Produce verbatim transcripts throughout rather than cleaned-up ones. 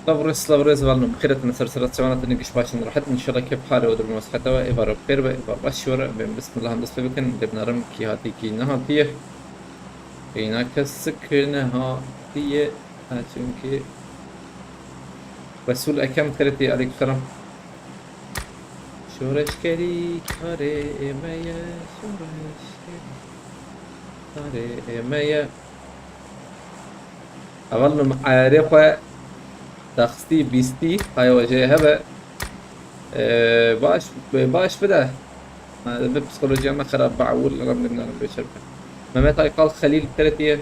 Silav û rêz, silav û rêz, hevalno, bi xêr hatin, ser sera çavan hatin, giş baş in, rehet in, înşallah kêf halê we, durumê we sihet e, êvar bi xêr be, êvar baş ji we re, bên bismillah, em dest pê bikin, lê bi nerim kî hatî, kî nehatî ye. Bêhna kesik nehatî ye, ha, çimkî Resûl Ekem xêretî, aleykum selam. Şoreşgerî karê me ye, şoreşgerî karê me ye. Hevalno, min eyarê xwe daxistî bîstî, haya we jê hebe. Ee, baş, baş bide. Ma bi psikolojiya me xerab be, ewil, em ê binerin bê çer bikin. Mehmet Aykal Xelîl bi xêretî ye.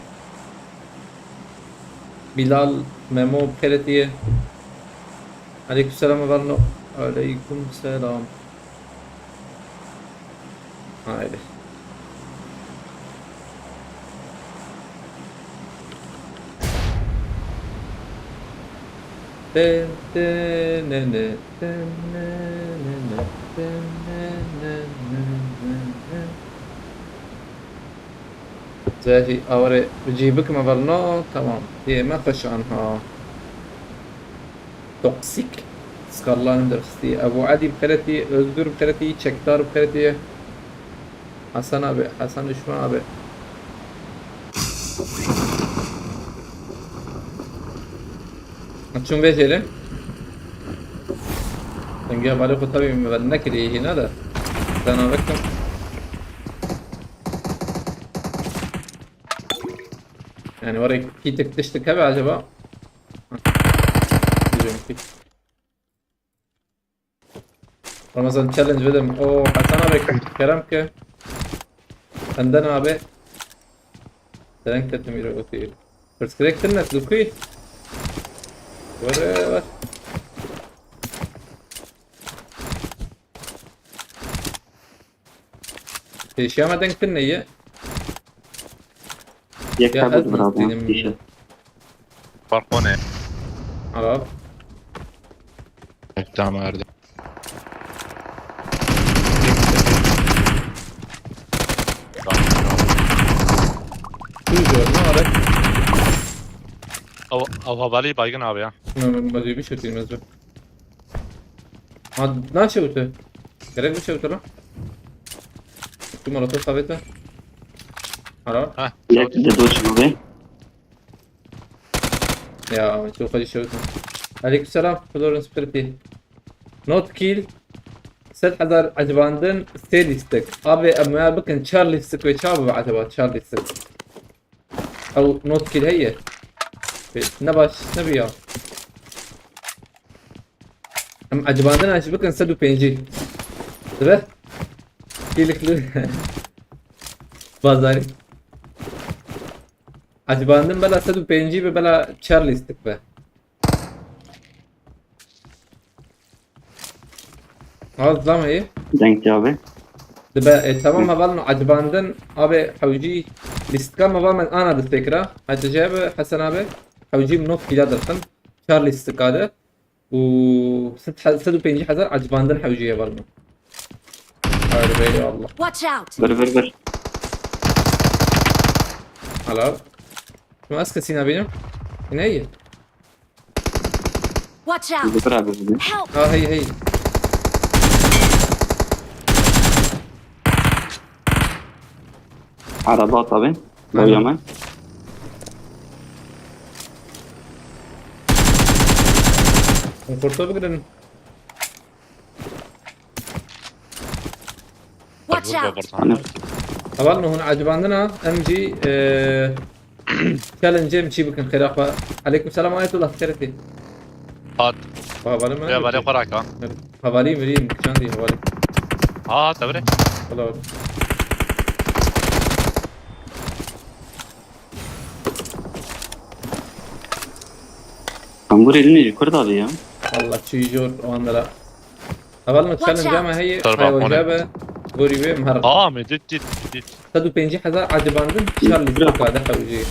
Bilal Memo bi xêretî ye. Aleykum selam, hevalno. Aleykum selam. Haydi. Ten, ten, ne, ne, ten, ne, ne, ne, ten, ne, ne, ne, ne, ne. Zehî awre cî bikim, hevalno, tamam. Yê me xweş anha. Toksik. Skarlan derxistî. Ebu Edî bi xêretî, Özgür bi xêretî, Çekdar bi xêretî. Hasan abi, Hasan Düşman abi. Çûn vê jêrê. Dengê hevalê xwe tabii min ver nekiriye hîna de. Dana vekim. Yani oraya kitik tiştik hebe acaba? Bilmiyorum ki. Ramazan challenge vedim. O Hasan abi, kerem ki. Benden abi. Sen ketim yürü otu. First crack tırnak, Luki. Var, var. Pêşiya me deng tune ye. Yek Ya, tane ez vurdu abi, nasıl dedim? Dişi. Balkone. Arap. Tamam, verdim. Şu gördün mü Arap? Av, av havali baygın abi ya. Bilmiyorum, ben bir şey bilmez ben. Ha, ne şey oldu? Gerek bir şey oldu lan. Şu molotof sabiti. Ara. Heh. Direkt bize doğru çıkıyor be. Ya, çok acı şey oldu. Aleykümselam, Florence Pretty. Not kill. Sed hezar ecibandin, sê lîstik. Abi, em ya bikin çar lîstik ve çar bi acaba çar lîstik. Ew not kill heye. Ne baş, ne bi ya. Em ecibandin aç bikin sed û pêncî. Dibe? Kilikli. Bazarî. Ecibandin bela sed û pêncî be, bela çar lîstik be. Ha, zam heye. Denk abi. Dibe, e, tamam, heval no ecibandin abi hewcî lîstika me va me ana destpêkira. Hatice abi, Hasan abi, hewcî not kîla derxin. Çar lîstika de. Û sed he-, sed û pêncî hezar ecibandin hewcî heval no. Hayır be ya Allah. Watch out! Ver, ver, ver. Helal. Şunu az kesî nabînim. Ne iyi? Watch out! Bitir abi bunu. Help! Ha, hey, hey. Araba at abi. Aynen. Boyama. Konforta bigirin. Watch out! Hani? Heval no hûn ecibandina, em jî, e, challenge em çî bikin xêra xwe. Aleyküm selam Ayetullah, xêretî. Hat. Hevalê min. Ya, hevalê xwe raka. Hevalî mirî, çandî hevalî. Ha, tevre. Wala wala. Kangurê li nêjî Kurd abi ya. Wala çi jor o andra. Heval me challenge ama heye, Tar haya balkone. Ocabe, gorî wê, mher. Aa, me dit, dit, dit. Sed û pêncî hezar ecibandin, çar lîstika de hewcî.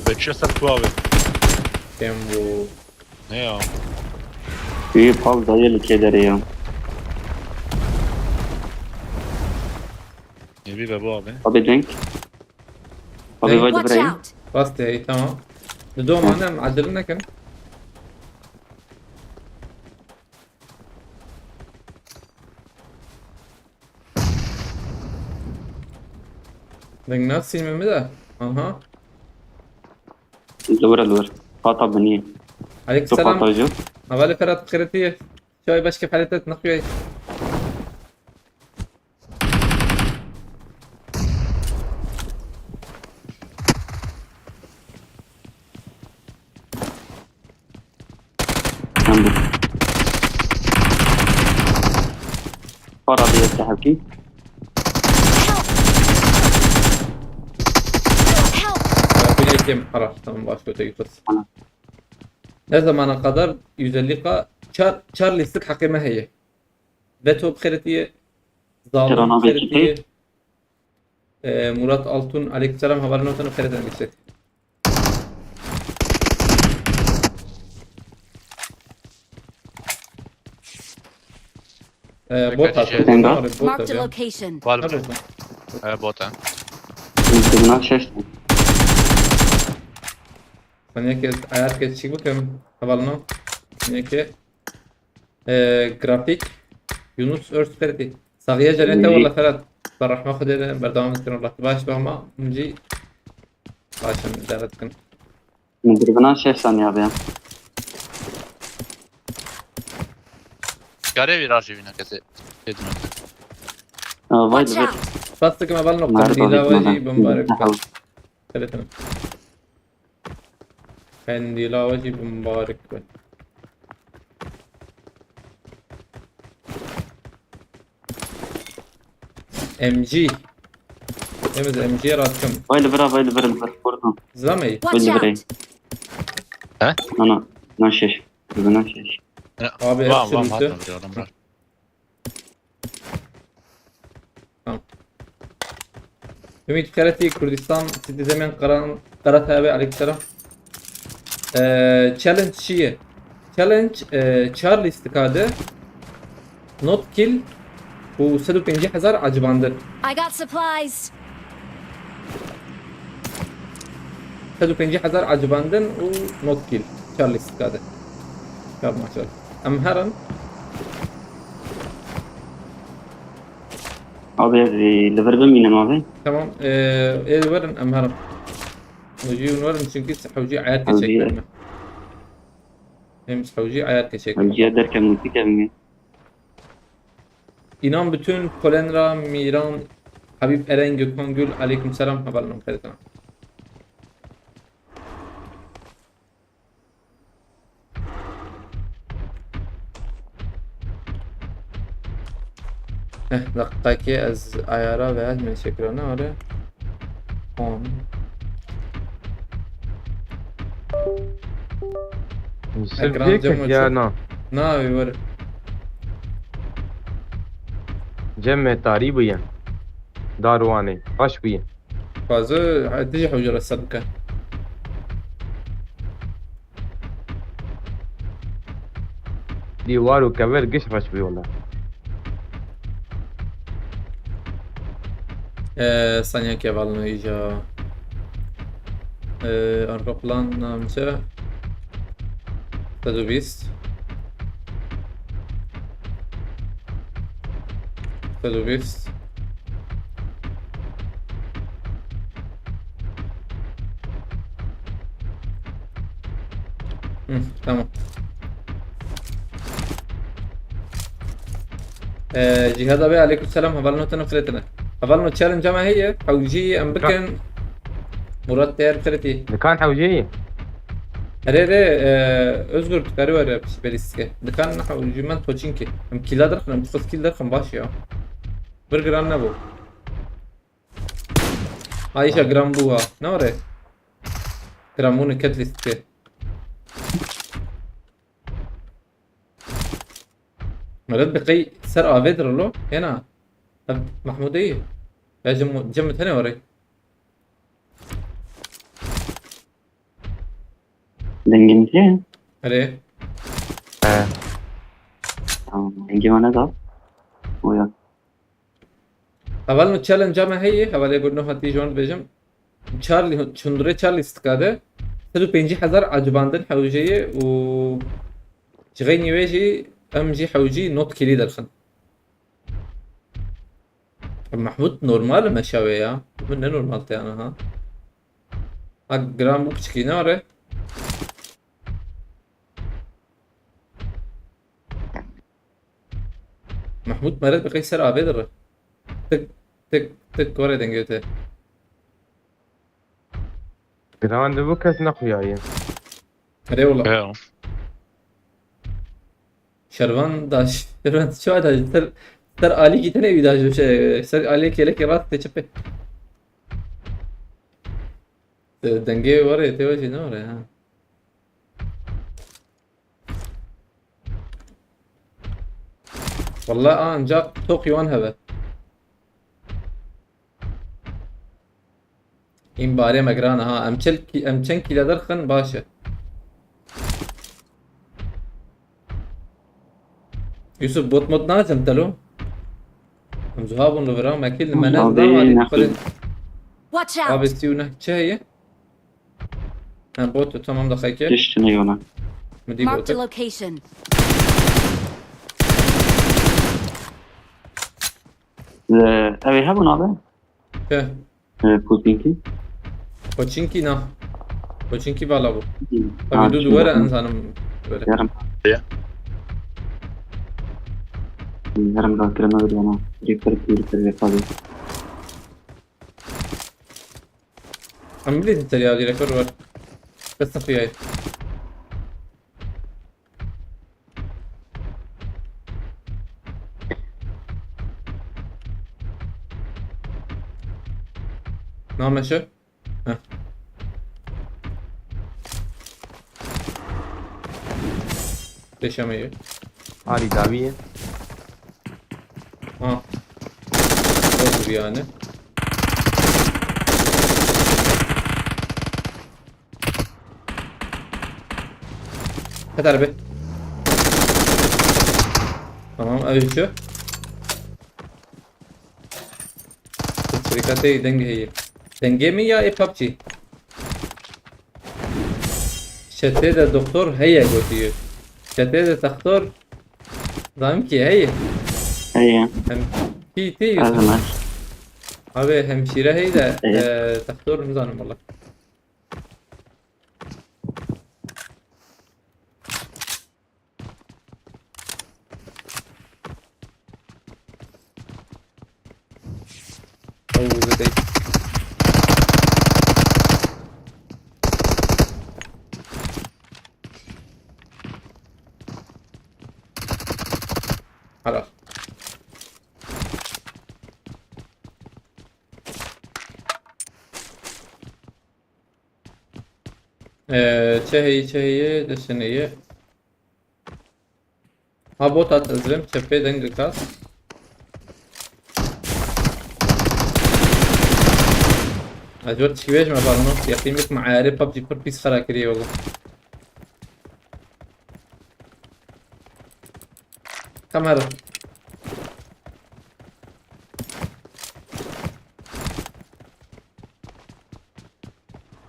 Beçe ser tu abi. Kem bu. Ne ya? Wî pal dayê li kê derê ya. Nebi ve bu abi. Abi denk. Abi denk. Vay. Watch out! Bastı, hey, tamam. Di do mane em acele nekin. Deng nasî me mi de? Aha. Li wir, li wir. Pata binî. Aleyk Tu selam. Pata jî. Hevalê Ferhat, bi xêretî ye. Çay başke feletet nexuyay. Em bi. Para diye sahibkî. Ya, bir yekim para. Tamam, başka öte yıkız. Ana. Ne zamana kadar yüz elli K? Çar, çar listlik hakkı mı heye? Veto bi xêretî ye. Zalim Kirana bi xêretî ye. Bekirî. Ee, Murat Altun, aleykümselam, hevalê nû tenê bi xêretî ye. Ee, bot Bekirî at. şey. Sen de? Bot at Marked a ya. location. Var Ne bir. bot? He, bota. Dibina şeş. Saniyeke ayar keçik bikim. Hevalê nû. Saniyeke. Ee, grafik. Yunus Örs Ferdi. Saxiye cennete Yunus. Walla Ferhat. Bi rehma Xwedê de berdewam dikin, Allah baş be, ama hûn jî baş in, deret dikin. Min dibina şeş saniye be. Kare bir arşivine kese. Dedim. Aa, vay Watch be. Out! Spas dikim, hevalê nû, Nerede qendîla alayım we ben? jî bimbarek be. Aha. Xêretî ne. Qendîla we jî bimbarek be. M G. Em ez M G'ye rast kim. Vay li vira, vay li vir, li vir. Vurdum. Zlamey. Watch Vay li vir. Out! Ana, na şeş. Dibina şeş. Abi, Var hepsi var bitti. var. Var var. Tamam. Ümit Xeretî, Kurdistan, Citizen Karan, Karatay abi, aleykümselam. Ee, challenge çi ye? Challenge, e, çar lîstika de not kill û sed û pêncî hezar acibandin. I got supplies! Sed û pêncî hezar acibandin û not kill. Çar lîstika de. Çar maç var. Em herin. Abi, e, li vir bimînim abi. Tamam. Ee, ê werin em herin. Hewcî hûn werin, çünkü hewcî ayar Hewcî. keçek verme. Hem hewcî ayar keçek. Hewciye derkem û tikevim. İnan bütün Polenra, Miran, Habib Eren, Gökhan Gül, aleyküm selam, hevalê nû, xêretî ne. Heh, deqîqekê ez ayara ve ez meşekirane are. On. Ekran Sirviyek cem ya açık. na. Na, wî were. Cem me tarî bûye. Darwanê. Baş bûye. Fazla, hadi hocam, sen bike. Dîwar û kevir giş reş bû wala. Ee, saniye kevalno iyice. Ee, arka plan namce. Sed û bîst. Sed û bîst. Hı, tamam. Ee, Cihad abi, aleyküm selam. Hevalno tenê xêretî ne. Hevalno challenge me heye. Hewcî em bikin. Murat, değer xêretî. Dikan hewcî? Erê, erê, e, Özgür, tu karî were piştberîstike. Dikan hewcî men toçînkî. Em kîla derxin, em xwest kîl derxin baş ya. Bir giran nebû. Ayşe giran bû ha. Ne were? Giran bûne ket lîstike. Meret bi qey ser avê dirilo. Hena. Ev Mahmudê ye. Ya cem, cem tenê were. Dengin diye. Erê. He. Tamam. Dengin bana da. O ya. Hevalno challenge me heye, hevalê gurno hatî jon bêjim. Charlie, çundurê Charlie stika de sed û pêncî hezar acibandin hewcê ye û cixeynî wê jî em jî hewcî not kîlî derxin. Mahmut normal meşa wê ya. Bu ne normal te yani ha? Ha, gram bu piçkî ne are? Mahmut meret bi qey ser avê dire. Tık tık tık were dengê te. Giran de bu kes nexuyaye. Erê wala. Ya. Şervan daş. Şervan çawa daş? Ser, ser alîkî tenê wî daş. Şey, ser alîkî yelekî rast te çipe. Dengê were te wajî ne were ha. Walla ancak tok yuan heve. În barê me giran e ha. Em çel ki-, em çend kîle derxin baş e. Yusuf bot mod nazim telo. Em zuha bûn li vira me kîl me ne Abi, zidam alî ne xwedê. Watch Abi out! sî û neh çi heye? Ha bot tamam da xeke. Tiştine yona. Mi dî Marked bot. A location. Ee, ev ê hebûn abi. Ke. Ee, Putinki. Koçinki na. Koçinki bala bu. Tabii du duvar en zanim böyle. Yarım. Ya. Yarım da kireme bir yana. Reaper, reaper, reaper. Em bilê dî terya dî reper var. Bes xuyay. Name şu? Heh. Deşemeyi. Alî dawî ye. Ha. Olur yani. Hadi araba. Tamam, ev şu. Şirketê deng heye. Dengê min ya ê PUBG? Çetê de doktor heye gotiye. Çetê de textor zanîm ki heye. Heye. Hem pî tê Ez Yusuf. me. Abi hemşire heye de Heye. e, textor nizanim valla. Oh, zedey. Hala. Ee, çeheyî, çeheyî, deşeneyî. Ha bot hat ezrim, çepê deng dikas. Ez wer çiwêj me barno, yaqîn bik me ayarê PUBG pir pîs xera kiriye wala. Kamera.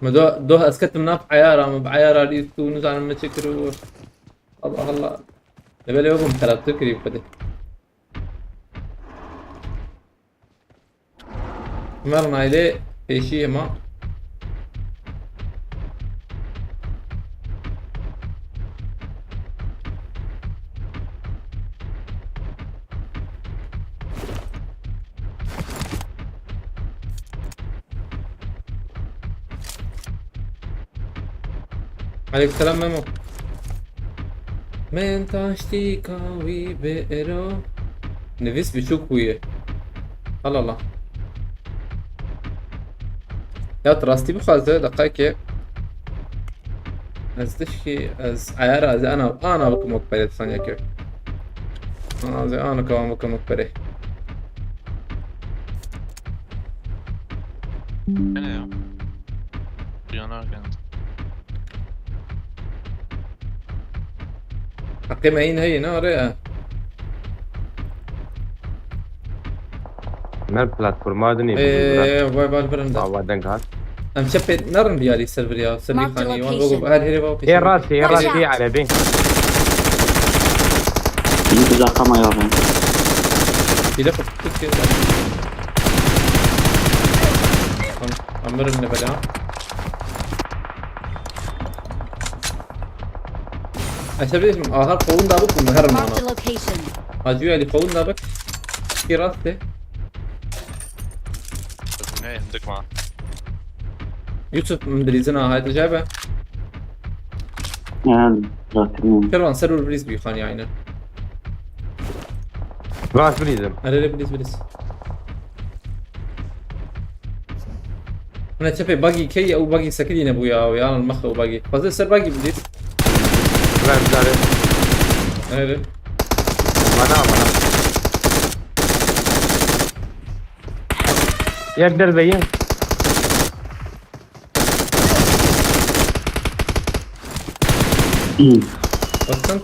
Min do, doh ez ketim nav eyara, min bi eyara lîst û nizanim min çi kir û. Allah Allah. Lê belê wek min xerabtir kirî xwedê. Mer naylê pêşî hema. Aleykümselam Memo. Min taştîka wî bi ero. Nivîs biçûk bûye. Allah Allah. Ya tu rastî bixwaze deqayekê. Ez tişkî ez ayara ez ana ana bikim wek perê saniyekê. Ana ez ana kewam bikim wek perê. Ne ya? Cana geldi. Heqê me hîn heye ne arê ya. Mer platforma dinê. Eee vay vay birin de. Awa deng hat. Em çepê nerin diyarî server ya. Server Marked xanî wan location. wego her herê wa Ê rastî, ê Watch rastî out. erebî. Yine bir dakika mı ya ben? Bile kapattık ya. Mirin li bela. Aşağı bir ahar kolun da bık mı her mana. Marked a location. Hacı Ali kolun da bık. Ki rast de. Ne, hindik ma. Yusuf, Bilizin ahaydı cebe. Yani, bırakın. Kervan, serur Biliz bir hani aynı. Rast Bilizim. Arere Biliz Biliz. Hûn çepê bagî key ew bagî sekirî nebû ya, ya mexe ew bagî. Xwezê ser bagî bidît. Ver zare. Nerede? Bana, bana. Yek derbe ye. Bakın.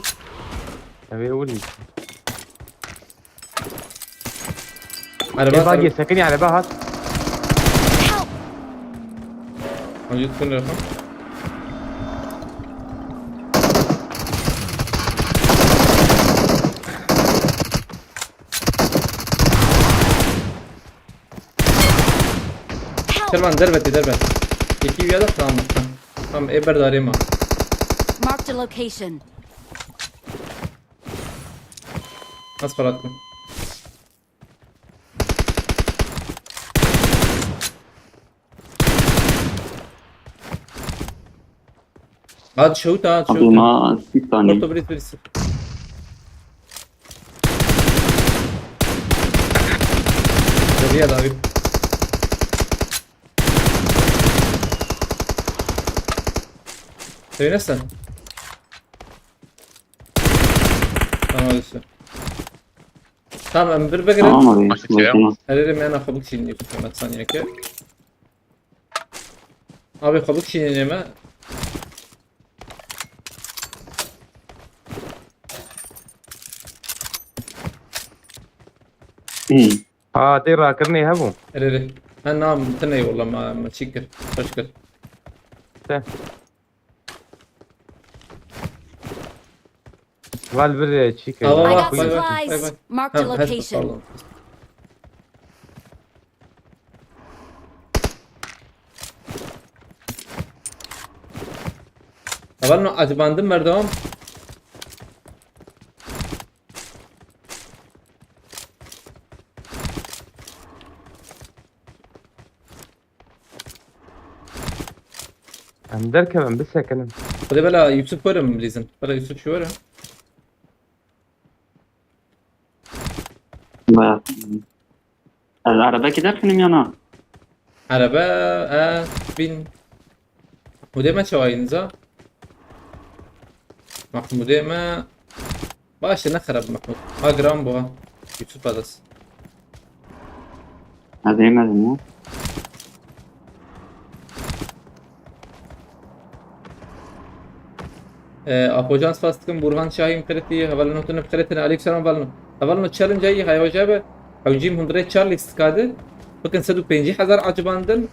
Eve vurayım. Araba, araba. Sekinî, araba hat. Hadi üstüne yapalım. Kervan, derveti, dervet. Yekî ya da tamam. Tamam, e berdarê ma. Marked a location. Nasıl paratlı? Hadi şut ha, şut. Abi ma sî saniye. Orta birisi, birisi. Deriye davi. Söyle sen. Tamam, hadi sen. Tamam, em bir bekle. Tamam abi. Başka şey yok. Tamam. Herhalde ben akabık çiğneyim. Hemen saniye ki. Abi, xwe bikişînin ê me. Hmm. Ha, tê rakirinê hebû. Erê, erê. Ha, na, min tune wela me, me çî kir. Xweş kir. Te. Val bir, e, çî kir. Ava, ava, bay bay, bay bay. Marked a location. Pardon. Hevalno, acıbandım merdivan. Em derkevin, bisekinin. Xwedê bela Yusuf were min bilîzin. Bela Yusuf şu were. Ba. Ez erebekî derxinim ya na? Erebe, e, bin. Hûdê me çawa yîn za? Mahmûdê me. Baş e, ne xerab Mahmûd. Ha, giran bû ha. Yusuf Adas. Ez ê me ya. E, Apocan spas dikim, Burhan Şahî min qirêtî, hevalno tune bi qirêtin, aleykum selam hevalno. Hevalno challenge ayî, hay hoca be, hewcîm hundirê çar lîstika de, bikin sed û pêncî hezar acibandin.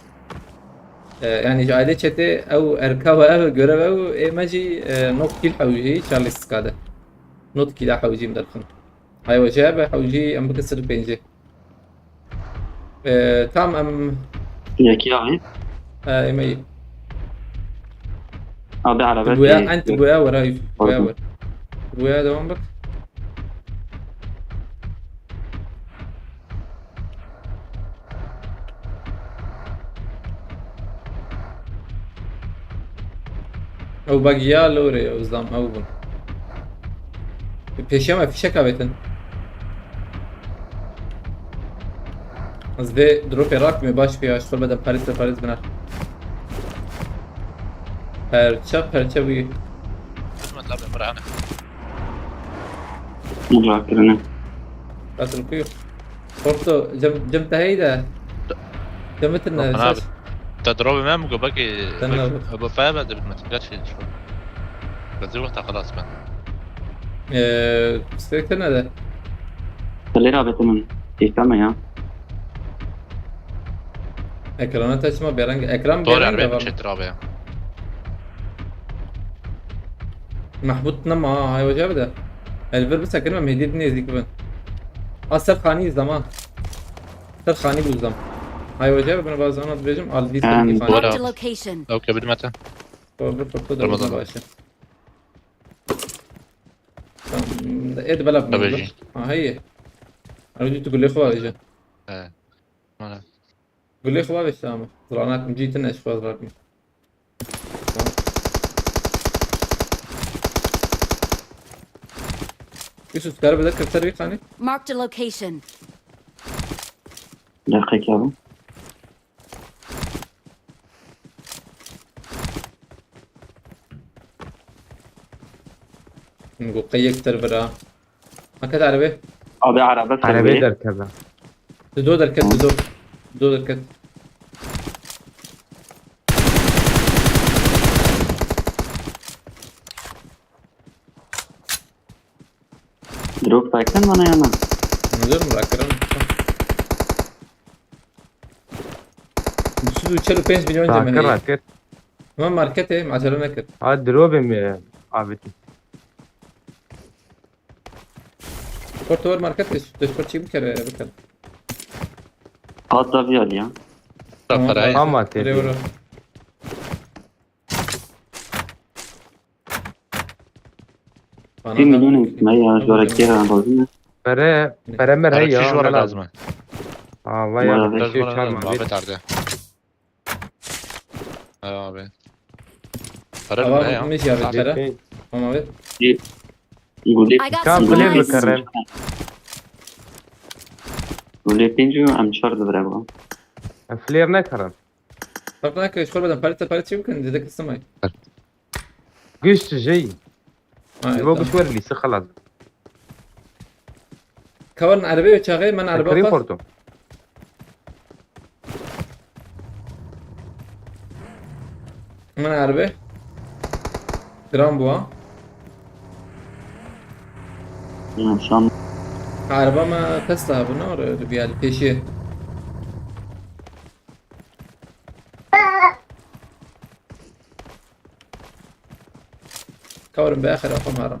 E, yani ji ailê çetê ew erka we ev, görev ew, ê me jî, e, not kîl hewcî çar lîstika de. Not kîla hewcîm derxin. Hay hoca be, hewcî em bikin sed û pêncî. Ee, tamam, em... Yekî abi. Ee, ême yî. Abi, araba... Tu boya, en tu boya were, Yusuf, tu boya were. Tu boya devam bak. Ew bagiya lorê, ew zam, ew bûn. Pêşiya me fîşek avêtin. Ez vê dropê rakime, baş pê, aşkol bede Paris ve Paris biner. Perçe, perçe bûyî. Xizmet labê mirane. Rakirine. Katil kuyu. Porto, cem, cem teheyde. Cem bitirine. Abi. Te dropê me mi go belkî... Sen ne? Hebe faya ben de bitmesin. Gerçi şu. Rezil wexta xelas ben. Eee, spekte ne de? Lêra betinun. Îstame ya. Ekrana te çima bêreng, ekran bêreng de var. Çetir abi ya. Mahmut nema, hay hoca bir de. El bir bisekin ve Mehdi nêzîk bin. A ser xanî izlama. Ser xanî bû izlama. Ay, wece bana bazı anlat vereceğim. Al, bir Em, tane Marked a location. Okey, bir mete. Doğru, doğru, doğru, Ramazan. Başı. Tamam, et bela. Tabii. Ha, hayır. Abi, tu gülü xwa veje. He. Mana. Gulê xwe vêşt ama. Ziranak min cî tine ji xwe zirakim. Yusuf, kar bide kir ser vî xanî. Marked a location. Deqek ya bu. Min got qey yek ser vira. Heket erebe. Abi araba Erebe servê. Derkeve. Dido derket, dido. Dido derket. Drop paykan bana yana. Nazarim rakirin. Yüz çel û pênc milyon Rakir, cemê heye. Rakir. Tamam, market heye, acele nekir. Ha, drop mi abi? Porto var market, despor çi bikere, bikere. Hatta bir al ya. Tamam, Tamam, parayı. Ama Buraya tepki. Vur. Bana Bir da milyon etme ya, Tamam, zora tamam. Kira bozma. Pere, pere mer Para hey ya, çiş var ne lazım? Lazım. Ha, vay ya, Bana beş yüz Lazım, çarpma lazım. Bir. Muhabbet ardı. Merhaba abi. Para Tamam, ne ya? Bitmiş ya, Abi. Bitmere. Tamam abi. Bir. Gulip. I got Tamam, Gulip mi supplies. Karen? Gulip pincu, em çar de bırak. Flare ne karen? Bak, bak, şu kadar palete, palete çabuk, hani, dedik, ısınmayın. Güç şey. Ha, Yo, tamam. Güç ver lise, xelas. Kavan arabê ve çaxê, min araba Kırayım xwest. Porto. Min arabê. Giran bû ha. Ya, şam. Araba me Tesla bû, ne ora öyle bir yer, peşi. Kawirim be axir xwe marim.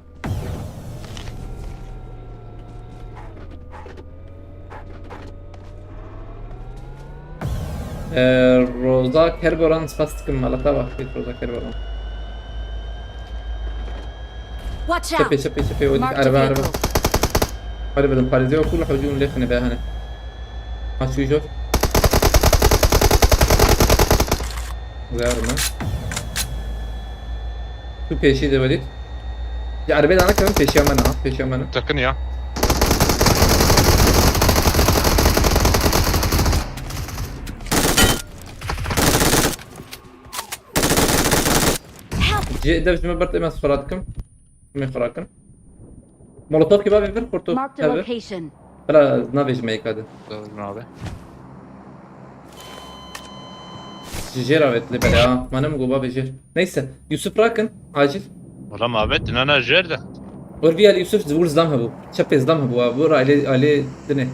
Ee, Roza Kerboran spas dikim, malata bak, Roza Kerboran. Watch out! Çepê, çepê, çepê, o dik, Marked a araba, araba. Vehicle. Hadi bakalım, parêzê wekû li hewcûn lê xine be hene. Ha, çû jor. Zerme. Tu pêşî de welît. Ya, erebê dane kevin pêşiya me ne, ha, pêşiya me ne. Tekin ya. Help! Cê dev ji me bert, em ez xwe radikim. Em ê xwe rakin. Molotov ki bavê vir, xorto. Marked a location. Bela navê ji me yeka de. Doğru abi. Ji jêr avêt lê bela. Manim go bavê jêr. Neyse. Yusuf rakin. Acil. Ola mabet, nana jêr de. Wer vî Yusuf, wir zam hebû. Çepê zam hebû. Abi, wir aile, aile dine.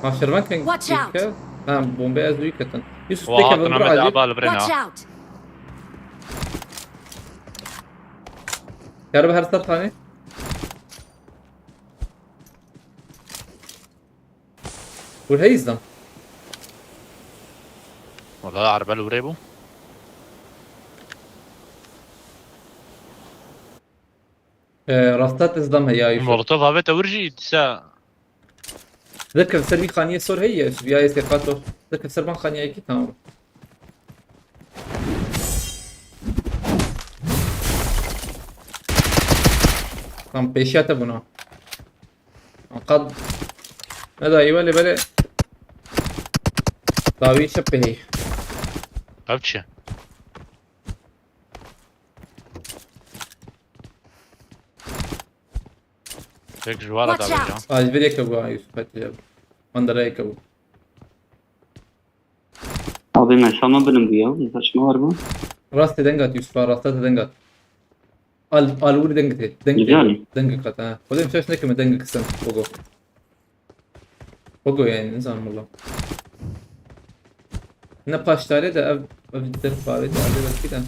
Ma şervan ken. Watch out. Ha, bombe ez duy ketin. Yusuf, Oha, teke bin bir acil. Watch out. Kar bi her ser tanê. Wer hey zam. Wala araba li wirê bû. Ee, rasta te zam heya Yusuf. Molotov avête wir jî disa. Zirkir ser vî xaniyê sor heye, ji vî ayê sêqato. Zirkir ser van xaniyayekî, tamam. Tam pêşiya te bûna. Qad. Ne da, î belê, belê. Dawî çi pê. Ev çi? Tek ji wara Watch da out! Vêca. Ay, ji vir yeke bû, ay, Yusuf, hadi ya. Mandara yeke bû. Abi, me şama bilim bu ya. Saçma var bu. Rastê deng at, Yusuf, rasta te deng at. Al, al, vur deng te. Deng te. Güzel. Deng kat, ha. Oğlum, şaş ne kime deng kısın. Ogo. Ogo yani, ne zaman valla. Ne paştare de ev, ev der pavi de, abi belki de.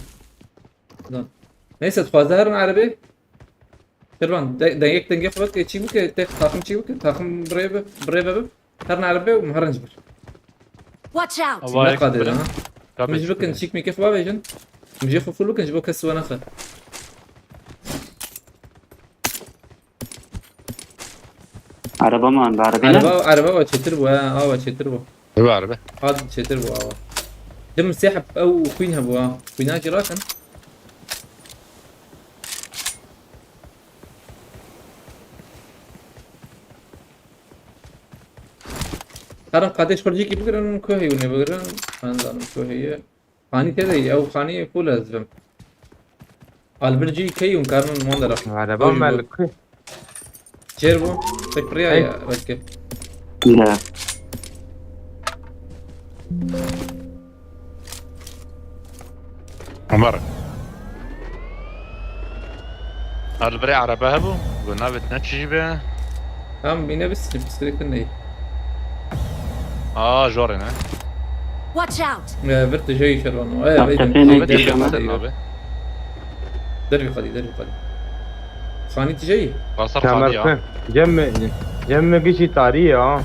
Lan. Neyse, dixwaze herin erebê. Kervan, de, dengek dengê xwe bike, çî bike, te, taxim çî bike, taxim birê be, birê be, be. Herin erebe û herin ji vir. Watch out! Ava yek Neqadê de birin. Ha. Min ji bikin çîk mîkê xwe bavêjin. Min jê xwe fûl bikin ji bo kes we nexe. Araba mı anda? Araba ne? Araba, araba ve çetir bu ha. Ava çetir bu. Eva araba. Hadi çetir bu ava. Dim sehip ew queen ha bu ha. Queen'a jî rakin. Herin qadê ji xwe cîkî bigirin, ku heyûnê bigirin. Ben zanim ku heye. Xanî tê de ye, ew xanî ku lez bim. Albircî key hûn karin wan de rakin. Araba Buyurun, mel buyurun. Ku? Çêr bû. Tek riya Hey. Ya, belki. Ne? Ömer. Li birê erebe hebû, got navê te ne çi jî be. Tamam, bîne bir sürü, bir sürü kın değil. Aa, jorê ne? Watch out! Ee, bir tijayı şervan. Ee, Tam beydim, tepene beydim, Navê te beydim, çi be, beydim. Navê? Derbi kadi, derbi kadi. Xanî tijayı? Basar Kemer xanî ya. Kı. Cem mi, Cem mi gişi tarihi ya.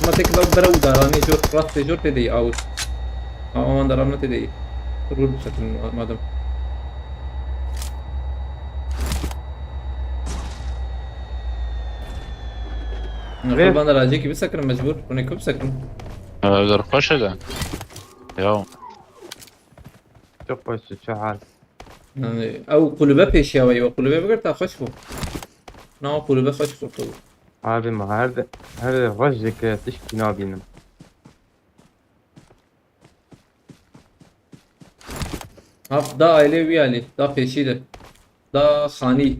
Ma tek bak bera u daranê jor, rastê jor tê dey awir. Ama wan daran tê dey. Rul bisekin madem. Ve? Kurban da racê ki bisekin mecbur. Bunu kim bisekin? Ee, zor xweş e de. Ya. Çok hoş, çok hal. Yani, ew kulübe pêşiya we, ew kulübe bigirta xweş bû. Na, ew kulübe xweş kurtuldu. Abi ma her de, her de xweş dike, tişkî nabînim. Haf da aile wî alî, da pêşî de. Da xanî.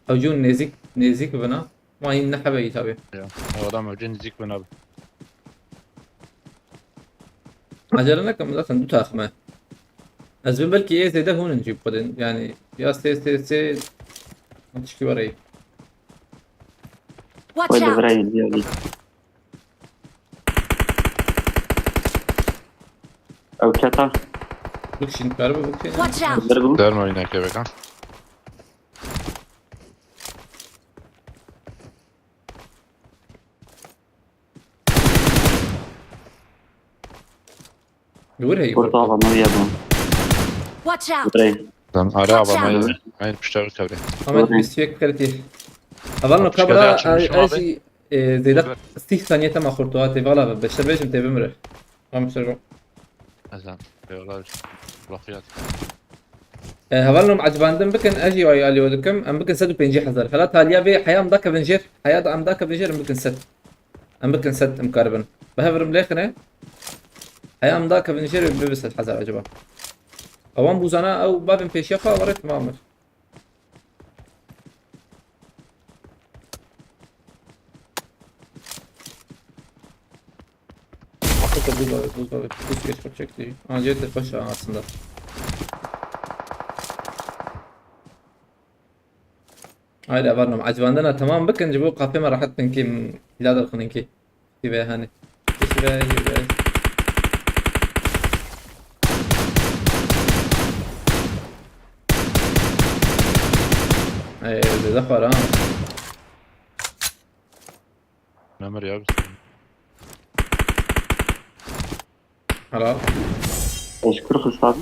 Hewcûn nêzik, nêzik bina. Ma hîn ne hebe yî tabi. Ya, o adam hewcûn nêzik bina. Acele nekim, zaten du taxim e. Ez bin belkî ê zêde hûn in jî bixwedin. Yani ya sê sê sê tişkî were yî. Watch Koy li out! Virayê diyalî. Ew keta. Bikşin, karibe bikşin. Watch out! Vir bû. Derma wî neke beka. Li wir heyî Kurta kurta. Ava me ya bû. Watch out! Virayê. Lan ara Watch ava me out! Aynı pişta bir kavre. Ahmet Virayê. Bir sürekli kalite. Hevalno Atış kabra geldi, açılmış mı abi? Aji, e, zêde Dur. Sîh saniye tema xurtuwa tê vala beşer bêjim tê bimire. Tamam, şerbo. Ezan. Eyvallah. Lafiyat. E, hevalno em ecibandin bikin, ez jî wayî alî we dikim, em bikin sed û pêncî hezar. Hela taliya vê heya em dakevin jêr, heya da em dakevin jêr, em bikin sed. Em bikin sed, em karibin. Bi hev rim lêxine. Heya em dakevin jêr, bibe sed hezar acaba. Ewan bûzana ew babin pêşiya xwe, were tamam e. Artık da buz abi, buz abi. Buz geç bak çekti. Aa, C T baş aslında. Haydi, var mı? Acıbandana tamam, bakın bu kafeme rahat bin kim. Bilader xinin ki. Gibi hani. Gibi, gibi. Ee, zêde xwar ha. Memur ya biz. Helal. Eşkir xistan.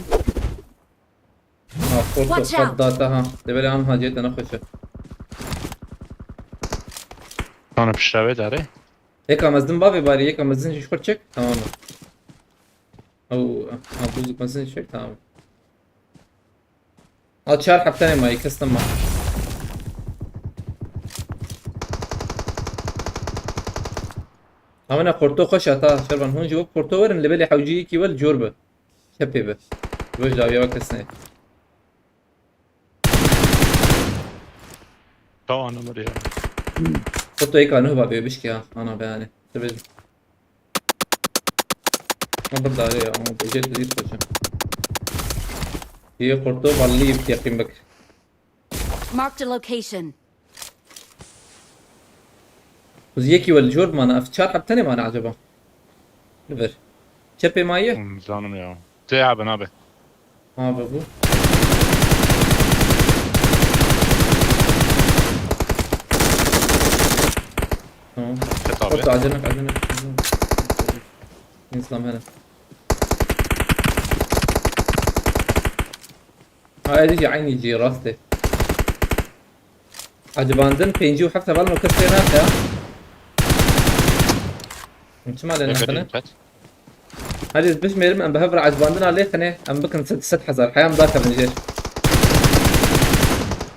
Ha, Watch out! Data ha. Debele an hacet ana xweşe. Sana piştavê darê. Yeka mezin bavê barî, yeka mezin jî xurt çek. Tamam. Ew, ha, bûzik mezin çek, tamam. A çar heptene ma, kes nema. Amına korto xweş ata, Şervan, hûn jî wek korto werin, li belê hewciyekî wel cor bi. Çepê bi. Roj dawiya wek kesine. Tamam, Ömer ya. Korto eka nuh ba bê bişki ha, ana be yani. Sebejim. Ama bir daire ya, ama bu jet değil koçum. Diye korto vallahi bir yakayım bak. Marked a location. Kuziyeki wel jor mana, ev çar heptene mana acaba? Ver. Çepê maye? Hmm, zanim ya. Te abi, abi. Abi bu. Tamam. Et abi. Tu acele, acele, acele. Însan hene. Ha, êdî jî eynî cî, rastê. Ecibandin pêncî û heft heval me kir tê nake ya. Em çima lê nexine? Hadi ez bişmêrim, em bi hev re ecibandina lê xine, em bikin sed, sed hezar. Heyam dakevin jêr.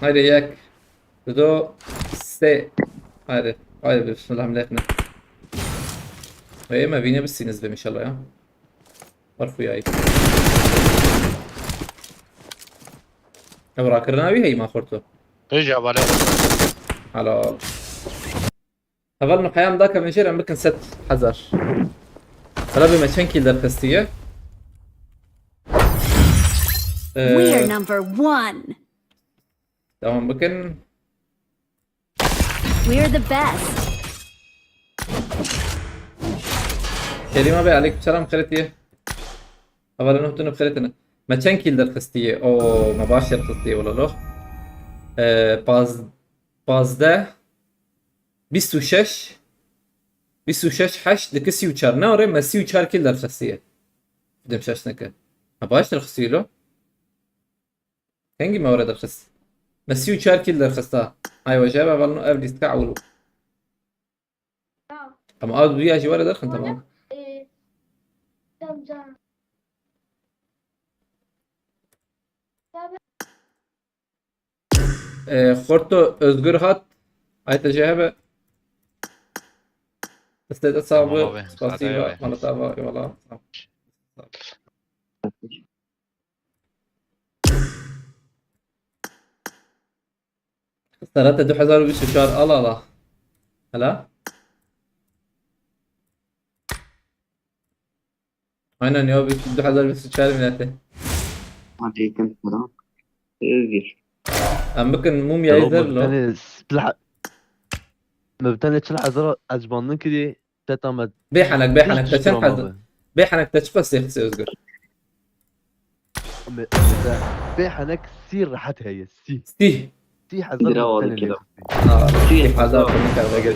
Haydi yek. Dido sê. Haydi. Haydi bismillah em lê xine. Ê me vîne bisîniz bim inşallah ya. War xuyayî. Ev rakirina wî heyî ma xorto. Hêja vale. Helal. Heval nuqeyam dakevin jêr em bikin sed hezar. Rebê me çend kîl derxistiye? We are Ee, number one. Devam bikin. We're the best. Kerîma Bey, aleyküm selam, xêretiye. Hevalê nuh tune xêretine. Me çend kîl derxistiye? O, me baş derxistiye wala lo. Ee, paz, pazdeh, bîst û şeş, bîst û şeş heşt, dike sî û çar. Ne orê me sî û çar kîl derxistiye. Fidim şaş neke. Me baş derxistiye lo. Hengî me were derxist? Me sî û çar kîl derxista. Ay we jebe, ev lîstika ewil bû. Ama ew duya jî were derxin, tamam. E, Xorto Özgür hat. Ay te jebe. Destê te sağ be. Tamam abi. Spasiba. Eyvallah. Mala te ava. Eyvallah. Serete du hezar û bîst û çar, al, al, al. Hela? Aynen ya, du hezar û bîst û çar milete. Aleyküm selam. Özgür. Em bikin mumyayê zer lo. Me bi tenê çil hezar ecbandin kiriye. Teta me. Bê henek, bê henek, te çend hezar? Bê henek, te çi qasê xisê Özgür? Me, me, bê henek sî rehet heye, sî. Sî. Sî hezar. Dira me tenê lê xistî. Ha, sî hezar te nikar vajê.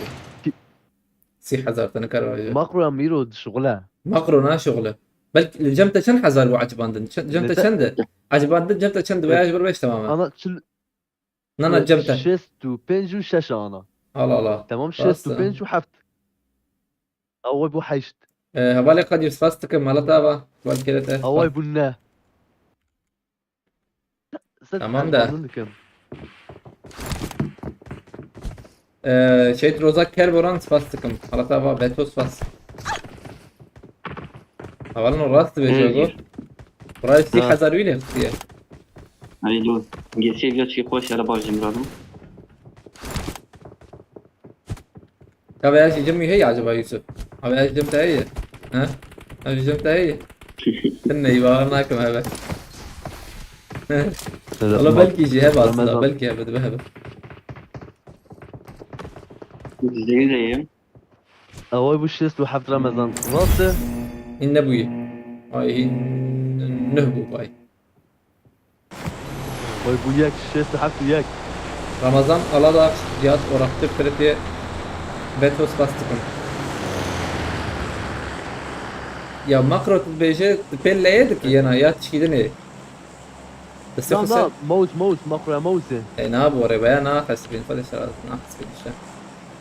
Sî hezar te nikar vajê. Makro ya mîro dişuxule. Makro naşuxule. Belki li cem te çend hezar bû ecibandin? Çend, cem te çend e? Ecibandin cem te çend e? Veya ji bir beş tamam e. Ana çil Na, na, cem te. Şêst û pênc û şeş ana. Allah Allah. Tamam, şêst û pênc û heft. Away bû heşt. E, hevalê Kadir, spas dikim, mala te ava. Heval kere te. Away bû ne. Tamam da. Dikim. E, Şehit Rozak Kerboran, spas dikim. Mala te ava, Beto, spas. Hevalno rast dibêje go. Burayê sî hezar wî lê xistiye. Erê lo. Gesê vîya çi xweş hele baş jim rano. Ka veya jî cim wî heye acaba Yusuf? Ka veya jî cim te heye? Ha? Ka jî cim te heye? Tin ne, bawer nakim hebe. Wala belkî jî hebe aslında, belkî hebe, dibe hebe. Yüzde yüz iyiyim. Away bû şêst û heft Remezan. Rast e? Hîn nebûyî. Ay hîn nuh bû vay. Away bû yek, şêst û heft û yek. Ramazan Aladağ, Cihat Orakçı, Freddy, Beto, spas dikim. Ya Makro tu dibêje, tu pê leyê dikî yena, ya tişkî dinê. Destê xwe ser. Na, na, mouse, mouse, Makro ya mouse. E, na, bu oraya veya na, hesibin, fadê şeraz, na, hesibin işte.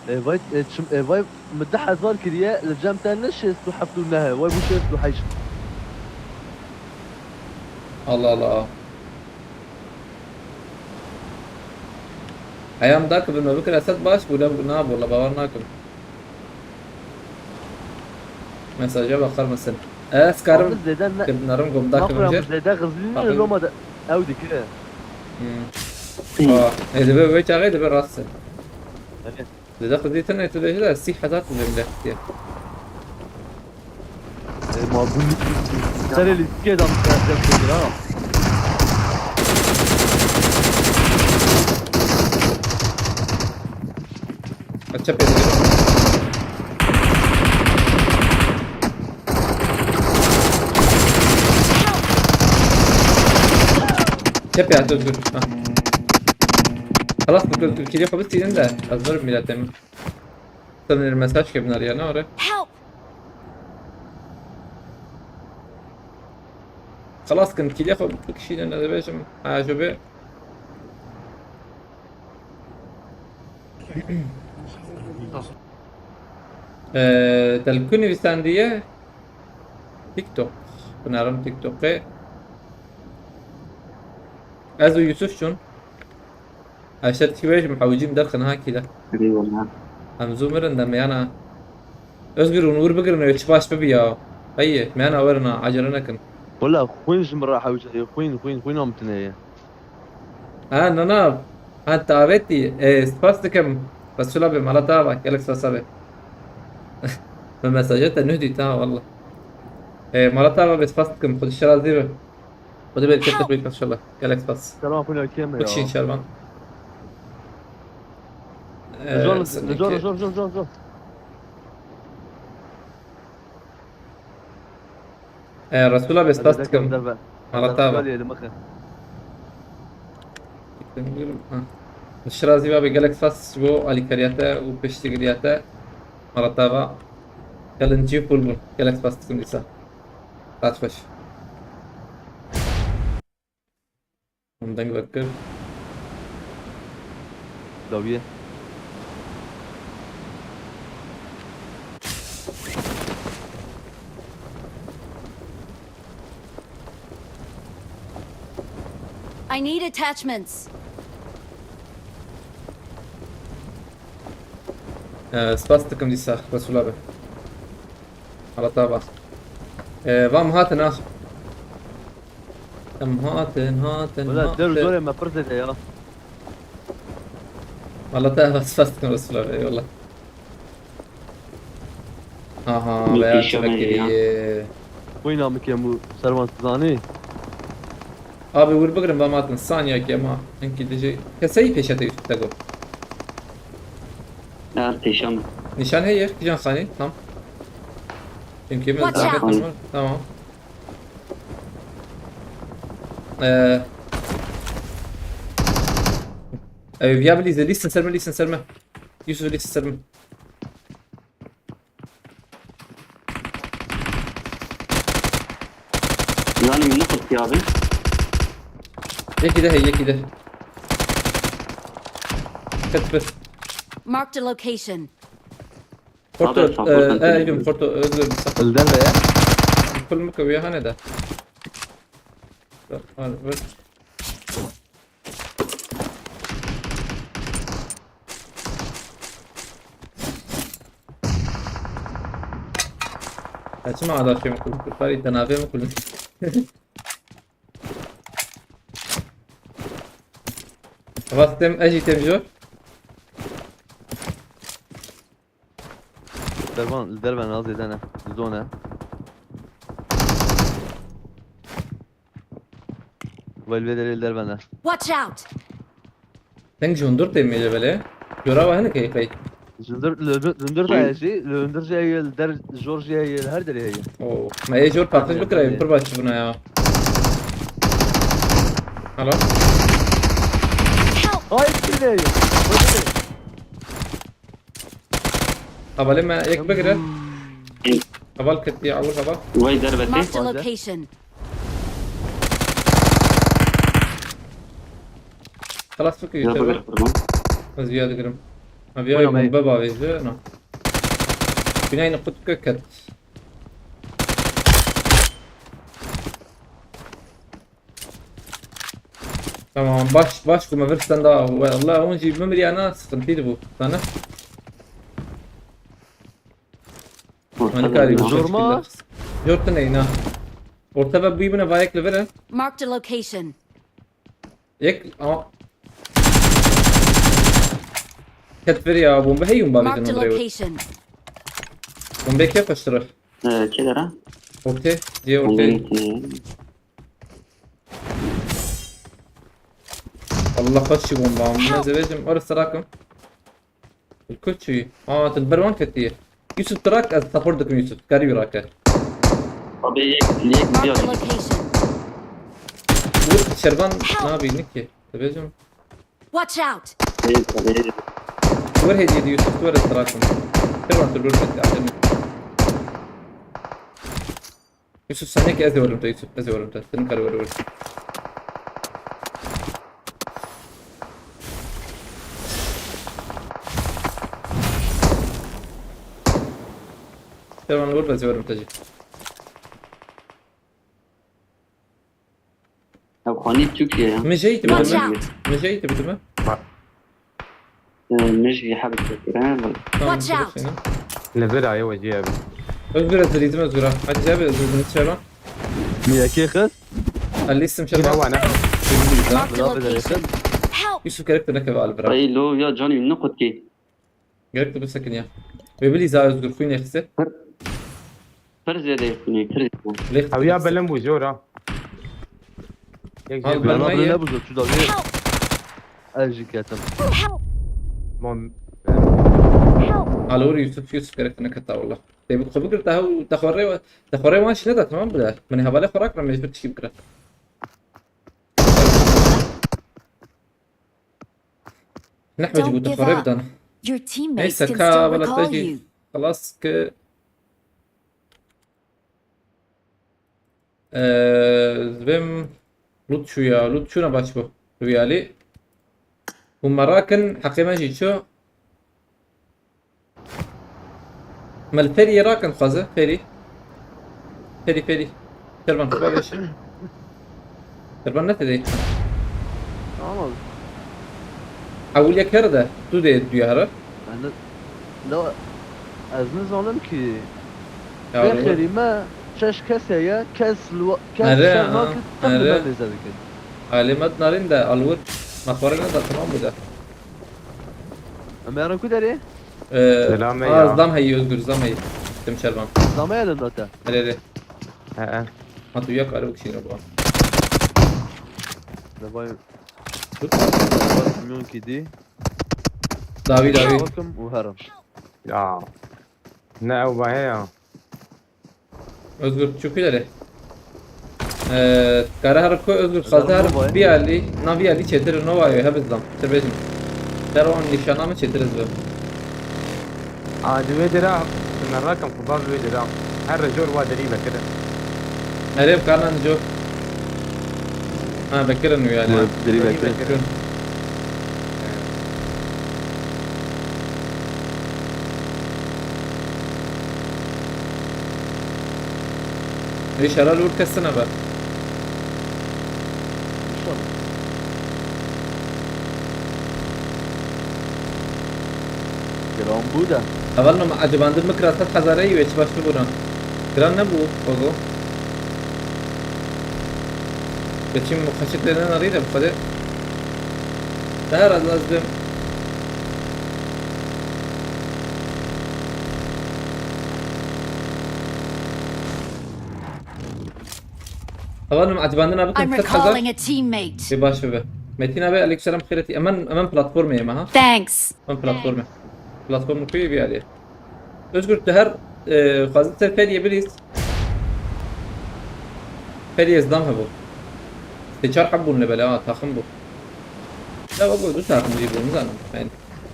E, vay, e, çim, e, vay, min du hezar kiriye, li cem te ne şêst û heft û neh e, vay bû şêst û heşt. Allah Allah. Heyam da ki bin me bikira sed baş, bu ne, na, bu la bawer nakim. Mesaja bakar mısın? Ez karim. Abi zêde ne, kibnarim gomda Makro ya kibince. Zêde xizlî ne, loma da ew dikire. Hmm. Aa, e, dibe, be çaxê dibe rast. Evet. Zêde xizî tine tu dêjî de sî hezar tu bim lehtiye. E, ma bu serê lîstikê dam serê ha. Çepê. Çepê, dur, dur. Ha. Xelas, bu kul-, kul-, kilî xwe bistînin de. Ez dur milletim. Sen mesaj ke binariya ne ore? Help! Xelas kin, kîlê xwe bikişînin, ez dibêjim. Ha, ji bê. Ee, te li ku nivîsandiye? TikTok. Binarim TikTokê. Ez û Yusuf çûn. Eşet kî wê ji mihewicî min derxin ha kî de. Eyvallah. Em zû mirin de meyana. Özgür, hûn wir bigirin, ew çi baş bibi ya. Heye, meyana werin ha, acele nekin. Wala xwîn ji min re hewce ye, xwîn, xwîn, xwîna min tune ye. Ha, na, na. Ha, te avêtî. E, spas dikim. Resûla be, mala te ava. Gelek spas be. Min mesaja te nuh dît ha, walla. E, mala te ava be, spas dikim. Xwedî şirazî be. Xwedî bereket bike inşallah. Gelek spas. Selam, xwîna kêm e ya. Biçîn şervan. E, Zor, zor, zor, zor, zor, zor. E, Resûla be, spas dikim. Hadi derve. Mala te ava. Hadi derve, hadi. Bilmiyorum, ha. Şirazî be, gelek spas ji bo alîkariya te û piştgiriya te. Mala te ava. Challenge full bûn. Gelek spas dikim dîsa. Saet xweş. Hûn deng vekir. Dawiye. I need attachments. Ee, spas dikim dîsa, Resûla be. Hala te ava. Ee, va em hatin ha. Em hatin, hatin, Wala, hatin. Der zorê me pir zêde ya. Hala te ava, spas dikim Resûla be, eyvallah. Aha, Muhteşem veya ya. Çekeriye. Xwîna min kêm û servan zanî. Abi wir bigirin, va em hatin. Saniye ki ama enki dici. Keseyî pêşete Yusuf te got. Ya, pêşa min. Nîşan heye, kijan xanî? Tam. Çünkü min Watch out. Tamam. Ee, e, viya bilîze, lîsin serme, lîsin serme. Yusuf, lîsin serme. Yani min nexist ya bin. Yekî de hey, yekî de. Ket bir. Marked a location. Porto, Abi, e, support e, and Eylül, Porto, özür dilerim. Elden de ya. Kul mı kıvıyor, hani de. Var, var. Kaçma adaşım, kurtarı tenave mi kulun? Vastem, agitem jo. Dervan, dervan az edene. Zone. Vel ve derê li derve ne. Watch out! Deng ji hundir tê mêle belê. Jora wa hene key qey. Li hundir, li hundir, li hundir de heye jî, li hundir jî heye, li der jor jî heye, li her derê heye. Oo. Me ê jor paqij bikirayê, pir baş bûna ya. Alo? Help! Ay, bir de heye. Hevalê me yek bigire. Heval ketiye, awir heval. Vay derbetê. Marked a location. Xelas fikir. Ya bigir kurban. Ez viya digirim. Ha, viya bombe bavêje, na. Binayê qutke ket. Tamam, baş, baş, ku me vir stenda. Walla hûn jî bimiriyana, sıkıntıydı bu. Sana. Hani kari bu. Zor mu? Zor tune ina. Orta ve bu ibine vayek li vere. Marked a location. Yek, ama. Ket vir ya, bombe heyun bavêje. Marked a location. Bombe ke koşturur. Ee, kedara. Orte, diye orte. Bombe. Allah xweş çi bomba. Help! Ez ê bêjim, orası rakım. Koçu. Aa, tu ber wan ketiye. Yusuf, tu rak, ez support dikim Yusuf. Karî wî rake. Abi, yek, yek. Marked a location. Û şervan. Help! Nabî, niki. Dibêjim. Watch out! Yek, yek. Tu wer hediye di Yusuf, tu wer ez tu rakim. Kervan, tu dur bes, yardım et. Yusuf, sen ne ki, ez de varım da, Yusuf, ez de varım da. Senin karı var, var. Kervan, vur, ez de varım tacı. Ev xanî Tirkiye ya. Min jeyî Watch dibitime. Out! Min jeyî dibitime. Ba- Ee, Min jî hebit dikir, he, bak. Tamam, Watch out! Li vir ayê we jî ev. Özgür, ez dirîdim, Özgür, ha. Hadi gel, Özgür, bunu çevir. Mi yekê xist? Elli isim Yine çevir. Wana. Marked a Buna bir de location. Help! Yusuf, gerek de ne keve al bırak. Ey lo ya canî ne qut kî. Gerek de bir sakın ya. Ve bilî za Özgür, xwînê xise. Pir zêde yê xwînê, pir zêde. Lêx Ew ya xise. Belin bû jor ha. Yek Al jê ben belin. Bana bile Hayır. Ne bu zor? Şu da bir Help! El jiketim. Help! Mon. Help! Alor Yusuf, Yusuf gerek de ne kata valla. Te bu xwe bigir, te hew, te xwe rê, te xwe rê wan şine de tamam bile. Min hevalê xwe rakira mecbur tişkî bikira. Nehme Don't jî bû te give xwe rê up. Bidan. Your teammates Neyse, can ka still wela te recall jî you. Xelas ki, e, vêm lut çûya, lut çûna baş bû. Rüyali. Hûn me rakin, heqê me jî çû. Me li feriyê rakin xwaze, ferî. Ferî, ferî. Kervan, xwe vêşin. Kervan ne tedê? Tamam abi. Ewil yek here de, tu dê duyara. Ben de, da, ez nizanim ki. Ya, bê oğlum. Xerî me, şeş kes heye, kes li wa-, kes Here, şer ha, nakir, tem li here. Me mêze dikin. Alê me dinarîn de, alwir. Me xwarin de, tamam bu da. Em yaran ku derê? Ee, Selam aa, ya. Zam heyî Özgür, zam heyî. Tim Şervan. Zam heyî elinde te. Hele hele. He he. Ha tu yak arı kişi ne bu? Ne bay. Tut. Bak milyon kidi. Davi, davi. Bakım uharım. Ya. Ne ew bahe ya. Özgür, çökü dere. Ee, kara her ku Özgür xaze her Nova ye. Viyali, na viyali çetir Nova ye, hebizdan. Sebejim. Derwan nişana mı çetir Özgür? Aa, di wê dira, merakım ku bav wê dira. Her rejor wa derî vekirin. Erê, karnan jo. Ha, vekirin viyali, ha. Derî vekirin. Ê şera li wir kes tine be. İnşallah. Giran bû de. Heval, min ecibandin bikira sed hezare yî wê çi baş bibûna. Giran nebû, Ogo. Geçim xweşik lê nenarî de bi xwedê. Te her ez, ez bêm. Heval, min ecibandina bikim I'm sed hezar. Recalling a teammate. Bê baş bibe. Metin abi, aleykümselam, xêretî. Emen, emen platformê yeme ha. Thanks. Emen platformê. Platformê ku yê vî aliyê. Özgür, tu her, e, xwazî ser feriyê bilîz. Feriyê zdam hebû. Sê çar heb bûn li bele, ha, taxim bû. Ya babo, du taxim jî bû, nizanim. Yani,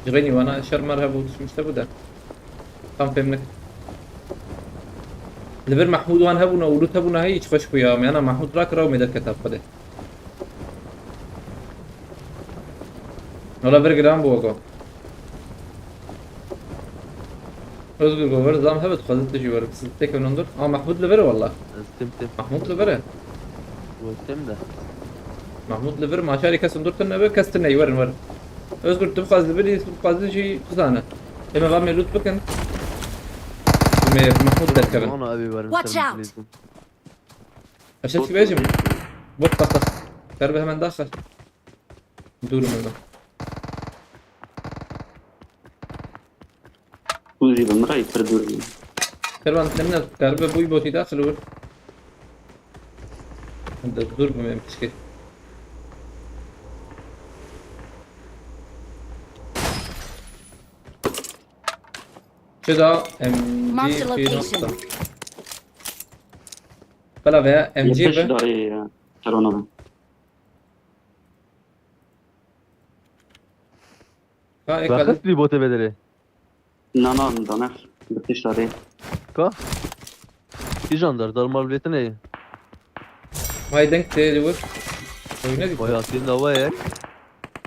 ji xeynî wana şer mer hebû, tişmişte bû de. Tam fêm nek. Li vir Mahmûd wan hebûna û Lût hebûna, hey, hiç xweş bû ya. Meyana Mahmûd rakira û me derketa xwedê. Wala vir giran bû weko. Özgür, go vir zam hebit, xwezit tu jî werin. Siz tek ev nondur. Aa, Mahmûd li vir e wala. Ez tim tim. Mahmûd li vir e. Tim de. Mahmûd li vir, maşarî kes hundur tune be, kes tune, werin, werin. Özgür, tu bixwazî li vir, tu bixwazî jî bizane. Ê me va me lût bikin. Me Mahmûd derkevin. Ana abi werin. Watch out! Eşet ki bêjim. Bot patas. Ser bi hemen daxil. Dûr min. Kuzî bi min re pir dûr bû. Kervan, demine karibe bûyî botî daxil wir. De dûr bû em pişkê. Çi da M G Marked a location. Pî nokta. Bela veya M G Yetiş be. Darê ya. Serona be. Ha, ekranı. Rahat bir bote bedeli. Na, na, da ne. Bi tişta dê. Ka? Kîjan der, dar mal vêtinê. Vay denk tê li wir. Oyuna gitti. Vay, atîn da vay.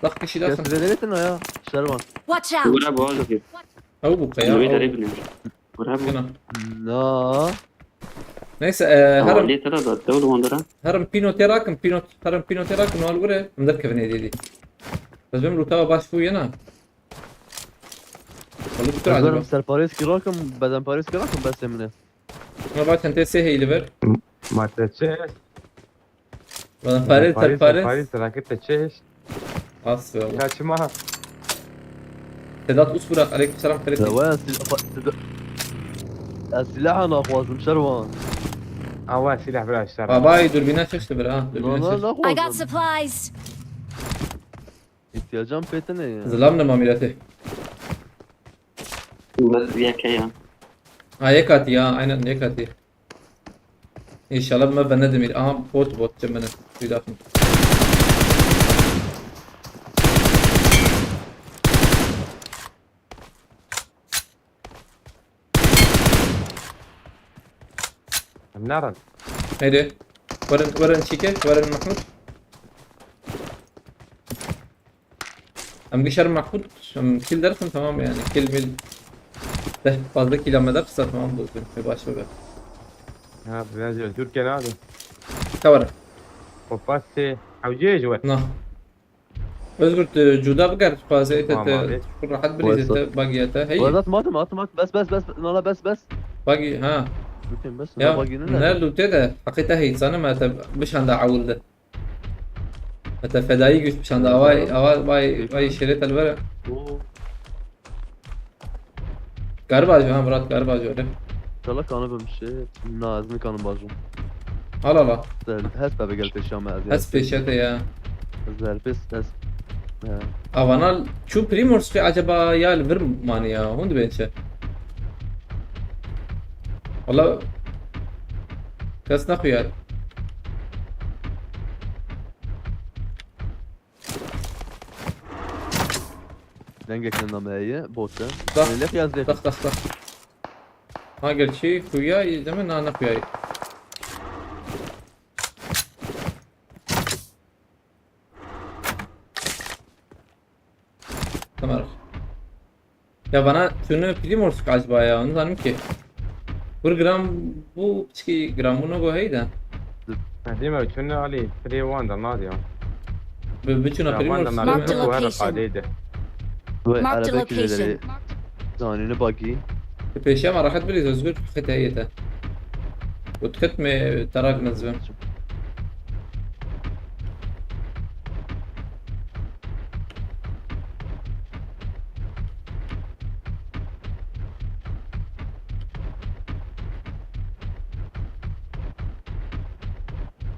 Lak kişi Kes daha. Vê derêtin ya. Şervan. Watch out! Wira bu azok. Ew bu kaya. Wê derê bine. Wira bu. Yana. Na. Neyse, e, herim, lê tera da, dew li wan dera. Herim pînotê rakim, pînot, herim pînotê rakim, wal wire, em derkevin êdî dî. Ez bim rûta baş bû yena. Balık tur acaba. Serparêzkî rakim, bedenparêzkî rakim, besê min e. Buna bak, çentê sê heyli ver. Ma te çi? Bana pare, pare, pare. Pare, rakete çeş. As be. Kaçma. Sedat Usburak, aleyküm selam, Ferit. Ya, ya, sil-, fa-, sil-, ya, silaha naxwazim, Şervan. Awa silah biraz Şervan. Babay, dürbüne çıktı bir ha. No, dürbüne no, çıktı. I got naxwazim. Supplies. İhtiyacım petine ya. Zilam ne mamirati. Bes yeke ya. Ha, yek atî ya, aynen yek atî. İnşallah me ve ne demir. Aha, bot, bot, cem beni. Bir dakika. Em nerin. Haydi. Verin, verin çike, verin Mahmut. Em gişer Mahmut, em kil dersin tamam yani. Kil mil deh fazla kilometre kısa tamam bu gün. Bir başka bir. Ha, biraz Türkiye ne abi? Tamam. Kopası. Avcı ecwet. Na. Özgür, tu cuda biger, fazla ete. Tamam te, abi. Rahat bir izete, bagiyete. Hey. Wala atma, atma, atma, atma. Bes, bes, bes. Nala bes, bes. Bagi, ha. Bütün bes. Ya, bagine ne lute de, hakikaten hey, sana mı ete, bir şanda avuldu. Hatta fedai güç bir şanda. Vay, vay, vay, vay, şeref elbere. Oo. Galiba ha, Murat, galiba öyle. Çala kanı bim şey, na, ez mi kanım bacım. Al, al, al. Zel, hes be gel peşame ez. Hes peşete ya. Zel pes, hes. Ya. Avanal, şu Primorski acaba ya li vir mani ya, hûn dibên çi? Valla kes nexuyar. Dengek ne name ye, bote. Dah. Lef yaz lef. Dah, dah, dah. Ha, gerçi kuya, deme na, ne kuya. Tamam. Ya bana şunu Primorsk acaba ya, onu tanım ki. Bir gram bu, piçki gram bu ne go heyda. Dime şunu Ali, three one da nadia. Bir, bir şuna Primorsk. Marked a location. Marked a location. Zanîne bagî. Tu pêşiya me rehet birîz, Özgür, xite yete. Û diketme terak mezve.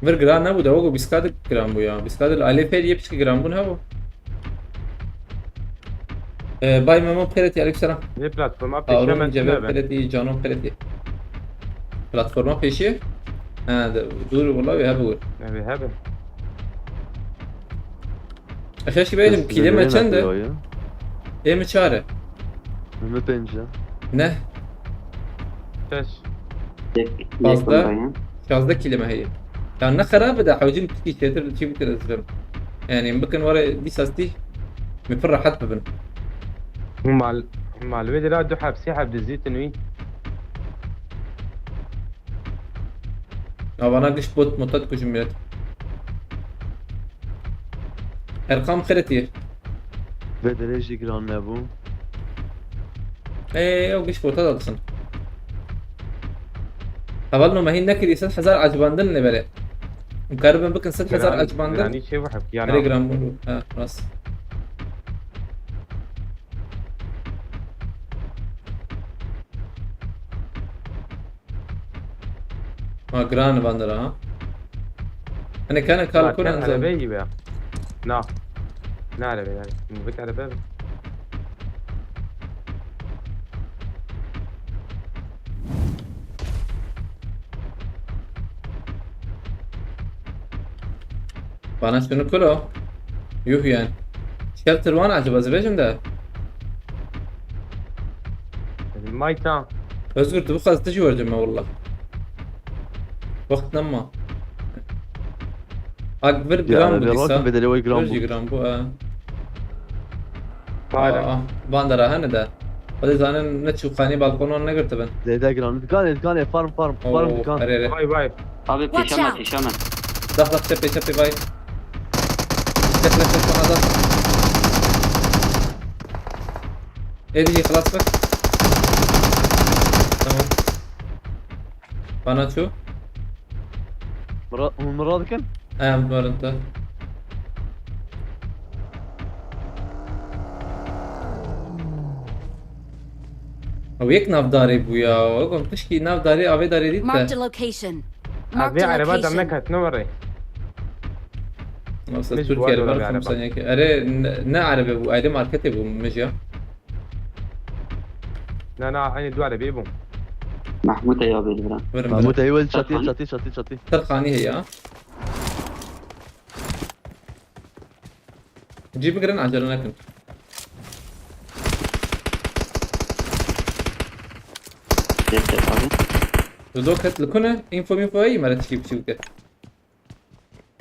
Vir giran nebû de, wego bîst K de giran bû ya. Bîst K de li alê pê yê piçkî giran bûn hebû. Ee, Bay Memo Pereti, aleykümselam. Vê platforma pêşiya me tune be. Pereti, Cano Pereti. Platforma pêşiye? Ha, de, dur wala wê hebe wir. Ev ê hebe. Eşeş gibi elim, kilime çend e? Ê mi çar e? Ê mi pênc e? Ne? Şeş. Yek, yek. Fazla. Şazdeh kilime heye. Ya ne xerab e de hewcin piskî çêtir çî bikir ez bim. Yani bikin were dîsa stî mi pir rehet bibin. Mal, mal wê dira du heb, sê heb dizîtin wî. Avana giş bot motat kujim millet. Erkam xiretiye. Vê derê jî giran nebû. Ê, ew giş bota da disin. Heval no mehîn nekirî sed hezar acibandin lê bere. Em karibin bikin sed hezar acibandin. Giranî çê waheb, ya na. Erê giran bûn. Ha, rast. Ha, giran bandira ha. Hani kana kalkun anzam. Arabeyî be. Na. Ne arabeyî yani? Şimdi bir araba. Bana şunu kuro. Yuh yani. Shelter One acaba zibecim de. Vay ta. Özgür, tu bu kadar jî wercime wallah. Wext nema. Ak vir gram bu dîsa. Bedeli wê gram bu. Vir jî gram bu, ha. Pare. Aa, bandera hene de. Hadi zanin ne çû qanî balkonan negirtibin. Zêde gram. Dikan, dikan, farm, farm. Oo, farm dikan. Erê, erê. Vay, vay. Abi, pêşe me, pêşe me. Dax, dax, çepê, çepê, vay. Çep, çep, çep, bana dax. Êdî jî xilas bik. Tamam. Bana çû. Mira-, hûn mira dikin? Em barin te. Ew yek navdarê bû ya. Oğlum, tişkî navdarê, avê darê dît te. Marked a location. Marked a location. Abi, araba da me ketine were. Nasıl Türkiye araba, araba, araba. Erê, ne, ne araba bu? Ayrı markete bu, Mecya. Na, na, aynı dua da bêbû. Mahmûd ê ya bêli bira. Verin, verin. Mahmûd ê wê çatî, çatî, çatî, çatî. Terxanî heye. Cî bigirin, acele nekin. Yeter abi. Dudo ket li ku ne? Info minfo heye, mere tişkî biçî bike.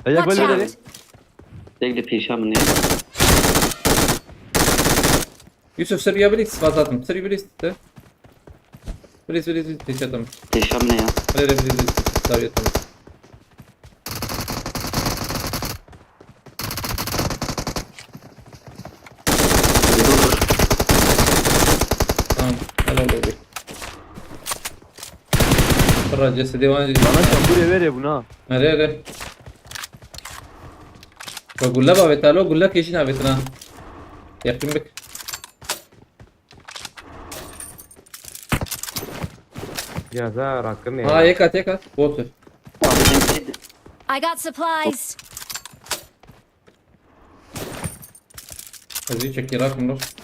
Watch out! Tek de pêşa min ê. Yusuf, ser ya bilî, spas hatim. Ser ya bilî, te. Bilî, bilî, bilî, pêşa tam. Pêşa min ê ya. Hele, hele, bilî, bilî, bilî. Dawiye tam. Tamam, helal oldu. Pira cesedê wan jî. Bana çamburê verê bûna. Erê, erê. Ve gulle bavêt alo, gulle kêşî navêtin ha. Yakın bik. Ceza rakım ya. Ha, yek at, yek at. Bot. I got supplies. Ez vî çekî rakim dost.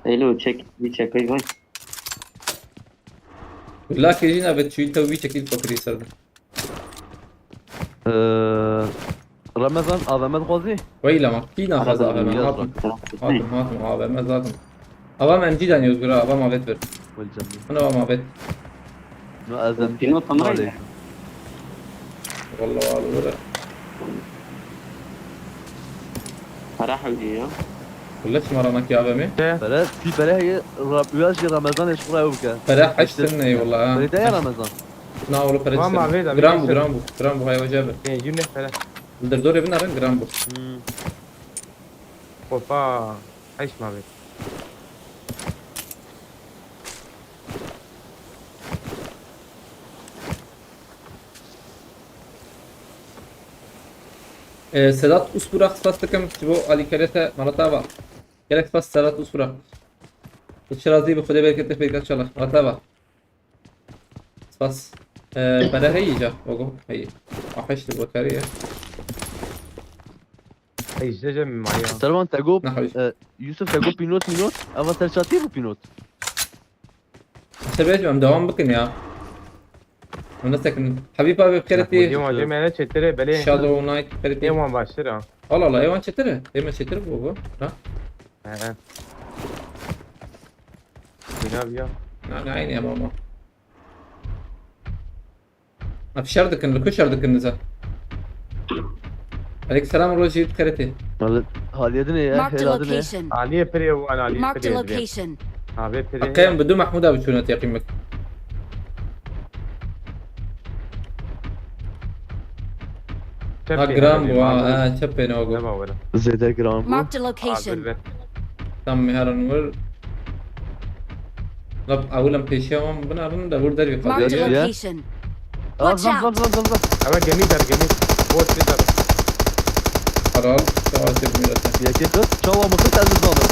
Elo çek, bir çek, vay. Lakê jî nabet çûyî tew vî çekî fakirî ser bin. Ee, Ramazan, A V M dixwazî? Weyla ma, kî naxwaze A V M? Hatim. Hatim, hatim, A V M zaten. Avam em cî danî Özgür ha, avam avêt vir. Welcome. Ana avam avêt. No, ez em Pîno tam malê. Rayne. Vallahi abi böyle. Para hewlî ya. Wala çima ranakî A V M? Pere, pî pere heye, Rab-, wîya jî Ramazan eşkura ew bike. Pere heşt tine eyvallah ha. Pere de ya Ramazan. Na oğlu pere. Tamam abi, abi, gram bu, gram bu, gram bu, hayvaca be. E, yine pere. Derdorê binarin gram bu. Hmm. Hopa, heşt mavê. Ee, Sedat Usburak spas dikim, ji bo alîkarê te, mala te ava. Gelek spas Sedat Usburak. Tu çi razî bi Xwedê bereket te pêk inşallah. Mala te ava. Spas. Ee, pere heyî ca, ogo, heyî. Aheş li bo karî ye. Heyî, ji de cem maye. Servan te got, Nehewî. E, Yusuf te got pînot mînot, eva ser çatî bû pînot. Sebep em devam bikin ya. Em ne sekin. Habib abi, xêretî. Hocam, hocam, ene çetire, belê. Shadow Knight, xêretî. Ê wan baştir ha. Allah Allah, ê wan çetire. Ê me çetire bu, bu. Ha? He, he. Bina biya. Na, na, aynı ama. Ev şer dikin, li ku şer dikin niza? Aleyküm selam, rojî xeretî. Hal-, haliyê din ê, Marked a hêla din ê. Location. Aliyê pirê wan, aliyê Marked a pirê divê. Location. Avê pirê. Aqeyim bi du Mahmud abi çûne teqîm bik. Ha, gram bu, ha, ha, çepê ne bu? Ne bawere? Zêde gram bu. Marked a location. Abi, Tam miharan wir. Rab, ewil em pêşiya wan binarin de wir dervî qadê. Marked a location. Watch out! Zam, zam, zam, zam. Eve gemî der, gemî. Bot bir der. Karal, çawa çek milete. Yekê xist, çawa min xist, ez nizanim.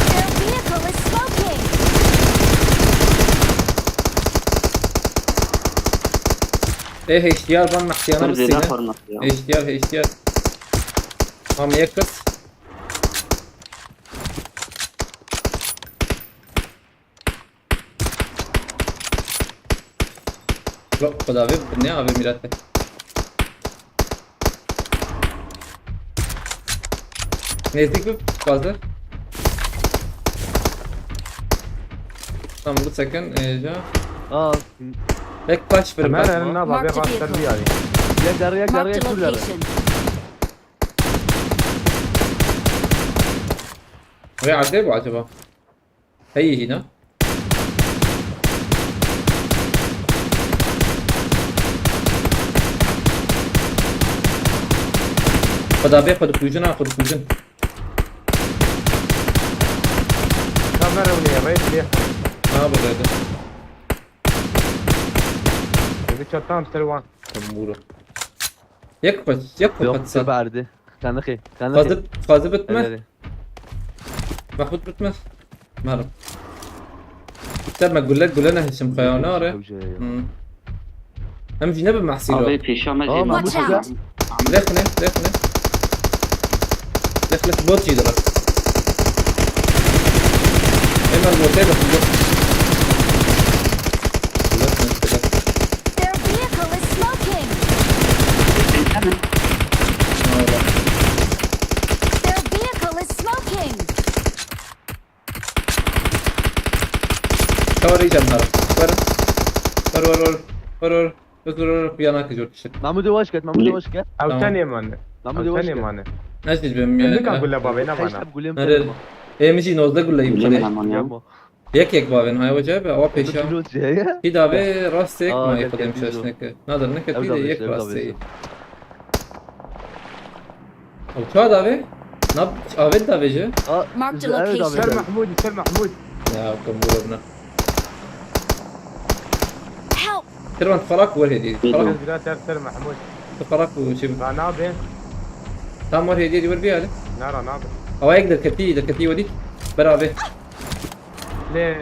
Their vehicle is smoking! Ê, heştiyar van mehtiyana bisîne. Heştiyar, heştiyar. Tam yek kız. Lo, xwedavê ne avê mîrate. Nêzdîk bi, fazla. Tamam, bir second, e, ja. Aa, Tek kaç bir Hemen kaç elin mı? abi, Marked bak vehicle. bir yani. ya garıya garıya Marked a şurada. Location. Ve erde bu acaba? Hey yine. Xweda bê xwe dikujin, ha, xwe dikujin. Kamera wî rêt lê. Ha, bu rêde. Bir çatam ser wan. Tamam, vurun. Yek xwe, yek xwe Yok, patisat. Verdi. Kanıkı. Kanıkı. Fazı, fazı bitme. Elleri. Mahmut bitme. Merhaba. Te me gule gule nehişim xeya, ne are? Hoca ya. Hı. Hem jine bi mahsî Abi, lo. peşime Aa, gelin. Mahmut Watch Hoca. out. Lexne, lexne. Lexne bot jî de bak. Hemen botê de bot. Lexne, lexne. Their vehicle is smoking. Merhaba. Their vehicle is smoking. Çawa rêcan har. Ver. Ver, ver, ver. Ver, ver. Ver, ver, ver. Piyana ki jor kişi. Mahmut yavaş git, Mahmut Uli- yavaş git. Ew Tamam. tenê mane. Mahmut Ew yavaş tenê git. mane. Ne siz benim Em ya. nikan gule bavê ne Kaç bana. tane gulüm Nerede? var? Em jî nozdeh gule yî Gulê xwedê. min hemû ya. Yapma. Yek yek bavên hay wece be awa pêşa. Pilot şey ya. Hî davê rastê yek Aa, mayî yek xwedê yek şaş bîzo. neke. Nadir neke Ev tî da de beş, yek ev da rastê beş. yî. Ew çawa davê? Na avêt davê ji? Aa, Marked evet, location. evet. Ser Mahmud, ser Mahmud. Ya, kabul bûna. Help! Kirvan xalak wer hêdî. Xalak. Ez bira ter ser Mahmud. Tu xalak bû çi. Ra nabe. Tam wer hêdî wer biyale. Na ra nabe. Awa yek derketî, derketî wedî. Berabe. Lê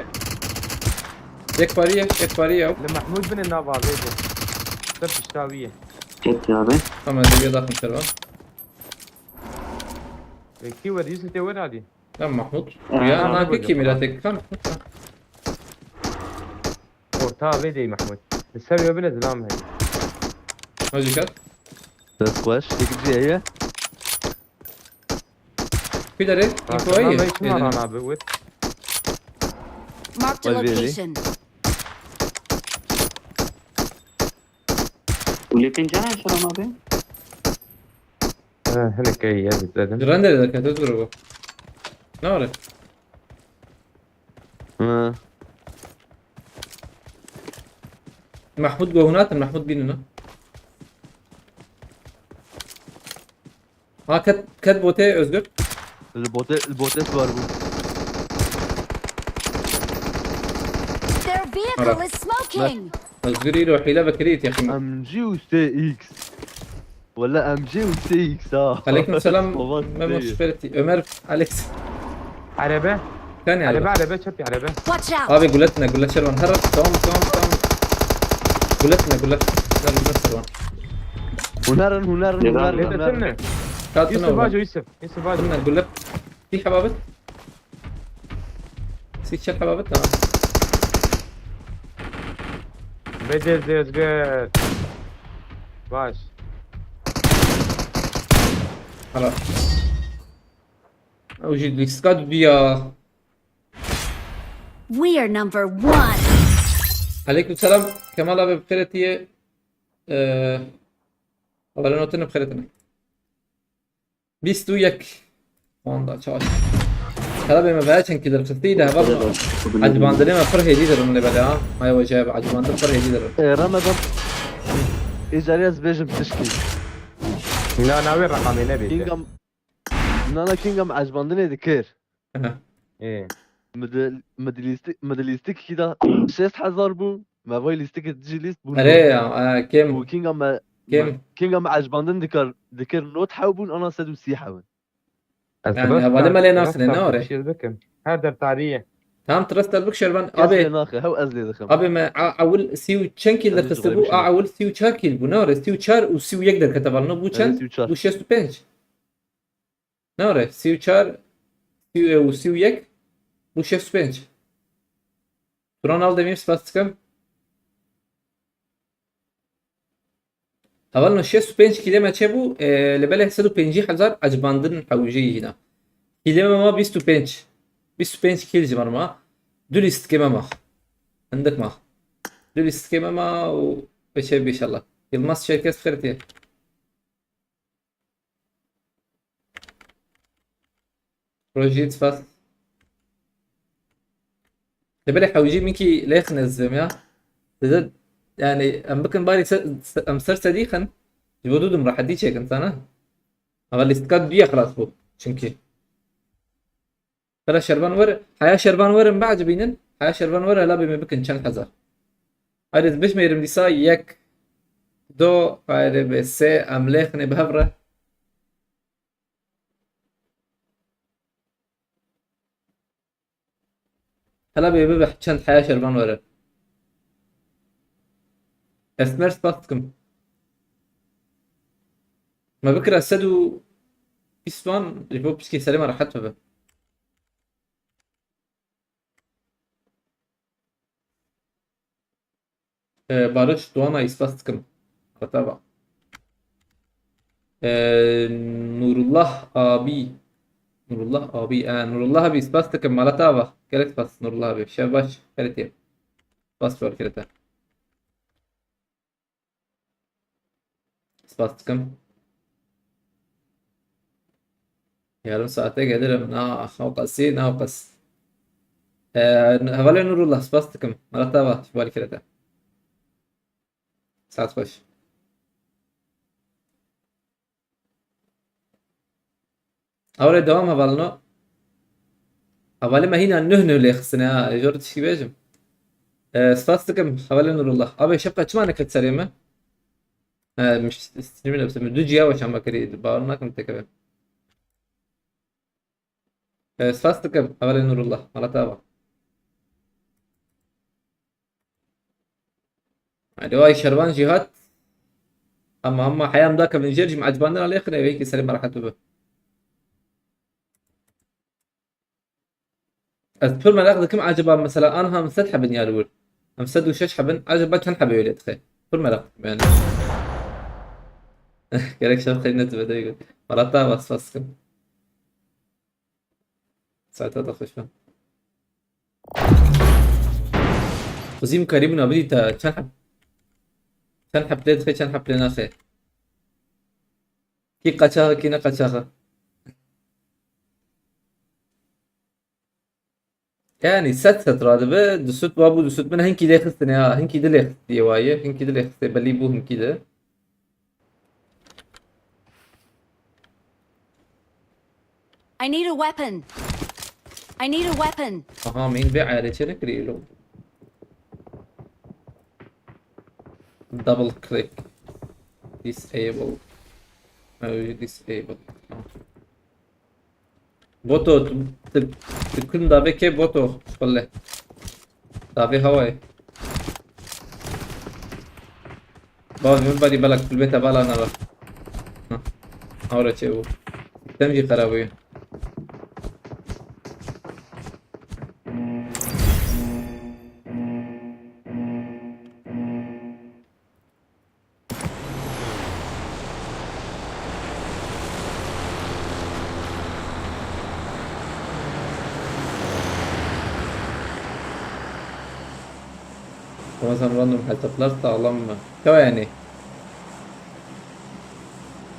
Yek parî ye, yek parî ye. li Mahmud bine nav avê de. Ser pişta wî ye. Çek ya be. Tamam, ez bir daxim ser var. Lê kî wer Yusuf tê wer hadî. Ya Mahmut. Ee, Ya abi nakî buyurun. Kimî ra tek kan. Orta avê dey Mahmud. Li ser wê bine zilam heye. Hacı kat. Dest baş. Çekici ya. Pidere. Bak, İnfoyu. Lan ben kim aran abi? Wit. Marked a Vay be. Location. Gulê pêncan e Şeran abi. He, hinek iyi ya dedim. Rende de kete dur bu. Ne var? Hı. Mahmut gohunatin, Mahmut binine. Ha, ket, ket bote Özgür. Bote, bote var bu. Their vehicle is smoking. Özgür îro hîle vekirî yaqîn. M G û S X. Wala M G û S X ha. Aleyküm selam. Baba, Memo değil. Şüphereti. Ömer Alex. Araba. Sen ya. Araba, araba, çöp araba. Watch out! Abi guletine, gulet Şervan. Her tamam, tamam, tamam. Guletine, gulet. Gel, gulet Şervan. Hunerin, hunerin, Neden? hunerin, Ne desin hunerin. ne? Kalsın Yusuf oğlum. Baco, Yusuf. Yusuf Baco. Bunlar gulet. Bir hababet. Sikçel hababet, tamam. Bedel Özgür. Baş. Hala. Ew jî lîstika diya. We are number one. Aleyküm selam. Kemal abi, bi xêr hatiye. Ee, Haberên otin bi xêr hatine. Bîst û yek. Onda çaş. Xerabê me veya çend kî derxistî de heval. Ecibandinê me pir hêdî dirin lê bele ha. Ay wece be, ecibandin pir hêdî dirin. E, Ramadan. Êcarî ez bêjim tişkî. Na, na wê reqamê nebê. Kingam. Nana Kingam ecibandinê dikir. Aha. Ê. Min di, min di lîstik, min di lîstikekî de şêst hezar bû. Me vay lîstikê dijî lîst bû. Erê ya, e, kêm. Û Kingam me, Kêm. me, Kingam me ecibandin dikar, dikir not hew bûn, ana sed û sî hew in. Ez Yani, rest hevalê bak, me lê rest nasine, ne bak, are? Bir şey bakın. Her der tarihi. Tam trust el bikşer ben. Kes Abi, lê naxe, hew ez lê dixim. abi me a, ewil sî û çend kîl Ez derxiste jixwe bû? bişim. A ewil sî û çar kîl bû, ne are? Sî û çar û sî û yek derkete val, ne bû Evet, çend? sî û çar. Bû şêst û pênc. Ne are? Sî û çar, sî û, û sî û yek, bû şêst û pênc. Turan al demî spas dikim. Hevalno şêst û pênc kîlê me çêbû, e, li belê sed û pêncî hezar ecibandin hewceyî hîna. Kîlê me ma bîst û pênc. Bîst û pênc kîl ji me re ma. Du lîstikê me ma. Hindik ma. Du lîstikê me ma û beşê bî inşallah. Yilmaz Çerkes bi xêr tê. Rojî spas. Lê belê hewcî min kî lêxin ez dibêm ya. Dede, yani em bikin barî se-, se-, em ser sedî xin. Ji bo dû dim rehetî çêkin sana. Ava lîstika duye xilas bû. Çünkü. Hela Şervan were, haya Şervan were min biecibînin. Haya Şervan were hela bê me bikin çend hezar. Haydi ez bişmêrim dîsa yek, do, haydi bê sê, em lêxinê bi hev re. Hela bê bibe çend haya Şervan were. Esmer spas dikim. Me bikira sed û bîst wan, ji bo piskê serê me rehet bibe. Ee, Barış Doğan'a ispas dikim. Kataba. Ee, Nurullah abi. Nurullah abi. Ee, Nurullah abi ispas dikim. Malata bak. Gerek spas Nurullah abi. Şevbaş. Heretiye. Spas var kirete. Spas dikim. Yarım saate gelirim. Na, o qasî, na, o qas. Ee, hevalê Nurullah, spas dikim. Malata bak. Şevbaş kirete. Saat xweş. Awre devam hevalno. Hevalê me hîna nuh nuh lê xistine ha. Jor tişkî bêjim. E, spas dikim hevalê Nurullah. Abi şefqa çima neket serê me? He, miş-, streamî nefse min. Du ciya weşan me kirî. Bawer nakim têkeve. E, spas dikim hevalê Nurullah. Malata bak. Alo, ay Şervan Cihat. Ama, ama heyam da kevin jer jim acbandan alê xine ve ki serê me rehet bibe. Ez pir merak dikim acaba mesela anha em sed hebin ya li wir. Em sed û şeş hebin acaba çend hebe wê lê dixe? Pir merak dikim yani. Gerek şev xeyr netibe de got. Malata bak spas dikim. Saeta da xweş be. Xwezî min karîbûna bidî te çend heb-, çend heb lê dixe, çend heb lê naxe. Kî qaçax e, kî ne qaçax e. Yani set set radibe, du sed wa bû, du sed min hinkî lê xistine ya, hinkî di lê xistiye waye, hinkî di lê xistê belî bû, hinkî di. I need a weapon. I need a weapon. Aha, min bê erê çê nekirî lo. Double click. Disable. Ew disable. Boto, tu, tu, tu kum davê kê boto, şulle. Davê hawayê. Bavê min berî belek kulbê te bala nebe. Heh. Awre çê bû. Sistem jî xerab bûye. Ramazan random hesaplar sağlam mı? Tamam yani.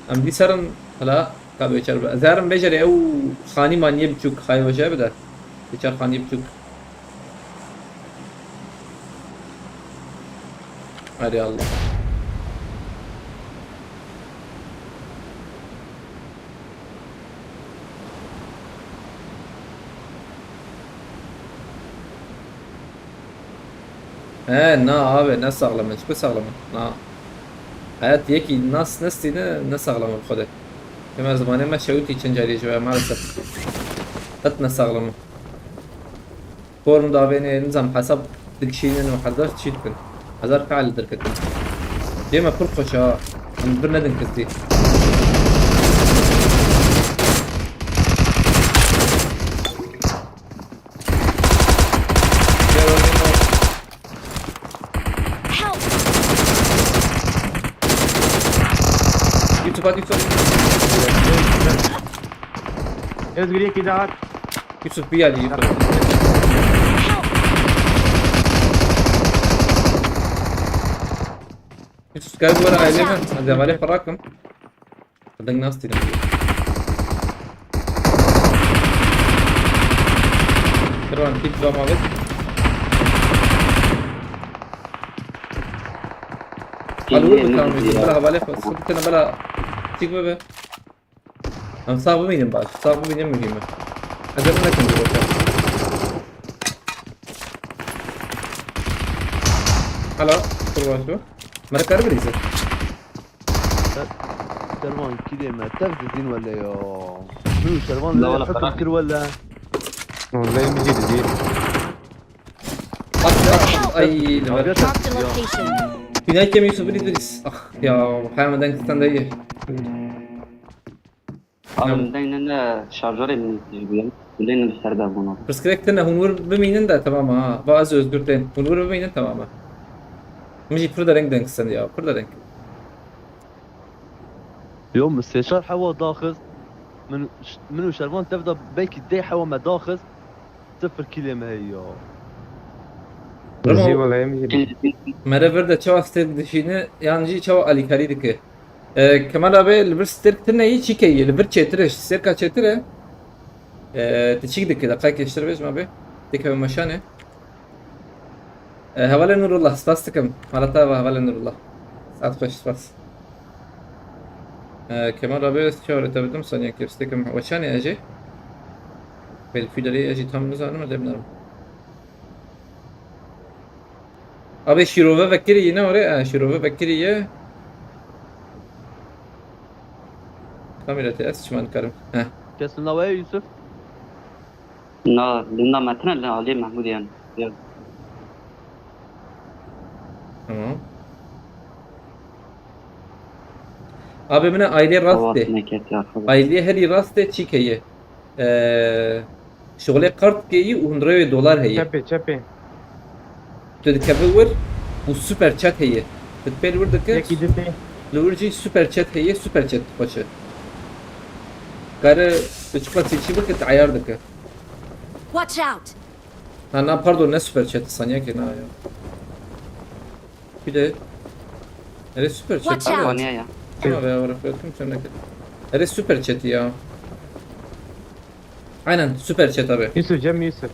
Em dî serin hela ka bêçer be. Zerin bêjere ew xanî maniyê biçûk xayê weşe bide. Bêçer xaniyê biçûk. Hadi Allah. He, na abi, ne sağlam e, çiku sağlam e. Na. Hayat yekî nas nestîne, ne sağlam e bi xwedê. Ema zimanê me şewitî çend carî ji we maalesef. Qet ne sağlam e. Form davênê, nizam hesab dikişînin û hezar çî dikin. Hezar fiil derketin. Dê me pir xweş a. Em bir nedin kesî. Help! Yusuf, hadi Yusuf. Ez giriye ki daha. Yusuf, bir yer Yusuf. Help! Gel bu ara aileme. Hadi havale para akım. Kadın nasıl dedim? Kırvan tip zam abi. Alur mu tamam? Bela havale sıkıntı bela. Çık bebe. Em sağ bimînin baş. Sağ bimînin muhîm e. Ez ê nekim bir bakayım. Hala. Dur baş dur. Mera kar bir izle. Şervan kilê me tev dizîn wele ya. Min û Şervan lê xekum kir wele. Wele min jî dizî. At, at, ay, li ber. Marked a location. Tünel kemiği sıfır İdris. Ah ya, hemen denk sen de iyi. Abi, min deyne ne şarjorê min tijbûye. Min deyne li ser de bûna. Pirsgirêk tune, hûn wir bimînin de temam ha. Va ez Özgür tên. Hûn wir bimînin temam e. Min jî pir dereng denk sen ya, pir dereng. Yo, min sê çar hewa daxist. Min, min û Şervan tev de belkî deh hewa me daxist. Sıfır kilê me heye ya. Remo, Zî wele em jî. Mere vir de çawa stêrk dişîne, yan jî çawa alîkarî dike. E, Kemal abi, li vir stêrk tune yî çîke yî, li vir çêtir e, stêrka çêtir e. E, ti çîk dike, deqayekê ji te re bêjim abi. Dikeve meşanê. E, hevalê Nurullah, spas dikim. Hala te ava hevalê Nurullah. Saet xweş, spas. E, Kemal abi, ez çawa te bidim, saniye kir, stêkim. Weçanê ejê? Belkî derê ejî tam nizanim, ez ê binerim. Abi şîrove vekirî yine orê, e, şîrove vekirî ye. Kamera te ez çiman karim. Heh. Kes li navê Yusuf? Na, li na me tine li aliyê Mehmûdê yan. Ya. Tamam. Abi min ailê rast Awa de. Neket ya, xeber. Ailê herî rast de çîke ye. Ee, şixulê kart keyî û hundirê wê dolar heye. Çepê, çepê. Tu dikeve wir û super chat heye. Tu pêl wir dike. Yekî di pê. Li wir jî super chat heye, super chat xweş e. Kare tu çiqa çîçî bike, tu eyar dike. Watch out! Ha, na, pardon, ne super chat, saniye ki, na ya. Bir de. Nereye super chat? Watch out! Saniye ya. Tamam ya, bırak, bırakın, sen de git. Nereye super chat ya? Aynen, super chat abi. Yusuf, Cem Yusuf.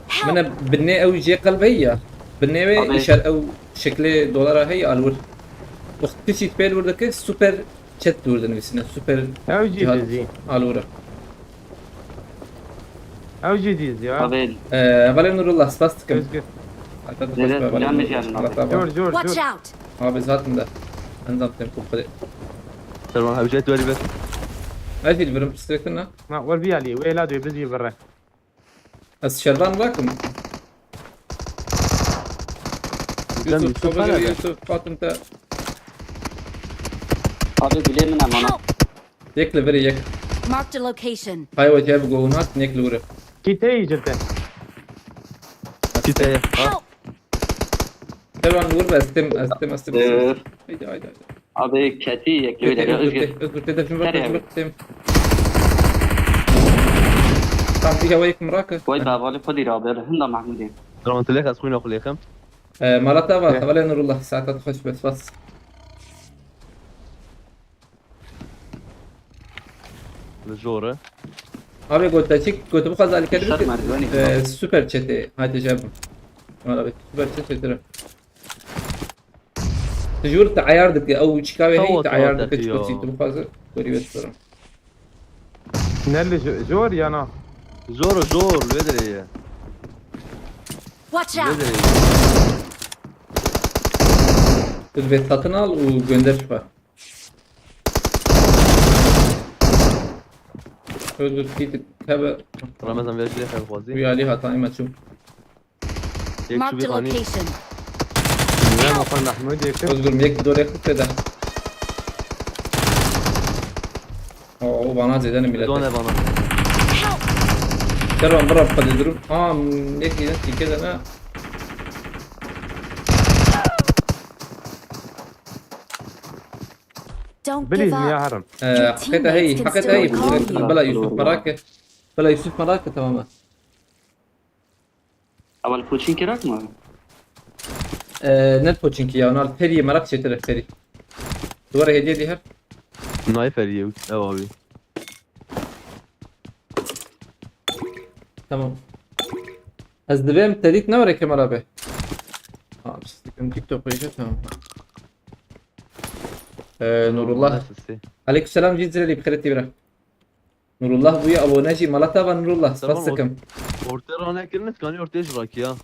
Help! Mine binê ew jê qelb heye ya. Binê ve Abi. Işar ew şekli dolara heye alwir. Wextî çît pêl wir dike super chat dûr dinivîsine. Super Ew jî cihaz dizî. Alwir e. Ew jî dîz ya. Abi. Ee, hevalê Nurullah, spas dikim. Özgür. Hatta Nere, bak, hevalê yanlış Nurullah, yanına Allah abi. Tamam. Jor, jor, Watch jor. Out! Abi zaten de. Enzam tem kupre. Tamam, abi, jet var bir. Ay, fil birim, strektin ha. Ma, var bir ali, wê la dê bizî birre. Ez şervan rakim. Hocam, Yusuf, Yusuf, Yusuf, hala Yusuf, da. Yusuf, Fatım te. Abi, bilê min emana. Help! Yek li virê yek. Marked a location. Hay wekî ev go hûn hat, yek li wir e. Kî tê yî cil te? Kî tê yî? Ha. Help! Te wan li wir be, ez têm, ez têm, ez têm. Ee. Haydi, haydi, haydi. Abi, ketî yek li wir e, Özgür. Özgür, Özgür, te defin ver, Nereye Özgür, abi? Têm. Tam, îja wek min rake. Vay be, vali xwe dîra abi, hinda Mahmudê. Tamam, tu lêx, ez xwîna xwe lêxim. Ee, mala te va, hevalê Nurullah, saeta te xweş be, spas. Li jor e. Abi, gote çik, gote bu kadar alîkarî Şart bike, merdivenî. Ee, super chatê, hadi cevabım. Valla be, super chat çêtir e. Tu jor te ayar dike, ew çikavê Tawa, heyî te tawa ayar dike, teqiyo. Çiko çî tu bixwaze, gorî wê sor. Ne li jo-, jor ya na? Jor, jor, li vê derê ye. Watch out! Li vê derê ye. Tu divê satın al û gönder çipa. Özgür, git, tabi. Ramazan, ver şuraya, sen fazla. Uyarı hatayı maçım. Yek Marked a çubî xanî. Location. Ne bakan Mahmud yek. Özgür, yek dore kırk ede. O, o bana zeden millet. Done bana. Help! Kervan, bırak hadi durum. Aa, yek yine tike de ne? Don't give up. Bilin ya haram. Ee, hakikaten hey, hakikaten hey. Bela Yusuf merak et. Bela Yusuf merak et, tamam mı? Ewel Puçin kirak mı? Ee, net poçinki ya, nal feriye merak çêtir e, feri. Duvara hediye diye her. Nayê feriyê ew abi. Tamam. Ez divêm te dît ne were Kemal abi. Ha, pislikim TikTok koyacak tamam. Ee, Nurullah. Nasıl? Aleykümselam Cizreli, bi xêrê tî bira. Nurullah bûye abone jî, mala te va Nurullah, spas Tamam, dikim. Ortaya rane kirin, kanî ortaya jî rakiya.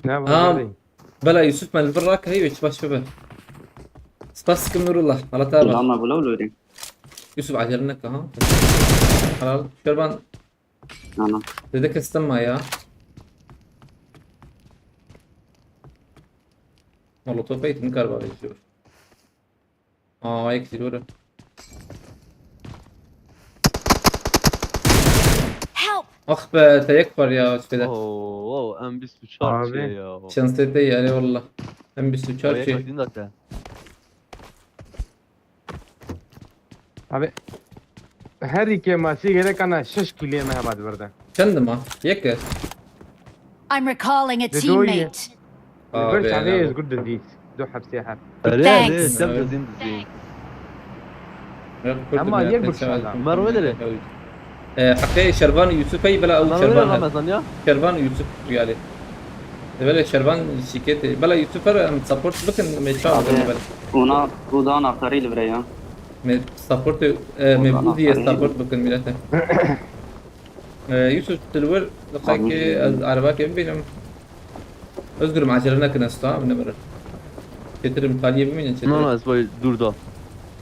Ne Ha. var? Bela Yusuf, me li vir rakirî, wê çi baş bibe. Spas dikim Nurullah, mala te va. Lama bula lorê. Yusuf, acele neke ha. Helal. Şerban, Ana. dede kestim ma ya. Molotof eğitim galiba benziyor. Aa, ayak izi doğru. Help! Ah be, te yek var ya, şeyde. Oo, oo, M bîst û çar Abi. çi ya. Şanslı değil yani valla. Hem bir suçar Ayak şey. Aydın da te. Abi. Her iki masî gerek ana şeş kîlê me hebat birde. Çendim ha? Yek. I'm recalling a Did you hear? Teammate. Aa, Bir be, tane ya. Is good disease. Do hepsi hep. Öyle Thanks. öyle. Sen Evet. de zin zin. Yok, Ama kurdum ya, yek ben bir şey severim. adam. Ömer öyle. E, hakkı Şervan Yusuf ey bela Lan avu öyle Şervan ha. Ramazan ya. Şervan Yusuf yani. Evvel Şervan şikete. Bela Yusuf her em support bakın me çağır Abi. beni bela. Ona bu da anahtarı ile buraya. Me support e, me Ondan bu diye sonra support bakın millete. E, Yusuf Silver, laqaki Abi. ez araba kevin benim. Özgürüm acele nakin esta, ne bere. Getirim taliye biminin No no, ez boy dur da.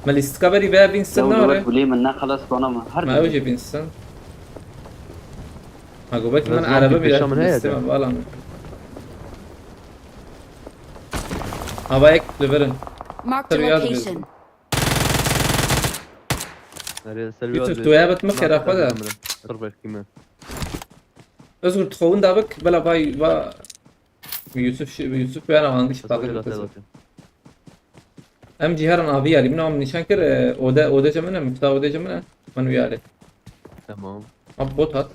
Me listka beri veya binsin ne Yavru var? bak, bu lê min ne xelas bana mı? Her Ma gün. Ew jê bînsin. Ha, go belkî Biraz min daha erebe bir bîra yaşamın heye listê de. me bala min. Hava ek li vir in. Marked a Tabii, yaz location. Nereye ser Yusuf, tu ya bet mi xêra xwe de? Sır belki mi? Özgür, tu xwe winda bik, bela vay va. Yusuf şi-, Yusuf ya na hangi şi taqî bikin. Em cî herin avî yarî, min am nîşan kir, e, ode, ode ce min e, mifta ode ce min e, min wî yarê. Tamam. Abi bot hat.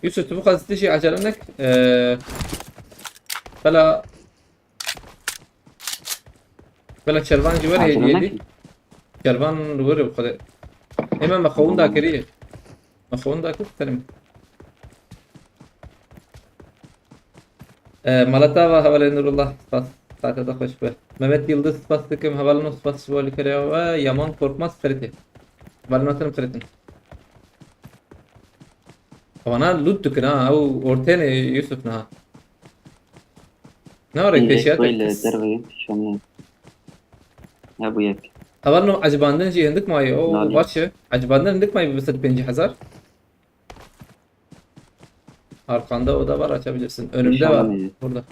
Yusuf, tu bu kadar şey acele nek. Ee, bela, bela Şervan civar Acele hediye nek. değil. Şervan were bu kadar. Hemen me xewin da kiriye. Me xewin da kir terim. Ee, Malata ve Hevalê Nurullah, spas. Saate de xweş be. Mehmet Yıldız, spas dikim. Hevalino, spas ji bo alîkariya we. Yaman Korkmaz, xirîtê. Hevalino, terim xirîtin. Wana loot dikin ha. Ew ortêne Yusuf niha. Ne var pêşiya Wê li tek? derve şamê. Ya bu yek. Hevalino, ecibandin jî hindik mayî. O Nalî. baş e. Ecibandin hindik mayî bi sed pêncî hezar. Arkanda oda var, açabilirsin. Önümde var. Nişanlı mı? Burada.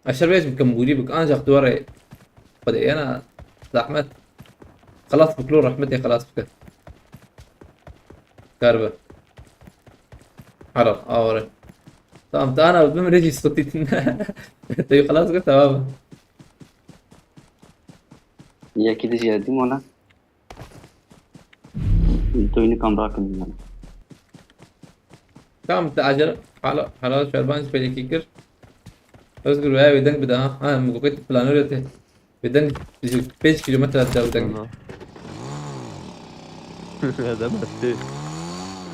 Aşırı beş bikim, guri bik. Ancak duvara. Hadi yana zahmet. Xelas bik lo, rahmetê xelas bike. Kar be. Arab, aware. Tamam, ta ana bimre jî sotitin. Te xelas bike, tamam. Yekî dijî ez dîm ona. Toyni kan bırakın yani. Tamam, te acele. Hala, hala Şerban jî pelekî kir. Özgür veya wê deng bide ha. Ha, min gokê planı öğreti. Wê deng pênc kilometre hatta wê deng. Tamam. Adam hastayım.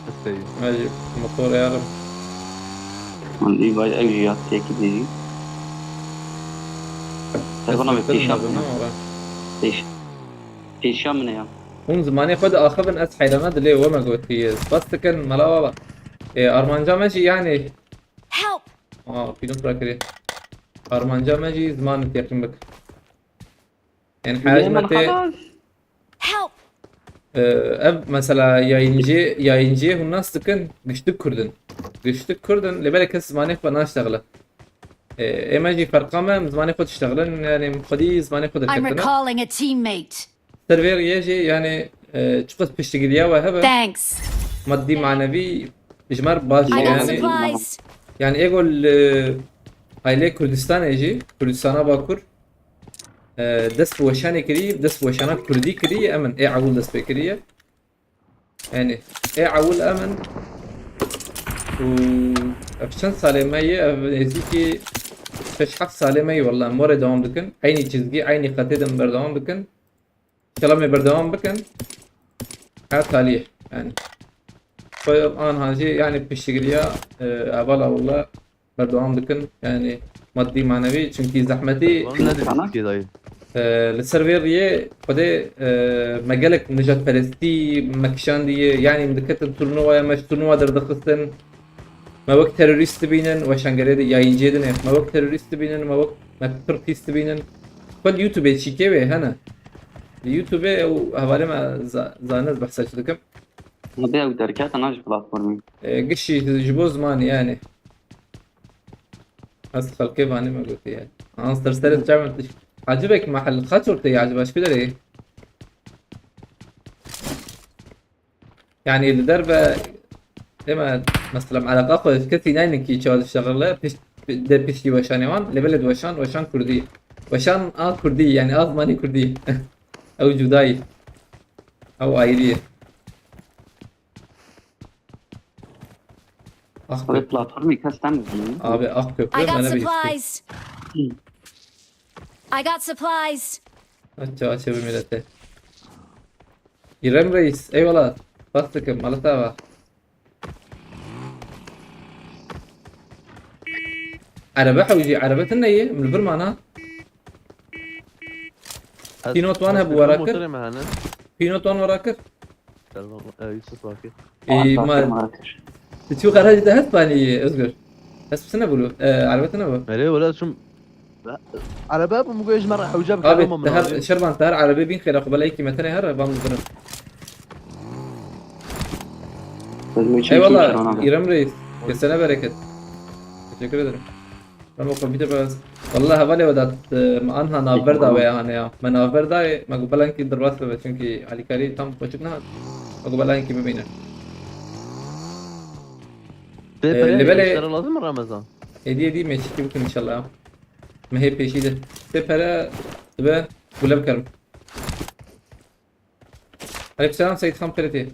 Hastayım. Hadi motor yarım. Lan iyi bay ev ya teki değil. Telefona bir Nasıl pêşa yaptın mı? Ama ben. Pêş. Pêşa mı ne ya? Hûn zimanê xwe diaxivin, ez heyrana dilê we me gotiye. Spas dikin, mala baba. Ê, armanca me jî, yanî, Help! aa, pîlûn rakirî. Armanca me jî ziman teqîn bik. Yanî, Hemen hejmetê, xelas. Help! e, ev mesela yayıncı, yayıncıyê hûn nas dikin, giştik Kurdin. Giştik Kurdin, lê belê kes zimanê xwe naştexile. E, ê me jî ferqa me, em zimanê xwe diştexilin, yanî, xwedî zimanê xwe I'm derketine. Recalling a teammate. Ser vê riyê jî, yanî, e, çiqas piştgiriya we hebe, Thanks. maddi manevi ji me re baş I e, got yanî. Supplies. Yani ego li ailê Kurdistanê jî, Kurdistana Bakur, e, dest bi weşanê kirî, dest bi weşana Kurdî kirî, emin ê ewil dest pê kiriye. Yani ê ewil emin û ev çend salê me ye, ev nêzîkî şeş heft salê me ye, wela em were dewam dikin. Eynî çizgî, eynî xetê de em berdewam dikin. Kelamê berdewam bikin. Her taliyê. Yani. Xwe anha jî yani piştgiriya, e, hevala wela berdewam dikin. Yani maddi manevi çünkü zehmetî, e, li ser vê riyê Xwedê, e, me gelek nijadperestî me kişandiye. Yani em diketin turnuvaya, me ji turnuva derdixistin. Me wek terorîst dibînin, weşangerê de yayînciyê din e. Me wek terorîst dibînin, me wek me pir pîs dibînin. Xwe li YouTubeê çîkê wê hene. Li YouTubeê ew hevalê me za-, zane ez behsa çi dikim. Hebe ew derkete na ji platformê. E, gişî ji bo zimanî yani. Ez xelkê vanê me gotî yani. An ser serê çav min tişt. Acibek mahal xaç ortê ya acaba şu derê? Yani li derve deme mesela elaka xwe kesî naynin ki çawa diştexile pişt de piştî weşanê wan, lê belê weşan, weşan kurdî. Weşan a kurdî yani a zimanî kurdî. Ew cudayî. Ew ayrî ye. Ah, Xwedê platformê kes tem dibînin. Abi ah köprü I got bana bir isteği. Supplies. I got supplies. Aç aç bir millete. İrem Reis, eyvallah. Bastıkım, Malatava. Araba hewci, araba tınne ye, min bir mana. Pinot wan hebu warakir. Motorê me hene. Pinot wan warakir. Selman, e, Yusuf Bakir. Ê, ma, tu çû garajê de hest banî, Özgür? Hest bisine bulu. E, araba tine bu. Erê, wala çum. Araba bu mu gojma hewca bi. Abi, kalma te her, şerban, te her araba bin xêra xwe, belê ki me tenê her, ban birin. Eyvallah, İrem Reis. Kesene bereket. Teşekkür ederim. Tamam, komputer biraz. Vallahi hevalê we dat, e, me anha navber da we ya, hane ya. Me navber da, me got belankî derbas be, çünkü alîkarî tam xweşik nehat. Me got belankî bibîne. Te E, pere lê belê işlere lazım mı Ramazan? Êdî, êdî mêçikî bikin inşallah ya. Me hê pêşî de. Te pere dibe gule bikerim. Aleykümselam Seyit Xan Pereti.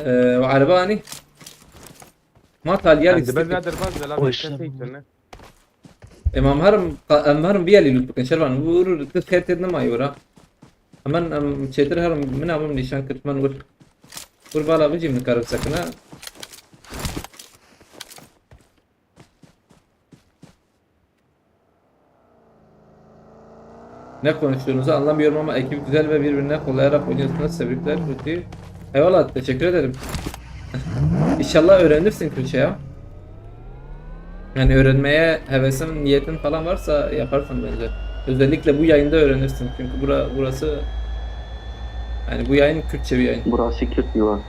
Ee, ve araba hani? Ma taliya. Yani listesi. Ben zaten fazla la. Hoş. Kesin. Em herim, em herim vî yalî lût bikin, Şervan. Vur, tu xêr têt nema yora. Hemen em çêtir herim, min hemen nîşan kir, min vur. Vur bala bijî min karim sekine. Ne konuştuğunuzu anlamıyorum ama ekip güzel ve birbirine kollayarak oynuyorsunuz. Tebrikler, Ruti. Eyvallah, teşekkür ederim. İnşallah öğrenirsin Kürtçe ya. Yani öğrenmeye hevesin, niyetin falan varsa yaparsın bence. Özellikle bu yayında öğrenirsin. Çünkü bura, burası, yani bu yayın Kürtçe bir yayın. Burası Kürt yuvası.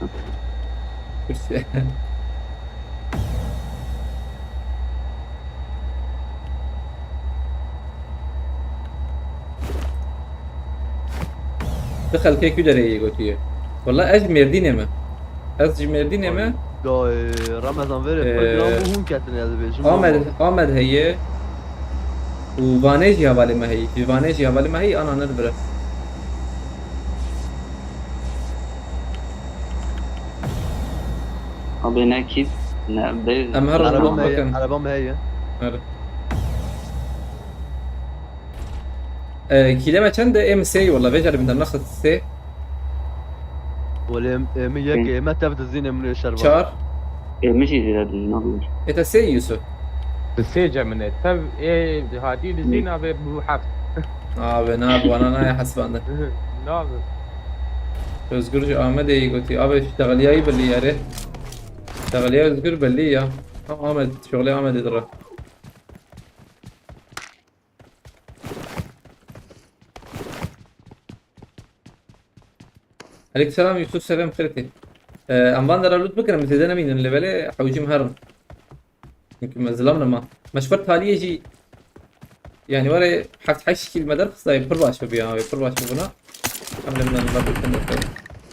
Kürtçe. Tu xelkê ku derê yê gotiye? Wala ez ji Mêrdînê me. Ez ji Mêrdînê me. Ay, Ramazan verê, Ee, pir giran bû, hûn ketine, ez dibêjim, Amed, ama. Amed heye û Vanê jî hevalê me heye. Ji Vanê jî hevalê me heye, ana ne dibire. Abi ne kî, ne be. Em her Araba zaman me heye, bakın. Araba me heye. Her. E, kîleme çend e? Ê min sê, wala vêca li min dernaxist sê. Wele em, em yek, Hı. Em tev dizîn em nê şervan. Çar. Em jî zêde dizîn, ne olur. E te sê Yusuf. Di sê ce min e. Tev ê hatî dizîn, Hı. Abi bu heft. Abi ne abi, bana ne hesbandın. Ne abi? Özgür ji Amedê yî gotî. Abi şu teğliyayı belli yare. Teğliya Özgür belli ya. Tam Amed, şoğle Amedê dira. Aleykümselam Yusuf, selam xêrtê. Ee, em van dera lût bikin, em zêde nemînin lê belê hewcî me herin. Çünkü me zilam nema. Me ji xwe taliyê jî Yani var ya, heft heşt kîl me derxistayê, pir baş bibî ya, pir baş bibûna. Em li min bibîtin.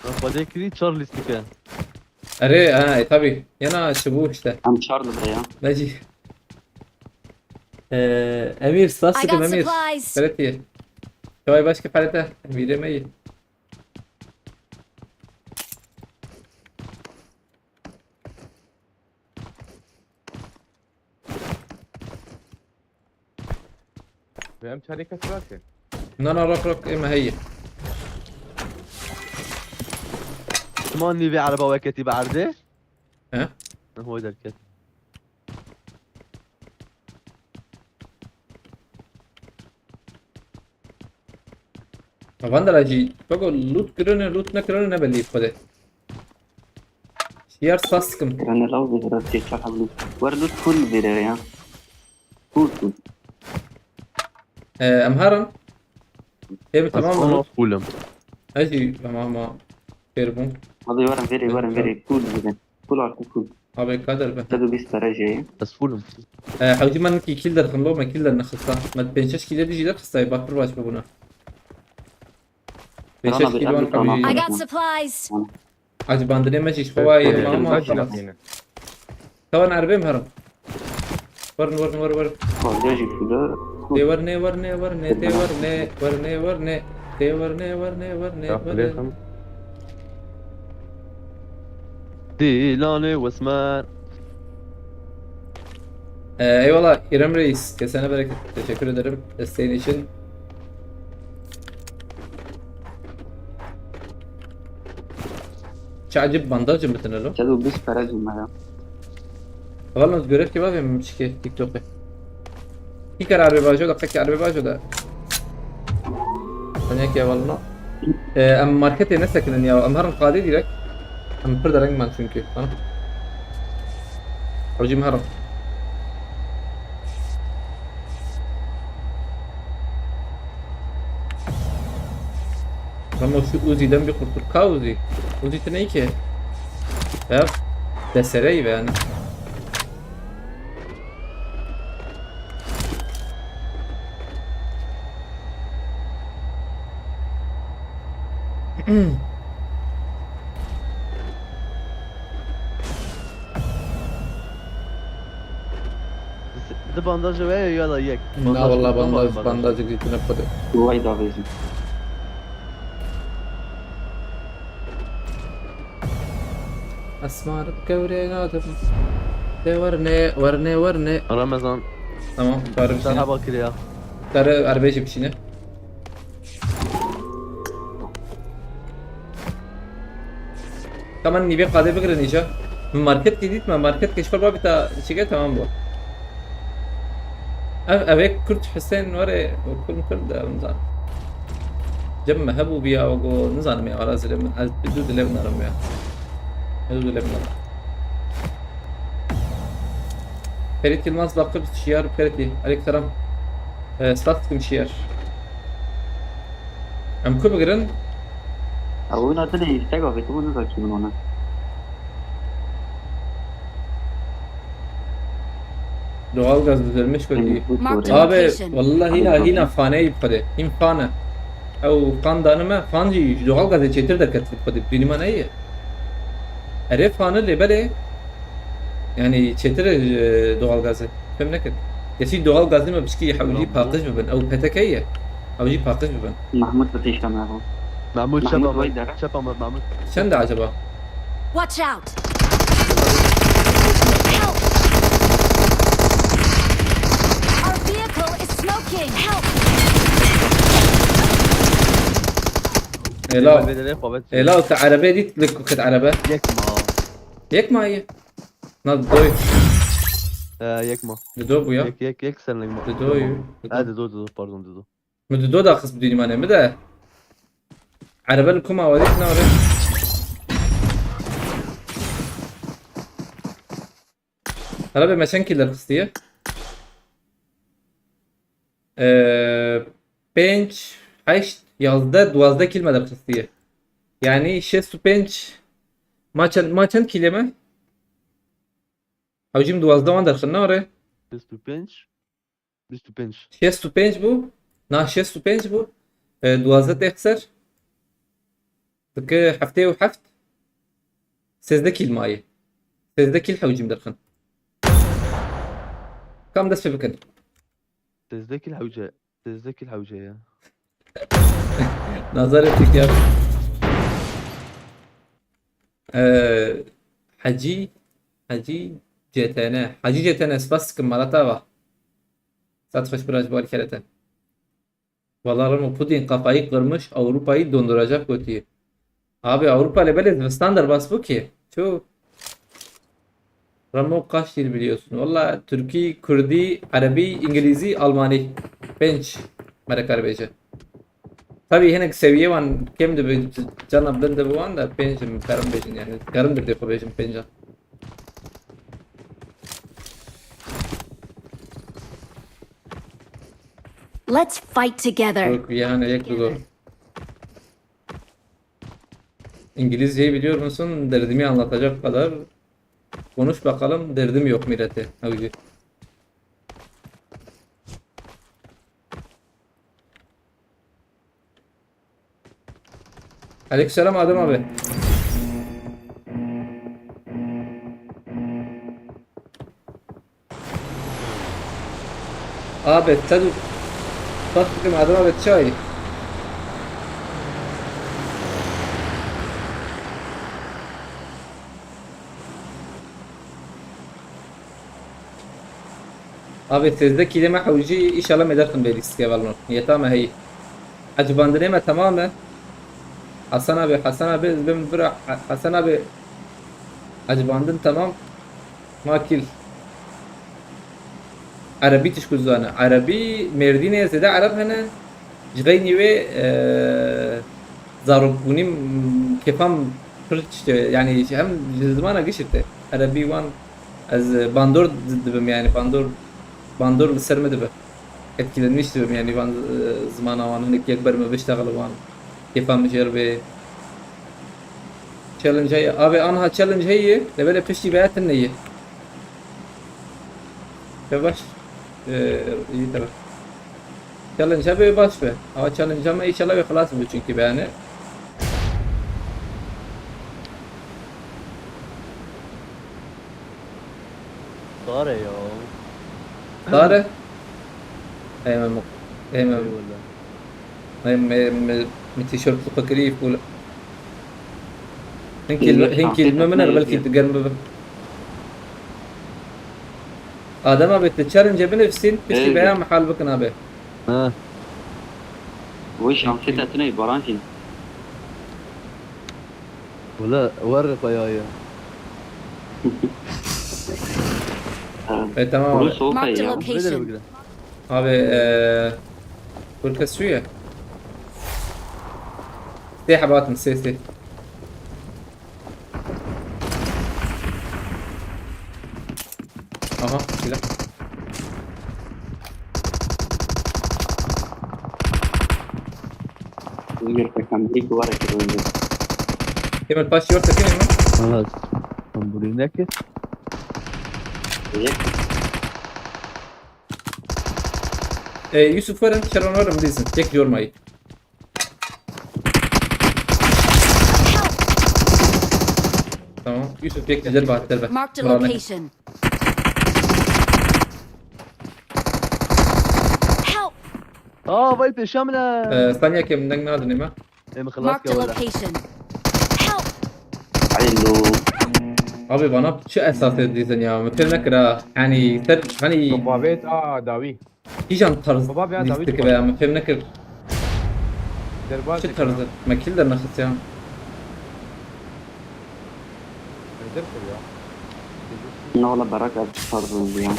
Xwedê kirî çar lîstike. Erê, ha, e, tabii. Yana çi bû işte. Em çar li vê ya. Necî. Ee, Emir, spas I dikim got Emir. Supplies. Feretiye. Çavay başka Ferete. Emîrê me yî. Ve em çarê kes rake. Na na, rak rak, ê me heye. Çima nîvê ereba weketî bi erdê? He? Ne hoy derket. Van de la jî, bego loot kirine, loot nekirine ne belli xwedê. Şiyar spas dikim. Kirine law vê vira tê çar hebû. Wer loot full vê ya. Full full. Ee, em herin. Ê bi tamam Tamam loot. Fulüm. Ez jî tamam ma. Fêr bûm. Hadi werin verê, werin verê. Full vê. Full artı full. Abi kader be. Sedû bîst pere jê. Ez fulüm. Ee, hewcî me nikî kîl derxin lo, me kîl der nexista. Me pênc şeş kîlê dijî derxistayê, bak pir baş bibûna. Pênc şeş Abi, kîlê abi, wan tamam. qebî. I got supplies. Hacı bandinê me jî ji xwe wayê mama. Kaç yapayım? Tawan erbê em herin. Werin, werin, werin, werin. Xwazê jî full. Tê werne, werne, werne, tê werne, werne, werne, tê werne, werne, werne, Ya werne. Xulêxim. Dîlanê Wesmer. Ee, eyvallah İrem Reis. Kesene bereket. Teşekkür ederim desteğin için. Çi acib bandajım bitine lo. Sedû bîst pere jî me ya. Valla görev ki bavê min çike TikTok'ê. Kî kar erbê bajo da, qekî erbê bajo da. Hani ki valla. Ee, em marketê nesekinin ya, em herin qadê direkt. Em pir dereng man çünkü. Ana. Hocam herin. Ama şu Uzi'den bir kurtul. Ka Uzi. Uzi te ne ki? Ya. Desereyi be yani. Di bandajı ve ya da yek. Na valla bandaj, bandajı gitine kodu. Vay davêjî. Esmar kewrê nadim. De werne, werne, werne. Ramazan. Tamam, karı bir Sen şey. hava kire ya. Karı erbêjî bir şey ne? Tamam, nîvê qadê bigirin îca. Min market kê dît me, market kê ji xwe babî ta çike tamam bû. Ev, ev ê Kurd Husên were, û Kurd Kurd de, em zan. Cem me hebû biya, û go, nizanim ya, wala zilê min, ez bi dû dilê min arim ya. Ez dû dilê min arim. Ferit Yılmaz bakır şiyar Ferit'i. Aleykümselam. Ee, spas dikim şiyar. Em ku bigirin? Ew wina dinê îsteg avêt, ew nizakî min wana. Doğal gaz düzelmiş kötü. Marked Abi, location. vallahi hîna, hîna faneyî bi xwedê. Hîn fan e. Ew fan dane me, fan jî ji doğal gazê çêtir derket bi xwedê. Dûnî me neyê. Erê fan e lê belê. Yani çêtir e, doğal gazê. Fêm nekir. Kesî doğal gazê me bişkî hewlî paqij bibin. Ew P T K ye. Ew jî paqij bibin. Mahmut bi pêşta me bû. Mahmut Mahmut çapa vay mı? dere. Çapa mı Mahmut? Çend e acaba? Watch out! Help! Our vehicle is smoking! Help! Ela. Bedene kuvvet. Ela te erebe dît li ku kit erebe. Yek ma. Yek ma ye. Na doy. Ee, yek ma. Di do bu ya. Yek yek yek sen yek ma. Di doy. Ha, di do, di do, pardon, di do. Min di do daxist bi dûnî me ne, min de. Erebe li ku ma werî ne were. Erebe me çend kîl derxistiye? Ee, pênc, heşt, yazdeh, duwazdeh kîl me derxistiye. Yani şêst û pênc, ma çend, ma çend kîlê me? Hewcîm duwazdeh wan derxin ne were? Şêst û pênc. Bîst û pênc. Şêst û pênc bû. Na, şêst û pênc bû. E, duwazdeh têxser. Dike heftê û heft. Sêzdeh kîl mayî. Sêzdeh kîl hewcîm derxin. Kam dest pê bikin. Sêzdeh kîl hewce. Sêzdeh kîl hewce ya. Nazarê Tirkiye. Ee, Hecî, Hecî C T N. Hecî C T N, spas dikim, mala te ava. Saat xweş, biraj, bal kerete. Valla Remo, Putin kafayı kırmış, Avrupa'yı donduracak gotiye. Abi Avrupa lê belê zivistan derbas bû ki. Ço. Ramo, kaç dil biliyorsun? Valla Türkî, Kurdî, Erebî, Îngilîzî, Almanî. Pênc, me re kar bêje. Tabii hinek seviye wan kêm dibe, cana bin dibe wan de pênc em karim bêjin yani. Karim bir de xwe bêjin pênca. Let's fight together. Yok, yani yek bir zor. İngilizceyi biliyor musun? Derdimi anlatacak kadar. Konuş bakalım, derdim yok millete. Hadi. Aleykümselam Adem abi. Abi, te du-, bak bakayım Adem abi çay. Abi, sêzdeh kîlê me hewcî, înşallah me derxin bê lîstikê, valno. Niyeta me heyî. Ecibandinê me temam e. Hasan abi, Hasan abi, ez bim bira, Ha-, Hasan abi. Ecibandin temam. Ma kîl. Erebî tişku zane. Erebî, Mêrdînê zêde Ereb hene. Ji xeynî wê, e, zarokbûnî m-, kêfam pir tiştê, yanî hem ji zimana gişirtê. Erebî wan ez, e, bandor di-, dibim, yanî bandor, bandor li ser min dibe. Etkilenmiş dibim, yanî van, e, zimana wan hinek yek ber min biştexile wan. Kêfa min jêr bê. Challenge heye. Abi anha challenge heye. Lê belê piştî veya tune ye. Yavaş. Ee, iyi tabi. Challenge be baş be. Ama challenge ama inşallah bir xelas bu çünkü yani. Dare ya. Dare. Hemen, hemen. Eyvallah. Em, em, em, em tîşört xwe kirî fûl. Hinkî, hinkî li me min er belkî tu germ bibe. Adem abi, tu challenge binivîsîn, piştî beya me hal bikin abi. Ha. Wê şansê te tune baran jî. Wala, wer xwe ya ye. E, tamam abi. Soğuk ay ya. Marked a location. Abi, eee, Kurka suya. Sê hebatin, sê, sê. Aha, silah. Yürü, bakalım, bir duvara kırıldı. Kemal Paşa yok takım mı? Valla, sen buraya ne ki? Ee, Yusuf, verin, Şeron, verin, bilirsin. Tek yormayı. Tamam. Yusuf, tek güzel bahtlar be. Marked a location. Help! Aa, vay peşemle. Ee, saniye kem deng nadin mi? Em xelas. Marked a location. Help! Alo. Abi bana çi esas edildin ya? Mümkün ne kira? Yani ser hani. Babet a dawi. Kîjan tarz lîstik be ya, min fêm nekir. Çi tarz e? Me kîl dernexist ya. Ne wala berak ev çi tarz oldu ya?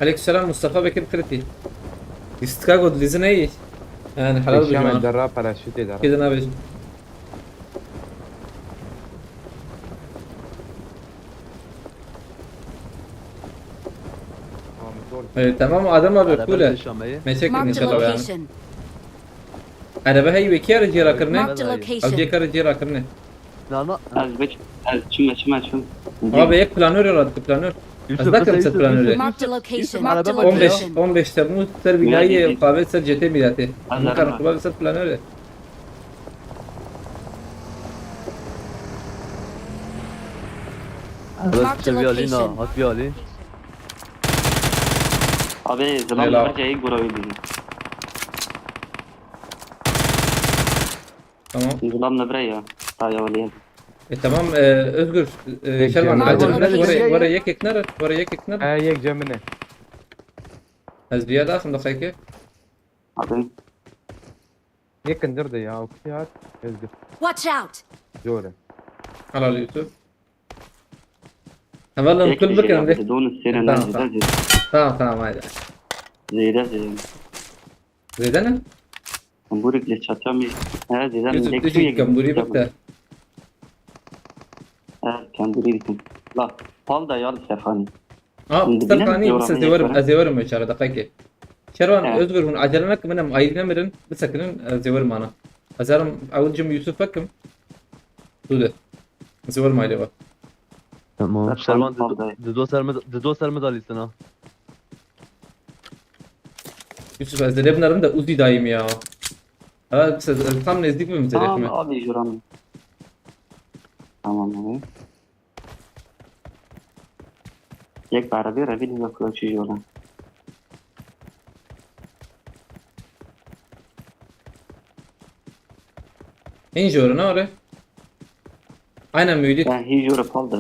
Aleykümselam Mustafa Bekir Kriti. Lîstika got lîzin ey. Yani helal bu cuma. Derra paraşütê dara. Kidin abi. Ee, tamam Adem abi, cool e. Meslek inşallah yani. Araba hey ve kere cira karne. Marked a location. Abi kere cira karne. Nana. Ez beç, ez çime, çime, çime. Abi ek planör yarattık, planör. Yusuf, ez nakim ser planörê. Marked a location. Marked a location. on beş, on beş Temmuz ser binayê Qavê ser C T Miratê. Nikarim Qavê ser planörê. Marked a location. Hat bir alî. Abi, zilam berce ilk gura wî bî. Tamam. Zilam ne bire ya. Taya waliye. E, tamam, e, Özgür, e, Şervan, Şervan, acele, were, were yekek nere, were yekek nere. Ha, yek cemine. Ez bir yerde aslında kayke. Abi. Yek indir de ya, okey ya. Özgür. Watch out! Jore. Helal Yusuf. Hevalin kul bikin de. Donu sene. Tamam, tamam. Tamam, tamam, haydi. Zeyde, zeyde. Zeyde ne? Kemburî lê çaça mî. He, zêde min lêk tu yek kemburî bikte. He, kemburî dikim. La, pal da ya li Serxanî. Ha, Serxanî, ez ê werim, ez ê werim çare deqekê. Şervan, Özgür, hûn acele nekin, min em ayrî nemirin, bisekinin, ez ê werim ana. Ez herim ewil cim Yusuf vekim. Tu de. Ez ê werim ayrî ve. Tamam. Serxanî Şervan, pal da. Dido serme, dido serme da lîstin ha. Yusuf, ez dê binêrim de Uzi dayîm ya. Ha, siz, ez tam nêzdîk bim zêrê. Tamam abi, juram. Tamam abi. Yek barabi revi li kula çi jora. Hîn jora ne ore? Aynen müydü. Ben hîn jora pal da.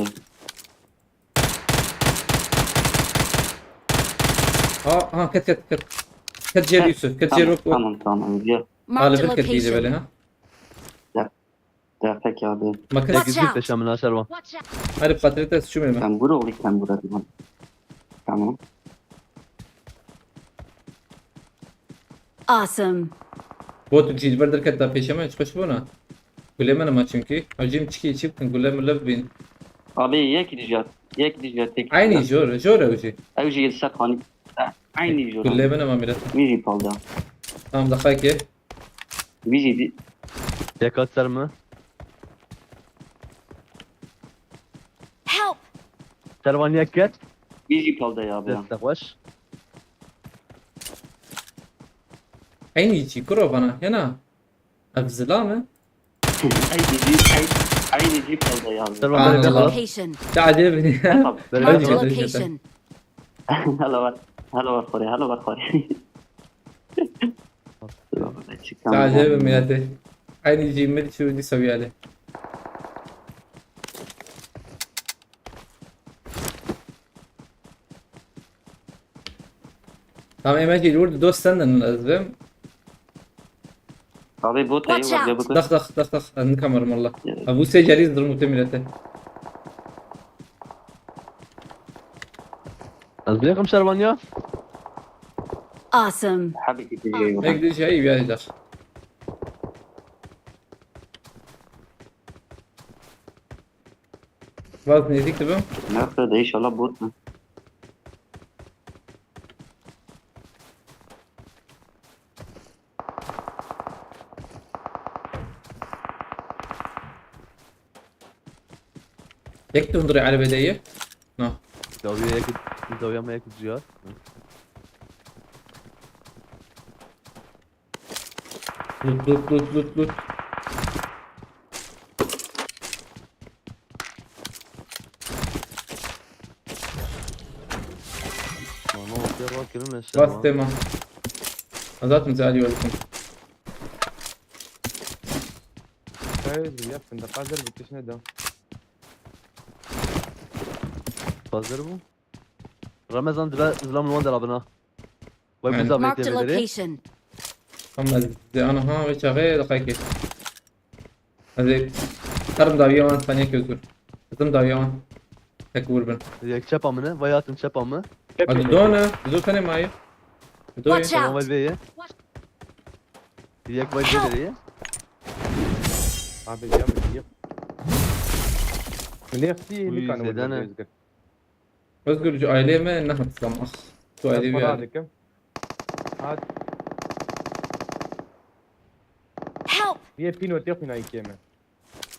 Ha, ha, ket, ket, ket. Ket jêr Yusuf, ket jêr wek, wek. Tamam, tamam, gel. Marked a location. Ket dîle belê, ha? Ya, ya, peki abi. Ma kes. Watch out! Peşa min aşar va. Watch out! Hadi, bi xatirê te ez çûme me. Kembur oğlu, kembur hadi. Tamam. Awesome. Bot jî ji ber derket da pêşe me, hiç xweş bûna. Gulê me nema çimkî. Ew jî min çikî çi bikin, gule mule bibîn. Abi, yek dijat, yek dijat tek. Aynî jor, jor ew jî. Ew jî li ser xanî. Aynî jor. Gulê me nema mîret. Wî jî palda. Tamam, daxayke. Wî jî di- Yeka ser mi? Help! Servan yek ket. Wî jî palda ya be. Dest xweş. Aynî jî kuro bana, hena. Ev zilam e? Eynî jî, eynî jî palda ya. Tamam, Marked a location. Te acayip beni. Tamam. Marked a location. Hala var, hala var xorê, hala var xorê. Te acayip beni ya te. Aynî jî mil çû di seviyali. Tamam, Emel gel, vurdu. Dost senden lazım. Abi, bu tayı var ya, bu. Dax, dax, dax, dax. Ez nikarim valla. Ya. Ha, bu secerî zırmute millete. Ez bêxim şervan ya. Awesome. Habi ki tecrübe. Ek de şey, bir dax. Vaz nêzîk dibim. Nerede de inşallah bot mu? Yek tu hundirê erebê de ye? Na. Zawiya yek, zawiya me yek ciyar. Lut, lut, lut, lut, lut. Mama, ortaya bak, kimin eşya. Bas tema. Azat mı Ali welcome. Hayır, yapın da hazır bitişine de. Hazır bu. Ramazan, dile, zilam wan derabina. Vay, bu zam. Marked a location. Ama de ana ha ve çaxê de kayke. Hadi. Tarım dawiye wan, saniye ki özgür. Tarım dawiye wan. Tek vur bin. Yek çepa mı ne? Vay, atın çepa mı? Hadi done. Zor tane mayı. Watch out! Vay be ye. Yek vay be ye. Abi ya, ya. Merci, Nikan, Özgür. Özgür, ji aileyê me nehat zam, ah. Tu aileyê wî. Hat. Help! Yê pîno tê xwîna îkê me.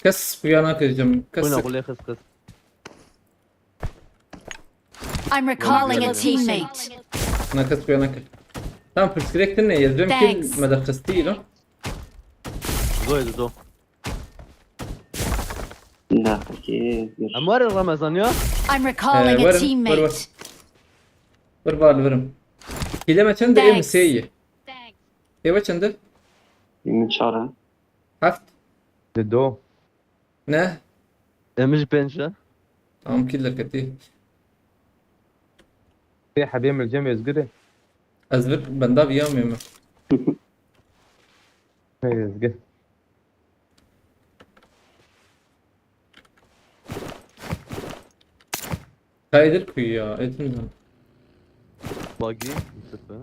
Kes xuya nake cem, kes. Xwîna xulê xis xis. I'm recalling a teammate. Na kes kuya nakir. Tamam, pirsgirêk tune ye. Zem kim Thanks. Me de xistî lo. Zoyê dido. Daxikê bir. Em werin Remezan ya. I'm recalling a werin, teammate. Werin. Bir bal verim. Kîle me çend e? Em Thanks. sê ye. Ê we çend e? Min çar e. Heft. Dido. Ne? Em ji pênc e. Tamam, kîle ketî. Tê hebê milcem Özgür e. Ez vir benda viyamê me. Hey Özgür. Kaydır kuyu ya, etin lan. Buggy. Sıfır.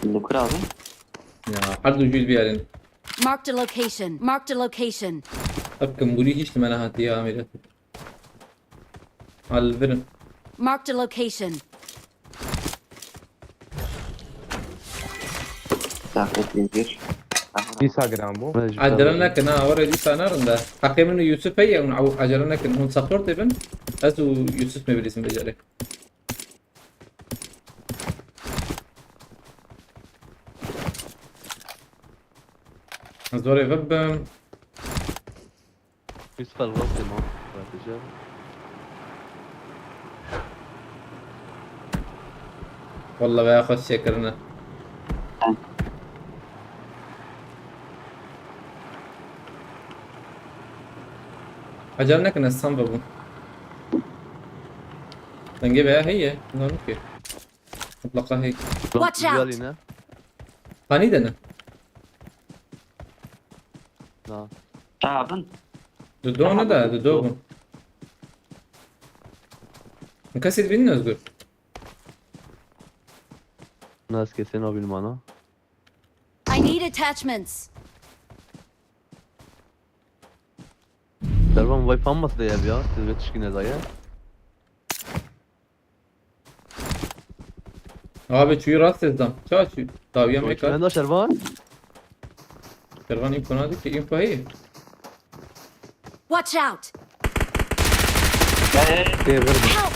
Li kur abi? Ya, her du jû bir yerin. Marked a location. Marked a location. Hakkım bu hiç limana hatiye amire. Al verin. Marked a location. Daxikê bir. Instagram bu. Acele nekin ha, oraya bir tane arın da. Hakkı min Yusuf Bey ya, acele nekin. Hon support edin. Ez o Yusuf me bilirsin beceri. Zor eve ben. Yusuf el rastê ma. Bence. Vallahi veya xweş çêkirine. Acele nekin, ez tam vebûm. Dengê veya heye, nanûkê. Mutlaka hey. Watch out! Güzel yine. Hanî de ne? Na. Çawa bin? Di do ne de, di do bûn. Kesê dibînin Özgür? Nas kesê nabînim ana. I need attachments. Dervan vay fanmas de ev ya. Siz ve tişkin ez aya. Abi çuyu rast ezdam. Ça çuyu? Dawiya me kar. Şervan da Şervan. Şervan info nadik ki info heye. Watch out! Tê vir. Help!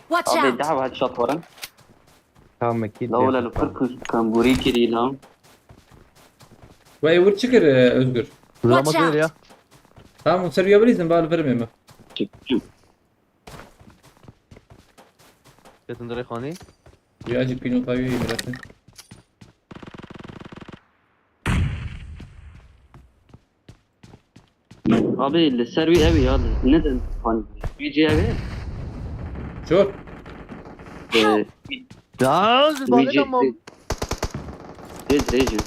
Watch Abi out! daha headshot warin. Tamam ki. La wala li kur kuz kamburî kirî la. Ve ewir çi kir e, Özgür? Zama Watch değil out. Ya. Tamam, ser ya bilizim bal vermeyeyim. Ketin dirê xanî. Ya cî pîno tawiye îmrete. Abi li ser wî ew ya, ne din xan. Wî cî ew ê? Çor. Ee, Ya wî zibane cî tamam. Dirê dirê jî.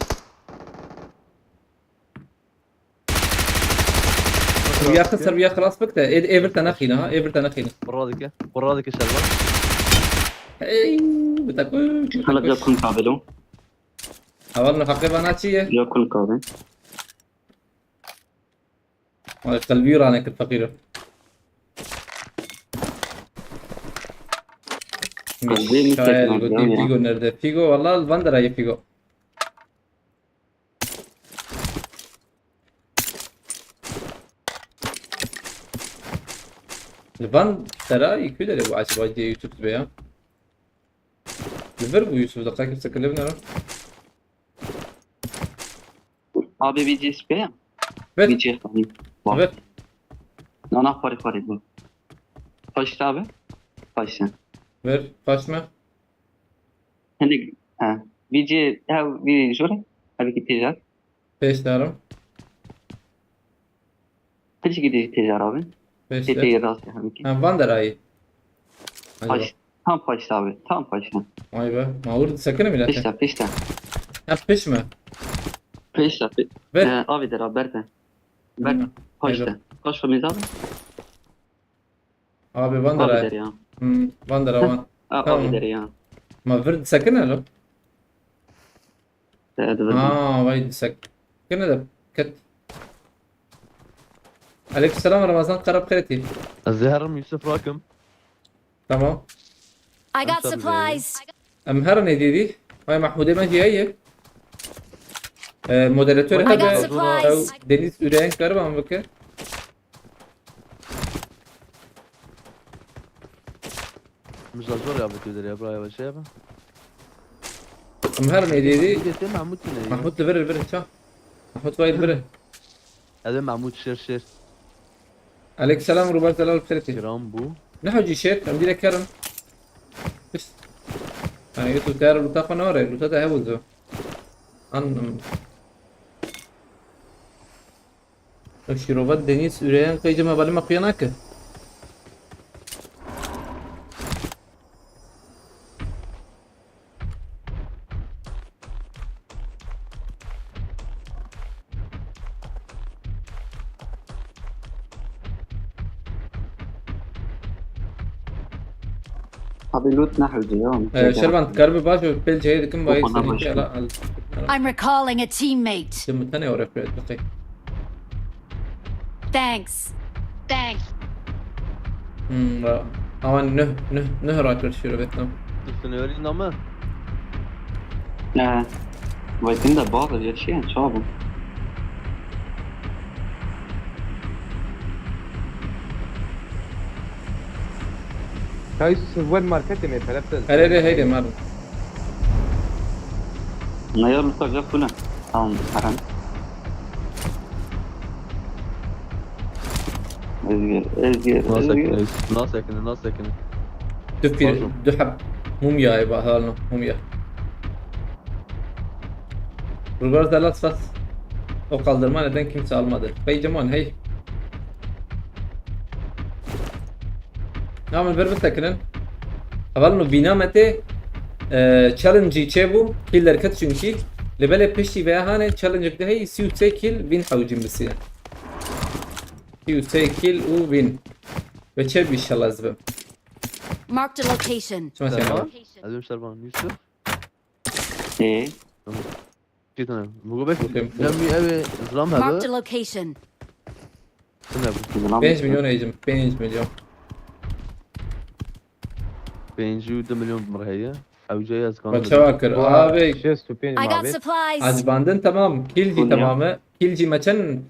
Ser ya xil, ser ya xilas bik de. Ê, ê vir te nexîne ha, ê vir te nexîne. Qurra dike. Qurra dike Şervan. Hey, bi te kuş, bi te Hala kuş. Kun kabelo. Heval ne hakkı bana çi ye? Ya kun kabe. Ay, kalbi rane kir fakir. Kalbi mi Şair tekrar gotin ya. Figo nerede? Figo, valla van der ayı Figo. Li van der ayı kü dere bu acaba diye YouTube be ya. Li vir bu Yusuf da kakir sakın ne. Abi bir cî spê ya. Ver. Bir cî xanî. Bak. Ver. Nana xwarê xwarê bu. Paşta abi. Paşta. Ver. Kaçma. Hinek. Ha. Bir cî ha bir jure. Abi ki têjar. Pêş darim. Pişkî dî têjar abi. Pêş Tê de. tê rast abi ki. Ha, van der ayı. Acaba. Paş. Tam paşta abi. Tam paşta. Vay be. Ma vurdu sakın mı Pişta pişta. Ha, piş mi? Pişta. pi- Ver. Ee, Abi der abi berte. Ber Hı, paşta. haydi. Kaç kamiz abi? Abi van der Abi der ayı. ya. Hmm, van der avan. Ha, Tamam. Abi der ya. Ma vurdu sakın alo. Ee, de verdim. Ha, vay disak. Kene de ket. Aleykümselam Ramazan Karap Kıreti. Ez ê herim Yusuf rakim. Tamam. I got Tabii. Supplies. Em her ne dedi? Vay Mahmude ben diye. Ee, moderatör I got hebe supplies. Deniz üreyen karı mı bakı? Min ji zor ya bitiyor ya, buraya bir şey yapın. Em her medyayı. Mahmut ne? Mahmut da verir verir ça. Mahmut vayır verir. Hadi Mahmut, şer şer. Aleykümselam, Rubar Zelal, Fetih. Kiram bu. Ne hacı şer, em direkt karın. Pişt. Yani YouTube değer luta falan var ya, luta da hevuzu. Anladım. Şirova Deniz üreyen kayıcı mabali makuyana ki. Abi loot nehewce ya. Ee, Şervan, karbi baş ve pel cahil kim vay Bana seni baş. ki ala al. I'm recalling a teammate. Şimdi tane oraya koyacak. Thanks. Thanks. Hmm, ra. Ama ne ne ne rakır şöyle bekle. Üstüne öyle inanma. Ne? Vay, bin de bağlı bir şey, çabuk. Kayısı wet marketê me, pere pere. Hele hele hele mar. Ne ya, mutlaka fulan. Tamam, haram. Özgür, Özgür, Nasıl Özgür. ekini? Nasıl ekini? Nasıl ekini? Du pir, Pardon. du hab mumya eva halno, mumya. Rubar Zelal spas. O kaldırma neden kimse almadı? Hey Cemal, hey. Namen ver bisekinin. Hevalno bîna me tê, e, challenge çê bû. Kill derket çünkü. Li belê piştî veya hane challenge de hey sî û sê kill win hewcin bisiye. Sî û sê kill û win. Ve çê bî inşallah ez bim. Marked a location. Çima sen Tamam. var? Hadi bir Şervan. Yusuf. Ee, Gitme. Bu göbek. Bakayım. Ben bir eve zlam Marked hadi. A location. Sen de bu. zılam. 5 milyon heycim, 5 milyon. Pêncî û du milyon bi mir heye. Ew cê ez Bak çava kir. Abi, Şêst û pênc I got mabê. Supplies. az bandın tamam. Kilci Bu ne? Tamamı. Kilci maçın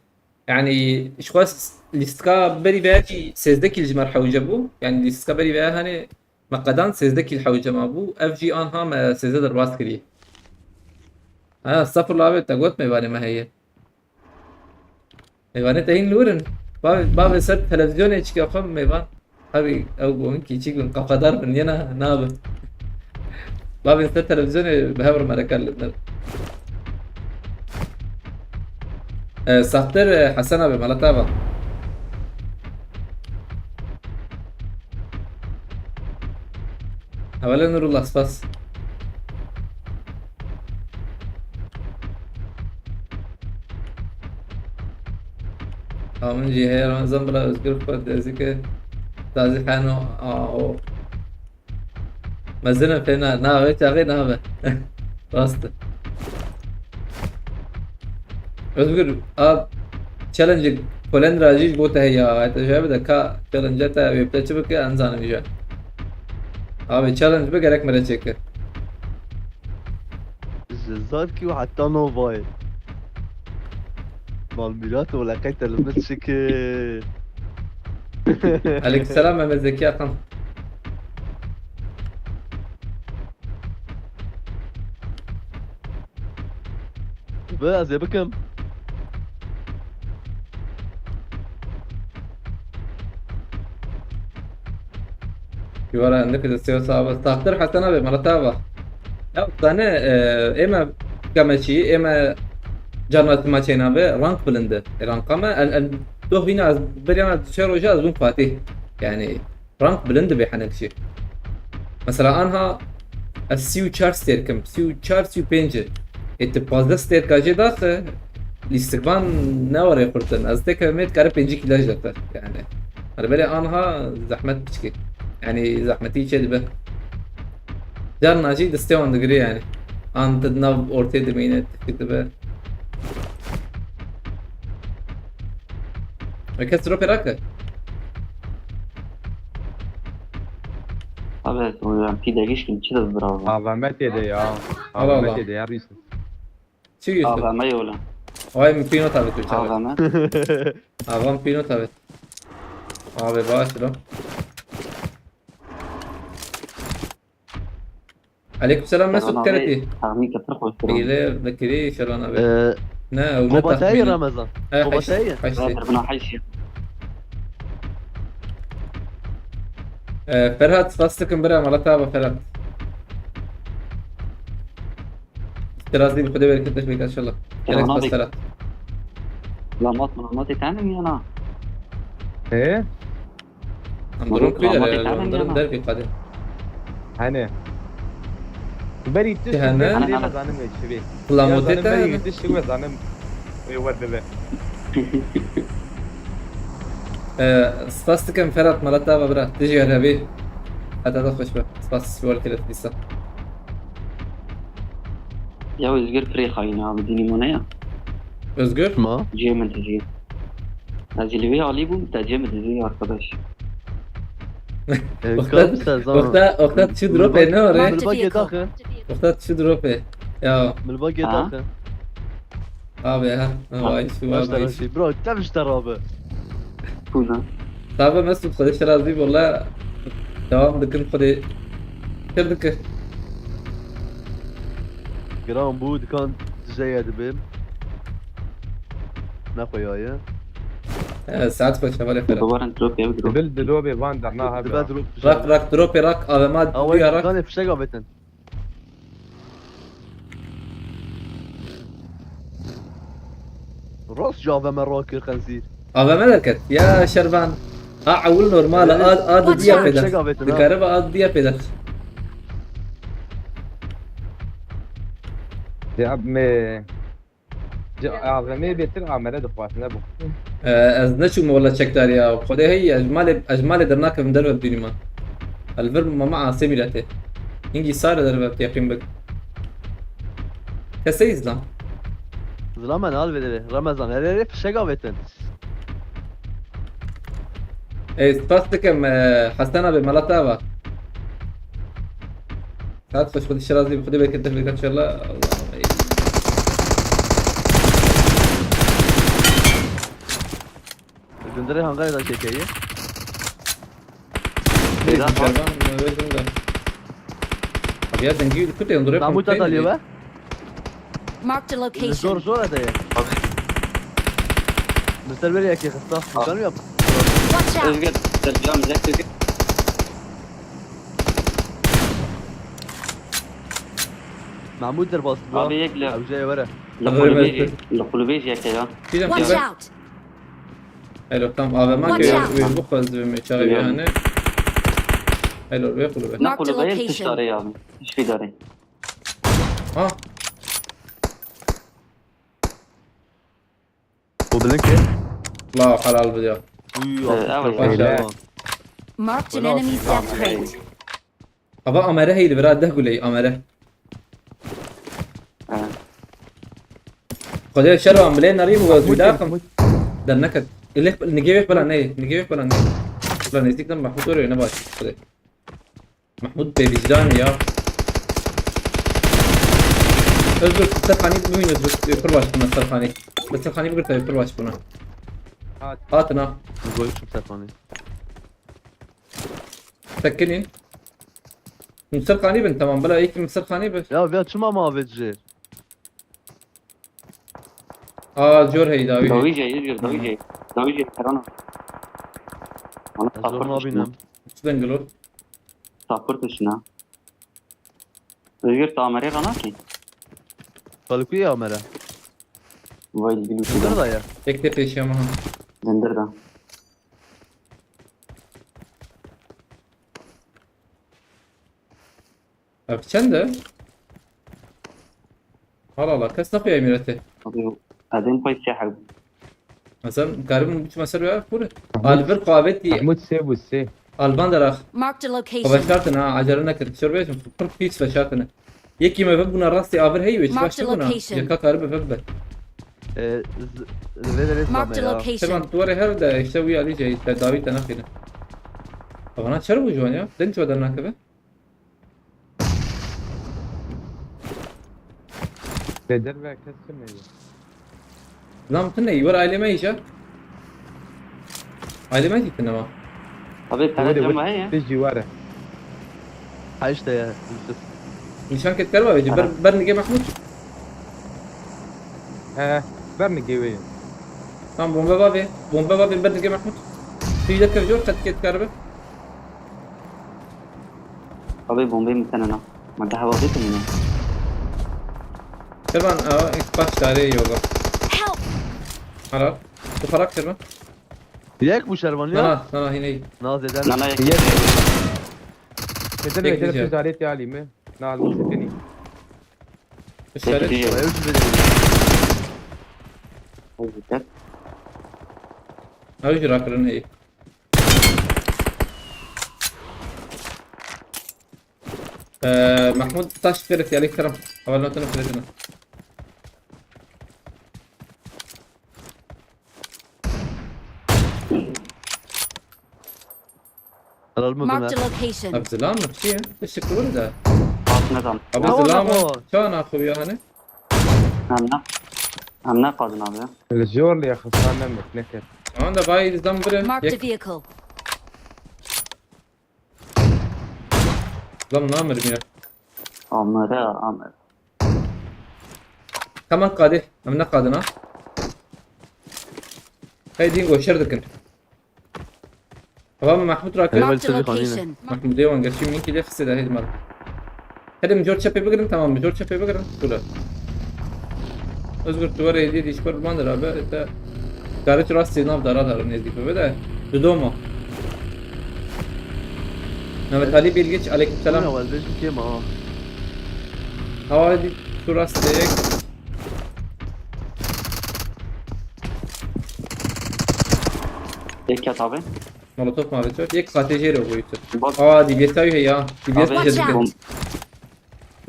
yani şu an listka beri veya ki sêzdeh kilci mer hewce bu. Yani listka beri veya hani makadan sêzdeh kil hewce ma bu. F G an ha me sêzdeh derbas kiri. Ha, estağfurullah abi, te got meyvanê me heye. Meyvanê te hîn li wir in. Bavê, bavê ser televizyonê çike xwe meyvan. Abi, ew gon kîçik bin, kafadar bin, yena nabi. Bavê ser televizyonê bi hev re mereka li vir. E, Sahter, e, Hasan abi, mala tava. Hewale Nurullah, spas. Amin jî heye Ramazan bila Özgür xwe dezike tazî heno a o. Mezin e pê na, na wê çaxê nabe. Rast e. Özgür, a challenge Polen ra jî ji bo te heye, ay te jê bide ka challenge te wê bide çi bike, em zanin jî. Abi challenge bi gerek mere çêke. Ji zarkî û heta novayê. Malmîrat û leqey te li min çike. Aleykümselam Mehmet Zeki Akan. Bi ez ê bikim. Jîwara hindik ji Sêwsa abi. Saxtir Hesen abi, mala te ava. Ya, zane, e, ême kemeçî, ême carna tima çêna be, rank bilinde. E, ranka me, el, el, doh hîna ez, beriyana çe roja ez bûm Fatih. Yani, rank bilind dibe hinek jî. Mesela anha ez sî û çar stêrkim, sî û çar, sî û pênc. Ê tu pazdeh stêrka jê daxe, lîstikvan ne were xurtin. Ez têkevimê dikare pêncî kîla jî daxe. Yani. Her belê anha zehmet piçkî. Yani zehmetî çê dibe. Carna jî destê wan digire yani. An tu di nav ortê dimîne, tişkî dibe. Weke siro pêra ke. Abi, o ya, pîdegîş kim çi de bravo. A V M tê de ya. Allah Allah. A V M tê de ya, rîs. Çi göster? A V M yola. Vay, min pîno tabi tu çabe. A V M. Avam pîno tabi. Abi baş lo. Aleyküm selam Mesut Kereti. Tahmin katır koşturum. Hile bekiri Şervan abi. Ee, Ne, ew ne Kobatayı tahmini. Ramazan. He, Kobatayı. Heşt, heşt. Buna heşt. Ee, Ferhat, spas dikim bira, mala te ava Ferhat. Biraz değil, Xwedê bereketli bike inşallah. Gerek Ferhat abi. Spas Ferhat. Lamat malamat etanim ya na. He? Em Bugün durum kuyular kıyamet ya, etanim onların ya na. Der bir kadın. Hani? Berî tu Cehennem. Şirketê Ana, ana. Zanim ve çivi. Ulan Ya bu zanim dete berî mi? Tu şirketê zanim. Ê werde be. Ee, spas dikim Ferhat, mala te ava bira. Tijî herebî. Heta da xweş be. Spas, wal kire dîsa. Ya Özgür pirê xayîn abi, dînî mane ya. Özgür? Ma? Cê min dizî. Ez ê li wê alî bûm, te cê min dizî arkadaş. E, Oxta, kar ser zaman. Oxta, oxta şu drop e ne ore? Milba getaxı. Oxta şu drop e. Ya. Milba getaxı. Abi ha. Ha. Vay şu Başta abi. Raşi. Bro, tevişte abi. Kuna. Tabi Mesut, Xwedê şer razî, valla devam dikin, Xwedê şer dike. Giran bû, dikan dijeye dibim. Nexweyaye. Ee, saet xweş, hevalê Ferhat. Bibarin drop ya, drop. Bil drop ê van derna Dibe hebe. Drop Rak, rak, drop ê rak, A V M Awe, duya rak. Dikanê fişek avêtin. Rast ji A V M rakir xenzîr. A V M derket. Ya Şervan. A ewil normal, Evet. A, A didiya Watch out. Pêda. Çek avêtin, ha. Dikare ve A didiya pêda. Ya me. Ci A V M bêtir amere dixwast, ne bu. Ee, ez neçûm wala çekdar ya. Xwedê hey, ez malê, ez malê dernakim derve bînî ma. El vir mama asê mîletê. Hingî sare derve teqîm bik. Kesey izlam. Zilamen al vedere. Ramazan, her yere fişek avêtin. Ey, spas dikim, e, Hasan abi, mala te ava. Saet xweş, Xwedê şirazî, Xwedê bereket derve inşallah. Allah Allah. Gundurê hangarê da çekeye. Beyza, Şervan, e, verdim de. Abi ya, dengî kutê, Gundurê Mahmut da dalıyor be. Marked a location. Zor zor hadi. Abi. Mister bir yaki kısa. Bakalım yap. Watch out. Özgür, sen can bize çekin. Mahmut der bastı bu. Abi yek le. Abi şey var ya. Le kulübeci, le kulübeci yek ya. Watch out. Hello, tam A V M Watch out. Wê bixwez divê me çaxê Biliyorum. Yani. Hello, wê kulübe. Marked a location. Ne kulübe? Tiştarê ya. Hiç idare. Ha. O bilin ki. La halal bu ya. Uy, Ee, evet. Başla. Marked an enemy's death crate. Ava amere heyli bira deh guley amere. Ha. Xwedê şer wan bilê nerî bu wez wî daxim. Mahmut. Der neket. Ilê nigê wê bela ne, nigê wê bela ne. Bela nêzîk de Mahmut orê ne baş. Xwedê. Mahmut bêvîcdanî ya. Özgür, Serxanî bimîn Özgür. Pir baş bûna Serxanî. Bi Serxanî bigir tabii pir baş bûna. Hat. Hatin ha. Goyçum Serxanî. Sekinîn. Min Serxanî bin, tamam. Bila yekî min Serxanî bin. Ya, ya çima ma avêt jê? Aa, cor hey, dawî hey. Dawî jê, yê jê, dawî jê. Dawî jê, Serana. Ana Ez onu sapır nabînim. Tiştine. Çi dengil o? Sapır tiştine. Özgür, tu amere ranakî? Xelkûyê amere. Vay, gülüş. Zindir da ya. Tek de peşiyama ha. Zindir da. Ev çend e? Hala la, kes naxuya mîretê. Abi, adem pay sehab. Mesela, garibim biçim ser ya, kur. Alver qavetî. Mahmut sê bû, sê. Alban deraq. Marked a location. Xweşkartin ha, acele nekir. Şor bêjim, pir pîs veşartine. Yekî me vebûna rastî avir heyî wê, çi baş bûna. Marked a location. Yeka karibe vebbe. Ee, z-, vê derê Marked a zame ya. Location. Şervan, tu were her de, işte wî alî jê, te dawî te naxîne. Avana çer bû ciwan ya? Den çi weder nakeve? Ê, derve kes çi neyê? Zam tu neyî, were ailê me îja. Ailê me jî tune ma. Abi, pere cem heye. Tijî were. Heşt heye, Yusuf. Nîşan ket kerba vêjî. Ber, ber nigê Mehmûd. He, ber nigê wê ye. Tamam, bombe bavê. Bombe bavê ber nigê Mehmûd. Tu îde kev jor, qet ket kerbe. Abi, bombe mi tenena. Ma daha vazgeçtim yine. Kerban, a, ilk baş tarihi yoga. Help! Helal. Tu farak Kerban. Yek bu Şervan ya. Nana, nana, yine iyi. Naz eder. Nana yek. Yek. Kedir ve kedir ticaret ya lime. Nal musikini. İşaret. Bayağı ucuz bir. Güzel. Abi, rakırın iyi. Ee, Mahmut taş kırık ya, Kerem. Havalına tını kırıkını. Helal mı Marked a bunlar? Location. Abi zilam mı? Şey ya, teşekkür ederim de. Altına tam. Abi zilam mı? Çağın akıyor yani. Anla. Anla kadın abi ya. Öyle zor ya, hastane mi? Ne kadar? Tamam da bay zam bire. Marked a vehicle. Lan ne amirim ya? Amere, amere. Tamam, qadê. Em ne qadin ha? Hey, din goşer dikin. Tamam, Mahmut rakı. Marked a location. Mahmut Ewan geçeyim, minki de xise de hedi mal. Hadi mijor çepê bigirin, tamam, mijor çepê bigirin. Şöyle. Özgür, tu were hediye dişber bandır abi. Te garaj rastê nav dara dara nêzdîk bibe de. Didomo. Mehmet Ali Bilgiç, aleykümselam. Ya, vazgeçtim ki ama. Hava di tu rastê. Yek ket abi. Molotof maalesef. Yek strateji yeri bu yüksek. Bak. Aa, D B S ya. D B S abi, bir şey bom-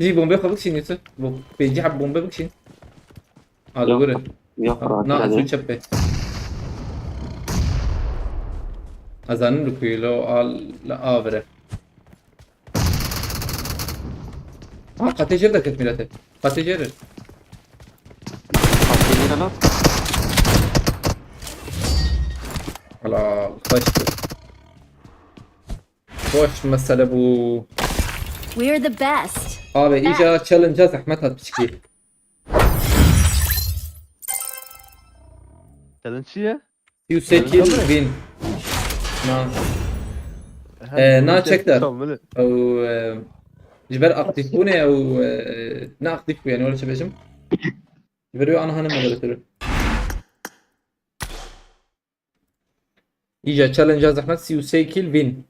Jî bombe xwe bikişîn Yusuf. Bu pêncî heb bombe bikişîn. A, yok. Dogere. Yok, rahat. Na, ez çep be. Azanin rukuylo al avre. Ha, qatê jêr de ket milete. Qatê jêr. Qatê jêr lan. Ala, xweş. Boş mesele bu. We're the best. Abi, iyice challenge zahmet hat piçki. Challenge çi ye? Yüksek kill win. Na. Ha, ee, na yüksek çekler. Tamam, öyle. Ew, e, ji ber aktif bûne ew, e, ne aktif bû yani, öyle çi bêjim? Ji ber wê ana hanim moderatörü. Îca challenge zehmet sî û sê kill win.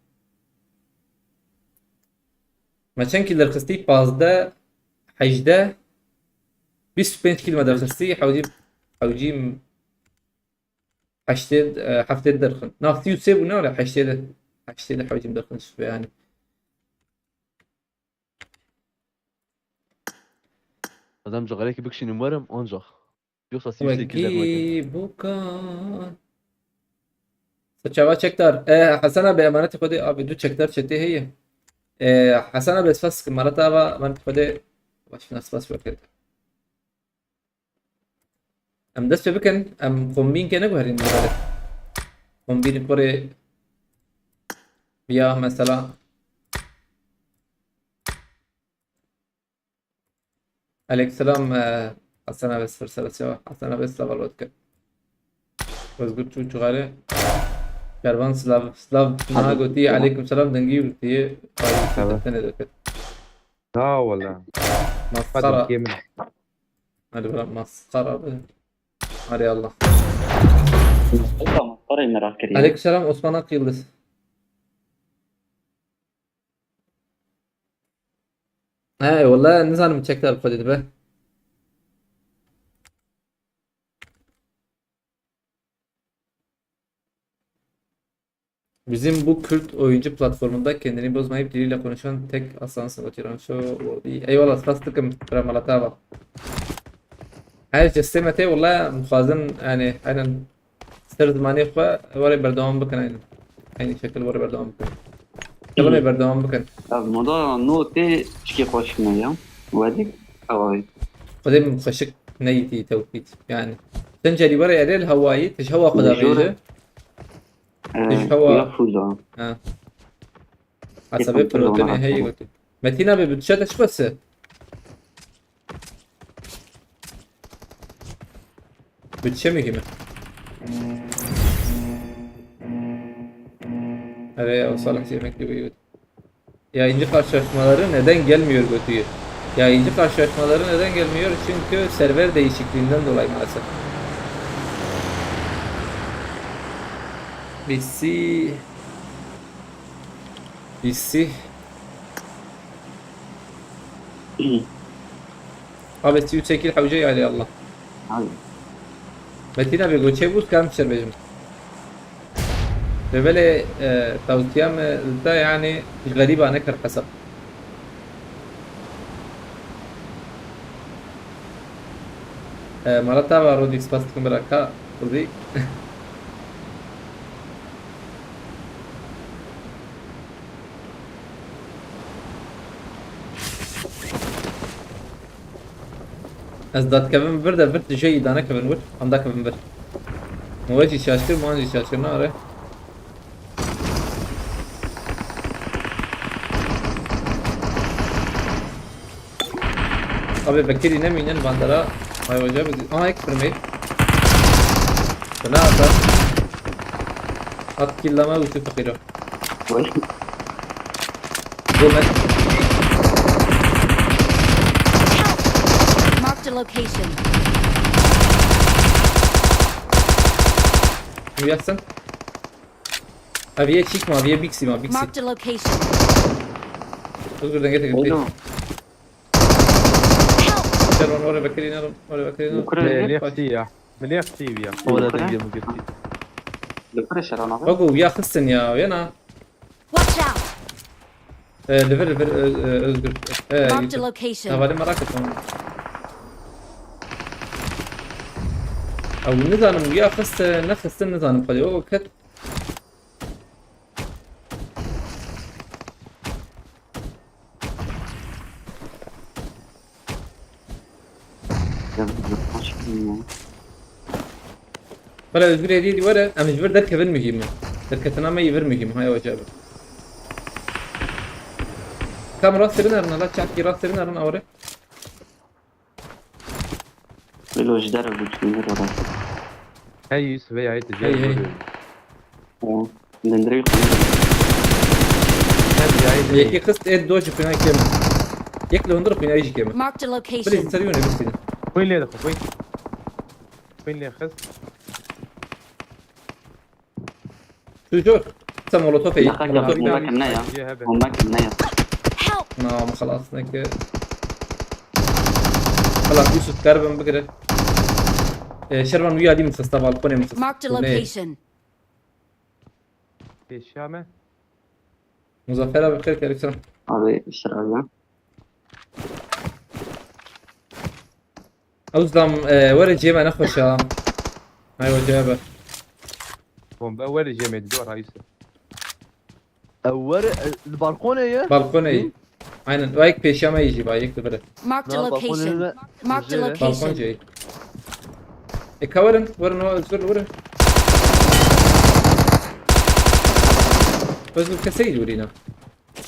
Me çend kill derxistî? Pazdeh, hejdeh, bîst û pênc kill me derxistî. Hewcî, hewcî heştê, e, heftê derxin. Na sî û sê bû ne were heştê de. Heştê de hewcîm derxin şibe yani. Adam cixareke bikişînim werim ancak. Yoksa sî û sê kill derxin. Wekî buka. Çava çekdar. E, Hasan abi, emanetê Xwedê abi, du çekdar çetê heye. E, Hasan abi, spas kim, emanetê ava, emanetê Xwedê, baş nas spas wekir. Em dest pê bikin, em kombîn ke neguherîn bi xwe. Kombîn kurê ya mesela. Aleykümselam, e, Hasan abi, sıfır sıfır, Hasan abi, slav alotke. Özgür Çuçuğarı. Kervan slav, slav, naha gotî, aleykümselam, dengî û tiyê. Aleykümselam. Tenê döket. Ha, wala. Masxara. Hadi, kêmin. Hadi bırak masxara abi. Hadi Allah. Masxara, masxara merak ediyor. Aleykümselam Osman Akyıldız. He, wala nizanim çekdar xwe dibe. Bizim bu Kürt oyuncu platformunda kendini bozmayıp diliyle konuşan tek aslansın, oturan şu oldu. Eyvallah, spas dikim, bira Malatava. Her cestê me tê, wala, mixwazin, yani, aynen, ser zimanê xwe, were berdewam bikin, aynen. Aynı şekil were berdewam bikin. Kelamê berdewam bikin. Ya, moda no tê çikê xweş me ya. Wedik, awayî. Xwedê min xweşik neyîtî tewkît. Yani. Tencerî were erê li hewayî, tij hewa xwe da Jor. Bêje. Ee, Tij hewa. Ya fuza. Ha. Hesabê Yeter protonê ona heye hesabı. Gotin. Metîna be, bütçe de çi bese? Bütçe mühim e. Erê, o Salih yemek gibi. Yayıncı karşılaşmaları neden gelmiyor götüyü? Yayıncı karşılaşmaları neden gelmiyor? Çünkü server değişikliğinden dolayı maalesef. Bizi Bizi Abi, tu çekil hewce ya Allah. Abi. Metîna be, goçê bû, kam şer bêjim. Ve belê, e, tavsiye me da, yani, ji xerîba nekir hesab. E, mala tava Rodî, spas dikim bira ka Rodî. Ez datkevim vir de vir tu jê î danekevin wir, em dakevin vir. Min we jî şaş kir, min wan jî şaş kir, nare. Abi Bekirî nemînin bandera. Ay hoca bizi. Aha, ek firmeyî. Fena ata. At killama uçu fakiro. Vay. Gomet. Marked a location. Uyatsın. Aviye çıkma, aviye biksi ma, biksi. Marked a location. Özgür denge tek. Oyna. Şeron, oraya bakayım, oraya bakayım. Ukrayna. Milli X T ya. Milli X T ya. Orada Ukrayna. Dengemi girdi. Li kure şerana be? Bak o, ya xistin ya, ya na. Watch out! Ee, li vir, li vir, e, e, Özgür. Ee, Marked a location. Havale merak etme. Ew nizanim, ya xiste, ne xiste nizanim xwedê. O ket. Ya, bu kaç bin ya? Bela Özgür hediye dî were, em ji vir derkevin muhîm e. Derketina me yê vir muhîm, hay acayip. Kam rastê binerin, hala çapkî rastê binerin, awre. Velo ji dera gotinê re rast. Hey Yusuf, hey, hey, tu Hey, hey. Jayê O, lindrê xwe. Hey, hey, hey. Yekî xist ê do ji xwînayê kêm e. Yek li hundir xwînayê jî kêm e. Marked a location. Bilî ser yûne bistîne. Xwîn lê dixwe, xwîn. Xwîn lê xist. Şujor, sen molotof ey. Naxa Molotof. Bomba kim ne ya? Cihebe. Bomba kim ne ya? Help! Nam xelas neke. Xelas Yusuf, karibim bigire. Ee, Şervan uya dî min xista, balkonê min xista. Marked a location. Pêşiya me. Muzaffer abi, xêr kerî sen. Abi, şer abi ya. Ew zam, e, were cê me nexweş e. Hay we cê be. Bombe were cê me diyor, hayse. Ew were, e, li balkonê ye? Balkonê ye. Hı? Aynen. Vay, pêşiya me yî jî, vay, yek li vir e. Marked a location. Marked a location. Balkon cê. E, ka werin, werin, o, Özgür, werin. Özgür, keseyî wurîna.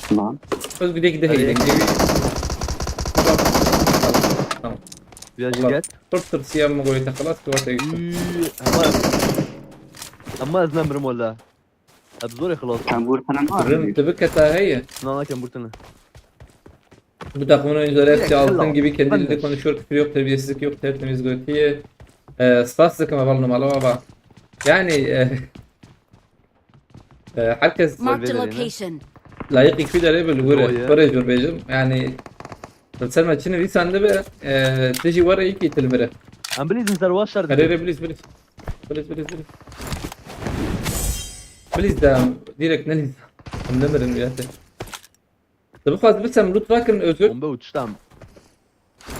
Tamam. Ez gidek de heyde. Tamam. Biraz Xelas. Jiget. Pir tirsiya min goyê te xelas ki wate yekî. Üy, ama, ama ez nemirim wala. Ez zorê xelas. Kembûr tene mi var? Rin tibi keta heye. Na, na, kembûr tene. Bu takımın oyuncuları hepsi altın gibi, kendiliğinde konuşuyor, küfür yok, terbiyesizlik yok, tertemiz götüye. Ee, spas dikim, aval numaralı baba. Yani, e, Ee, herkes Marked a location. Layık iki dere bil vure. Doğru. Vure jur bêjim. Yani, ser me çi nivîsande be, e, tu jî were yekî til vire. Em bilîzin ser wa şer Erê dibin. Rê bilîz, bilîz. Bilîz, bilîz, bilîz. Bilîz de em direkt nelîz. Em nemirin wiyate. Tu bixwaz bisem loot rakin Özgür. Bombe uçtam.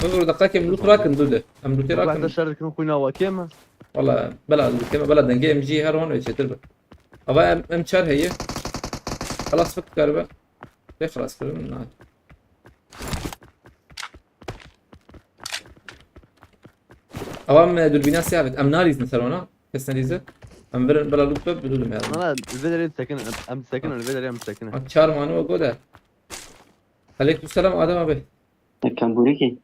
Özgür, deqekem loot rakin, dû de. Em lootê rakin. Bak, şer dikin, xwîna we kêm e. Wala, bela lootê me, bela dengê M G her wan wê çêtir be. Ava M, M çar heye. Xelas bik karibe. Tê xelas kirin, na. Ewa em, e, dûrbîna siyah bit. Em nalîzin ser wana. Kes nelîze. Em virin bila lût be, bi dû dime. Valla, li vê derê disekinin. Em, em disekinin, li vê derê em disekinin. Ha, çar mane o go de. Aleykum selam Adem abi. E, Kemburîkî.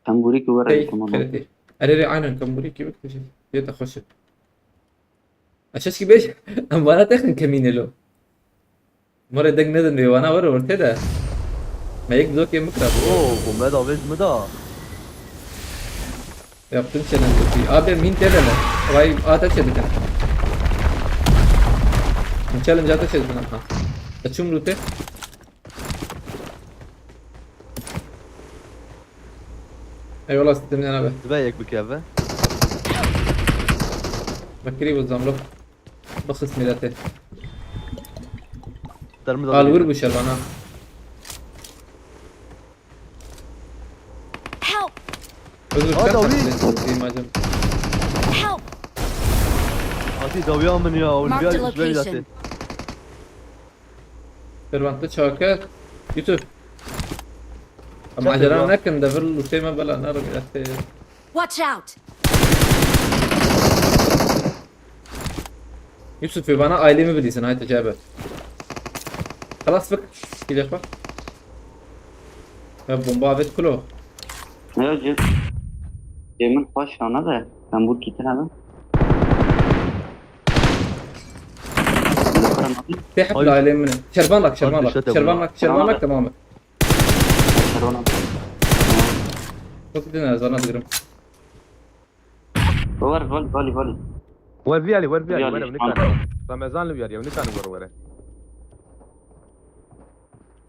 Kemburîkî were. Hey, tamam. Xêretî. Erê, erê, aynen Kemburîkî bik, teşekkür. Yê te xweş e. Eşeşkî bêj, em vana texin kemînê lo. More deng nedin vê vana, were ortê de. Me yek dokê min kira. Oo, bombe da vêj mi da. Yaptım challenge. Abi min tê de ne? Vay, ateş edin. Challenge ateş edin, aha. Açım loot'e. Eyvallah, sistemden abi. Dibe yek bikeve. Bakiri bu zamlo. Bixis milletê. Dermi da Al vur bu şervan ha. Help! Özgür, Aa, sen Dawi. Takip edeyim hacım. Help! Hadi dawiya min ya, Marked a Olivia, Olivia location. Zaten. Şervan te çaka. Yusuf. Ama Sen de acele ya. Nekin, devir luteyme bela, ne rüyatı. Watch out! Yusuf, bana ailemi bilirsin, haydi cebe. Xelas bik. Gidek bak. Ya bomba avet kulo. Ne yazıyor? Yemin baş yana da. Ben bu kitin hemen. Te hep Ay. Ailemi. Şervan lak, Şervan lak. Şervan lak, Şervan lak, tamam. Şervan abi. Çok güzel, zana diyorum. Var, vali, vali, vali. Wer vî alî, wer vî alî, Vî alî, wer vî alî. Nikan. Ramazan li vî alî, nikan wer were.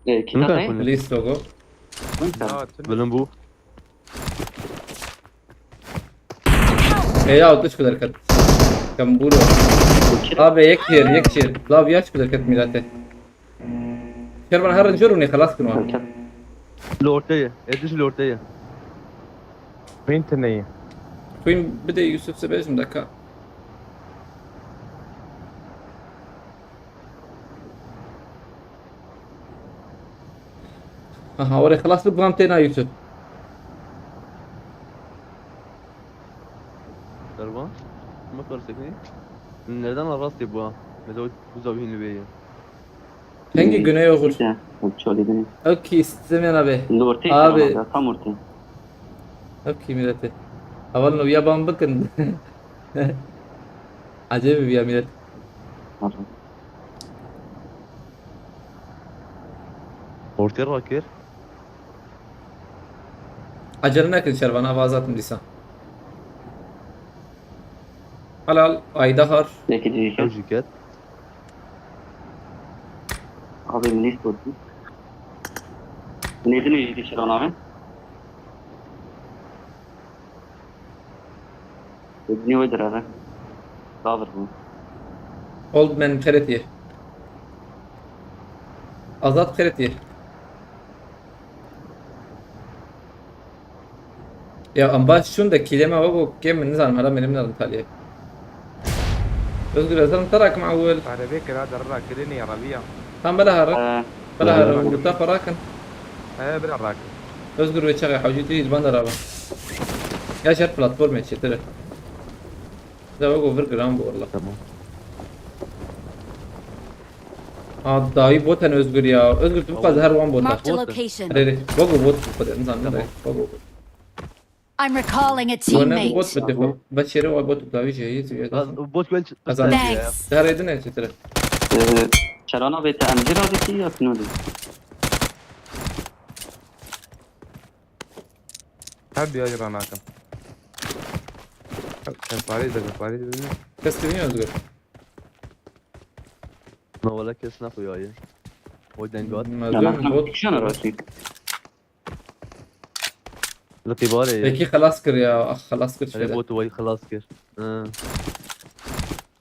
E, Nikan kitap ne? Please, logo. Nikan. Ya, tüm- Bilim bu. E, ya, tu çku derket. Kamburo. Abi, yek şer, yek şer. La, vî ya çku derket milete. Şervan her rincor û nê xelas kin wan. Li ortê ye. Êdiş li ortê ye. Wîn tune ye. Wîn bide Yusuf Sebej mi deka. Aha, orê xelas bik, van têna Yusuf. Dervan? Ma kar seknî? Nereden rastê bu ha? Mesela bu zavîn li vê ye. Hengî güney oxir. Îşte, bak, çalî dinî. Ew kî istemên abi. Li ortê. Abi. Tam ortê. Ew kî milletê. Hevalno ya ban bikin. Acayip ya millet. Ortê rakir. Acele nekin şervan, ava azatim dîsa. Helal, Aydahar. Yekî dî. Ew jî ket. Abi, min îş gotin. Nêdinê jî dişiran abi. Nêdinê wê direve. Davir bû. Old man xeretiye. Azad xeretiye. Ya, em baş şûn de kîlê me wek kêm, min nizanim, hela mêlim nedim taliyê. Özgür, ez derim te rakim ewil. Arabê kira derra kirinê arabiya. Tam bela herin. Ee, Bela herin, ee, lûta xwe rakin. Ee, bira rakin. Özgür ve çaxê hewcî tu hîz ban deraba. Ya şer platformê çêtir e. Da wek vir giran bu valla. Tamam. Aa, dayı bot en Özgür ya. Özgür, tu bu kadar her wan bota. Marked a location. Hadi, hadi. Bak o bot bu kadar. Nizanim. Tamam. Bak o bot. I'm recalling a Wana bu bot teammate. Bitti xwe. Bas şerê wa bot dawî jî heye zî. Lan, bot ben Kazandı. Thanks. Dare edin en çetre. Ee, Şerana bê te em jî radikî ya Pinodî? Her bir yayı ranakim. Sen parayı da, parayı da bilmiyorum. Kes dibîne Özgür. Na wala kes naxuyaye. O dengat. Mazlum bot. Kişana rakî. Li qîbarê ye. Peki xelas kir ya. Ah, xelas kir. Erê şöyle. Bot wayî xelas kir. Hı.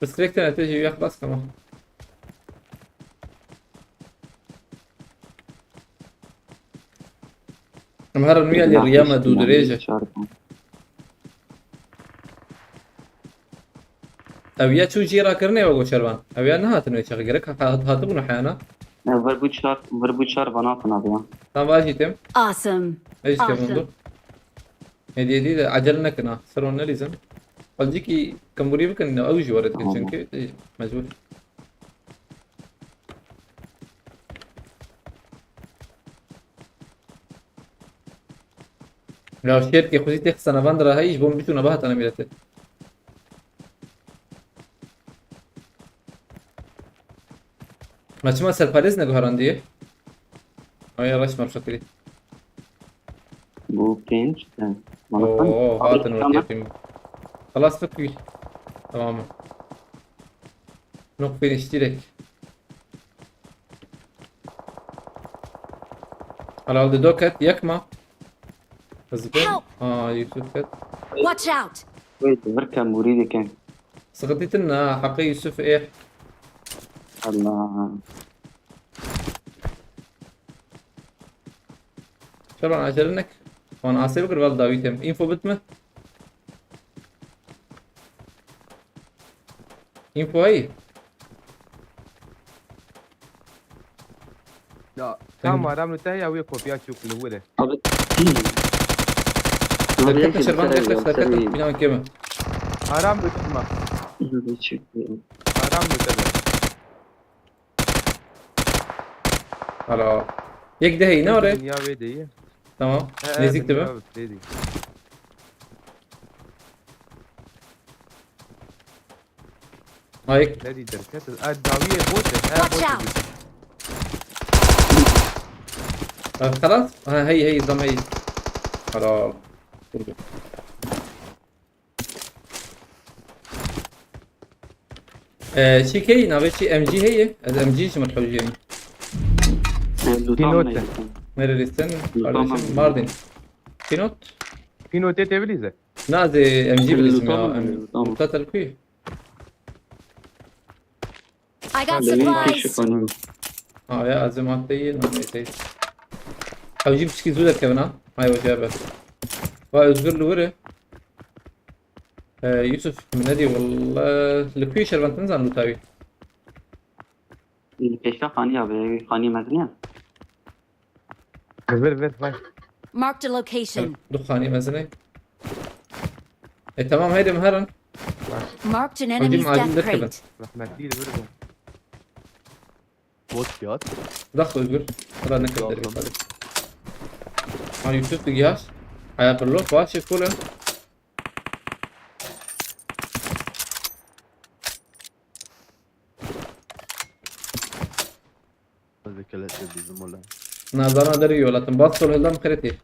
Bisiklet tenete jî ya xelas kama. Em her nû ya lê riya me dû dirêj e. Ew ya çû jî rakirinê we got şervan. Ew ya nehatin wê çaxê gerek hat-, hatibûn heyana. Ne, vir bû çar, vir bû çar bana hatin abi ya. Tam va jî têm. Awesome. Ez jî têm hundur. Hêdî hêdî de ecele nekin ha. Ser wan nelîzin. Azîkî kemburî bikin, ew jî were dikin. Tamam. Çünkü, e, mecbur. Ya şêrkê xwezî tê xisene van dira heyî, ji bo min bîtûna bihatana mîrete. Me çima serparêz neguherandiye? Aya reş me xetirî. Bu pênc, e, manastan Oo, abi, hatin tamam. Wekî film. Xelas fikir. Tamam. Nok finish direkt. Herhalde do ket, yek ma. Hızlı. Help! Aa, Yusuf ket. Watch out! Wait, bir kemburî dikin. Sıkıntı tın ha, hakkı Yusuf e. Allah. Şaban acele nek. Wan asê bikir, vel dawî têm. Info bitme. Info heyî? Ya, tamam, Aram li te ya wê kopya çûk li wir e. Abi. Abi, derketin, şervan, derketin, derketin. Bîna keme. Aram li te ma. Aram li te de. Hala. Yek de heyî, ne oraya? Dinya wê de ye. Tamam. He, he, nêzîk dibe. Dinya wê de ye. Hayır. Nerede derket? A, dawiyê bot e. He, bot e. Watch out! Ha, xelas? Ha, hey, hey, zam hey. Helal. Vurdu. Ee, şey hey, navê çi M G heye? Ez M G ji min hewciyim. Pinot. Nerelisin? Kardeşim, Mardin. Pinot? Pinot e, te bilîze. Na, ez ê M G bilîzim ya. Luta mı? Em, luta mı? Luta telkuy. I got supplies. Ha, ya, ez ê madde yê, na, neyse. Ew jî piçkî zû derkevin ha. Hay hoca be. Va Özgür li wir e. Ee, Yusuf, min nedî, wallah, li kuy şervan, nizan luta wî. Li pêşa xaniya be, xaniya mezin e. Vir, vir, vay. Marked a location. Du xanî mezin e. E, tamam, heydi, em herin. Marked an enemy's death crate. Rahmetli vir bu. Bot ya. Dak Özgür. Hadi ne kadar. Ha, Yusuf, tu gel. Aya, bir lot var, şey, full. Hadi kelepçe bizim ola. Nazana deri yolatın. Bas sol hızdan kırıtı. I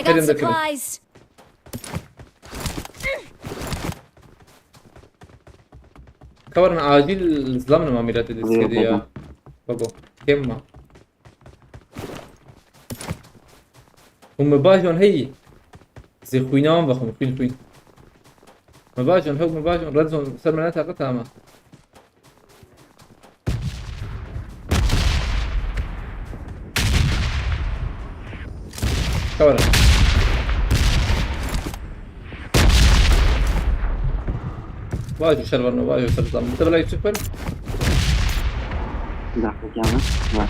got supplies. Kavarın acil zlam nama mirate diskedi ya. Babo. Kemma. Hûn mi bajon heyî. Zê xwînan vexwin, xwîn, xwîn. Mi bajon, hew mi bajon, red zone, ser me ne taqet ama. Kawara. Vajo şervan, vajo ser zam. Te belay çi kir? Dakika, canım. Var.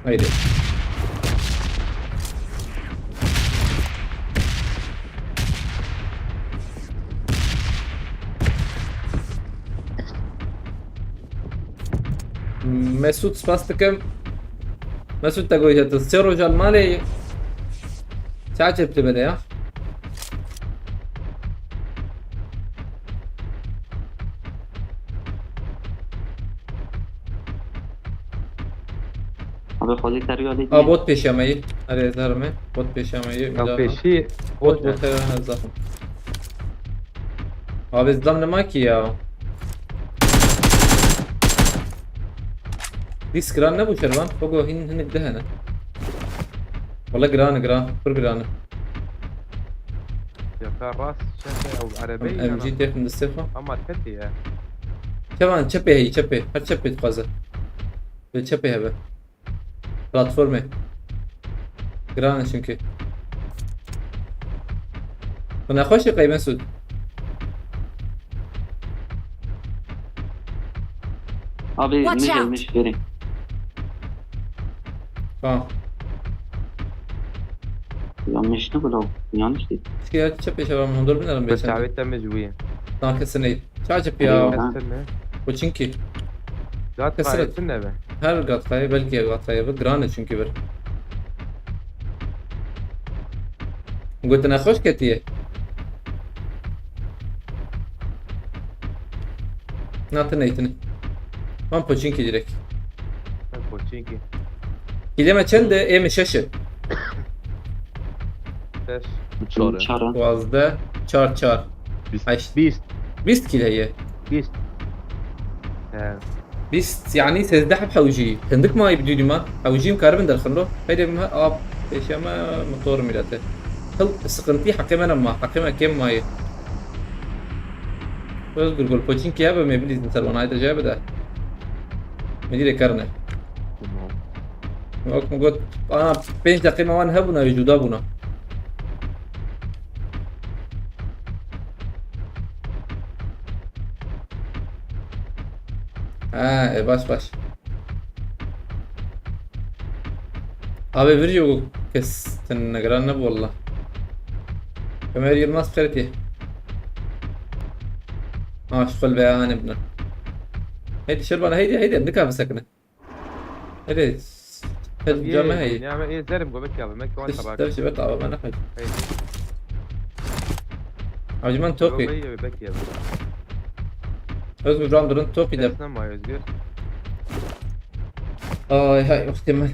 Haydi. Mesut, spas dikim. Mesut, te gotiye tu sê roja li malê çaçê bi te bide ya. Abi, xwedî terbiya dît. A, bot pêşiya me yî. Erê, ez herim ê. Bot pêşiya me yî. Ew pêşî bot, bot, bot, he, zaten. Abi, zlam nema ki ya. Dîs giran nebû şervan. Fogo hin hinik de hene. Wala giran, giran. Pir giran. Ya ka rast çepe ew erebeyî M G têxin distê xwe. Ama ketî ye. Çevan, çepê heyî, çepê. Her çepê dixwaze. Ve çepê hebe. Platformê. Giran e çünkü. Bu nexweş e qey Mesut. Abi, Watch ne out. gelmiş verin. Tamam. Yanlış ne bu? Yanlış değil. Şikayet çe peşe var mı? Dur binerim Bi beşen. tavê te min ji wî. Tamam kesin iyi. Çağ çe Eyvah. ya. Kestin mi? Bu çünkü. Gat Kesin. Fahrettin ne be? Her gatayı belki gatayı bu. Grane çünkü bir. Gotine hoş ketiye. Natine itine. Van poçinki direkt. Poçinki. Kileme çende? Ê min şeşe. Ses. Çare. Çara. Duazde. Çar çar. Heşt. Bîst. Bîst kil heye. Bîst. He. Bîst yani sezdeh heb hewjî. Hindik mayî bi dûdî me. Hewjî em karibin derxin ro. Heyde me ab. Pêşe me motor mirete. Hil sıkıntı heqê me nema. Heqê me kêm mayî. Özgür gol poçinki hebe me bilîzin ser wan hayde cebe de. Medîre karine. Tamam. Wek min got, ana pênc deqê me wan hebûna, wê cuda bûna. Ha, e, baş baş. Abi vir jî kes tin negiran nebû walla. Ömer Yılmaz xertî. Ha, şixul be anê bine. Heydi şer bana, heydi, heydi, em dikar bisekine. Heydi. Heydi, came heydi. Ne ama ê zerim go bekle abi. Mek wan Dev, tabak. dev şibet abi, ben ne xeydi. Heydi. Abi man topi. Go bekle abi. Özgür ram durun topi de. Desne may Özgür. Ay hay, uxtê min.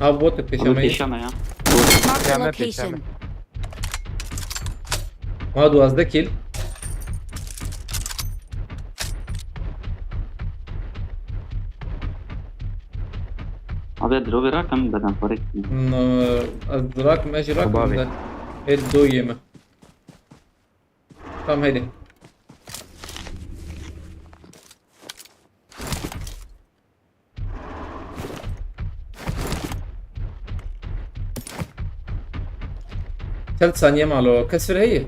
Abi bot Abi peşemeyi. Pêşeme ya. Marked a Pêşeme, location. pêşeme. Ma duwazdeh kil. Abi dropê rakim beden xwe rê. No, ez rakim, ez jî rakim Abi. De. Ê do yê me. Tamam, heydi. Çend saniye malo. Kes vir heye?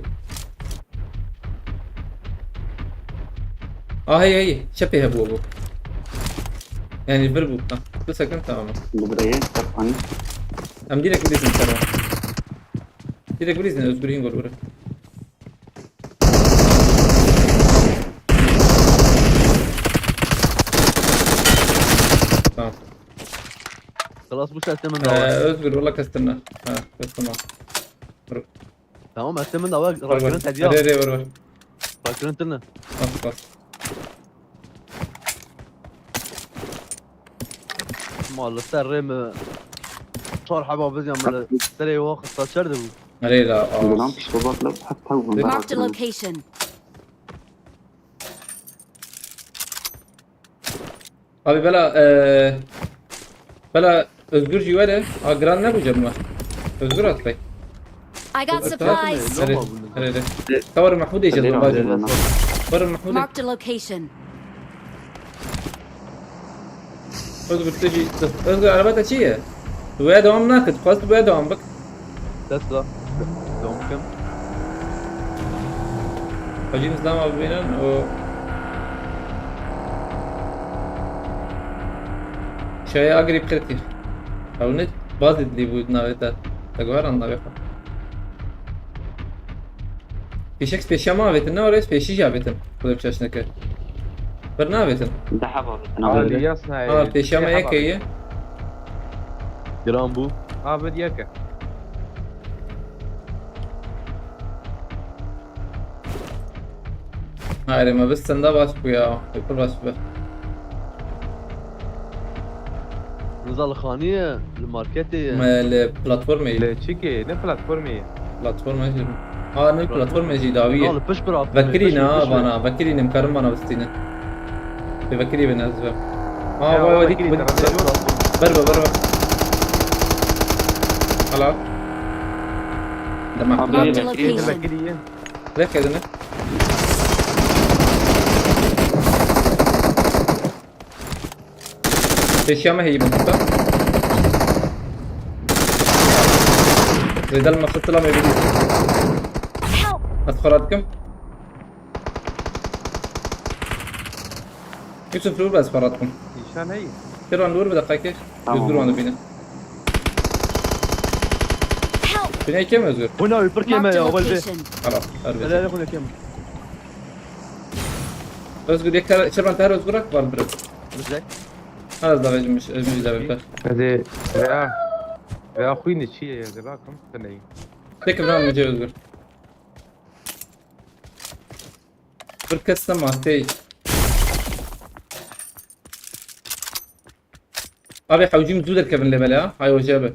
Ah, heye, heye. Çepê hebû bu. Yani vir bû. Ha, bir sakın, tamam. Li birayê, tepanî. Em direkt bilîzin, tamam. Direkt bilîzin, Özgür Hingol vurur. Tamam. Xelas bû, hestê min Ee, dawa. Özgür, valla kestirme. Ha, kestirme. Tamam, hestê min dawa. Vur, vur. Rakirine tediya. Hadi, hadi, vur, vur. Rakirine tirne. Bas, bas. Ma li ser rê mi çar heba bizyan, mi li serê wa xista çer de bû. Nereye la? Lan pişko bak lan, hep tav Marked a location. Abi bela, e, bela Özgür jî were. A, giran ne bu cebime? Özgür at bey. I got supplies. Nerede? Nerede? Tawar Mahmud Ece. Nerede? Tawar Mahmud. Marked a location. Özgür, tu jî, Özgür, araba te çi ye? Tu wê devam nakit, xwest tu wê devam bik. Tesla. Dom kim? Hacî Nizam abi bînin, o şeye agirî qirtî. Ew ne bazê dilî bû navê te. Te guheran navê xwe. Fişek pêşiya me avêtin, ne oraya pêşî jî avêtin. Xwedê bi çeş neke. Bir navêtin. Daha bak. Abi yasna. Ha, pêşiya me yeke ye. Giran bû. Abi yeke. Hayır, me biz senda baş bu ya. Pir baş bu. Nizal Xaniye li marketê ye. Me li platformê. Li çikê, ne platformê ye? Platforma jî. Ha, ne platforma jî dawiye. Nal piş bir Vekirî na vana, vekirî ne, em karin vana bistîne. Bi vekirî bin ez ve. Ha, Ya, vay vay, vekirî dik, tarafê dik. jor. Ber be, ber be. Hala. Demek Abi, Marked a vekirî, location. Vekirî ye. Lek edine. Pêşiya me heyî bin tuta. Zêdel me xistila me bînî. Help! Ez xwe radikim. Yusuf, li wir be, ez xwe rat kim. Nîşan heyî. Kêr wan li wir bi deqekê. Tamam. Özgür wan dibîne. Help! Binê kêm Özgür. Hûna wî pir kêm e ya, wel bê. Xelas, her bê. Hele hele hûna kêm. Özgür, yek ter, çervan ter Özgür ak var bir. Bizek. Her az davê jim, jim davê ter. Hadi, veya, veya xwînê çi ye, ez ê rakim, teneyî. Tek lan mi Özgür? Bir kes nema, tey. Abi, hewcîm zû derkevin lê bela, ha? Hay hoca abi.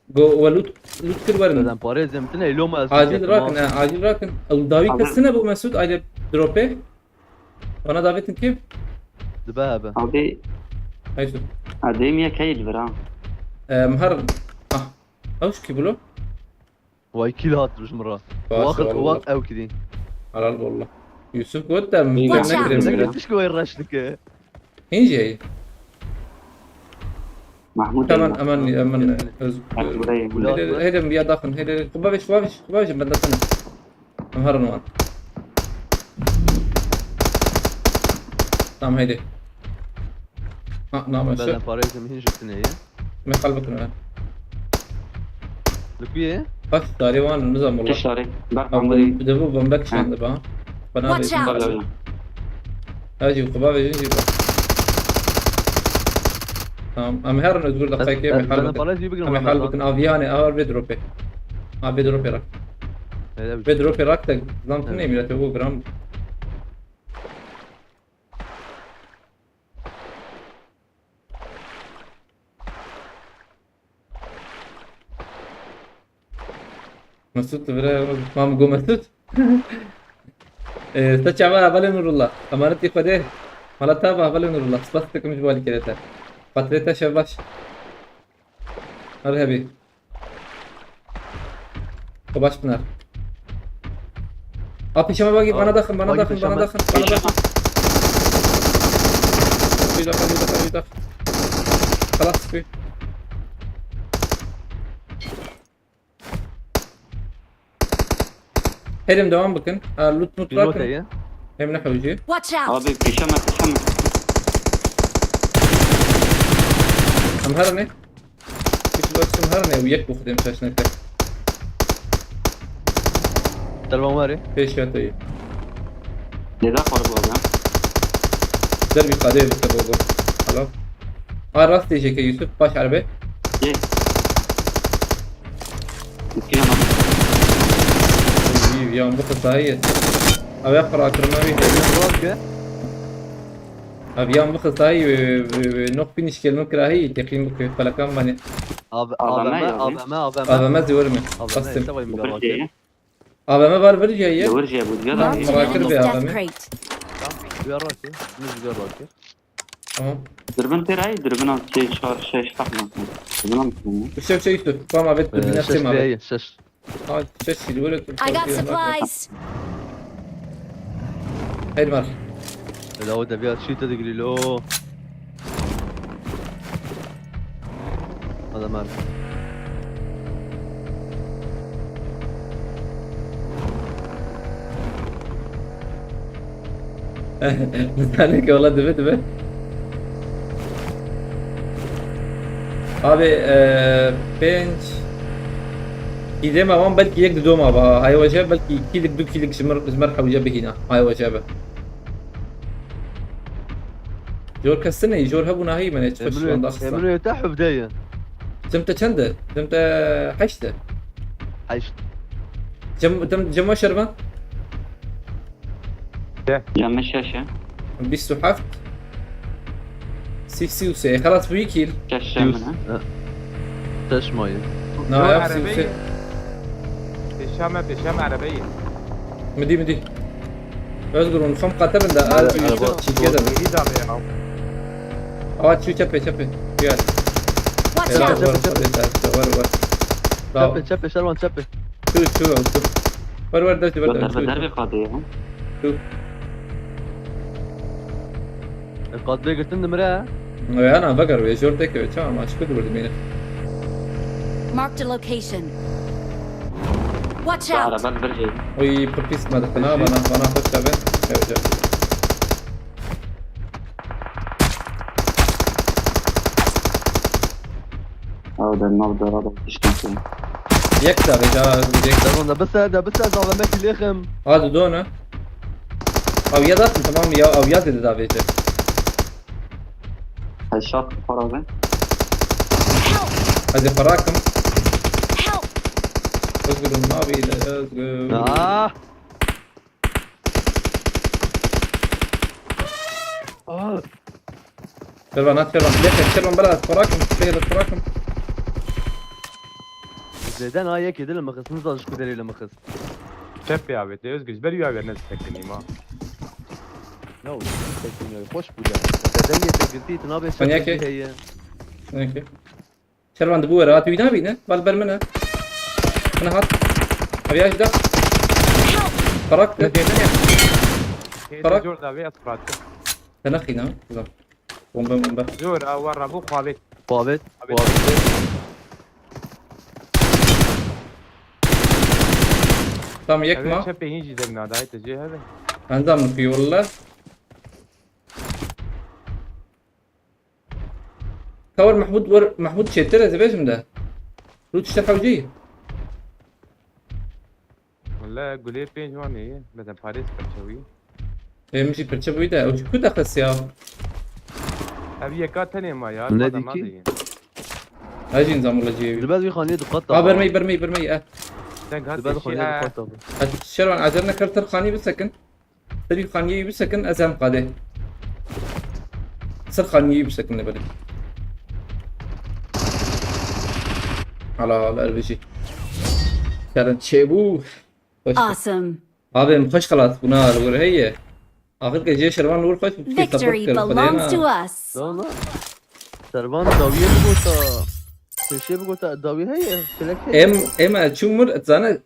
Go, we lut, lut kir werin. Zaten parê zemtine, elo ma ez Acil rakin, ha, acil rakin. Ew dawî kes tine bû Mesut, aile dropê. Bana davetin kim? Dibe abi. Abi. Haysu. Adem ya keyil vira. Em, her, ah. Ew ki bûlo? Vay, kill hatmiş min re. Waqt, waqt ew kidî. Helal wallah. Yusuf got da mükemmel. Watch out. Tişkî wê reş dike. Hince. Mahmut. Tamam, aman, aman. Hadi buraya. Hele, hele, ya daxin, hele, hele. Kubaviş, kubaviş, kubaviş, ben de sana. Em herin wan. Tamam, heydi. Ha, name şu. Beden parayı sen hince tine ye. Me kalbi kına. Lükuye? Bak, dari wan, nizam wallah. Tişari. Bak, amri. Bir de bu bomba kişandı ba. Bana verin. Watch out. Hacı, kuba verin, jî bak. Tamam, em herin Özgür, deqekê me hal bikin. Em hal bikin, aviyane, avar vê dropê. Ha, vê dropê ra. Vê dropê rak te zam tune, millet, bu gram. Mesut, vire, mam go Mesut. Ee, te çava hevalê Nurullah. Emanetî Xwedê. Mala te ava hevalê Nurullah. Spas dikim ji bo alîkirê te. Xatirê te şev baş. Her hebî. Xwe baş biner. A pêşe me bagî, bana daxin, bana daxin, bana daxin, bana daxin. Wî daxin, wî daxin, wî daxin. Xelas, wî. Hêlim devam bikin. Ha, loot mut rakin. Hêlim ne hewcî. Watch out! Abi, pêşe me, pêşe me. Em herin ê. Pişt bak, em herin ê. Û yek bu xudê em şaş neke. Dervan var ê. Pêşe te yê. Nêda xwar bu abi. Derbî qadê bike bu. Alo. A rastê jeke Yusuf, baş erbe. Yê. Yan bu qisayê. Ev ya qira kirina wî heye. Ev yan bu qisayê, e, e, e, nok finish kelme kirahî, teqîm bu kê, pelekan mane. Av-, A V M, A V M, A V M, A V M. A V M zî were me. A V M, Bastım. Êşe vay min gava kir. A V M var bir jeye. Li wir jê bû, diga da. Marked an enemy death crate. Duya rakê, min duya rakê. Tamam. Dürbün tê rayî, dürbün al, şey, şar, şey, şar mı? Dürbün al mı? Şeş, şeş, dur. Tamam, evet, dürbün yapayım abi. Şeş, şeş. Ay, şeş, şeş, böyle. I got supplies. Haydi var. Ela o da bir açıyı da gülüyor. Adam abi. Nizanî ki, wala dibe, dibe. Abi, e, pênc. Îdê me wan belkî yek di doma ba. Hay weje belkî kîlik, du kîlik ji mir, ji mir hewce bihîna. Hay weje be. Jor kesine, jor hebûna heyî me ne, çi xweş wenda xistan. Emre te hevde ye. Cem te çend e? Cem te heşt e. Heşt. Cem, Cem, Cem şervan? Cem şeş e. Bîst û heft. Sî, sî û sê. Xelas bûyî kîl. Şeş e min e. Şeş mayî. Na, ya, sî û sê. Pêşa me, pêşa me erebeyê. Midî, midî. Özgür, onu xam qate bin de, çîkê de. Êdî dabe ya. Awa, çû çepê, çepê. Gel. Watch out! Var, var, var, var. Çepê, çepê, Şervan, çepê. Çû, çû, çû. Ver, ver, dest ver, çû. Derbe qadê ya. Çû. E, qadê girtin dimire. Ya, na, veger, ve jor tek ve, çawa, ma, çi kudu vurdum yine. Marked a location. Watch out! Araba bir şey. Oy, pir pîs me dixin ha, bana, bana xweş be. Hewce. Hadi nav dara da tiştên. Yek da vêca, yek da. Tamam da bise, da bise, zaleme kilêxim. Hadi done. Ew ya datin, tamam ya, ew ya dedi da vêca. Heşat para ben. Hadi parakim. Help! Özgür'ün abi de Özgür. Ah. Ah. Şervan, at Şervan. Leke Şervan, bela parakim. Leke parakim. Zêden ha yek edil mixis, nizan ji ku derê li mixis. Çep ya be, Özgür, ber ya be, ne sekinî ma. Ya, sekinî, hoş bu da. Zêden yê te girtî, tu nabê Manyak şef e. Heye. Peki. Şervan, di bu were hat wî nabîne. Bal ber min e. Min hat. Ev ya ji da. Parak ne? Têde ne? Karak- Têde zor da ve at pratik. Te nexîna. Güzel. Bombe bombe. Zor, a war rabu xabet. Babet, Abi. babet. Tam yek Eve ma. çepê hin jî deng nadayê te jê heve. Endam ki yolla. Kawar Mahmud war, Mahmud çêtir ez bêjim de. Rû tişte hewcî. Wala gulê pênc wan ê, beden parêz perçewî. Em jî pirçe bûyî de. Ew jî ku de xes ya? Ev yeka tenê ma ya, Ne ma da dikî? nadeyê. Ez jî nizam wala cihê wî. Dibez wî xaniyê diqat Ha bermey bermey bermey eh. Sen gat Dibez kişî xaniyê e. diqat abi. Hadi Şervan, acele nekir, tir xanî bisekin. Tirî xaniyê wî bisekin, ez em qadê. Sir xaniyê wî bisekin lê belê. Ala ala erbijî. Serin çêbû. Xweş. Awesome! Abi em xweş xelas bûna li wir heye. Axir ke jê Şervan li wir xweş bû. Victory belongs to us! Dana. Servan dawiyê bigota. Pêşê bigota dawî heye. Felek heye. Em em çûm mir zane.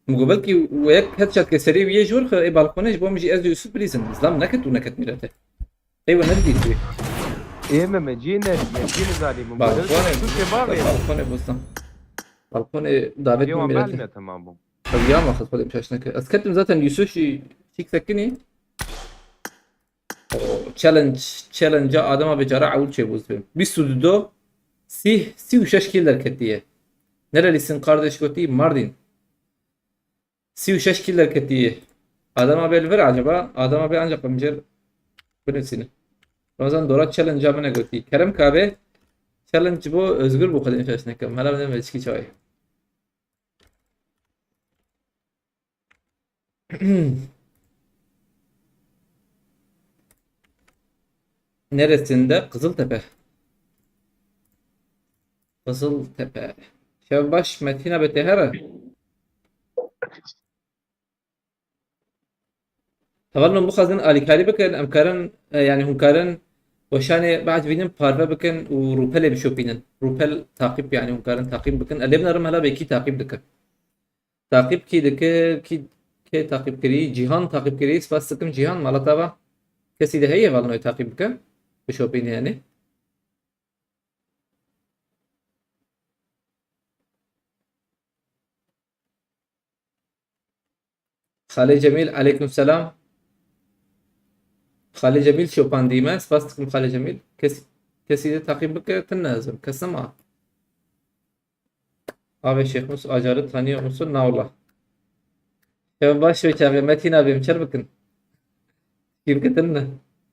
Min got belkî wek headshot ke serê wî yê jor xe ê balkonê ji bo min jî ez û Yusuf bilîzin. Zlam neket û neket mîrete. Ê we nedidît wê. Ê me me cî ne, me cî ne zalî min. Balkonê. Tu ke bavê. Balkonê bostan. Balkonê davet Cê min wan mîrete. Belme tamam bû. Ev ya ma xwe xwedê şaş neke. Ez ketim zaten Yusuf jî çîk sekinî. O challenge, challenge-a adema bêcara ewil çêbû zibê. Bîst û du do, sî, sî û şeş kîl derketiye. Nerelisin kardeş gotî Mardin. Sî û şeş kîl derketiye. Adema bê li vir acaba? Adema bê ancak em jêr binivîsîne. Ramazan dora challenge-a min e gotî. Kerem kabe challenge bo Özgür bu kadar şaş nekem. Hala min me çikî çawayê. Neresinde? Kızıltepe. Kızıltepe. Şevbaş Metina be te here. Hevalno bixwazin alîkarî bikin, em karin, e, yani hûn karin weşanê biecibînin, parve bikin û rûpelê bişopînin. Rûpel taqîb, yani hûn karin taqîb bikin. Ez lê binerim hela bê kî taqîb dike. Taqîb kî dike, kî, kê taqîb kirî? Cîhan taqîb kirî, spas dikim Cîhan, mala te ava. Kesî de heye hevalno taqîb bike? Bişopîne yani. Xalê Cemîl, aleykum selam. Xalê Cemîl şopandî me, spas dikim Xalê Cemîl. Kes, kesî de taqîb bike, tune ez im, kes nema. Avê Şêx Mus, Acarî, Taniya Mus, nawla. Şev baş, şev çaxê, Metin abi, em çer bikin. Kî bikin tune.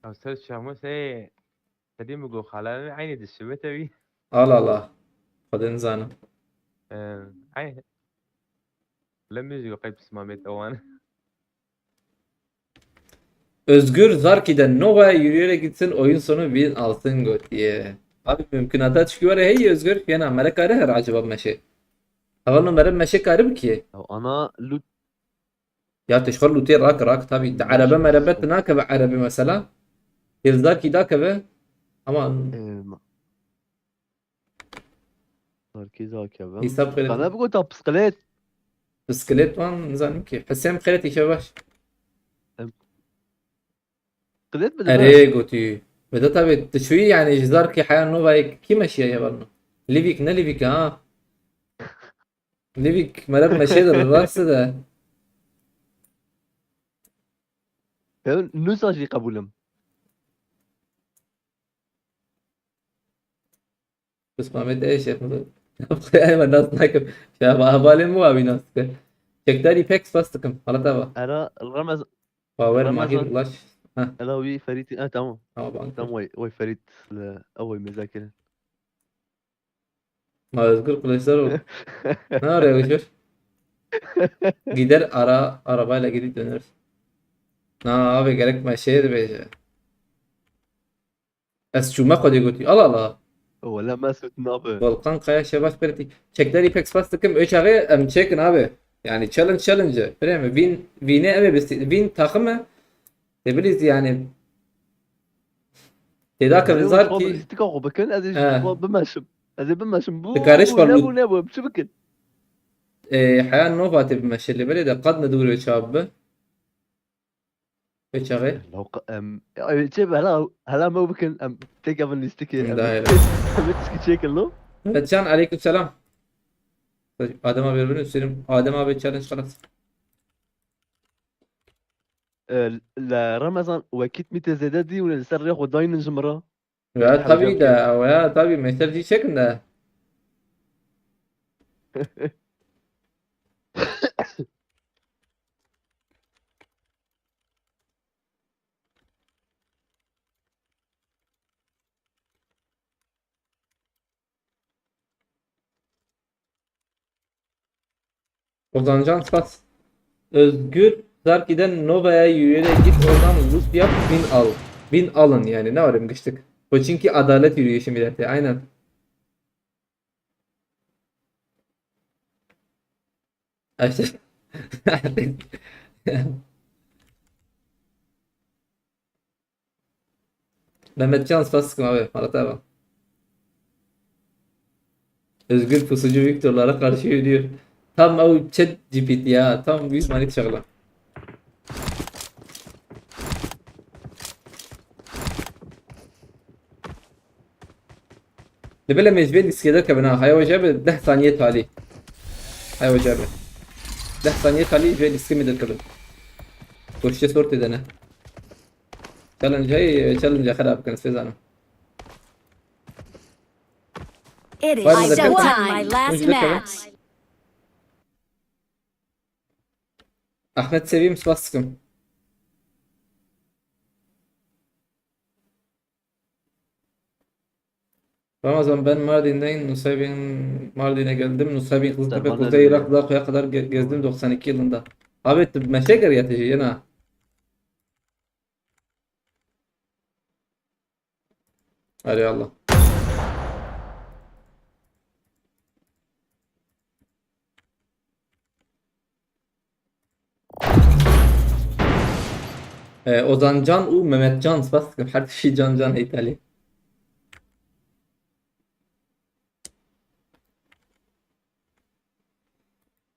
Ew ser çaxmûs ê. Sedî min got xalanê eynî dişibe te wî. Ala ala. Xwedê nizanim. Ee, ey. Le müzik qey pismamê te wan. Özgür Zarki'den Nova yürüyerek gitsin, oyun sonu win alsın gotiye. Abi mümkünata çünkü var ya, hey Özgür, yena mere kare her acaba meşe. Havanın mere meşe kare bu ki. Ya ana lut. Ya teşxer lutê rak rak tabi. De araba merebe tına ke ve arabi mesela. Yıldaki da ke ve. Ama Em, Markêz akeve. Hesap xêret. Sana bigota bisiklet. Bisiklet wan nizanim ki. Hesem xêret, îşe baş. Bisiklet mi? Erê gotî. Vedat abi, tu çûyî yani ji Zarkî heya Novayê kî meşiye hevalno? Livik ne Livik ha? Livik mereb meşê de rast de. Ben nûsa jî qebûlim. Bes Mehmet ey Şêx Muzaffer. Bi Xwedayê me nas nakim. Şeva hevalê min wa wî nas dike. Çekdarî pek spas dikim. Xelata va. Era Remez-, Bawer Mahir Remezan. Ulaş. Heh. Ela wî Ferîtî. Ha, tamam. Tamam, bank. Tamam, way, way Ferît. Le, ew way mêze kirin. Ma Özgür Kılıçdaroğlu. Ne araya geçiyor? Gider ara, arabayla gidip döneriz. Na abi, gerek me şey de bence. Ez çûme xwedê gotî. Ala ala. Wele me sût nabe. Volkan Kaya Şevaz Pertî. Çekdarî pek spas dikim. Öç ağê em çekin abi. Yani challenge challenge. Birê me. Vîn, vînê em ê bistî. Vîn takım e. Te bilîz yani. Têda ke vizar ki. Lîstika xwe bikin, ez ê He. Xwe bimeşim. Ez ê bimeşim. Bu, Dikare ji bu, ne parmû- bu, ne bu? Çi bikin? Ê, heya nova tê bimeşe lê belê de qad ne dûr ve çav bi. Ve çaxê? Lewq-, em, ya, em, çê be, hela, hela me bikin, em, têkevin lîstikê, em, Dayê. Em tişkî çêkin lo. Mehmetcan, aleyküm selam. Adem abi, birini istedim. Adem abi challenge xelas. E, le Remezan, wekît mî tê zêde dî û li ser rê xwe daynin ji min re. Ya, Hewce tabii de, bike. Ya, tabii, meşter jî çekin de. Ozancan spas. Özgür, Zarki'den Nova'ya yürüyerek git, oradan loot yap, bin al. Bin alın yani, ne var em gıçtık. O çünkü adalet yürüyüşü millete, aynen. İşte. Mehmetcan, spas dikim abi, Marat abi. Özgür pusucu Viktorlara karşı yürüyor. Tam o chat G P T ya, tam yüz manit şakla. Li belê me ji vê lîskê derkevin ha. Haya we jê be deh saniye talî. Haya we jê be. Deh saniye talî ji vê lîskê me derkevin. Goştê sor tê de ne. Challenge hey, challenge xera bikin, ez pê zanim. It is Var mı da showtime, my last Hızlı kalın. Match. Ahmet Sevim, spas dikim. Ramazan, ben Mardin'deyim. Nusaybin, Mardin'e geldim. Nusaybin, Kızıltepe, Dermanlar Kuzey Irak, Dako'ya kadar ge- gezdim doksan iki yılında. Abi, tu meşe geriye tecî yena. Erê Allah. Ee, Ozan Can û Mehmet Can, spas dikim. Her tişî Can Can heytalî.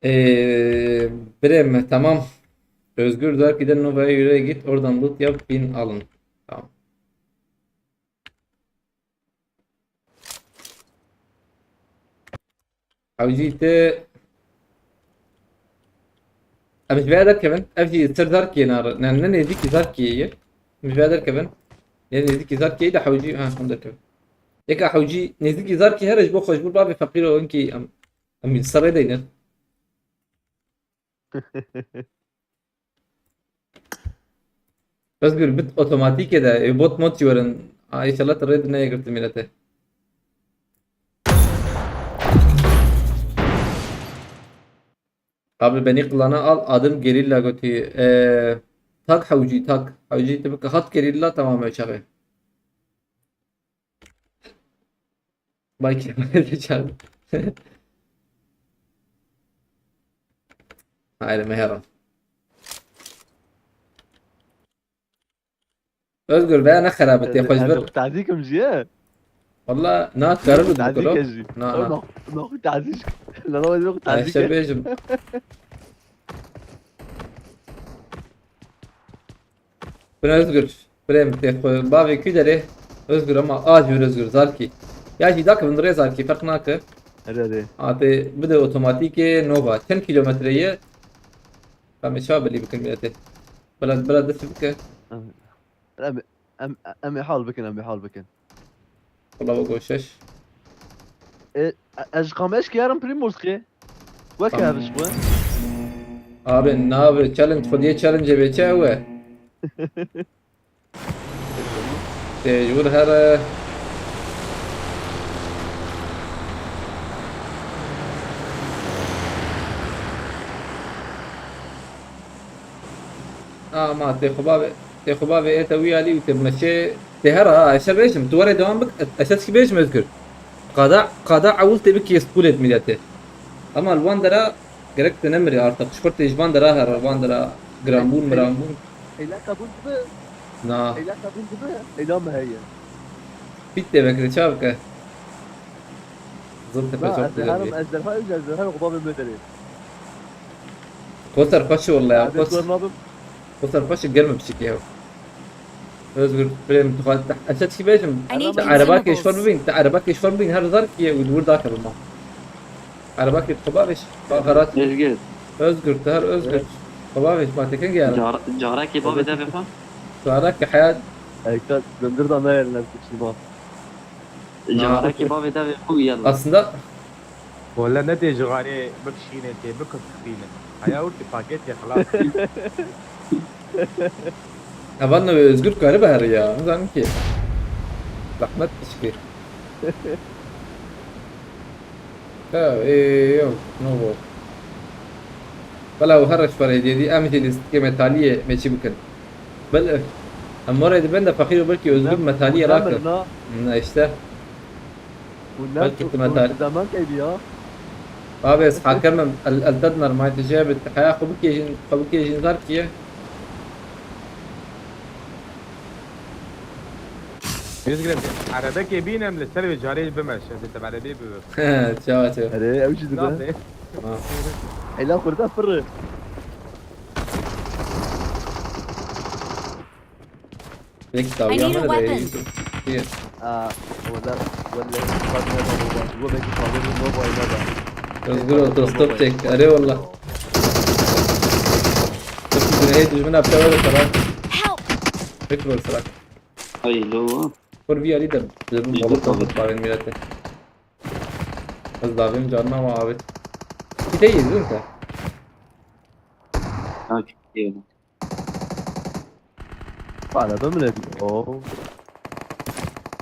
Ee, birê me, tamam. Özgür der ki de Nova'ya yürüye git, oradan loot yap, bin alın. Tamam. Hewcî te. Em ji vê derkevin. Ev jî ser Zarkiyê nare. Ne, ne nêzîkî Zarkiyê ye. Em ji vê derkevin. Ne nêzîkî Zarkiyê de hewcî, ha, em derkevin. Yeka hewcî nêzîkî Zarkiyê here ji bo xwe, ji bo bavê feqîr û hinkî em, em serê deynin. Özgür, bit otomatîk e de, e, bot mod jî werin. A, inşallah te rê neyê girtin milete. Abi beni klana al, adım Gerilla götü. E, tak hewcî, tak. Hewcî te bike hat Gerilla, tamam e çaxê. Bay Kemal'e de çağırdım. Hayır, Meheran. Özgür, veya ne xerabetê xwe ji vir. Tazîkim jî ye. Valla, na, karar Tazîk bikiro. E jî. Na, na. Ma, ma xwe tazîk. La, la, ma xwe Ay, tazîk işte e. Bêjim. Bin Özgür. Birê min tê xwe. Bavê kî derê? Özgür ama a jûr Özgür. Zarkî. Ya jî dakivin rê Zarkî. Ferq nake. Hadi, hadi. Hatê bide otomatîkê Nova. Çend kilometre ye? Tamam, çawa belî bikin milletê. Bila, bila dest bike. Em, em, em ê hal bikin, em ê hal bikin. Wala bak o şeş. E, ez ji qameş kiyarim Primos ki. Wek Tamam. Her ji xwe. Abi, nabe challenge, xwediyê challenge bê çi ew e? Tê ji wir here. Ama tê xwe bavê, tê xwe bavê ête wî alî û tê meşê, tê here ha, ez şer bêjim, tu were dewam bik, ez şer bêjim Özgür. Qada, qada ewil tê bikî skulêt milletê. Ama li van dera gerek te nemirî artık. Ji xwe tê ji van dera here, van dera giranbûn, miranbûn. Heyla kabul dibe. Na. Heyla kabul dibe. Heyla me heye. Pît tê vekirî, ça bike? Zil tepe Na, çok ez güzel herim bir. ejderha, ez ejderha xwe bavê me derê. Koser xweş e wallahî ya. Ez Koser, tor nabim. koser xweş e, germ biçik ya. Özgür, birê min tu xwe, ez çi bêjim? I need Te a ereba kêşwer consumables. bibîn, te ereba kêşwer bibîn, her zar ki û di wir dake bima. Ereba kê xwe bavêj, ba xerat. Özgür. Özgür, te her Özgür. Xwe bavêj, ma te kengî yara. Cara-, carekê bavê devê xwe. Cara ki heyat. Ey, ka zindir da nayên ez biçîma. Carekê bavê devê xwe yalla. Aslında Wele ne tê ji xarê bikişîne, tê bikişîne. Haya û tê paketê xilas. Heval navê Özgür karibe here ya. Nizanim ki. Zahmet pişkê. Ha, ê, yok, no go. Bela û her reş parê dêdî, em jî lîstikê metaliyê me çi bikin. Bel, em morê dibin de feqîr û belkî Özgür Ne, metaliyê ne rake. mirna. Ne işte. Hûn ne Belkî tu metal. Zaman keybi ya. Abi ez hakem im, el, el tedner ma tu jê bit, heya xwe bikêjin, xwe bikêjin zar kiye. Özgür, erebekê bînim li ser wê carê bimeşe, dê te erebê bibe. Çawa çawa. Erê, ew jî dibe. Nasıl? Ha. Heyla xurda firri. Peki I need a tabii ama weapon. nereye gidiyor? Aa, wala, wala, bak ne baba, baba. Bu belki kalır, ne baba, ne baba. Özgür otostop çek. Arı valla. Çok güzel. Hey, düzgün hafta var falan. Help! Pek var falan. Ay lo. Kur bir arayı da. Bizim İyi, balık tamam. balık var millete. Az daha benim canım ama abi. Bir de yedin sen. Ha, çok iyi. Bana da mı ne diyor? Oo.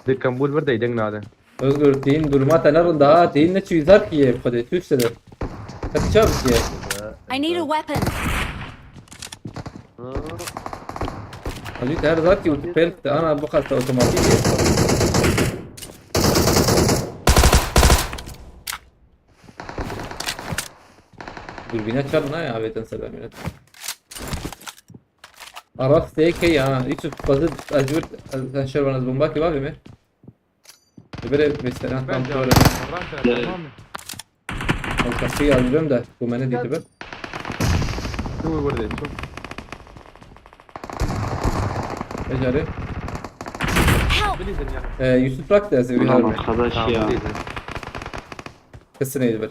Di kembûl vir de deng nade. Özgür, tîn duruma te ne rinda ha, tîn ne çûyî zar kiye xwedê, tu işte de. Hep çav kiye. I need a weapon. Hacî te her zar ki û tu pêl te ana bu xasta otomatik ye. Durbîne çar nayê avêtin ser demîret. Aras T K ya, Yusuf, bazı ezbir, sen şer bana bomba ki var mı? Böyle bir selam tam Bence doğru. Allah'tan sen tamam mı? Al kapıyı alıyorum da, bu beni dikti be. Tu vur de çok. Beceri. Help! Bilirsin ya. Ee, Yusuf bırak da ezbir Ulan harbi. Arkadaş Tamam, ya. bilirsin. Kesin iyi bir.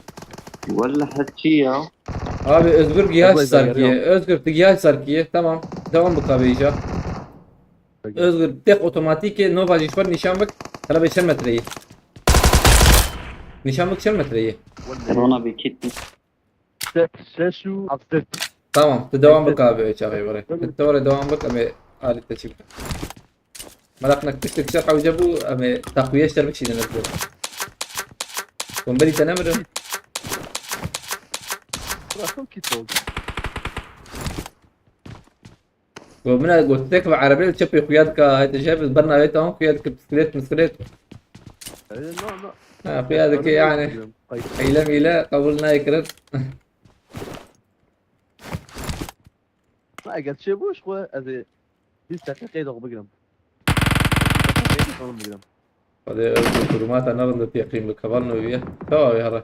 Vallahi çi ya. Abi Özgür Giyaç Özgür Sarkiye. Giyaç. Özgür Giyaç Sarkiye. Tamam. Devam bu kahve iyice. Özgür tek otomatik Nova jişwar nişan bak. Hala beşer metreyi. Nişan bak şer metreyi. Rona bir kit. Ses, ses şu. Abdest. Tamam. Tu devam bak abi çağırı böyle. Tu oraya devam bak ama alet de çıktı. Merak nakış tek şey hawca bu ama takviye şer bir şeyden Özgür. Kombeli tenemre. Bırakın kit oldu. Got min got tek ve erebê li çepê xuya dika, hete jê bi ber navê te an xuya dike bisiklet, bisiklet. Öyle no, no. Ha, xuya dike yani. Eylem ile kabul nayê kirin. Ma eger çê boş xwe, ez ê bîst deqîqeyê de xwe bigirim. Bîst deqîqeyê de xwe bigirim. Hadi Özgür duruma te nerinde teqîm bi kevan noviye. Tamam ya.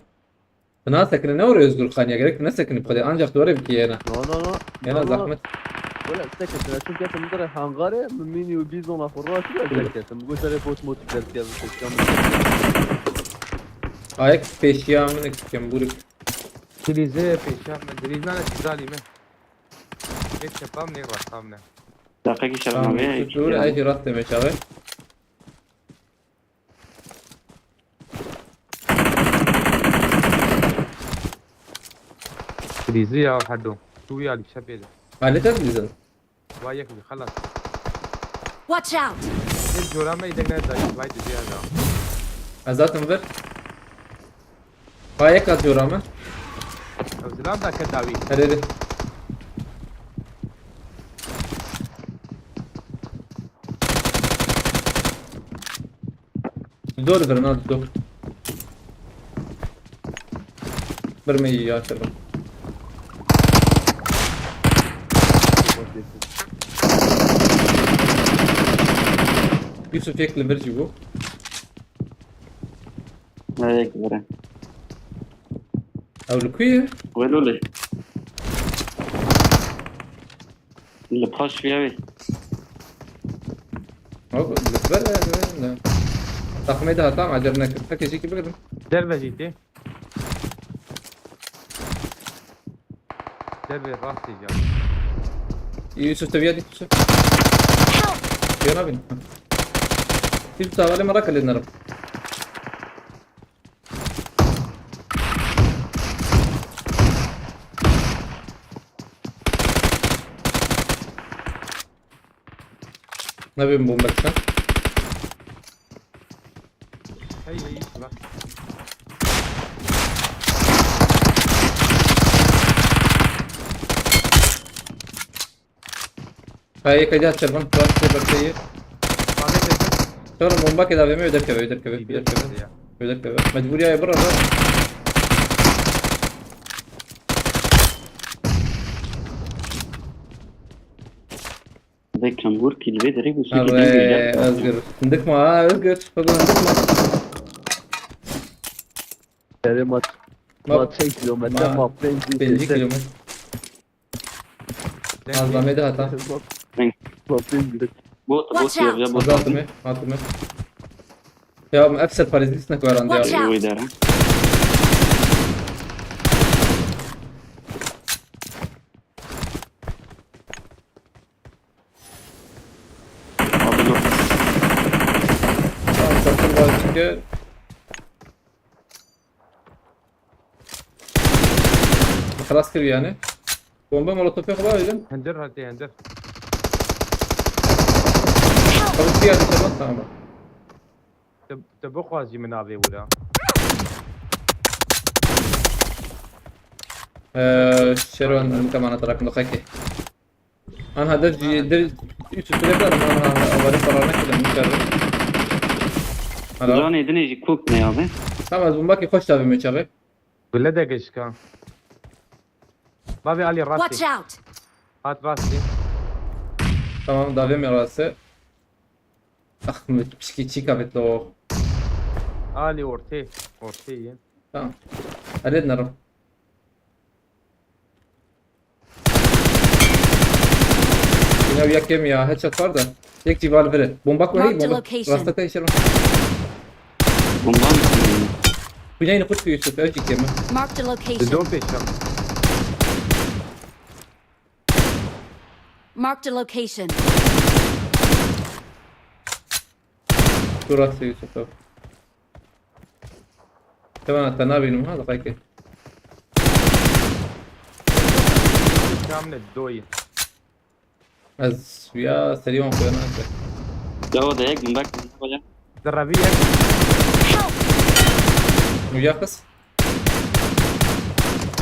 Nasekine ne oraya Özgür Xan ya, gerek nasekine bu kadar. Ancak doğru bir kiyena. No, no, no. Yana No, no. zahmet. Wala sekine, çünkü yakın bir hangare, min mînî û bîzona xwe rastî ez derketim. Goşarê pot motik derkevim, seçkan. Ayak peşiya min kim buruk. Dilize peşan me, dilizna ne güzel mi? Ne çepam ne rastam ne. Dakika ki Tamam, şarkı dur, ay rast demek abi. Tamam, Krîzî ya herdu. Tu ya li çepê de. Malê te dizin. Wa yek jî xelas. Watch out! Ê cora me îdek ne dayî, vay diziya da. Ez zaten vir. Wa yek at cora me. Ew zilam da ke dawî. Herê. Dor verin ha, dor. Bir me iyi ya, tamam. Yusuf yek li vir jî bû. Ne yek vere. Ew li ku ye? Welûlê. Li paş viya wê. Ew li ber e, li ber e. Taxmê de hata, acele nekir. Heke jî ki bigirin. Derve jî tê. Derve rastê can. Yusuf, te viya dît Yusuf. Help! Viya nabîn. Yusuf, te hevalê me rake lê nerim. Nabên bombe sen. Hey, hey, bak. Kayayê kaydı açar, bana tutar, tutar, tutar. Abi, abi. Sonra bomba keda ve mi öder keve, öder keve, öder keve. Ya. Öder keve. Mecbur ya, bırak, bırak. Dê kembûr kî li vê derê bû, sûkî dengê ya. Özgür. Hindik ma ha, Özgür. Bak, hindik ma. Erê ma, ma, ma çend kilometre, ma, ma pêncî kilometre. Pêncî kilometre. Az namê de hata. Ma, ma pêncî. Bot, bot. Watch out! Ya, bot. Hatime, hatime. Ya, em ev serparêzî ne ku eran diya. Watch out! Wê dera. Abi, no. Tamam, sakın var çünkü. Xelas kir yani. Bomba molotof yok var öyle. Hender hadi hender. Tabii bir yerde tamam, tamam. Te, te bixwazî min navê wira. Ee, Şeron, tamam, atarak mı kaki? Anha, dev, dev, üç üstüne bir adam, anha, avare karar ne kadar mı çağırır? Alo. Canê dinê jî kok ne abi? Tamam, ez bomba ki hoş tabii mi çağırır? Gule de geçka. Bavê Ali rastî. Watch out! Hat rastî. Tamam, davê me rastî. Ah, mi pişkî çîka bit lo. Ali ortê. Ortê ye. Tamam. Hadi nerim. Yine bir yakayım ya. Headshot var da. Tek civar vere. Bomba koy, hey, bomba. Marked a location. Rasta te işe. Bomba mı? Güneyini kut Yusuf. Öcük yeme. Marked a location. Dön peşem. Marked a location. Dur rasta Yusuf. Tamam, te nabînim ha, diqayke. Kamle doyê. Ez ya serî wan xwe nake. Ya o da yek min bak, ya. Zerrabî yek. Help! Uya qis.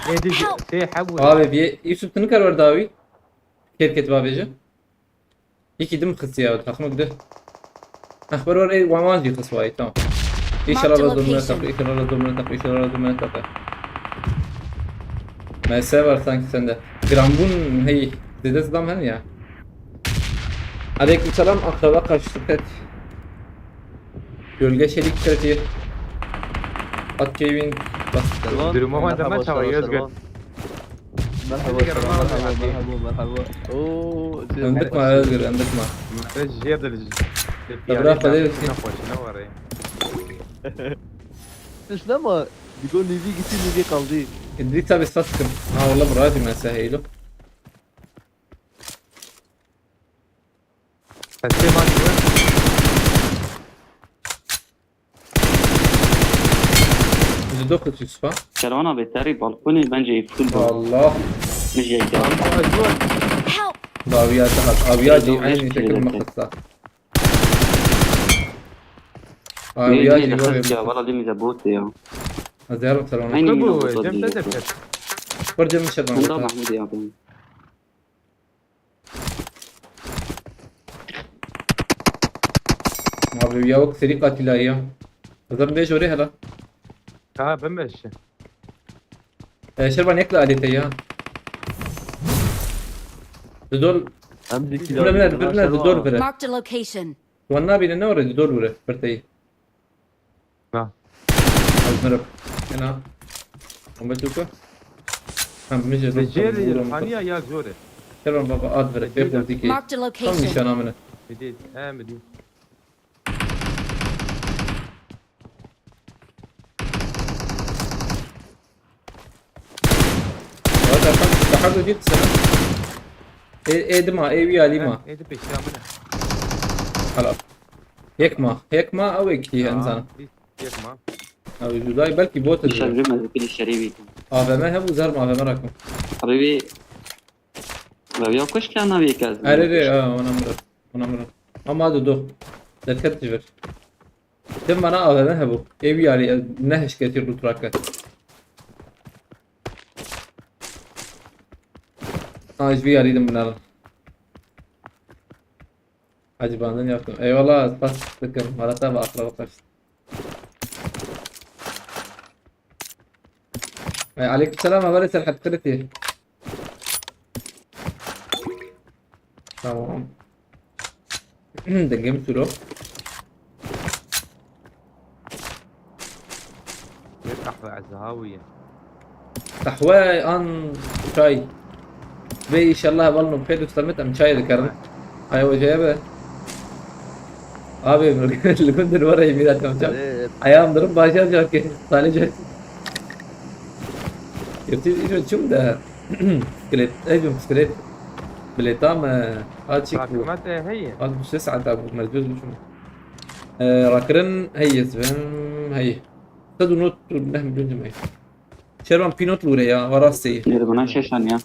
Êdî Help! Tê hebû. Abi bir Yusuf, tu nikar wer dawî. Kêr ket bavêje. Yekî din xistiye, takımı gide. Heh, ber ber, ey, wan wan jî xist wayî, tamam. Marked a location. İnşallah domine tak, inşallah domine tak, inşallah domine tak. M S var sanki sende. Grambun, hey, zêde zidam hen ya. Aleyküm selam, akraba karşı dikkat. Gölge çelik tercih. At Kevin. Bak. Lan, duruma bak, merhaba, çawa, Özgür. Merhaba, selam, merhaba, merhaba, merhaba. Oo, endikma, Özgür, endikma. Bırak, hadi. Şuna ama, Digo Nivi gitti, Nivi kaldı. İdris abi, saskım. Ha, valla, bırak, ben size heylo. Teslim at. Dokuz Yusuf'a. Kerwana beterî balkonê bence full bol. Allah. Mijek ya. Ay, zor. Help! Dawiya te hat. Awiya jî Dokuz aynı Yusuf şekilde dedi. Mıkıtsa. Awiya Ne jî ne var ya ya. valla dimize bot ya. Ziyarım selam. Aynı Bu mina bu bot cem diye. te de. Var cem işe Bunda ben. Mahmut ya ben. Abi ya wek seri katila ya. Kızım ne jore hala. Ha ben beşi. E, Şervan yekle alete ya. Didol. Em zî kî Bire bire bire didol bire. Marked a location. Wan nabîne ne orê didol bire. Birteyî. Na. Ez mirib. Ena. Ama çuka. Hem mijir. Jêr haniya ya zor e. Şervan baba ad vere. Pek dikey. Marked a Tam location. nişana min e. Bidî. Em bidî. Hadi bak, daha da git sana. E, e dima, e wî alî ma. Ê di pêşiya min e. Hala. Yek ma, yek ma, ew ê kî Ya, em zanim. Yek ma. Ew judayî belkî bot Dişer e. bilmez bir dişeri bir. A V M hebû, zer ma A V M rakim. Abi bir. Abi ya kuş kana bir kez. Erê rê, ha, ona mira. Ona mira. Ama do do. Dikkat ji vir. Tim bana A V M hebû. Ê wî alî, ez ne hişketî rûtrake. Ha, ji vî alî dim binara. Hacı bandın yaptım. Eyvallah, spas dikim. Arada ve akraba kaçtı. E, aleykümselam, haber Serhat Kırıtı. Tamam. Dengim suro. Bir kahve ez hawiye. Qehwe an çay. Ve inşallah balno xêr û selamet em çay dikarin. Aya weceye be. Abi, li gund were mîra tam çay. Erê, Ayağım durum başa çarke. Salih çay. Yurtî îro çûm de. Skelet, ey, çûm skelet. Bileta me, ha, çik bû. Rakimete heye. Ha, du sê saeta bû, mecbur bû çûm. E, rakirin heye, zivim heye. Sed û nod û neh milyon cimê. Şervan pînot lûre ya, va rastê. Nêr buna şeşan ya.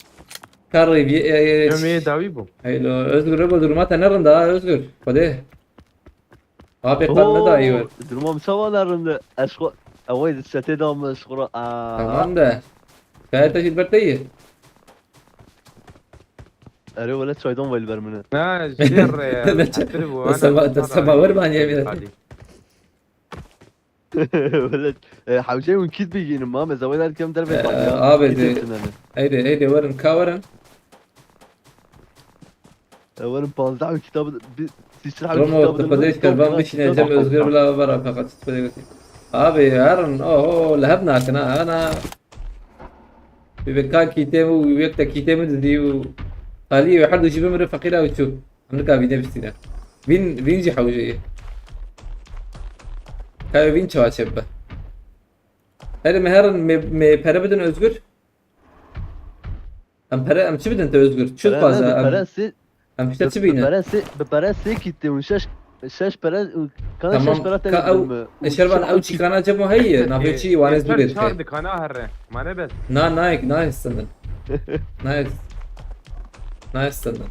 Kar rêviye, e, e, Cemê dawî bû. Heylo, Özgür, Rebo, duruma te ne rind a, Özgür. Xwedê. Apê qan nedayî we. Oo, duruma min çawa ne rind e? Ez xwe, ew ê di çetê da min, ez xwe ra, aa. Tamam de. Kaya te jî ber te yî. Erê wele çaydan ve li ber min e. Na, jêr e. Ne çe-, te sema-, te semawer ban yemîne. Hadi. Wele, e, hewce hûn kît bigînim ma, me zewê der kem dervê. E, xaniya. Abi, kît de, hêtin hene. Heyde, heyde, werin, ka werin. E, werin panzdeh û kitab, bi, sîsir hewce. Romo, kitab tu xwedê şervan bişîne, Cem Özgür bila vera feqet tu xwedê gotî. Abi, herin, oho, li hev nakin ha, ana. Bi, bi ka kîtê min û yek te kîtê min didî û xalî wê her du jî bimire feqîra û çû. Em nika vînê bistîne. Vîn, vîn jî hewce ye. Ka wê vîn çawa çêbibe? Herê me herin me, me pere bidin Özgür. Em pere, em çi bidin te Özgür? Çi dixwaze? Em, em pişte çi bînin? Bi pere sê, bi pere sê kîtê û şeş, şeş pere, kana şeş pere te bidin mi? Tamam. Ka ew, e, Şervan, ew çîkana cebo heye, navê çi, wane zû lê dixe. Çar dikana herre. Mane bes. Na, nayek, nayek sindin. Nayek. Nayek sindin.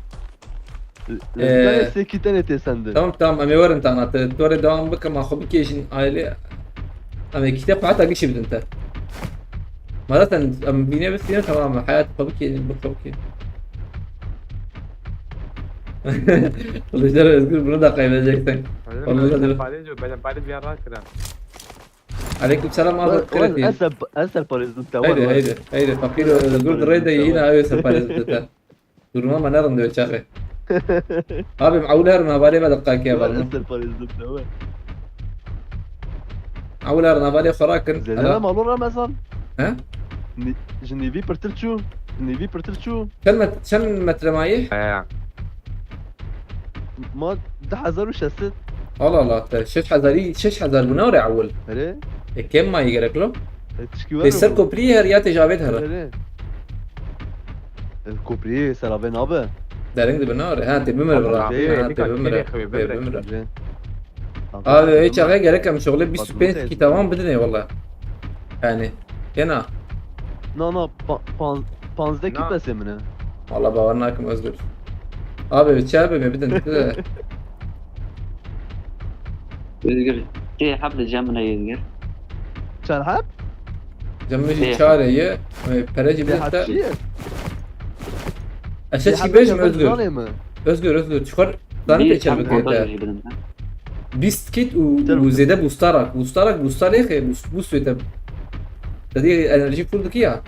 Ee, sê kî tenê tê sendin. Tamam, tamam, em ê werin tana te. Tu rê devam bike, ma xwe bikêşin ailê. Em ê kîtê xwe heta gişî bidin te. Ma zaten em vînê bistîne, tamam, heyat xwe bikêşin, bi xwe bikêşin. Kılıçlar Özgür, bunu da kaybedeceksin. Vallahi. Pare jo, ben pare bir ara kıran. Aleyküm selam abi. Wele, wele, ez ser, ez serparêz bim te, wele, wele. Heydi, heydi, heydi. Fakir Özgür rê de yine ew serparêz bim te. Duruma me ne rind e çaxê. Abi, em ewil herin hevalê me deqakê heval. Ez serparêz bim te, wele. Ewil herin hevalê xwe rakin. Zêde ne malo Ramazan? He? Ni-, ji nîvî pirtir çû. Ji nîvî pirtir çû. Çend met-, çend metre mayî? He. Ma du hezar û şeş sed. Allah Allah, te şeş hezarî, şeş hezar bû ne were ewil? Erê. E, kêm mayî gerek lo? E, tişkî. Pê ser kopriyê her ya tê ji avê dihere? Erê. E, kopriyê ser avê nabe. Dereng dibe ne were? Ha, tê bimire bira. Ha, tê bimire. Tê bimire. Abi, ê çaxê gerek em şoxlê bîst û pênc kîtavan bidinê wele. Yani. Yena. Na na pa, pan, panzdeh kit besê min e. Valla bawer nakim Özgür. Abi bir çay be bidin. Özgür. Tê heb li cem min e Özgür. Çend heb? Cem min jî çare ye. Pere jî bidin te. Eşe çi bêjim Özgür. Özgür, Özgür, çukur zanî pê çer bikirî te. Bîst kit û, û zêde bûstarak. Bûstarak, bûstarê xê, bûs, bûs wê te. Te dî enerjî full dikî ya.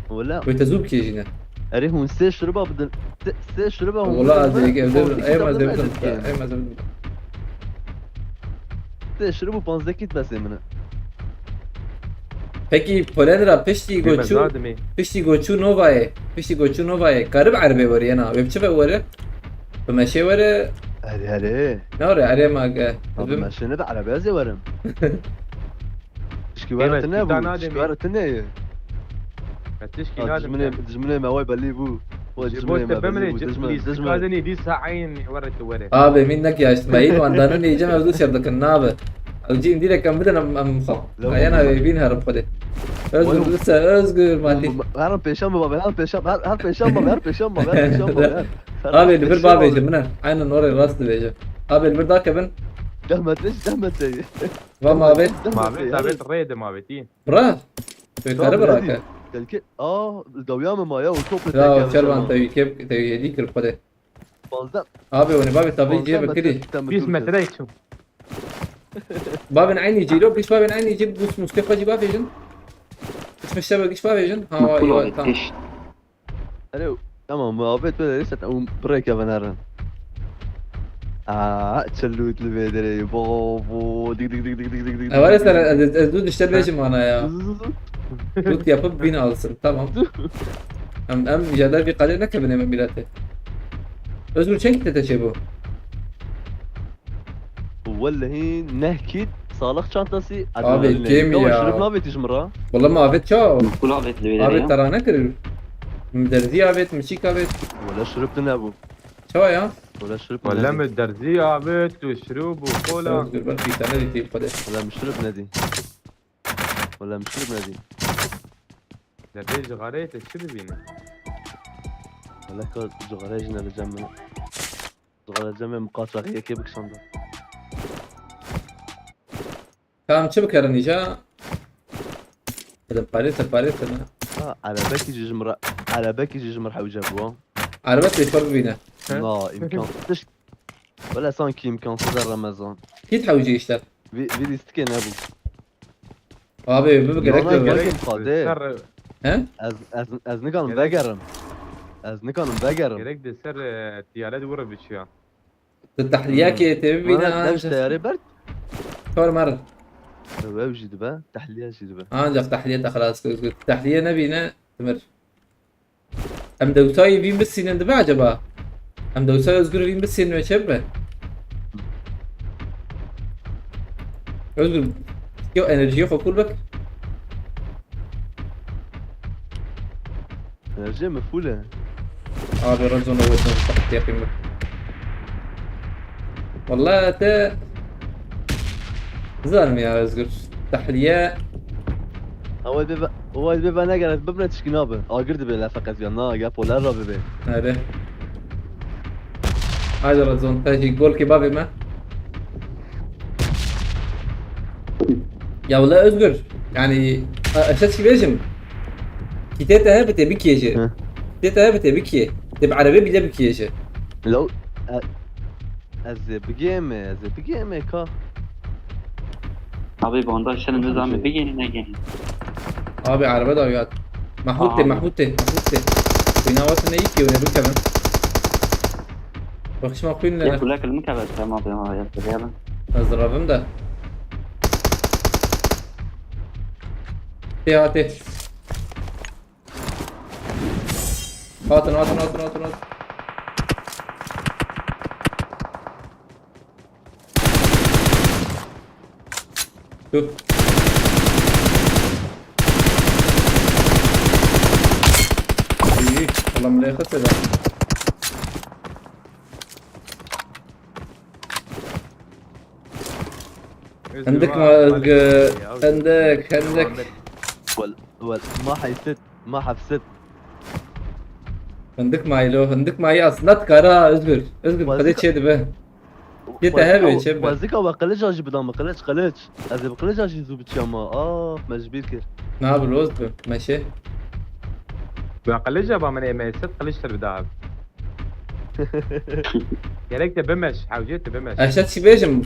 Wala. Wê te zû bikêjîne. Erê hûn sê şuruba bidin. Sê, sê şuruba hûn. Wala ez ê evde, em ez ê bidim. Em ez ê bidim. Sê şurub û panzdeh kit besê min e. Pekî Polen ra piştî goçû, piştî goçû Novayê, piştî goçû Novayê, karib erebê were yena, wê bi çi ve were? Bi meşê were? Erê, erê. Ne were, erê ma ge. Bi meşê ne de erebê ez ê werim. Tişkî were tine bû, tişkî were tine ye. Tişkî nadim. Dijminê, dijminê me way belî bû. Way dijminê me belî bû, dijmin, dijmin. Abi min nek yaşt, me yîn wandana ne yiyeceğim, evde şer dikin, ne abi? Ew cî îndî rekem bidin em, em xwe. Ayana wê bîn herim xwedê. Özgür, lütfen, Özgür, Mati. Herim pêşan baba, herim pêşan, her, her pêşan baba, her pêşan baba, her pêşan baba, her. Abi, li vir bavêje, min e. Aynen oraya rast dibêje. Abi, li vir dakevin. Deh metre, deh metre. Va mavê. Mavê, mavê, rê de mavê, tî. Bira. Wê kare bira ke. Telke, aa, dawya me maya, o top. Ya, çervan tevî kep, tevî hêdî kir xwedê. Panzdeh. Abi, wene bavê tabi cê bikirî. Bîst metre çû. Babên eynî cî, lo, giş babên eynî cî, bûs mûstê xwe jî bavêjin. Giş meştebe giş bavêjin. Ha, wa, tamam. Alo, tamam, muhabbet böyle, zaten um, break ya ben her. Aa, çellut li vê derê, bo, bo, dik, dik, dik. Evare ser, ez, ez du dişte bêjim ana ya. Loot yapıp bin alsın, tamam. Em, em, jada bir kale ne kebine mi milete? Özgür, çek de çe bu. Wellehî neh kit, sağlık çantası. Abi, kêm ya. Şirip navêtî ji min re. Wala me avêt ça? Kul avêt li wê derê. Avêt terane kirir. Derzî avêt, mişîk avêt. Wala şirip de nebû. Çawa ya? Wala şirip de nebû. Wala me derzî avêt, tu şirûb û kola. Özgür, ben bir tane de teyip hadi. Wala me şirip nedî. Wala me şirip nedî. Derdê cixareyê te çi dibîne? Wala ka cixareyê jî ne li cem min. Dixwazim em qaçaxiyekê bikişanda. Tamam, çi bikerin îca? Hadi parêse, parêse ne? Ha, erebekî jî ji min re, erebekî jî ji min re hewce bû. Erebe têxwe bibîne. He? Na, îmkan. Tişt. Wele sanki îmkansız e Remezan. Hît hewce îşte. Vî, vî lîstikê nebû. Abi, bi gerek de gerek Xwedê. Ser He? Ez, ez, ez nikarim vegerim. Ez nikarim vegerim. Gerek de ser, e, tiyaret were biçiya. Tu tehliyekê tê bibîne. Ne, ne teyarê bert? Kar mer. Ew, ew jî dibe, tehliye jî dibe. Ancak tehliye de xelas kir. Tehliye nebîne, timir. Em dewsayê vî misînin dibe acaba? Em dewsayê Özgür vî misînin wê çê bibe? Özgür, yo enerjiye xwe full bik. Enerjiye me full e. Abi, Rezon, Rezon, tak yapayım bak. Vallahi te Zanım ya Özgür. Tahliye. Away bebe, away bebe ne gerek bibne tişkî nabe. Agir dibe la feqet ya na ya polar ra bibe. Hadi. Haydi Razon, te jî gol kebabê me. Ya wala Özgür, yani eşe çi bêjim? Kitê te hebe te bikêje. Kitê te hebe te bikê. Te bi erebê bile bikêje. Lo, e, Ez ê bigême, ez ê bigême ka. Abi, banda şerin de zame bigêne negêne. Abi, araba da yat. Mahmut de, Mahmut de, Mahmut de. Bina wasa ne iki öne bu kadar. Bakışma kuyun ne? Ya kulak elimi kadar tamam abi ama ya. Hazır abim de. Te hadi. Hatin, hatin, hatin, hatin, hatin. Dur. İyi, iyi. Ulan buraya kaç eder? Hındık mı Özgür? Hındık, hındık. Wel, wel, ma heyset, ma hefset. Hindik mayî lo, hindik mayî aslında dikara Özgür. Özgür, Xwezî qilê ka- çê dibe. Yê te Xwezîka hebe, çê be. Xwezîka we qilica jî bida min, qilic, qilic. Ez ê bi qilica jî zû biçiyama. Ah, me ji bîr kir. Na bi roz bi, meşe. Ve qilica ba min ê me sed qilic ter bida ev. Gerek te bimeş, hewcê te bimeş. Eşe çi bêjim?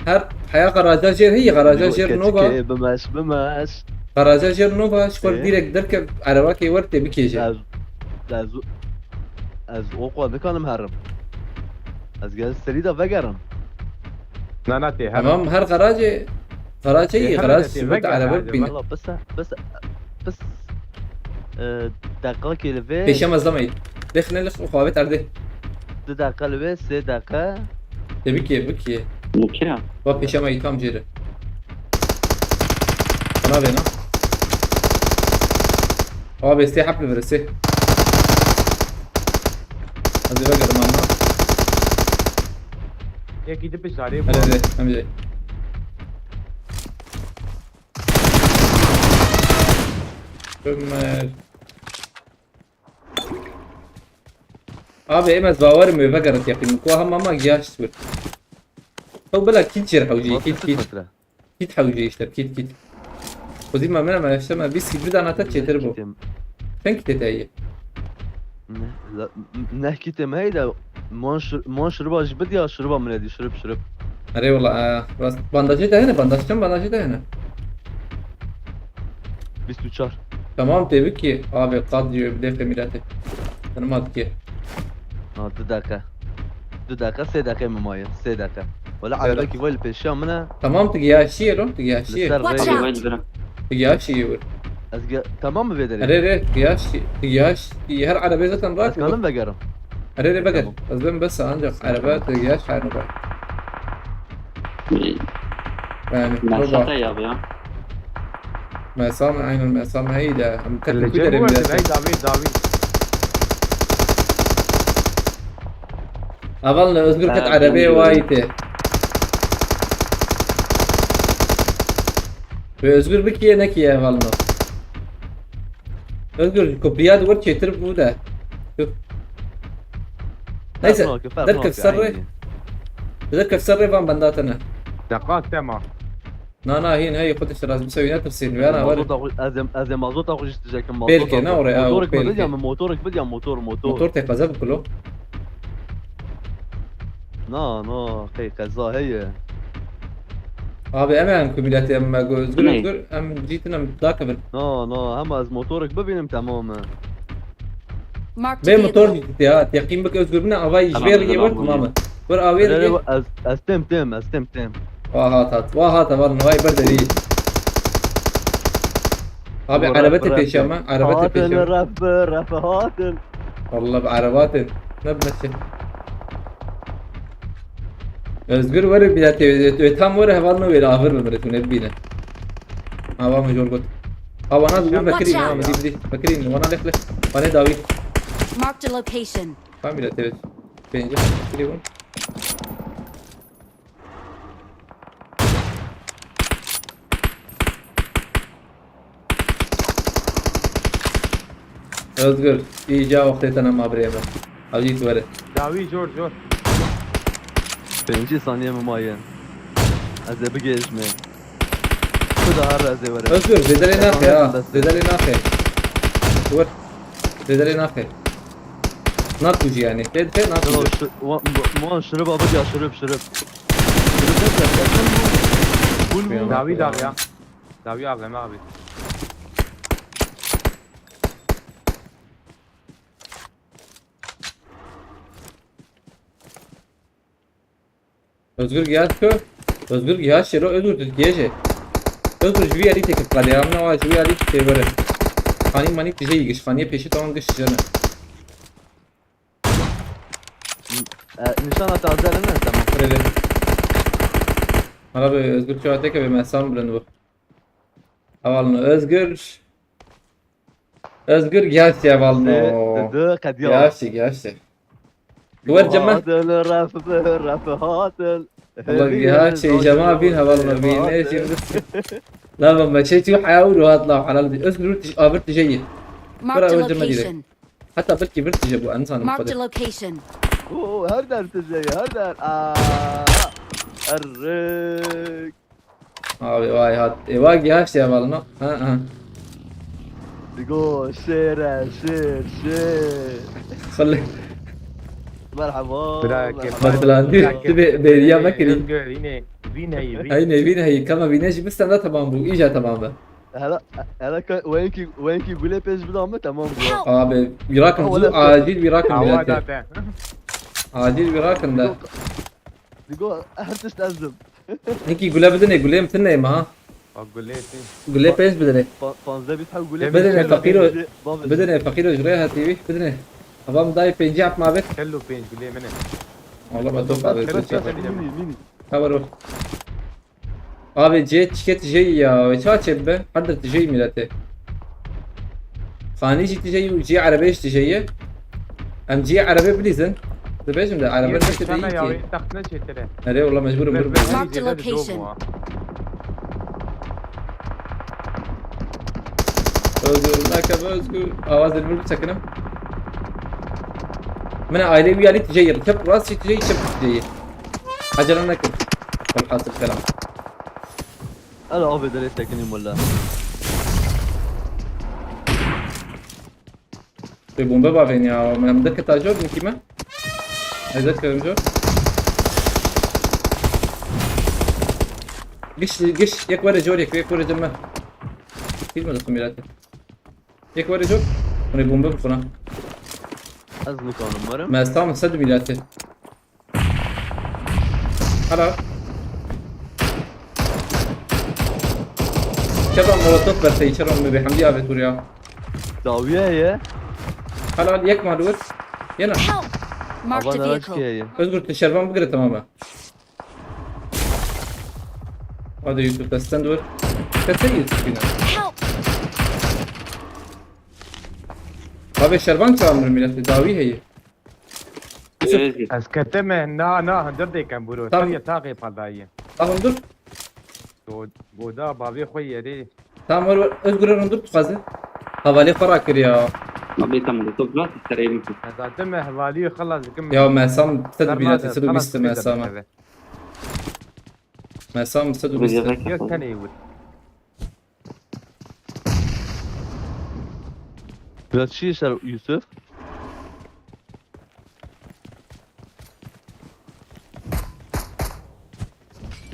Her heya garaja jêr heye, garaja jêr nova. Bimeş, bimeş. Garaja jêr nova, ji xwe Ê? Direkt derke, erebakê wer tê bikêje. Ez, ez, ez o xwe nikanim herim. Ez gel serî de vegerim. Na, na, tê herim. Tamam, her garajê, garajê Tê iyi, herim garaj de tê şirmet veger, erebe hadi, bine. Valla pis e, pis e, pis. E, deqakê li vê. Pêşe me zama yî. Lêxine lêx xwe avêt erdê. Du deqe li vê, sê deqe. Te bikê, bikê. Mukira. Va pêşe me yî tam jêre. Bana bêna. Ava bê sê hep li vir sê. Ez ê vegerim anna. Yekî di pişt darê Hele bû. Hele, em jê. Ömer. Abi, em ez bawerim wê vegerit yaqîn. Ku hema ma giyaş wir. Ew bila kît jêr hewcî, kît, kît. Kît hewcî işte, kît, kît. Xwezî me, me, me, işte me, bîst kît bir dana te çêtir bû. Çend kîtê te ye? Ne, la, ne kîtê me heye de, man şir-, man şiriba jî bidiya, şiriba min êdî, şirib, şirib. Erê wala, e, rast, bandajê de hene, bandaj çend bandajê de hene? Bîst û çar. Tamam, tebrik ki, abi, qad diyor, bir de milletê. Tanımadık ki. Ha, du deqe. Du deqe, sê deqe mi maye, sê deqe. Wala Buyurun. Erebekî vay li pêşiya min e. Tamam, tu giyaşiye lo, tu giyaşiye. Li ser Watch rê. Out! Tu giyaşiye wir. Ez ge-, tamam mı vê derê? Erê, erê, giyaşiye, tu giyaşiye. Her arabaya zaten rahat. Ez kanim vegerim. Erê, erê, veger. Tamam. Ez ben bes ancak araba, tu giyaş, araba. Yani, Mesafte baba. Ya bu ya. Mesam, aynen, mesam heyda. Em tek Li bir cem derim bu arada, bile. Hey, davi, davi. Aval ne Özgür ket Ha, arabaya bilmiyorum. Vayte. Ve Özgür bir kiye ne kiye aval no. Özgür, kopya da var, çetir bu da. Dur. Neyse, Fermo ki, fermo derkef ki, serre. Aynı. Derkef serre van bendatene. Deqat tema. Na, na, hîn, hey, xwe dişt rast bisewî netirsîn, wê ana were. Mazota xwe, ez ê, ez ê mazota xwe jî diştekim, mazota Belkê, ne xwe. Oraya, Motorek belkê. Bidiyam, motorek bidiyam, motor, motor. Motor tê qeze bikilo. Na, na, qey qeza heye. Abi, em em ku miletê em me go Özgür, Özgür, em cîtin em dakivin. Na, na, hema ez motorek bibînim, temam e. Marked a vehicle. Bê motor jî tê ha, teqîm bik Özgür bine, avayî ji vê riyê wer tamam e. Wer avê riyê. Ez, ez têm têm, ez têm têm. Wa hat hat, wa hat, var nivay ber derî. Abi, araba te pêşe me, araba te pêşe me. Hatin, ref, ref, hatin. Wallah, bi araba hatin. Ne bimeşe. Özgür, were bîne tê, tê, tam were heval no were avir bimire tu ne bîne. Ava me jor got. Awana dur bekirî, ha, bidî, bidî. Bekirî, wana lek lek. Wane dawi. Marked a location. Tam bîne tê. Pênce bekirî bûn. Özgür, îca wextê te nema birê min. Hewcî tu were. Dawî jor jor. Pêncî saniye min maye. Ez ê bigêjimê. Tu da her ez ê were. Özgür, zêde lê naxe ya. Zêde lê naxe. Tu wer. Zêde lê naxe. Nakujî yani. Te, te nakujî. Yo, şu, wa-, wa-, wan şirib abi ya, şirib, şirib. Şirib ne kadar? Bul bul. Dawî dav ya. Dawî A V M abi. Özgür giyaş kö. Özgür giyaş şero, Özgür tu giyaşe. Özgür ji vî alî têkil qadê ya, min awa ji vî alî tê were. Xanî manî tije yî giş, xaniyê pêşî tamam giş jene. E, nişana taze ne, tamam. Öyle. Hala be Özgür çawa teke be, me sam bilind bu. Havalno Özgür. Özgür giyaş ya, havalno. Sê, di, di, qediya. Giyaş, giyaş. Wer cema. Hatin, ref, ref hatin. Wala giha şey cema bin heval me bin. Ne şimdi. La ben me şey tu hayal û hat la halal di. Özgür tiş abir tijeyî. Marked a location. Heta belkî vir tije bû, ez nizanim. Marked a location. Oo, her der tije, her der. Aa, errik. Abi vay hat. E, vay gihaş ya balına. Ha ha. Digo şêr e, şêr, şêr. Xelê. Merhaba. Bira, merhaba. Bak lan, diyor, bira, bir, bir ya bira, bakayım. Özgür, yine, yine, yine. Aynen, yine, yine. Kama yine, şimdi sen de tamam bu, iyice tamam be. Hele, hele ka-, wenkî, wenkî gulê pêş bida min, temam bû. Help! Abi, wî rakin, acil wî rakin. Awa milletê. Date. Acil wî rakin de. Digo, digo, her tişt ez im. Hinkî gule bidinê, gulê min tune ye ha. Bak gulê tê. Gulê pênc bidinê. Pa-, panzdeh bîst heb gulê. Bidinê, pênc, feqîro, bidinê. Bidinê, feqîro, ji rêya T V, bidinê. Avam dayê pêncî hep ma bit. Kello pênc gulê min e. Allah bak, top abi. Bes, bes, bes, mînî, mînî. Haber ol. Abi, cê çiket jey ya, ça çê bibe? Her der tijey milletê. Xanî jî tijey û cê erebê jî tijey ye. Em cê erebê bilîzin. Dibêjim de, erebe ne tijey ki? Erê, wala mecbur im, bir. Marked a location. Özgür, nake Özgür. Awazê min biçekinim. Min ailê wî alî tijey ye. Çep rast jî tijey, çep tijey ye. Acele nekin. Velhasil kelam. Ela abi derê sekinî mula. Te bombe bavên ya. Em derketa jor, min kî me? Ez derketim jor. Giş, giş, yek were jor, yek, yek were cem me. Kî me dikim milletê. Yek were jor. Hûn ê bombe bixwin ha. Ez nikanim werim. Me ez tam sed milletê. Hala. Çaba molotof berse, çaba me bê Hamdi abi tur ya. Dawiye ye. Hala yek mal wer. Yena. Help! Marked a vehicle. Özgür, tu şervan bigire, tamam mı? Hadi Yusuf, desten dur. Kete Yusuf yine. Help! Abi şervan çağırmıyor milleti, dawi heye. Yusuf. Özgür. Ez ketime, na, na, hundir dêkem buro. Tamam. Ser yataxê paldayî. Tamam, dur. Go-, goda bavê xwe yerê. Tamam, wer, wer, Özgür, hundir tu xwazî. Hevalê xwe rakir ya. Abi tamam, tu bırak, sereyim. Ez hatime hevalî xelas dikim. Ya mesam, sed milletê, sed û bîst mesam. Mesam, sed û bîst. Yek tenê wir. Biraz çi ser Yusuf?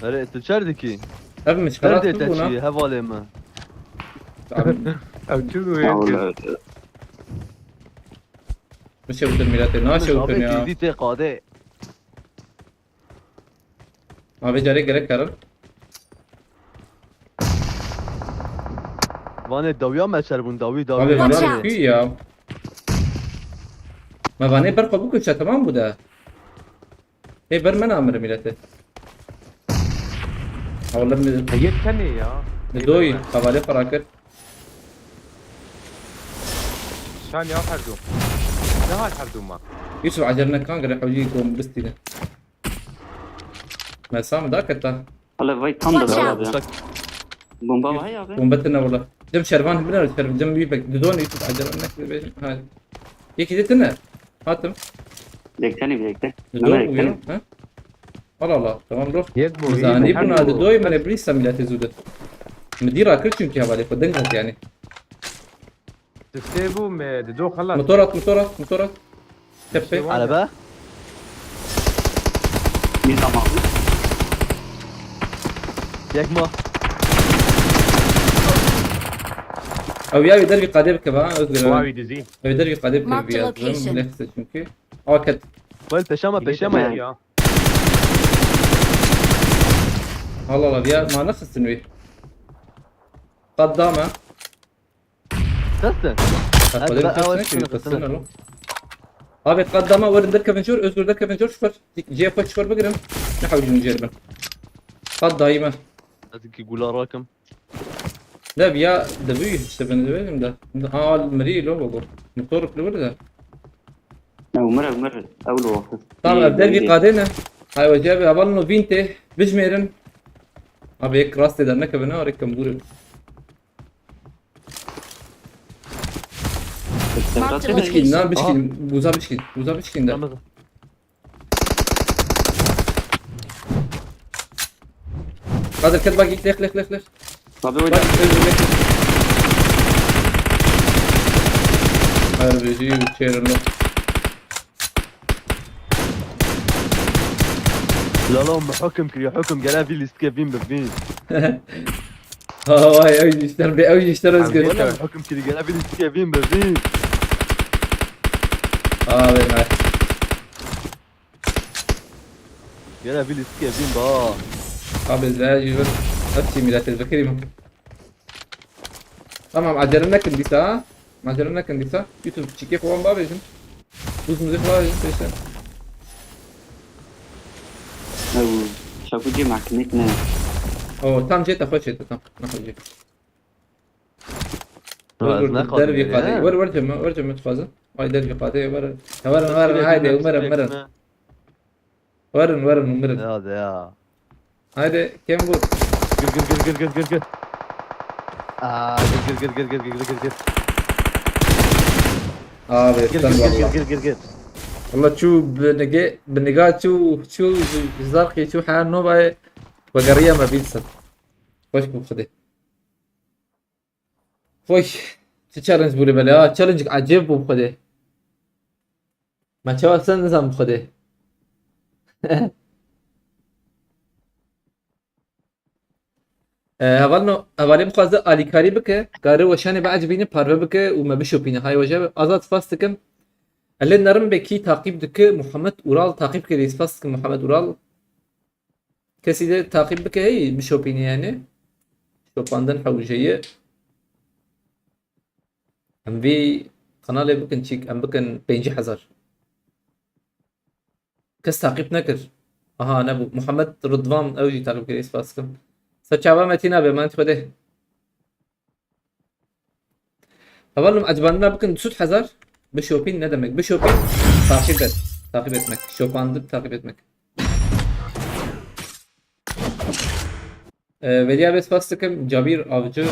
Erê, tu çer dikî? Ev mi? Derdê te çi ye, hevalê min? Abi. Ev çi bû ya? Bişewtin milletê, naşewtin ya. Abi, kêdî tê qadê. Ma vê carê gerek karin. Vanê dawiya me çer bûn, dawî, dawî. Abi, Watch out! Vanê kû ya. Me vanê ber xwe bikuşe, tamam bû de. Hê ber me namire milete. Hawle mi? Yek tenê ya. Li doyî, hevalê xwe rakir. Şan ya herdu. Ne hal herdu ma? Yusuf, acele nekan, gere hewcî kom bistîne. Mesam da keta. Hele vay, tam da. Watch out! Bomba var ya abi. Bomba tine wala. Cem şervan biner, şervan, cem bir bek. Didon Yusuf, acele nek. Hadi. Yekî de tine. Hatim. Bekle, bekle. Didon uyan, ha? Allah Allah, tamam bro. Yek bu, zanî buna, didoy mene brîsa milletê zû de. Min dî rakir çünkü hevalê xwe deng hat yani. Tiştê bû me, dido xelas. Motor at, motor at, motor at. Tepe. Araba. Bir zaman. Yek ma. Ew ya, wî dervî qadê bike ba, Özgür abi. Wî dizî. Ew dervî qadê bike. Mark the location. Lehse çünkü. Aket. Wal peşama, peşama ya. Allah Allah, ya ma nexistin wî. Qad dame. Testin. Abi, qad dama, werin derkevin jor, Özgür derkevin jor, şufer. Cê xwe şufer bigirin. Ne hewcin jêr bin. Qad dayime. Ez ki gula rakim. Ne biya, de bi işte ben de verim de. Al meri lo bu. Motor kılı burada. Ew mir, ew mir. Ew li waqt. Tamam, ev dervî qadê ne. Hay wece bi hevalno vîn tê. Bijmêrin. Abi yek rastê dernekevin, ha, rêk kembûr e. Marked a location. Bişkîn, na, bişkîn. Aha. Buza bişkîn. Buza bişkîn de. Ramazan. Kadir, ket bak, lêx, lêx, lêx, lêx. Tabii hocam. Bak, lêx, lêx. Her biri uçuyorum. Lalo, me hukm kiriyor, hukm. Gel, ev lîstikê vîn bi vîn. Ha, vay, ew jî ji te re bê, ew jî ji te re Özgür. Wala me hukm kiriyor, gel, ev lîstikê vîn bi vîn. Abi, nice. Gel, ev lîstikê vîn ba. Abi, ez jî vir. Hepsî milletê vekirî min. Tamam, acele nekin dîsa, ha? Acele nekin dîsa. YouTube çikê xwe wan bavêjin. Buz muzîk bavêjin pêşe. Ew, şakû cê mahkemê ne. O, tam cê te xwe çê te, tam. Ne xwe cê. Dur, dur, dur, dervî qadê. Wer, wer cem, wer cem dixwazin. Ay dervî qadê, wer. Wer, wer, haydi, umerim, umerim. Werin, werin, umirin. Ya de ya. Haydi, kem vur. Gir, gir, gir, gir, gir, gir, gir. Aa, gir, gir, gir, gir, gir, gir, gir, gir. Abi, gir, sen gir, gir, valla. Gir, gir, gir, gir. Valla çû bi nige-, bi niga çû, çû zarqî çû her novayê vegeriya me bîn ser. Xweş bû Xwedê. Xweş. Çi challenge bû li belê ha? Challenge ecêb bû bi Xwedê. Me çawa sen nizam bi Xwedê. E, hevalno, hevalê bixwaze alîkarî bike, kare weşanê biecibîne, parve bike û me bişopîne. Hay weje be. Azad spas dikim. Elê nerim be kî taqîb dike, Muhammed Ural taqîb kirî. Spas dikim Muhammed Ural. Kesî de taqîb bike, hey, bişopîne yani. Şopandin hewce ye. Em vî kanalê bikin çîk, em bikin pêncî hezar. Kes taqîb nekir. Aha, nebû. Muhammed Ridvan, ew jî taqîb kirî, spas dikim. Ser çava me tîna be, man Xwedê. Hevalno, ecibandina bikin du sed hezar. Bişopîn ne demek? Bişopîn taqîb et. Taqîb etmek. Şopandin taqîb etmek. Ee, Veliya be spas dikim. Cabir Avcı.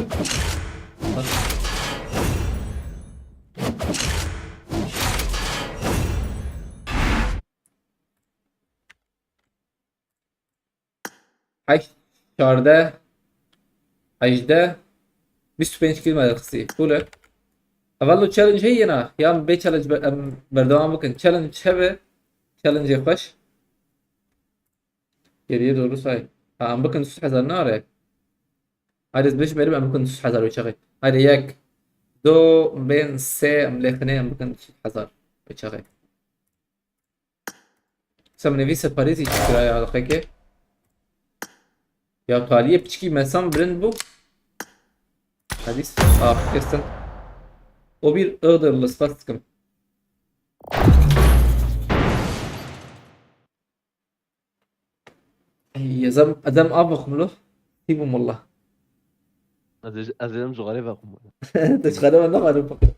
Heşt, çardeh, hejdeh, bîst û pênc kîl me derxistî. Cool e. Hevalno challenge heye na. Yan bê challenge be-, em berdewam bikin. Challenge hebe. Challenge xweş. Geriye doğru say. Ha, em bikin du sed hezar nare. Haydi ez bişmerim, em bikin du sed hezar wê çaxê. Haydi yek, do, bên, sê, em lêxinê, em bikin du sed hezar wê çaxê. Sem nivîse Parîsî çi kiraya alqekê? Ya taliyê piçkî mesan bilind bû. Hadîs, ah, kesin. O bir Iğdırlı, spas dikim. Ey, ez em, ez em av bixwim lo. Tî bûm wallah. Ez ê, ez ê em ji xwarê vexwim. Tu ji xwarê ve nexwarin bixwim.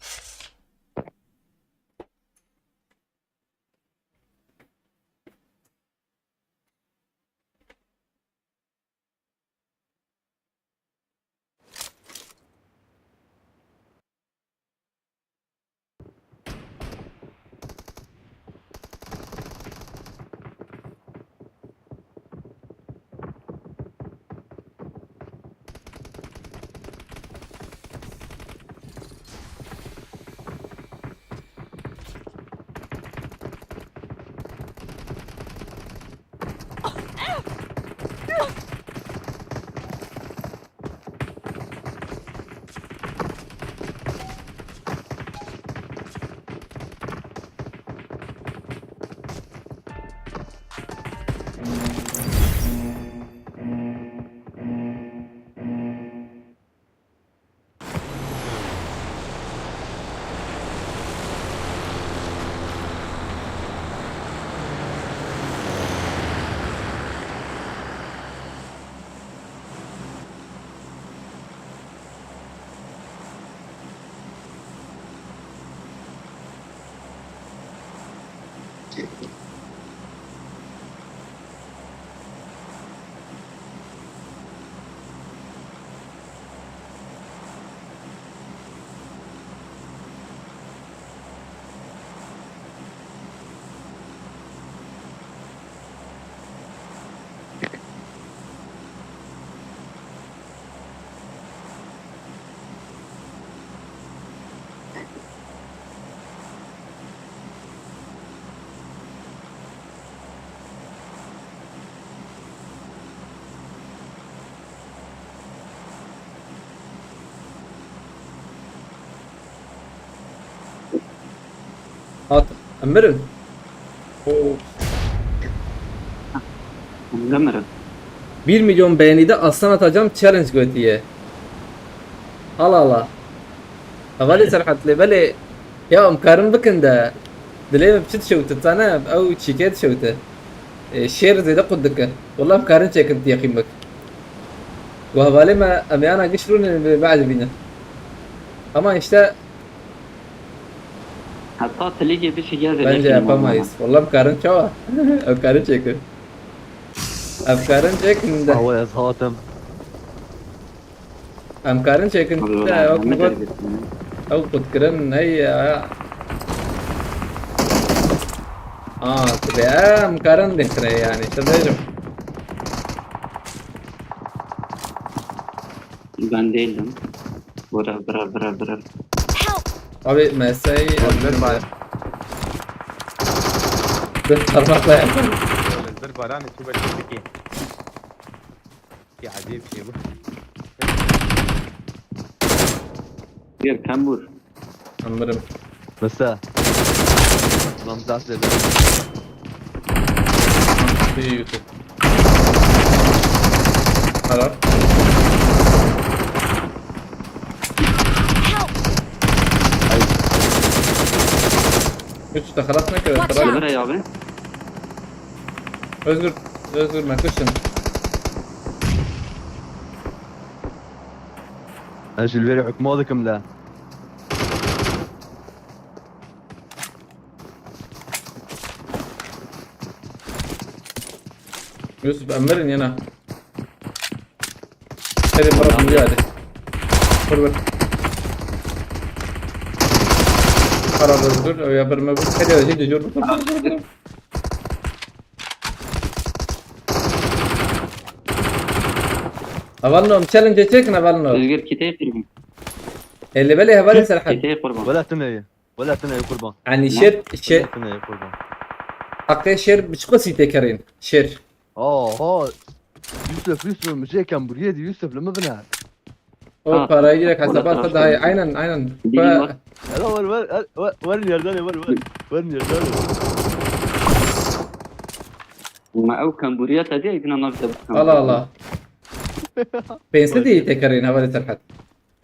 Hat. Em mirin. Oo. Em nemirin. Bir milyon beğeni de Aslan Atacan challenge gotiye. Hala hala. Hevalê Serhat lê belê ya em karin bikin de. Dilê min çi dişewte zane ew çîkê dişewte. E, şêr zêde qut dike. Wela em karin çêkin tiyaqî bik. Û hevalê me em yana giş rûnin bê biecibînin. Ama işte Heta tilîkê bişî gel bence yapamayız. Wela em karin çawa? Em karin çêkin. Em karin çêkin de. Awe ez hatim. Em karin çêkin te wek min got. Ew qutkirin ney ya. Aa, tu bê em karin dixire yani. Te bêjim. Ben değildim. Bırak bırak bırak bırak. Help! Abi mesai Öldür bari. Bir parmakla yapın. Öldür bari hani şu başındaki. Bir acayip şey bu. Bir kambur. Anlarım. Mesela. Lan ders ederim. Bir YouTube. Helal. Help! Üç de halat ne kadar? Watch Helal. out. Nereye abi? Özgür, Özgür Mekuş'un. Ez ji li vêrê hukuma dikim le. Yusuf Emir'in yana. Hadi bırak bunu hadi. Vur vur. Para vur vur. Öyle bir mi vur. Hadi hadi dur dur dur dur dur. Avalno, challenge çekin Avalno. Özgür kitayı kurban. Elli bele heval Serhat. Kitayı kurban. Wela tune ye. Wela tune ye kurban. Yani şer, şer. Wela tune ye kurban. Hakkı şer biçko site kerin. Şer. Aa, aa. Yusuf, Yusuf, mi jê kembûriyê dî Yusuf, li min bine. O parayı direkt hesaba da daha iyi. Aynen, aynen. Bilmiyorum. Hele wer, wer, wer, wer yerden wer, wer. Wer yerden. Ma ew kembûriya te diye yine navte bu. Allah Allah. Pensi de iyi tekerin heval Serhat.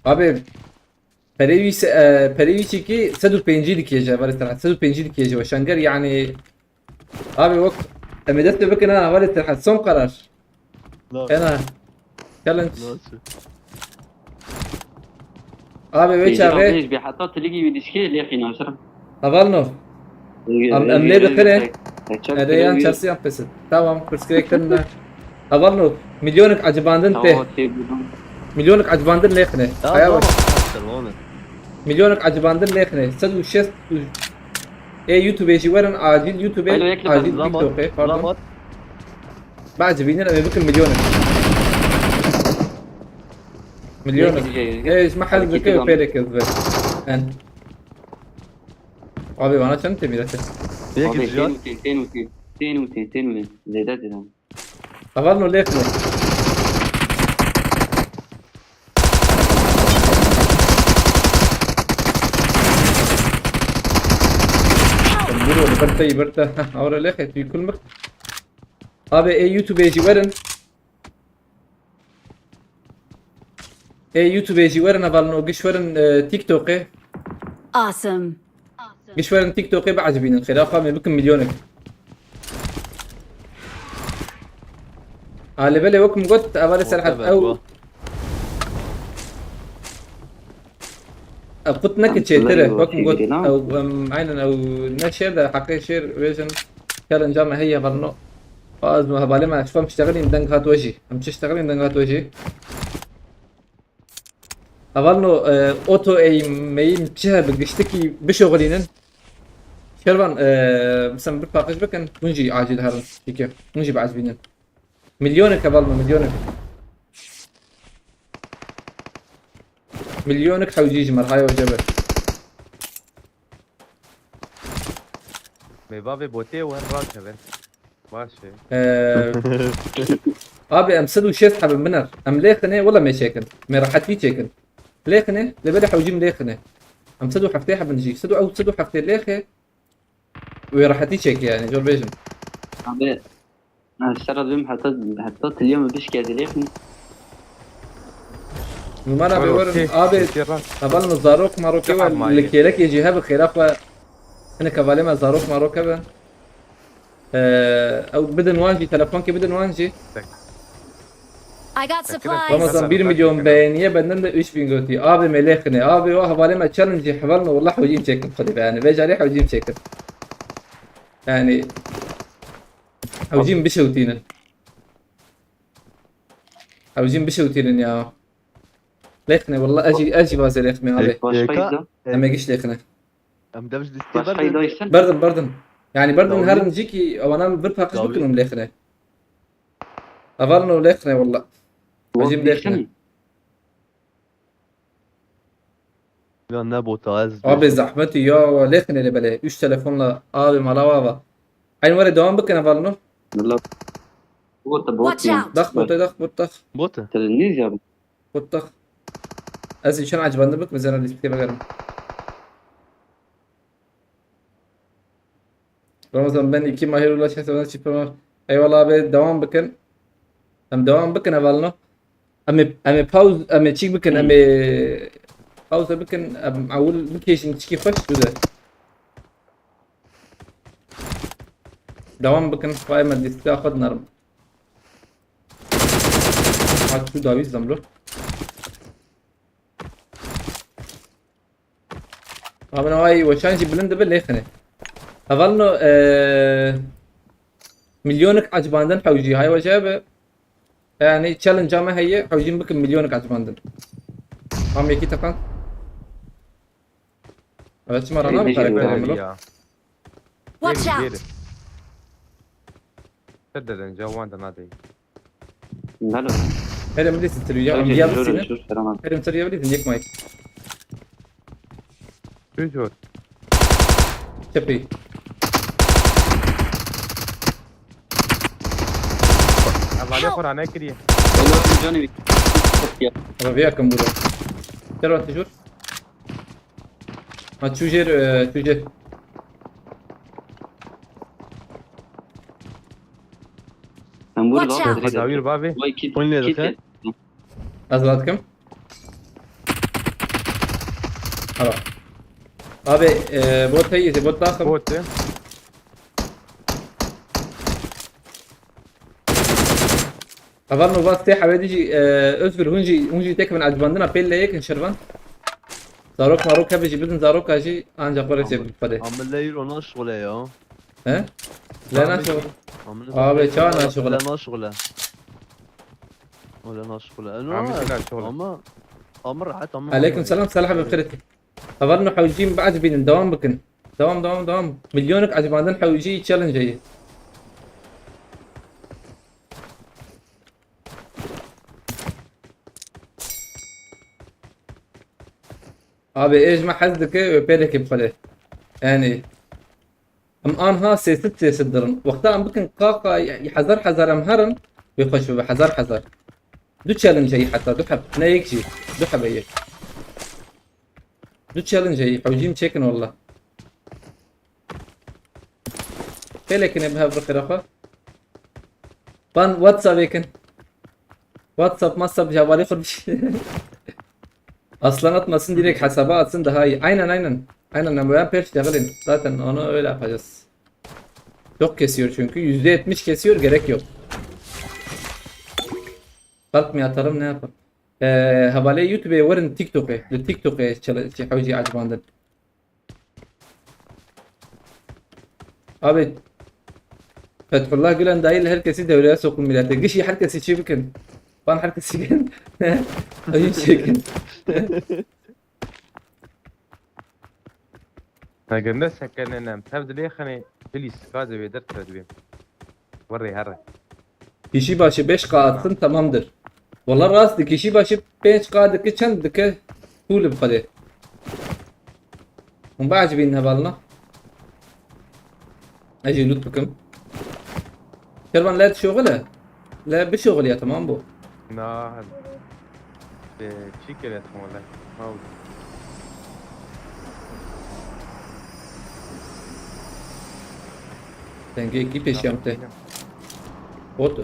Abi, perê wî se-, e, perê wî çekî sed û pêncî dikêje, heval Serhat. Sed û pêncî dikêje. Şenger yani. Abi wek em ê dest pê bikin ha, heval Serhat. Son karar. No. Ena. Challenge. Nasıl? Abi wê çaxê. Bir hatta tiligi bir dişki lêxî naşir. Hevalno. Em, em lê dixine. Ere yan çarsiyan pesin. Tamam, pirsgirêk kirine. Hevalno. Milyonik acibandin tê. Milyonik acibandin lêxine. Haya bak. Milyonik acibandin lêxine. Sed û şêst û Ê YouTube jî werin acil YouTube, acil TikTok'ê, pardon. Bacibînin em ê bikin milyonek. Milyonek. Ê, ji me hez dike pêrek ez ve. En. Abi bana çend tê mîrete? Yek cihan. Tên û tên, tên û tên, tên û tên, tên û tên. Zêde zêde. Hevalno lêxine. Biro, li ber te, li ber te. Heh, awre lêxe, tu kul mik. Abi, ê YouTube jî werin. Ê YouTube jî werin, hevalno, giş werin, e, TikTok'ê. Awesome. Giş werin TikTok'ê biecibînin. Xêra xwe em ê bikin milyonek. A, lê belê wek min got, hevalê Serhat ew. Ev qut neke çêtir e. Wek min got, ew, em, aynen ew ne şêr de, heqê şêr bêjin. Challenge me heye hevalno. Baz me hevalê me, şifam şteğilîn deng hat wejî. Em çi şteğilîn deng hat wejî. Hevalno, e, auto aim, meyim çi hebe giştikî bişoxilînin. Şervan, e, bisan bir paqij bikin. Hûn jî acil herin. Peki. Hûn jî biecibînin. Milyonek hevalno, milyonek. Milyonek hewcî ji merhaya hoca be. Mêva vê botê û her rakeve. Baş e. Ee, abi em sed û şêst hebin biner. Em lêxine, wala me çêkin. Me rehetî çêkin. Lêxine, lê belê hewcîm lêxine. Em sed û heftê hebin jî. Sed û ew, sed û heftê lêxe. Wê rehetî çêke yani, jor bêjim. Abi, ez sera dibim heta, heta tiliya min bişkerdî lêxin. Numara be werin, abi, heval min zarok marok ew li kêlekê jî hebe xêra xwe. Hinek hevalê me zarok marok hebe. Ee, ew bidin wan jî, telefonkê bidin wan jî. I got supplies. Ramazan bir milyon beğeniye, benden de üç bin götü. Abi me lêxine. Abi o hevalê me challenge heval me, wallah hewcîm çêkim xwedê be yani. Vê carê hewcîm çêkim. Yani hewcîm bişewtînin. Hewcîm bişewtînin ya. Lêxine wallah, ez jî, ez jî vazê lêxime abi. Başka yerde? Em ê giş lêxine. Em dev ji lîstê berdin. Başka yerde ise? Berdin, berdin. Yani berdin herin jî ki ewana vir paqij bikin û lêxine. Heval no lêxine wallah. Hewcîm lêxine. Ya ne bota ez. Abi zehmet ya, lêxine lê belê. Üç telefonla abi mala wava. Aynı were devam bikin heval no. Bota, bota. Watch out. Dax bota, dax bota, dax. Bota. Teliniz ya. Bota. Ez için acıbandı bik, mizana listeye bakarım. Ramazan, ben iki Mahir Ulaş hesabına çift var. Eyvallah abi, devam bikin. Hem devam bikin hevalno. Em ê, em ê pause, em ê çîk bikin, em ê pause bikin, em ewil bikêşin çikî xweş bide. Devam bikin, xwayê me dîstiya xwe dinarim. Hat tu dawî zamlo. Abi, ay, weşan jî bilind dibe lêxine. Hevalno, eee, milyonik acibandin hewcî, hay weşe be. Yani challenge me heye, hewcîm bikin milyonik acibandin. Am yekî teqan. Evet, çima rana mı karakterim lo? Watch out. Geri. Ser derin, cawan da nadeyim. Nalo. Herem lîstin, sirî ya, em diya bisînin. Herem sirî ya, lîstin, yek mayk. Çi jor? Çepî. Hevalê xwe rane kiriye. Helal, canı bir. Raviya kim burada? Gel bak, jor. Ha, çû jêr, e, çû jêr. Sen vur lan. Watch out. Dawîr bavê. Vay, kit, kit. Hûn lê dixin? Ez vadikim. Hala. Abi, e, bot heye, bot daxil. Bot e. Heval Nova stê hewedî jî, e, Özgür, hûn jî, hûn jî têkevin ecibandina pêl lê yekin şervan. Zarok marok hebe jî bidin zaroka jî ancak were çê bixwede. Amile îro naşixule ya. He? Le naşixule. Abi, ça naşixule? Le naşixule. Öyle naşixule. Ama, ama rahat, ama. Aleyküm selam, Salih abi, bixêr hatî. Hevalno hewcî biecibînin, devam bikin. Devam, devam, devam. Milyonik ecibandin hewcî challenge heye. Abi, ê ji me hez dike, wê pêlekê bixwele. Yani, em anha sêsit sêsit dirin. Wexta em bikin qaqa, hezar hezar em herin, wê xweş bibe, hezar hezar. Du challenge heye heta, du heb, ne yek jî, du heb heye. Du challenge heye, hewcîm çêkin wallah. Pêlekine bi hev bixêra xwe. Ban WhatsApp'ê kin. WhatsApp, WhatsApp ji hevalê xwe diş. Aslan atmasın, direkt hesaba atsın daha iyi. Aynen, aynen. Aynen, ben pêş dexilim. Zaten onu öyle yapacağız. Çok kesiyor çünkü. Yüzde yetmiş kesiyor, gerek yok. Kalkmıyor atalım, ne yapalım? Ee, hevalê YouTubeê werin TikTokê. Li TikTokê çele-, çi hewcî acibandin. Abi, Fethullah Gülen dahil herkesi devreye sokun millete. Gişi herkesi çi bikin. Van herkesi bin. Ayı çekin. Eger ne sekenê nem, tev dilê xenê bilî ska de vê der tev dibê. Werrê herre. Kişi başı beş K atsın, tamamdır. Valla rast, kişi başı pênc K dike, çend dike? Pûl bi xwedê. Hûn biecibînin hevalina. Ez jî lût bikim. Kervan, le dişoxile. Le bişoxiliya, tamam bû. Na, e, çi kere tamam le. Haw. Dengê kî pêşiya min te. Oto.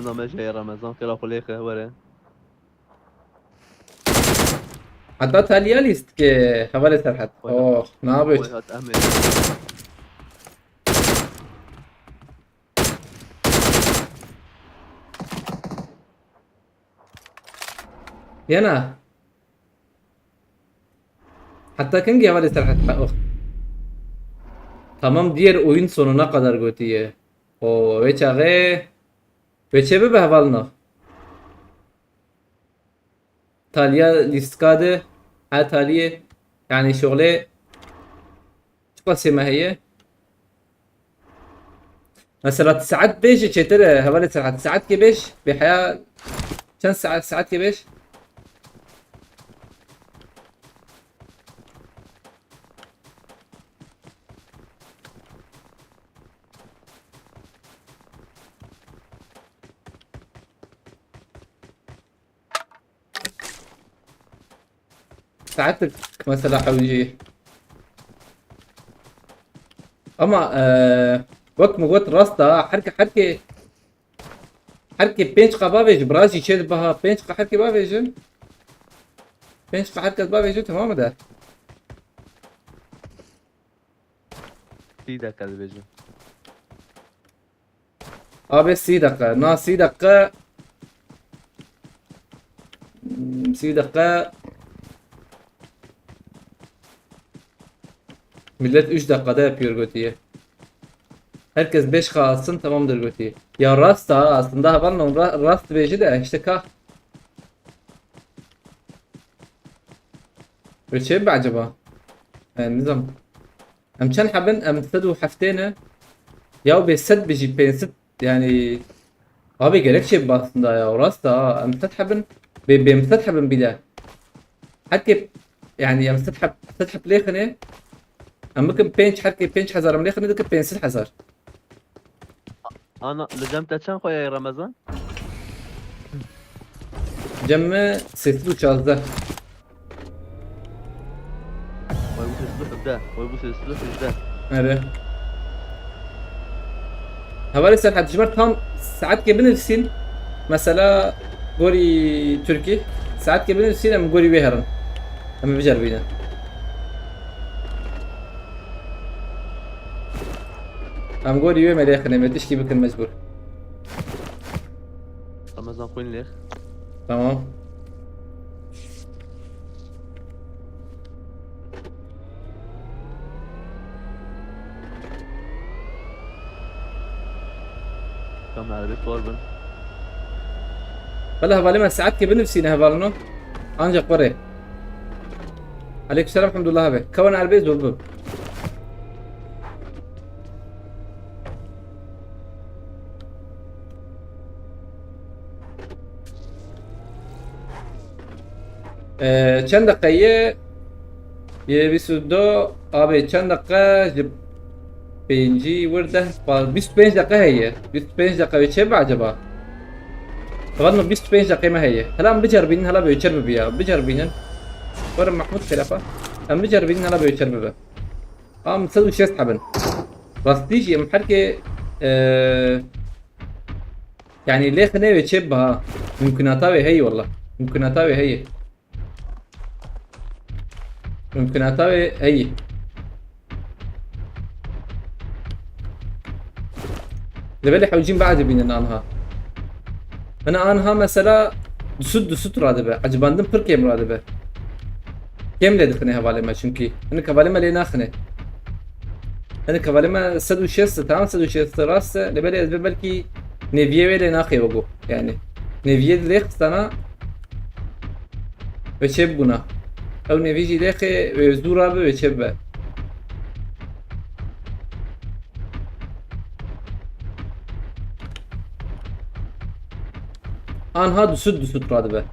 Name jê Remezan, kira xwe lê xe, were. Heta taliya lîst ke hevalê Serhat. Wala. Oh, ne yapıyor? Wala hat Ahmet. Yana. Hatta kim ki hevalê Serhat? Oh. Tamam, diğer oyun sonuna kadar götüye. O, ve çağı. Ve çe bibe hevalna. Taliya lîstika de, her taliyê, yani şoxlê çiqasê me heye? Mesela saet beş çêtir e, hevalê saet, saet ke beş, bêheya çend saet, saet ke beş? Saetik mesela hewcî. Ama, e, wek min got rast e, her ke, her ke, her ke pênc K bavêjin, bira jî çê dibe ha, pênc K her ke bavêjin. Pênc K her kes bavêjin, tamam e de. Sî deke dibêjim. Abi sî deqe. Na sî deqe. Hmm, sî deqe. Millet üç dakikada yapıyor götüye. Herkes beş K alsın, tamamdır götüye. Ya rast ha, aslında havan ra-, rast veci de işte ka. Ve şey mi acaba? Yani nizam. Em çend hebin? Em sed û heftê ne? Ya bê sed bijî, pênc sed, yani, abi gerek şey aslında ya, rast ha. Em sed hebin, bê, bê em sed hebin bile. Herkê, yani, em sed heb, sed heb lêxine. Em bikin pênc, herkê pênc hezar em lêxine, dikin pênc sed hezar. Ana, li cem te çend xwe ye Remezan? Cem me sê sed û çazdeh. Wê bû sê sed û hevdeh. Wê bû sê sed û hevdeh. Erê. Hevalê Serhat, ji ber tam saetkê binivîsîn. Mesela gorî Tirkî. Saetkê binivîsîn, em gorî wê herin. Em ê biceribînin. Em gorî wê me lêxinê, me tişkî bikin mecbûr. Ramazan xwîn lêx. Tamam. Kam erbê tor bin. Bela hevalê me saetkê binivîsîne hevalino. Ancak were. Aleykümselam, Hamdullah abi. Kawan erbê zor bu. Ee, çend deqe ye? Yê bîst û du, abi çend deqe? Ji pêncî wir deh, pa-, bîst û pênc deqe heye. Bîst û pênc deqe wê çê be acaba? Xebat min bîst û pênc deqe me heye. Hela em biceribînin, hela bi wêçer bibiya. Biceribînin. Werin Mahmud Xêlefa. Em biceribînin, hela bi wêçer bibe. Am sed û şêst hebin. Rastî jî em herkê, e, yani lêxinê wê çê biha. Mümkünata wê heye walla. Mümkünata wê heye. Mumkinata wê heyî. Li belê hewcîn biecibînin anha. Min anha mesela du sed du sed radibe. Ecibandin pir kêm radibe. Kêm lê dixine hevalê me çimkî. Hinek hevalê me lê naxine. Hinek hevalê me sed û şêst, tamam sed û şêst rast e. Li belê ez bê belkî nêviyê wê lê naxê wego. Yani nêviyê lê xistana. Ve çê bûna. Ew nêvî jî lêxê wê zû rabe wê çê bibe. Anha du sed du sed radibe.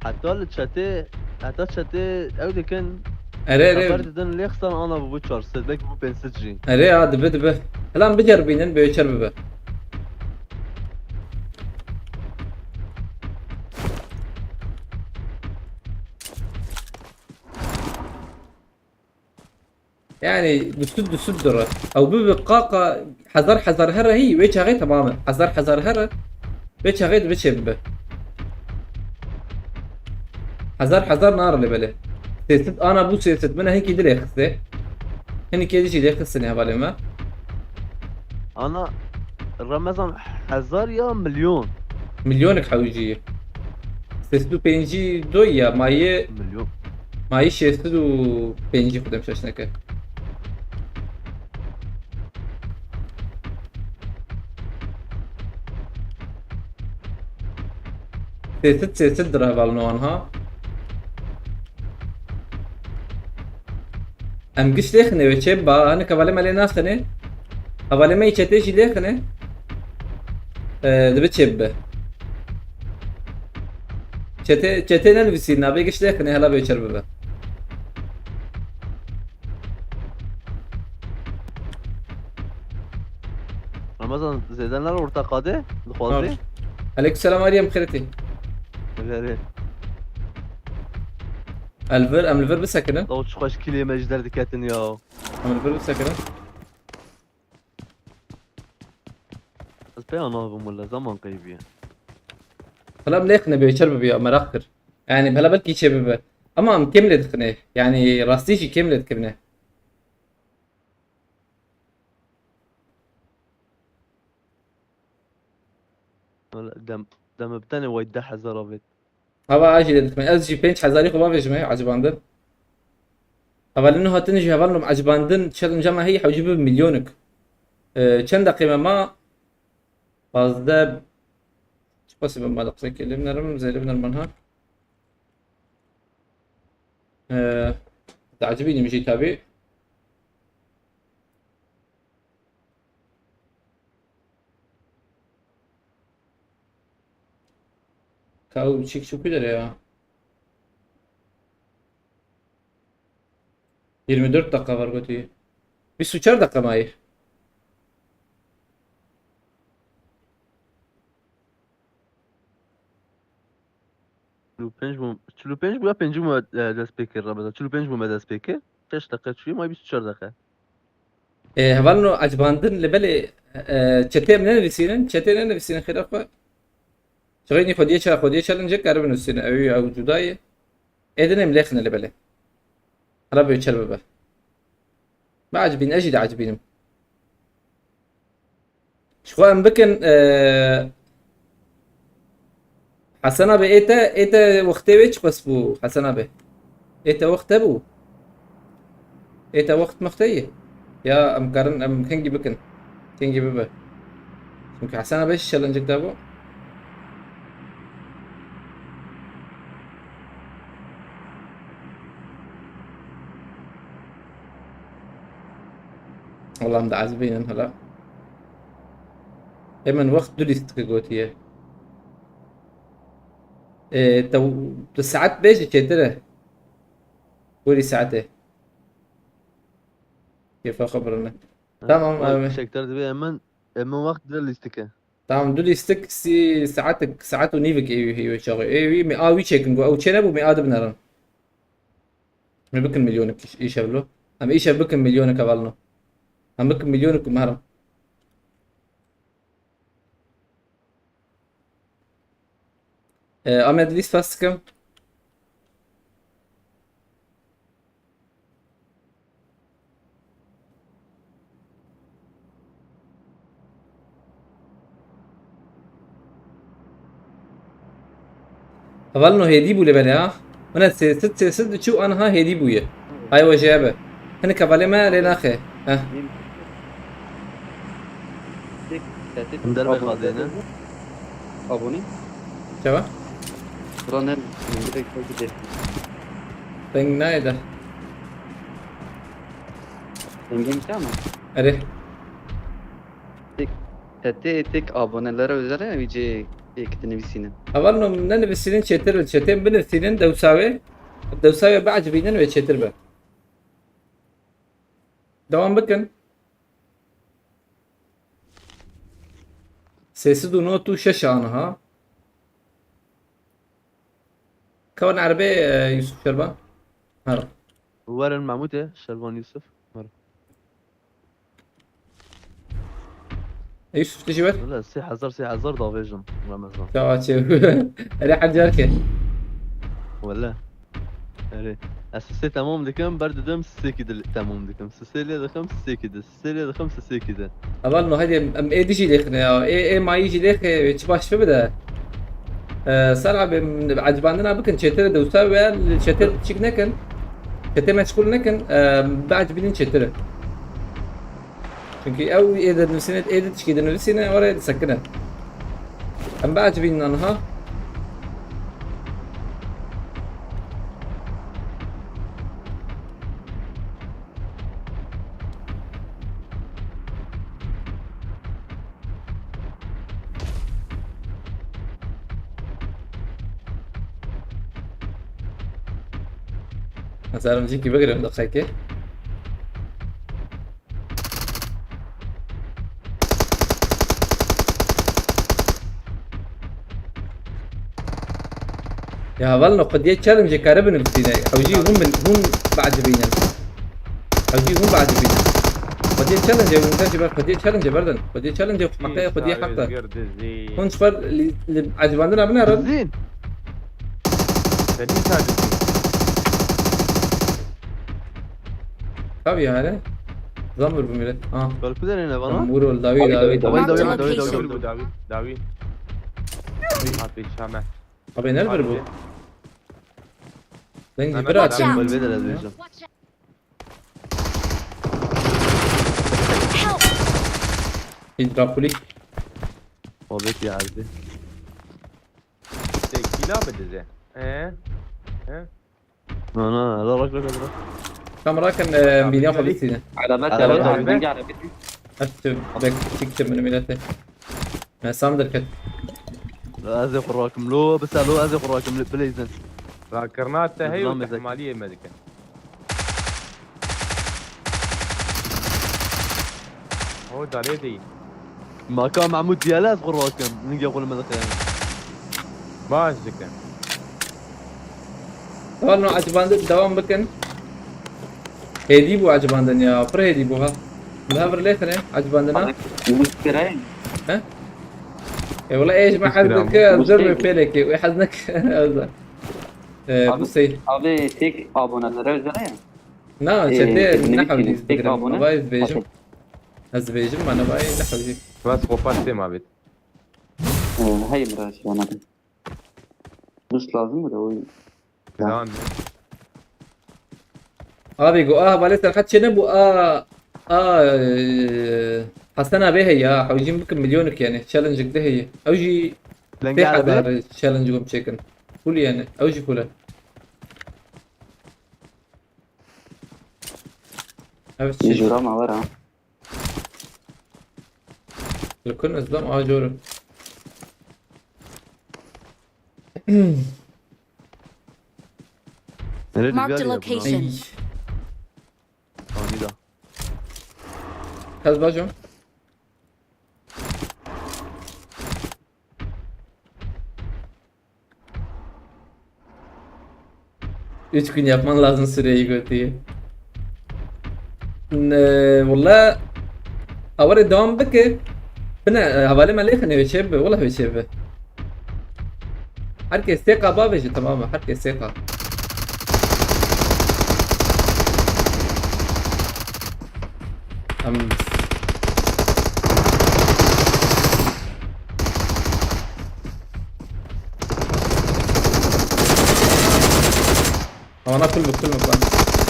Heta li çetê, heta çetê ew dikin. Ere, ere. Xeber didin lêxistan ana bû çar sed, belkî bû pênc sed jî. Ere ya, dibe, dibe. Hela em biceribînin, bê çer bibe. Yani, du sed du sed dore. Ew bibe qaqa hezar hezar here hî, wê çaxê temam e. Hezar hezar here, wê çaxê dibe çê bibe. Hezar hezar nare lê belê. Sê sed ana bû sê sed, min hinkî dilê xistê. Hinkê dijî lê xistinê hevalê me. Ana Remezan hezar ya milyon? Milyonek hewcî. Sê sed û pêncî doy ya, mayê Milyon. Mayî şêst û pêncî xudem şaş neke. Sê sed, sê sed dirhevalin wan ha. Em giş lêxine wê çê ba, hinek hevalê me lê naxine. Hevalê me yê çetê jî lêxine. Ee, dibe çê bibe. Çetê, çetê nenivîsî, nabê giş lêxine, hela bê çer bibe. Ramazan, zêde ner orta qadê, dixwazî? Aleykümselam Meryem, xêretî. Xêrê. Elvir, em li vir bisekinin. Law çi xweş kilê me ji derdiketin ya. Em li vir bisekinin. Ez pê anav bûm wele, zaman qeybiye. Hela em lêxine bê çer bibiya, meraq kir. Yani bela belkî çê bibe. Ama em kêm lê dixine. Yani rastî jî kêm lê dikirine. Wele dem, dem bi tenê way deh hezar avêt. Hava a jî lê dixime. Ez jî pênc hezarî xwe bavêjime, ecibandin. Hevalin nû hatin jî hevalin ecibandin. Challenge me heyî hewcî bi milyonik. Ee, çend deqê me ma? Pazdeh. Çiqasî bin ma qisey kê lê binerim, zêde binerim ha. Ee, diecibînim jî tabî. Ka ew çîk çi ku dere ya? Yirmi dört dakika var gotî. Bîst û çar dakika mayî. Çil û pênc bû, çil û pênc bû ya pêncî bû me, e, dest pê kir, Remezan. Çil û pênc bû me dest pê kir. Şeş deqe çûyî, may bîst û çar deqe. E, hevalno ecibandin li belê, e, çetê em nenivîsînin, çetê nenivîsînin xêra xwe. Çixênî xwediyê çe, xwediyê challenge kare binivîsînin, ew, ew cuda ye. Ê din em lêxine li belê. Hela bê çer bibe. Biecibîn, ez jî diecibînim. Ji xwe em bikin, e, Hesen abi ê te, ê te wextê wê çiqas bû Hesen abi? Ê te wext hebû? Ê te wext mexte ye? Ya em karin, em kengî bikin. Kengî bibe. Çimkî Hesen abi jî challenge-ek dabû. Wela em diecibînin hela. Ê min wext du lîstik gotiye. Ê, te, tu saet bêjî çêtir e. Gorî saetê. Kêfa xwe birine. Tamam, em- Sekter dibê em min, em min wext du lîstik e. Tamam, du lîstik sî saetik, saet û nîvik ê wî heye çaxê. Ê wî, me a wî çêkin, ku ew çê nebû, me a dibinerin. Me bikin milyonik îş-, îşev lo. Em îşev bikin milyonik hevalno. Em bikin milyonik ku merim. Ee, Ahmet lîst fes dikim. Hevalno hêdî bû li belê ha. Min sêsid sêsid diçû anha hêdî bûye. Hay we jê be. Hinek hevalê me lê naxe. Heh. Him derve xwedê ne? Abone. Çawa? Bira ne? Direkt belki de. Deng nayê de. Dengin çama? Erê. Tek, tek, tek abonelere özel ya, iyice ek dinivîsîne. Hevalno ne nivîsînin çêtir be. Çêtên binivîsînin dewsa wê. Dewsa wê biecibînin wê çêtir be. Devam bikin. Sêsid û nod û şeş aniha. Kevin erbê, e, Yusuf Şerban. Her. Werin Mahmûdê, Şervan Yusuf. Werin. E, Yusuf, tu jî wer? Wele sê hezar, sê hezar davêjim, Remezan. Çawa çê. Erê hecar ke. Wele. Erê. Ez sisê temam dikim, ber didim sisêkî dil temam dikim. Sisê lê dikim, sisêkî di. Sisê lê dikim, sisêkî di. Hevalno, hadi em, em ê dijî lêxine ya. Ê, ê mayî jî lêxe, wê çi baş fi bide. Ee, Sar abi, em, ecibandina bikin, çêtir dewsa we, çêtir çik nekin. Çêtir meşgul nekin, ee, biecibînin çêtir. Çünkü ew ê de nivîsîne, ê de tişkî de nivîsîne, oraya disekine. Em biecibînin anha. Ez erim cîkî bigirim deqekê. Ya hevalno, xwediyê challenge kare binivîsîne. Hewcî hûn bin, hûn biecibînin. Hewcî hûn biecibînin. Xwediyê challenge, hûn te jî ber, xwediyê challenge berdin. Xwediyê challenge, heqe, xwediyê heqe. Hûn ji xwe li, li ecibandina binerin. Dizîn. Te nî ta dizîn. Tabii yani. Zam vur bu millet. Ha. Bel ku derê ne bana? Vur ol, dawî, dawî, dawî, dawî, dawî, dawî, dawî, dawî. Dawî, dawî. Ha, pêşa me. Abi nerede bu? Ben Hemen bırak. Watch out. Bel vê de dibêjim. Help! Hidropolik. Babet ya abi. Te kîla bidize. He? He? Na, na, la rak, rak, rak. Tam rakin, e, bîniya xwe bisîne. Alamet, alamet, alamet. Bence alamet. Hadi bek, siktir beni millete. Ben sandır ket. Lo ez ê xwe rakim, lo, bisa lo ez ê xwe rakim, li bileyzin. Rakirina te heye û Zilam bezek. Tehmaliyê me dikin. O dalê deyî. Maka Mahmud diyale ez xwe rakim. Ningê xwe li me dixe. Baş dikin. Hevalno, ecibandin devam bikin. Hêdî bû ecibandin ya. Pir hêdî bû ha. Li hev lêxine ecibandina. Abi, Muskirayın. He? E, wala ê ji me hez dike, ez zer wê pêlekê. Wê hez neke, ez de. E, abi, bu sey. Abi, tek abonelere özel ya. Na, e, çetê ne hewlî tek bigirim. Abone. Vay, ez bêjim. Okey. Ez dibêjim, me nevayê nehewî. Bes xwe paş têm avêt. Ee, hey, biraz yanarım. Boost lazım mı da o? Devam et. Abi, go a, vale serhat çene bu a, a, e, Hasan abi hey ya, hewcîm bikin milyonik yani, challenge de hey. Ew jî pê hazar challenge gom çekin. Full yani, ew jî full. Evet, şey. Jura ma var ha. Li ku ne zam a cor. Marked a location. Ey. Anî da. Kez bacım. Üç gün yapman lazım süreyi götüyü. Ne, valla, aware devam bike. Bine, e, havale me lêxine ve çê be, valla ve çê be. Herkes tek aba veji, tamam mı? Herkes tek aba. Em, Bana kul bak, kul bak lan.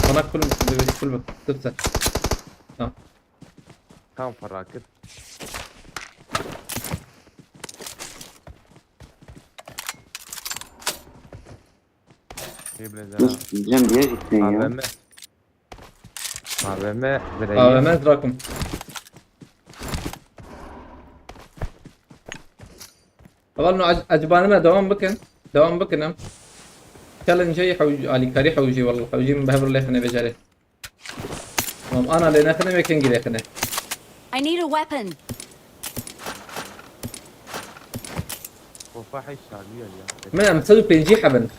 Bana kul bak, kul bak, kul bak. Dur sen. Tamam. Tam ferra kir. Şey bile Dur, zera. Cem diye gittin ya. A V M. A V M direği. A V M drakum. Hevalno, ac-, ecbanime devam bikin. Devam bikin em. Challenge-ê hew-, alîkarî hewcî, walla hewcî min bi hev re lêxine vê carê. Tamam, ana lê nexine, wê kengî lêxine. I need a weapon. Kofa heş şarjı ya. Min em sed û pêncî hebin.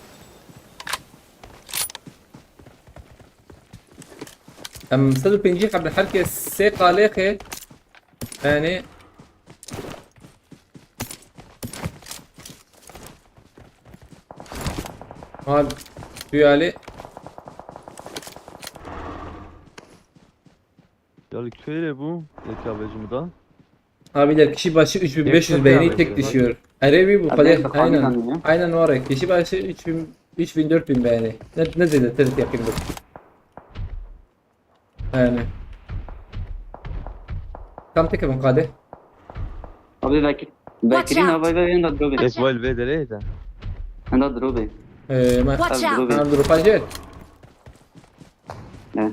Em sed û pêncî hebin, her kes sê qalêxê. Yani. Mal. Tüyali. Yani köyle bu. Yek avcımı da. Abiler, kişi başı üç bin beş yüz beğeni tek düşüyor. Erebi bu kadar. Aynen. Aynen var ya. Kişi başı üç bin, üç bin, dört bin beğeni. Ne, ne zêdetir yapayım bu. Yani. Tam tek yapın kade. Abi belki. Belki ne abi ve yanında drop. Es vel ve de. Yanında drop. Ee, ma. Watch out! Drop. Tamam, drop acil. Ne?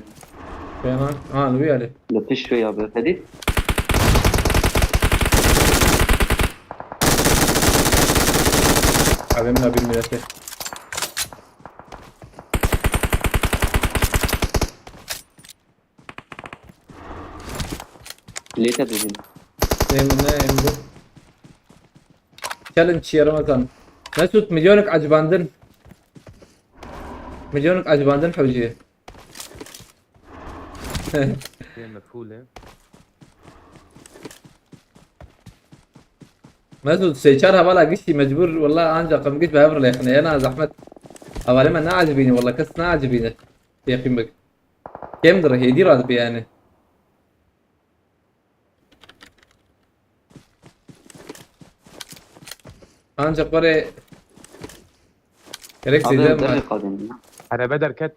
Fena. Ha, ne yani? Yapış ve abi. Hadi. Abi, ne bilmiyorum. Lê te dizîn. Em ne, em bu. Challenge çiye Ramazan. Mesut, milyonik acibandin. Milyonik acibandin hewcî. Yeme full e. Mesut, sê çar hevala giştî mecbur, walla ancak em giş bi hev re lêxine. Ena zehmet. Hevalê me ne acibîne, walla kes ne acibîne. Yaqîn bik. Kêm dire, hêdî radibe yani. Ancak bare gerek zêde derê qadın. Araba derket.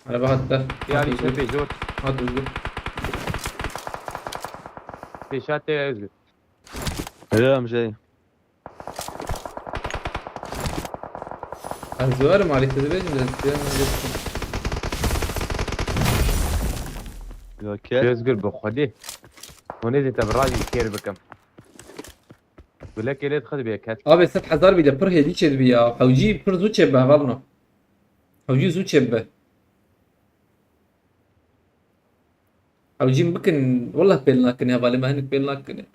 Araba hatta. Ya işte pejot. Hat Özgür. Peşat ya Özgür. Öyle amcayı. Ez werim alî te dibêjim de, ez piyano dibêjim. Yok ya. Özgür bi xwedî. Hûn ê zî te bi razî kêr bikim. Gulekê lê dixwe dibe ket. Abi sed hezar bî de pir hêdî çêdibi ya. Hewcî pir zû çêbibe hevalno. Hewcî zû çêbibe. Hewcî bikin, wallah pêl nakin hevalê me hinek pêl nakin.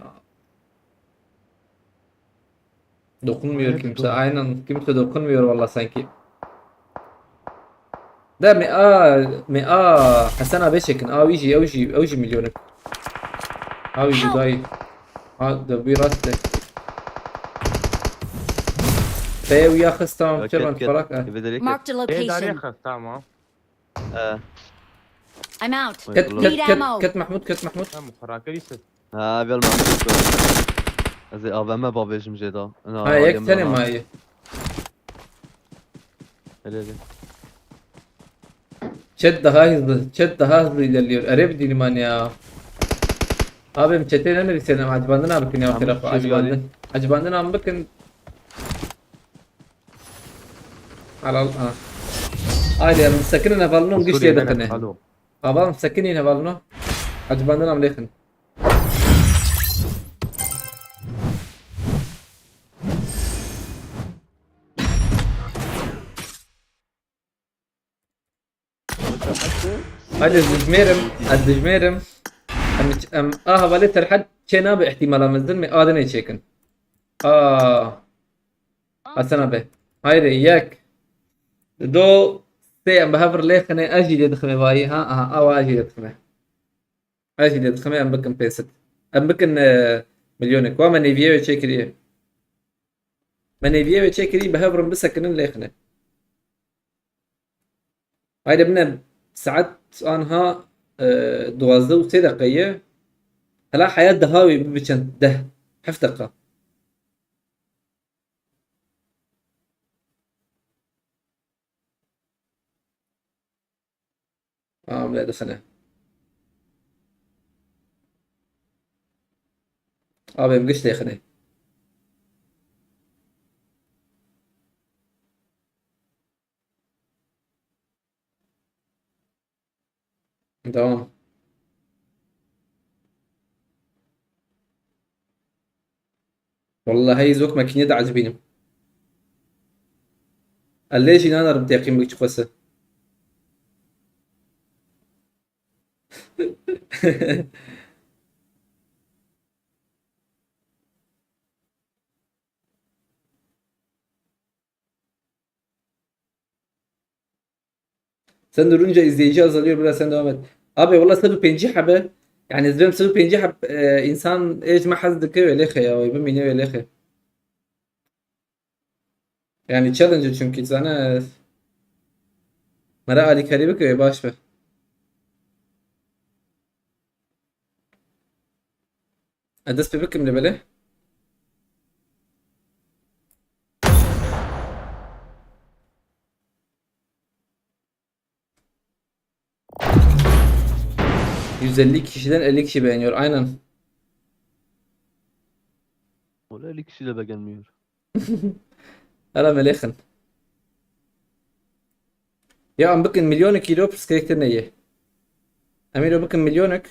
Dokunmuyor kimse. Aynen, kimse dokunmuyor vallahi sanki. De me a, me a Hasan abi çekin. A, ew jî, ew jî, ew jî milyonik. A, ew jî dayı. Ha, de bir rast de. Te ew ya xist, tamam, çerman farak, ha. Marked a location. Ê darê xist, tamam. Ee. I'm out. Ket, ket, ket, ket Mahmut, ket Mahmut. Tamam, xurake dîse. Ha, gel Mahmut. Ez ê A V M bavêjim jê da. Ha, yek tenê maye. Hele hele. Chat daha hızlı, chat daha hızlı ilerliyor. Erê bidînim an ya. Abim chatê ne nivîsên em acibandin a bikin ya. Acibandin. Acibandin an bikin. Al, al, al. Haydi, em sekinin hevalino giş lê dixine. Heval em sekinîn hevalino. Acibandin em lêxin. Hadi dijmêrim, ez dijmêrim. Em, em, a hevalê Serhed çê nabe ihtimala mezin me adinê çêkin. A. Hasan abi. Haydi yek. Do. Sê em bi hev re lêxine, ez jî lê dixime vayî, ha, aha, awa ez jî lê dixime. Ez jî lê dixime, em bikin pêsit. Em bikin, e, milyonek. Wa me nêviye wê çêkiriye. Me nêviye wê çêkirî, bi hev re bisekinin lêxine. Hayde bine saet anha, e, duwazdeh û sê deqe ye. Hela heya daha wê bibe çend? Deh, heft deqa. Tamam, lê dixine. Abi, em giş lêxinê. Devam. Wallahî zok makîne de ecibînim. Ellê jî nanerim teqîm bik çiqwese. Sen durunca izleyici azalıyor, biraz sen devam et. Abi, valla sed û pêncî hebe, yani, ez dibêm sed û pêncî heb, e, insan ê ji me hez dike wê lêxe ya, wê bimîne wê lêxe. Yani challenge çünkü sana, e, mera alîkarî bike wê baş be. Ez dest pê bikim li belê. Yüz elli kişiden elli kişi beğeniyor. Aynen. Öyle elli kişi de beğenmiyor. Hala melêxin. Ya em bikin milyonek îro pirsgirêk te neyê. Em îro bikin milyonek.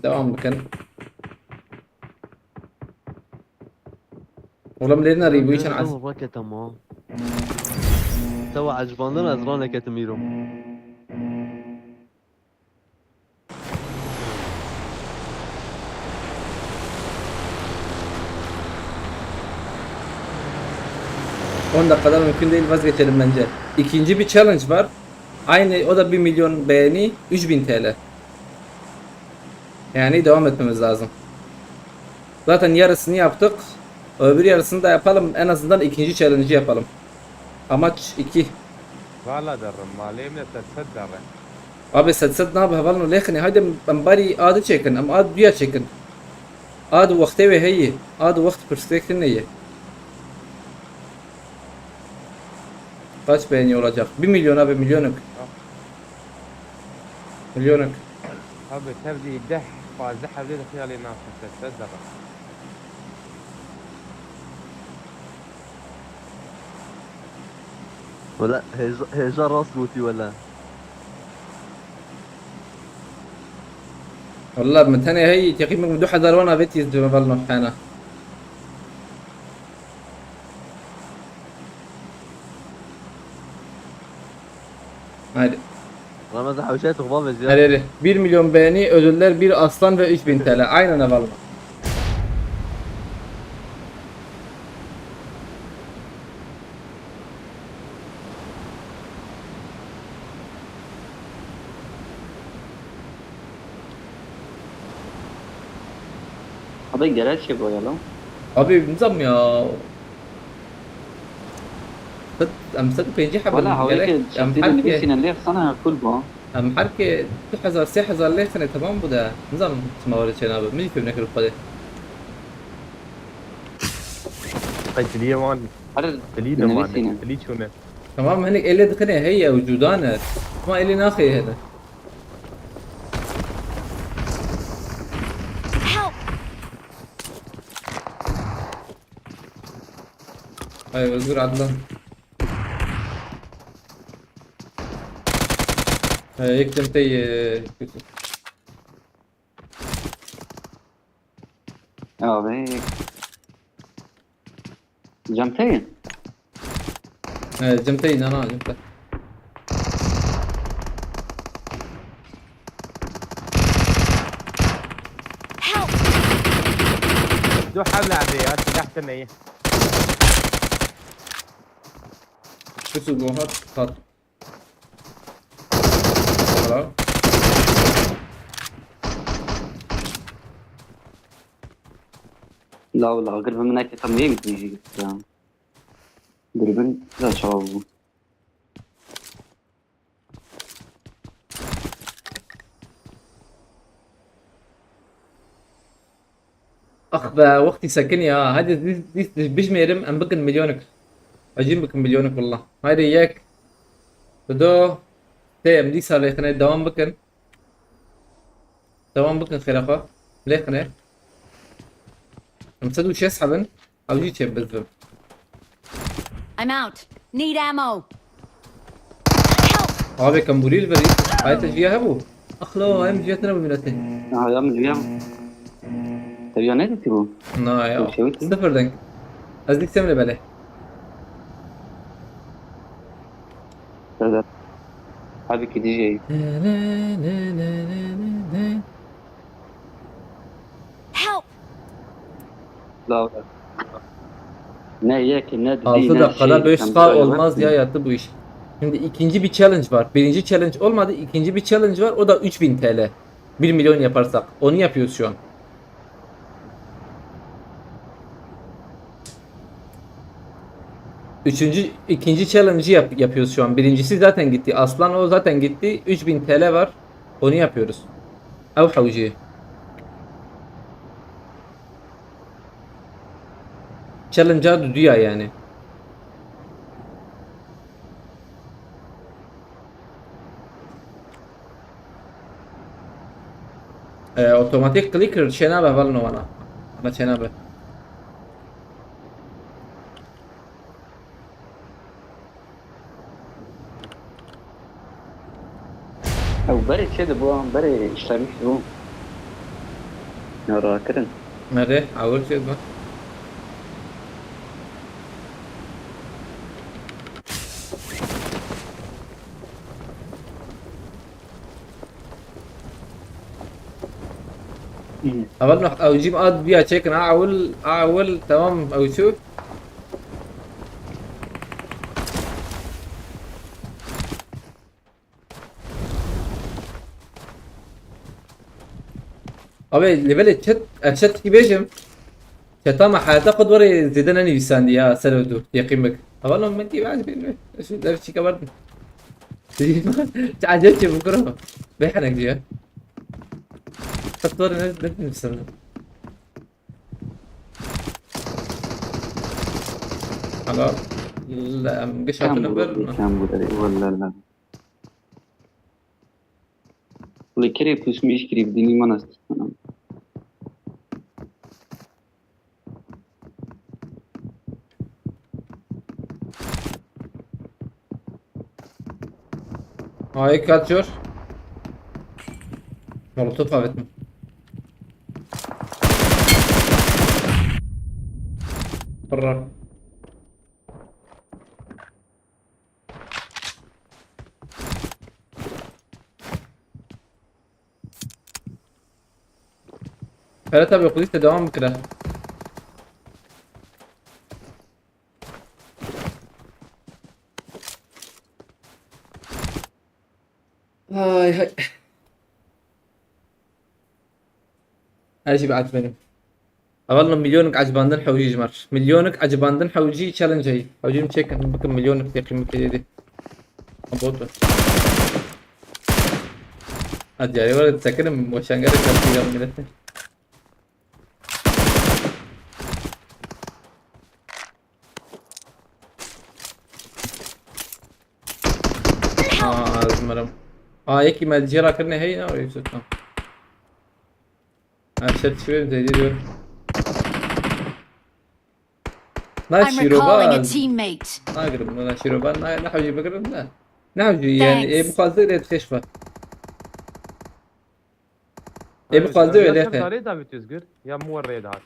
Devam bikin. Oğlum, lê nerî bû, çend ez- Rakete ma. Te we ecibandin, ez raneketim îro. On dakikada mümkün değil, vazgeçelim bence. İkinci bir challenge var. Aynı, o da bir milyon beğeni, üç bin T L. Yani devam etmemiz lazım. Zaten yarısını yaptık. Öbür yarısını da yapalım. En azından ikinci challenge'ı yapalım. Amaç iki. Vala derim, malê min te sed derim. Abi, sed sed nabe hevalno lêxinê. Haydi em barî adı çekin. Em ad duya çekin. Ad wextê wê heyî. Ad wext pirsgirêk tune ye. Kaç beğeni olacak? Bir milyon abi, milyonek. Milyonek. Abi, tevdî deh, pazdeh hevdê de xiyalê naxin te, te zere. Wele hêja, hêja rast gotî wele. Wele min tenê hey teqîmek min du hezar wan avêtî ez dibim vel nû hena. Haydi. Ramazan hewşe tu xwa vezî. Hadi, hadi. Bir milyon beğeni, ödüller bir aslan ve üç bin T L. Aynen, eyvallah. Abi gerek şey bu ya lan. Abi, nizam ya. Sed, em sed û pêncî hebe gerek. Valla hawayê ke em çeftê her de ke nivîsîne lêx sana kul bu. Em her ke du hezar, sê hezar lêxine, tamam bu da. Nizam çima were çênabe. Min jî fêm nekir xwedê. Qey tiliyê wan. Her tilî de wan. Nivîsîne. Tilî çûne. Tamam, hinek êlê dixine heye û cûdane. Ama êlê naxê hene. Help! Ay, Özgür, Adnan. Ee, yek cem tey, ee, Abi. Cem tey? Ee, cem tey, na, na, cem tey. Help! Yo, hev lehzê ya, silah te me ye. Şu su bu hat, hat. Hello. La wala, agir min neke tam neyê bitmeyecek ya. Dürbün de çawa bu. Ax be, wextî sekinî ha. Hadi dîs, dîs, dîs bijmêrim, em bikin milyonik. Ecîm bikin milyonik, wallah. Haydi yek, du, sê, em dîsa lêxinê dewam bikin. Dewam bikin xêra xwe. Lêxinê. Em sed û şêst hebin. Ew jî çê bizibim. I'm out. Need ammo. Help! Abi, kemburî li verî. Hayte jiya hebû. Axlo, em jiya tine bu milletê. Ha, ya min jiya. Te jiya ne dîtî bu? Na ya. Şey wî. Sıfır denk. Ez dîksem le bele. Evet. Hadi gideceğiz. Ne, ne, ne, ne, ne, ne, ne. Help! La ne yek, ne dudî, altı ne dakikada şey, beş K olmaz ya, yattı bu iş. Şimdi ikinci bir challenge var. Birinci challenge olmadı, ikinci bir challenge var. O da üç bin T L. Bir milyon yaparsak. Onu yapıyoruz şu an. Üçüncü, ikinci challenge'ı yap-, yapıyoruz şu an. Birincisi zaten gitti. Aslan o zaten gitti. Üç bin T L var. Onu yapıyoruz. Ew hewcê. Challenge'a düdüya yani. E, otomatik clicker çênabe hevalno vana. Vana çênabe. Ew berê çê dibû, berê işlemiş dibû. Ya rakirin. Nerede? Awir çê dibe. Awil nuh, ew cîm a dibiya çêkin, a awil, a awil, tamam, ew çû. Abi, levelê chat, ez chat ki bêjim. Çeta me heyata xwe dwarê zêde nenivîsandî ya, ser ew dûr, yeqîn bik. Hevalno min kî behs bîn. Şu dev çîka berdin. Çi acayip çê bikiro. Bê henek diye. Xwe dwarê ne, ne nivîsandî. Hala, em giş hatine ber. Kam bu, walla la. Li kerê pûs min îşkirî bi dînî me nas dixwînim. Ay, kaçıyor. Molotof avêtin. Pırr. Ferhat abi, xwedî te devam bikire. Ay, hay. Her şey bir at benim. Hevalno milyonik ecibandin hewcî ji me re. Milyonik ecibandin hewcî challenge heyî. Hewcî min çêkin, bikim milyonik têqîm bike êdî. Bot be. Ha, diyarê were disekinim, weşangerê ser pîra milletê. Aa, ez mirim. Aa, yekî me cêra kirine hey, ne, öyle tutma. Ha, şer çiverim, zeydi diyorum. Na, I'm recalling a şîrobaz. Teammate. Nagirim, na, şîrobaz, na, ne hewcî bigirim, ne. Ne hewcî, yani, e, bu fazla ile yetişme. E, bu fazla öyle. Ya sen darê davêt Özgür, ya mu rê dahat.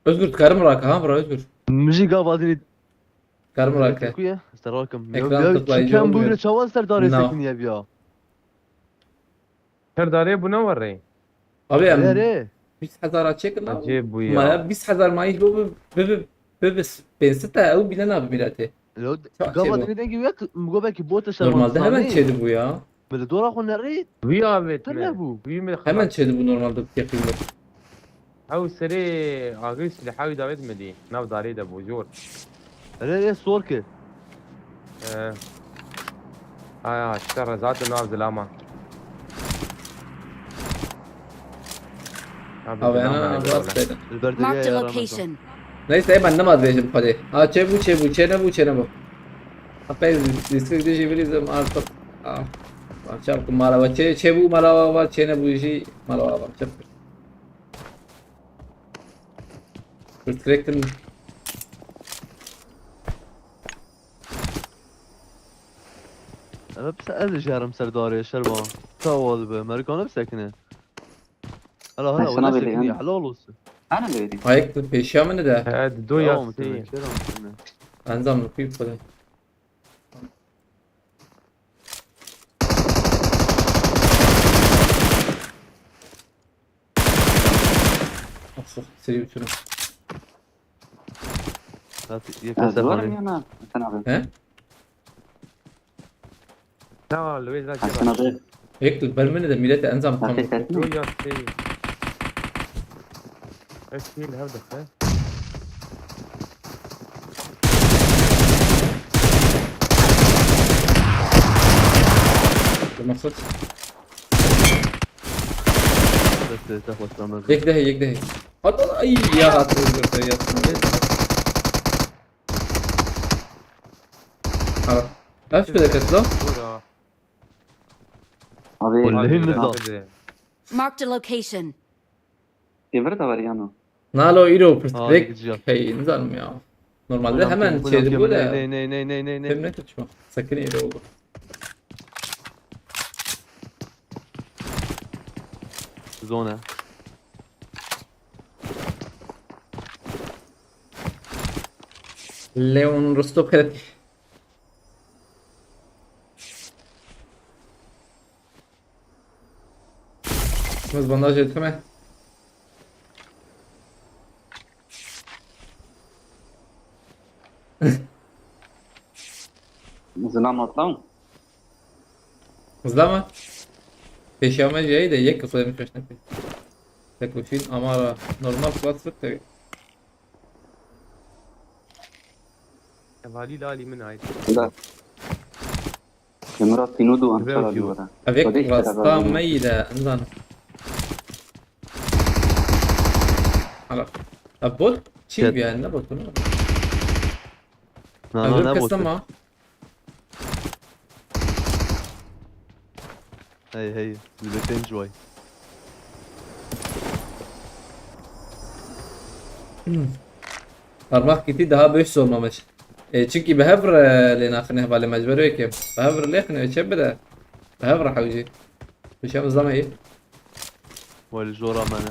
Özgür, dikarim raka, ha, bura Özgür. Müzik avazını. Dikarim raka. Kuya, serakim. Ekran tıklayıcı olmuyor. Çiken buyur, çawa ser darê sekiniye biya. Ser darê bu ne var rê? Abi, em, Bîst hezar a çêkin la. Ecêb bû ya. Ma bîst hezar mayî bo bi, bi, bi, bi, bi, pênc sed te ew bîne nabi mîletê. Lo, çawa gava çêbû? Dinê dengê wek, mi go belkî bot e şervan. Normalde hemen çêdibû ya. Mi li dora xwe nerî. Wî avêt me. Nebû. Wî min hemen xelas. Çêdibû normalde bi kefî min. Ew serê agir silêha wî davêt me dî. Nav darê de bû, jor. Erê, erê, sor kir. Ee. Aya, işte rezat nav zilama. Abi, abi, ana, rast dedim. Marked a location. Neyse, hemen nema diyeceğim hadi. Ha, çebu, çebu, çene bu, çene bu. Apey, disklik dişi bir izim artık. Ah. Çabuk mala var. Çe, çebu mala var, çene bu işi mala var. Çabuk. Restricted. Ev pis ez dijerim ser darê şerba. Tawal be, Merîkan bisekine. Hala, hala, wele sekine, helal olsun. Ana böyle. Ayakta peşiya mı ne de? He, do ya. Tamam, tamam, tamam. Enzam rukuyup böyle. Nasıl? Seri uçurum. Zaten yakın. He? Tamam, Luis, zaten. Hasan abi. Yek ber min de millet enzam tam. Zaten. Yo, ya, seri. Eşkil hevdek, he? Maksat. Bes, bes, bes, bes. Yek daha, yek daha. Hadi, ay, ya, hatırlıyorum, ya. Ha. Kaç bir dakika lan? Abi. Vallahi mi da? Marked a location. Devir de var yani. Nalo îro pirsgirêk hey, nizanim ya. Normalde hemen çêdibû de. Ney, ney, ney, ney, ney, ney. Têm nekir çima. Sekinî îro oldu. Zone. Leon Rostov Kret. Bas bandajê dixime. Zilam atlam. Zilama. Pêşiya me jî heyî de yek xwe min xweş neke. Tek û çîn amara normal klasik te. Hevalî lalî min ait. Bila. Emra Pîno du ançara dî were. Ev yek rasta me yî de, nizanim. Hala. Ev bot? Çî biya, ne bot ne? Na, na, ne bot? Hey, hey, yüzde pênc way. Hmm. Parmak gitti, daha beş olmamış. E, çünkü bi hev re lê naxine hevalê mecbur wê ki. Bi hev re lêxine çe bide. Bi hev re hewcî. Bi şem zame yê. Wali zor amene.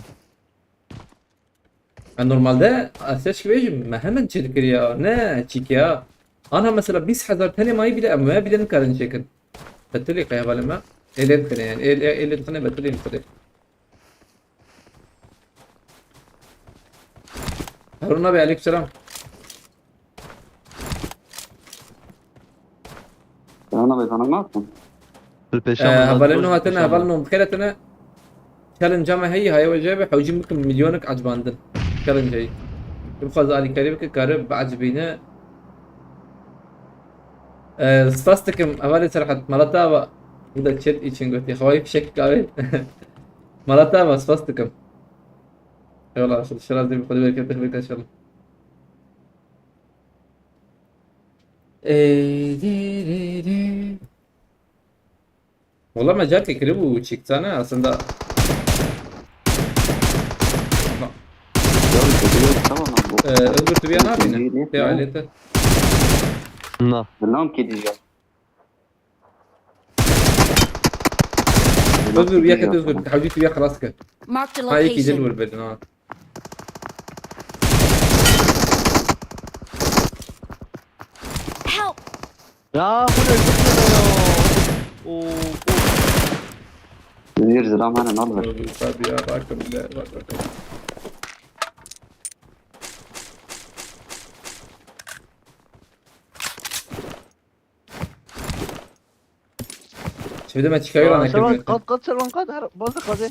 E, normalde, ez seç ki bêjim, me hemen çêdikir ya. Ne, çîk ya. Ana mesela bîst hezar tenê mayî bile, em me bile nikarin çêkin. Betulî qey hevalê me. Êlê dixine yani. Êlê, êlê dixine Betulî dixine. Harun abi, aleykümselam. Sana be, sana nasıl? Hevalê nû hatine, hevalê nû bi xêr hatine. Challenge me heyî, haya we jê be, hewcî bikim milyonik ecibandin. Challenge heyî. Bixwaze alîkarî bike, kare biecibîne. Ee, spas dikim, hevalê Serhat, mala te ava. Bu da chat için gotiye. Xwayî fişek kavê. Mala te ava, spas dikim. Eyvallah, Xwedê şer razî be, Xwedê bereket bixwîne inşallah. Ee, dê, dê, dê. Wala me carkê kiribû çîk, zane aslında. Ee, Özgür, tu viya nabîne? Tê ailê te. Na. Bi nam kê dî ya. Özgür, yek et Özgür. Hewcî tu ya xelas kir. Marked a location. Ha, yekî din wir berdin ha. Help! Ya, bu ne, bu ne ya? Oo, oo. Özgür, zilam hene, ne olur? Özgür, tabii ya, bakın bile, bak, bak. Evde me çikayı lan Şervan, ekmek. Kat, kat, Şervan, kat, her, bazı kadı.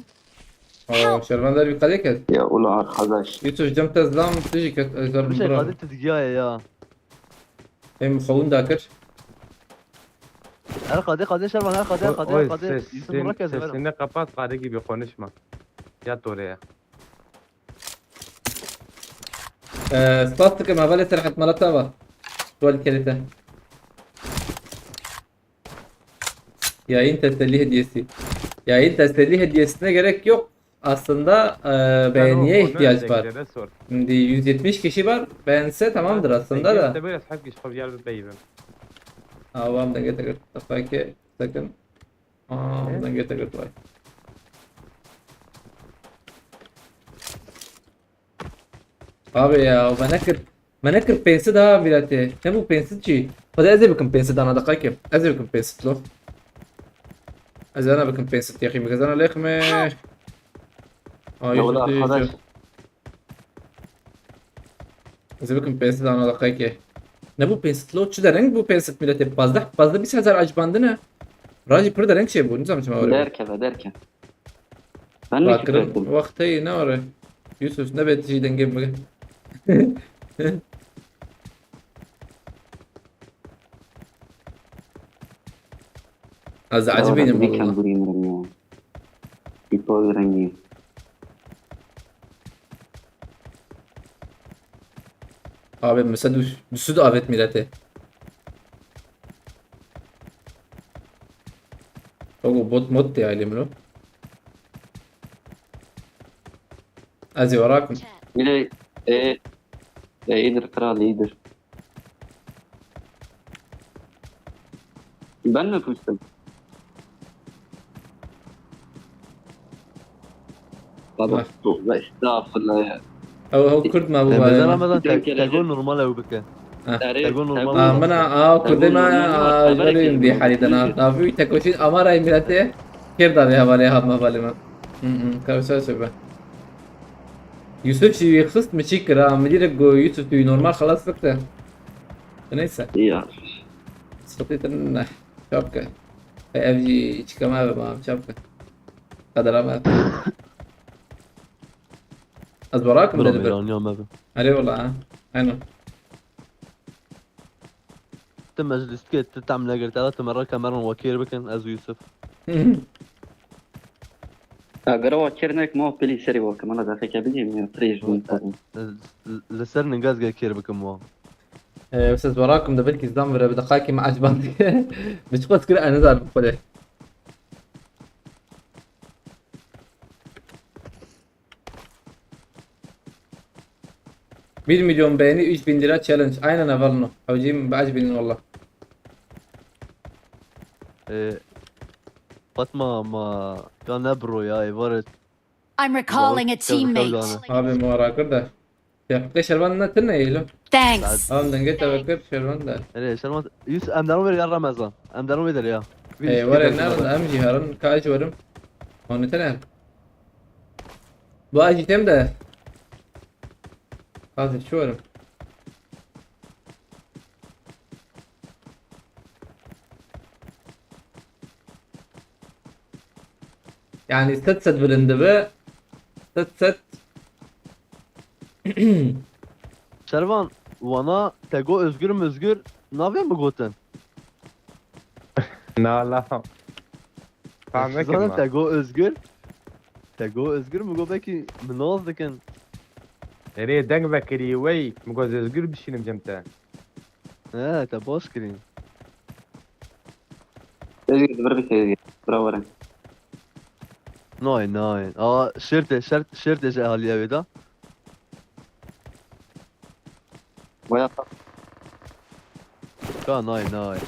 Aa, Şervan der bir kadeh kes. Ya ula arkadaş. Yusuf cem tez lan, tiji kes, e, zor Bir şey bura. Kadı tezgiyaye ya. Hem xovun da kir. Her kadı, kadı, Şervan, her kadı, her kadı, her kadı. Yusuf ses, Burak ses, yazıyor. Sesini kapat, karı gibi konuşma. Yat oraya. Ee, spas dikim, hevalê Serhat Malatava. Tuval kerete. Yayın teselli hediyesi. Yayın teselli hediyesine gerek yok. Aslında e, beğeniye ihtiyaç var. Şimdi yüz yetmiş kişi var. Beğense tamamdır aslında da. Biraz hep geç bir yer bir beyim. Avam da getir. Sakın. Aa, buradan göte göt vay. Abi ya, me nekir. Me nekir pênc sed ha, miletê. Ne bu pênc sed çi? Hadi ez ê bikim pênc sed ana dakika ki. Ez ê bikim pênc sed lo. Ez ana bikim pênc sed yakayım. Kazana lek mi? Aa, yüz yüz. Ez ê bikim pênc sed ana dakikayekê. Ne bû pênc sed lo? Çi dereng bû pênc sed miletê? Pazdeh, pazdeh bîst hezar acibandine. Rajî pir dereng çêbû. Nizam çima were. Derkeve, derkeve. Ben ne Bakirin fikrettim? Wextê ne were. Yusuf, ne bet jî dengê bige. Ez acibînim valla. Kembûrî mirim ya. Îpo rengî. Abi, mesela du, du sud avet milete. Ogo bot mod de aile mi lo? Ez ê werakim. Bile, e, e, iyidir kral, iyidir. Ben mi pustum? Baba, estağfurullah ya. Ew, ew kurd me bû. Mesela, mesela, Tego normal ew bike. Tego normal. Aa, mina, aa, kurdê me, aa, ji ber vê halî de na. Navî tekoşîn ama ray milete kêr da vê hevalê, hat me hevalê me. Hı hı, kavsa sebe. Yusuf jî wî xist mi çî kira, mi dîrek got Yusuf tu normal xelas bikte. Neyse. Ya. Sıkıntı ne? Çapke. E, ev jî çika me be, ma çapke. Qedera me. Ez berakim de. Bira, bira, niya me be. Erê wala, ha. Aynen. Tu meclîskê tu tam negirtara, tu me re kemeran wekêr bikin, ez û Yusuf. Eger wekêr nek, ma pilî serî wekim, ana deqeke bidî, min ya trêj bin. Li ser ningaz ge kêr bikim wa. Ee, siz werakim de belkî zan vire, bi deqakî me ecban dike. Bi çiqas kir, ez nizanim xwedê. Bir milyon beğeni, üç bin lira challenge. Aynen hevalno. Hewcîm bi ecbînin wallah. Ee, Fatma, ma ya ne bro ya, êvarê. I'm recalling a teammate. Abi muharakır da. Tebrikle Şervan ne tırna eğilim. Thanks. Tamam, denge tevekkül Şervan da. Ere Şervan, yüz, em derin ver ya Ramazan. Em derin ver ya. Ee, var ya, nerede? Em ciharın kaç varım? Onu tane. Bu acı tem de. Hazır şu varım. Yani set set bilindi be. Set set. Şervan, wana Tego Özgür Mözgür navê mi gotin? Na la. Fahmekim. Tego Özgür. Tego Özgür mi got, belkî min nas dikin. Erê deng vekirî wey, min got Özgür bişînim cem te. He, te baş kirî. Sezgir, di vir bi Sezgir. Bira were. Nayê, nayê. Aa, şertê, şert, şertê ji ehaliya wê de. Waya. Ka nayê, nayê.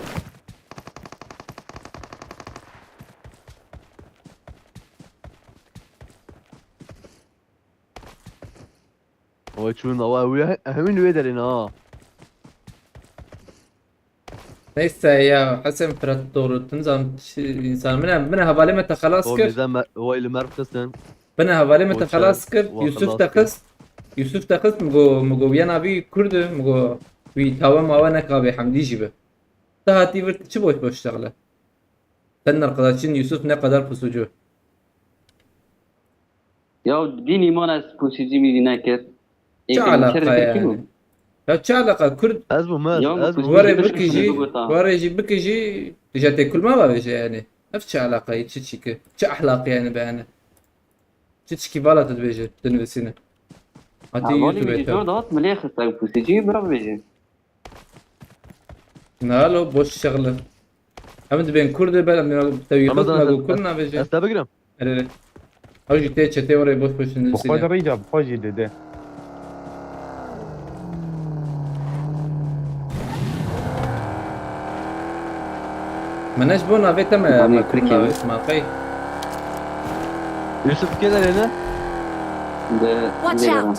Oy çûn, awa wî he-, hemî li wê derê ne ha. Neyse ya, Hesen Fırat doğru. Tüm zam-, şey, insan. Mine, mine hevalê me te xelas kir. Oy, me-, oy li merv xistin. Mine hevalê me te xelas kir. Yusuf te xist. Yusuf te xist, mi go, mi go, yan abi Kurd, mi go, wî tawe mawe neka bê Hemdî jî bi. Te hatî vir çi boş boş şexle. Sen arkadaşın Yusuf ne kadar pusucu. Ya dînî man ez pusîcî mîrî nekir. Çi alaqa yani? Ya çi alaqa? Kurd. Ez bûm ez. Ya, Ez bûm. Were bikijî, were jî bikijî, dije tê kulma va veje yani. Ev çi alaqayı, çi çiki? Çi ahlaqı yani be yani? Çi çiki vala tu dibêje, dinivîsîne. Hatî YouTube te. Zor da hat milê xiste pusîcî bira bêje. Nalo boş şexli. Em dibên Kurd e, bel em dibên tewî xizma go Kurd nabêje. Ez te bigirim. Erê. Ew jî tê çetê were boş boş Bi xwe de rîca bi xwe jî dide. Min ne ji bo navê te me me Kurd navê ma qey. Yusuf kê derê ne? Watch out!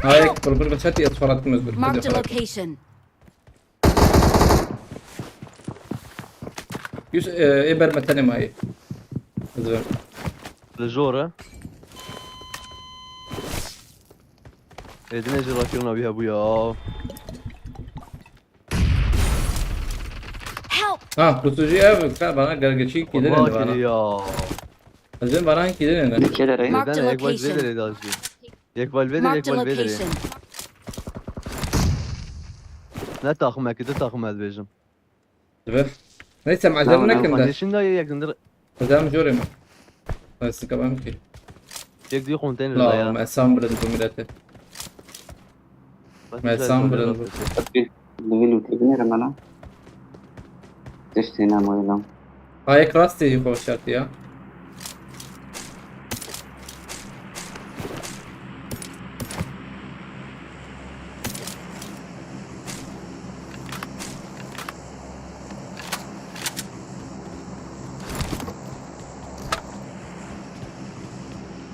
Hayek, bir bir çatı yat farat mezdur. Marked a location. Yus, e, e ber metene mayi. Hazır. Li jor e. Êdine jî rakirina wî hebû ya. Ha, pusucu ev, ka bana gergeçi kidin de bana. Ya. Hazır bana kidin de. Kê derê? Marked a location. Yek val vê derê, yek val vê derê. Ne taxim e ki, du taxim ez dibêjim. Dibe. Neyse, malzeme nekin de. Şimdi yek dindir. Malzeme jore mi? Nasıl kabam ki? Yek diyor konteyner ya. Me sam birin bu millete. Me sam birin bu. Bugün oturdu nere bana? Tiştine moylam. Hayek rastê jî xweş şertî ya.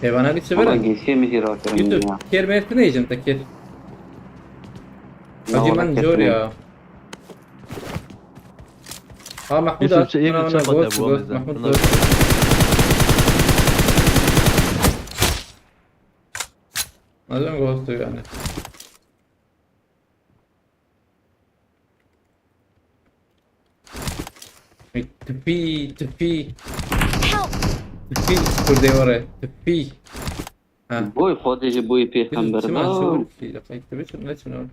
Heyvana bir çevir. Ama geçiye mi jî rakirin ya? Kêr mêr tu neycim te kêr. Hacı man jor ya. Ha Mahmud at. Buna buna ghost ghost Mahmud ghost. Adam ghost yani. Tipi tipi. Tipi kurdê were tipi. Ha. Boy Xwedê ji boyê pêxember da. Çima şewir ki lafayt dibe çim ne çim.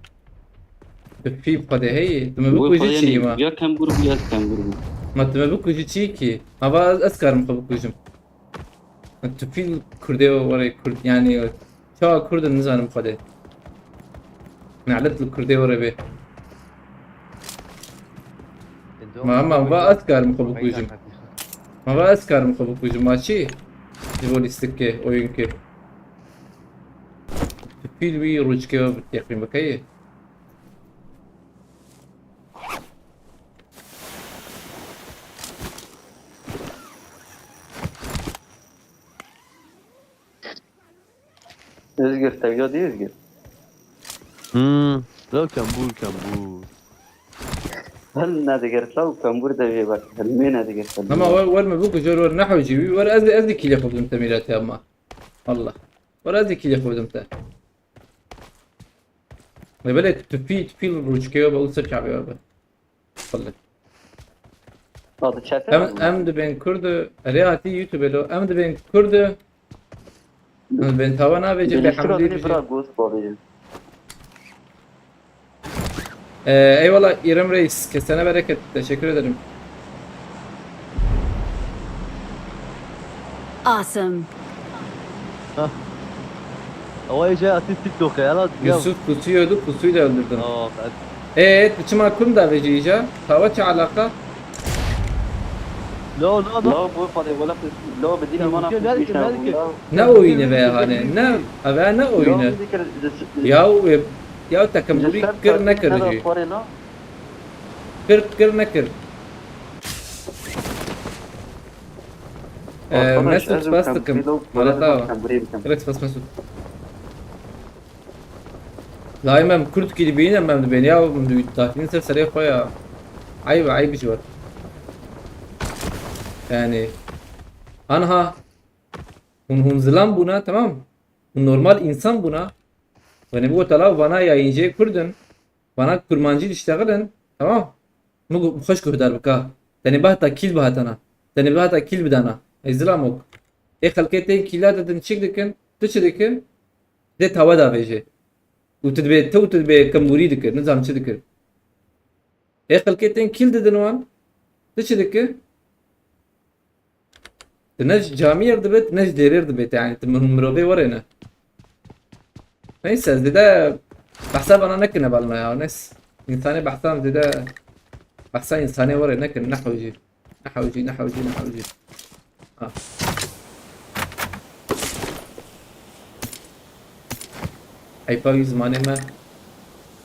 Tipi Xwedê hey. Tu me bikujî çi ma? Ya kembûr bû ya kembûr bû. Ma tu me bikujî çi ki? Hava ez karim xwe bikujim. Tufîl kurdê were kurd yani. Çawa kurd nizanim xwedê. Nalet li kurdê were bê. Ma ma va ez karim xwe bikujim. Ma va ez karim xwe bikujim. Ma çi? Ji bo lîstikê, oyunkê. Tufîl wî rûçkê we bi teqîn bikeyê. Özgür, teviya dî Özgür. Hmm. Law kembûr kembûr. Hel nedigir, law kembûr de vê ber. Hel mê nedigir. Ama wer wer me bû ku jor wer nehewcî wî wer ez ez dikî lê xwe bidim te mîratê ama. Allah. Wer ez dikî lê xwe bidim te. Lê belê tu pî tu pî rûçkê we be û ser çavê we be. Belê. Hadi çete. Em em dibên Kurd, erê hatî YouTube lo. Em dibên Kurd. Em dibên tawa navê cê be Hemdî. Bira ghost babê. Ee, eyvallah İrem Reis. Kesene bereket. Teşekkür ederim. Awesome. Hah. Ama iyice atı TikTok'a ya lan. Yusuf pusuyordu, pusuyla öldürdün. Aa, Eee, tu çima kum da vejî îca? Tawa çi alaqa? No, no, no. La bu fade wala la bedîna mana Ülke kutmuş belki, ha belki. bunda. Ne oyunu be yani? Ne, eve ne oyunu? Ya, e, ya takım buri kır ne kır jî? Kır kır ne kır? Ee, Mesut bas takım. Mala tawa. Direkt bas Mesut. Lay mem Kurd kî dibîne mem dibên ya, mem dibîn tahtîn ser serê xwe ya. Ayb, ayb ji we. Yani anha hûn hûn zilam bûna, tamam. Hûn normal însan bûna. Tenê bi gotala vana yayıncı Kurd in. Vana kurmancî diştexilin. Tamam. Min got, xweş guhdar bika. Tenê behta kîl bihatana. Tenê behta kîl bidana. Ey zilamok. Ê xelkê tên kîla didin çik dikin? Tu çi dikir? Dê tawe davêjê. Û tu dibê, tu û tu dibê kembûrî dikir. Nizam çi dikir. Ê xelkê tên kîl didin wan. Tu çi dikir? Tu ne ji camiyê re dibê, tu ne ji dêrê re dibê. Yani tu mir-, mirovê werê ne. Neyse, zêde behsa bana nekine balna ya. Neyse. İnsanê behsa zêde, behsa insanê werê nekin. Ne hewcî. Ne hewcî, ne hewcî, ne hewcî. Ha. Heyfa wî zimanê me.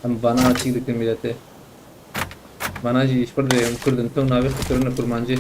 Em vana çî dikin miletê. Vana jî ji pir de em Kurd in, tew navê xwe kirine kurmancî.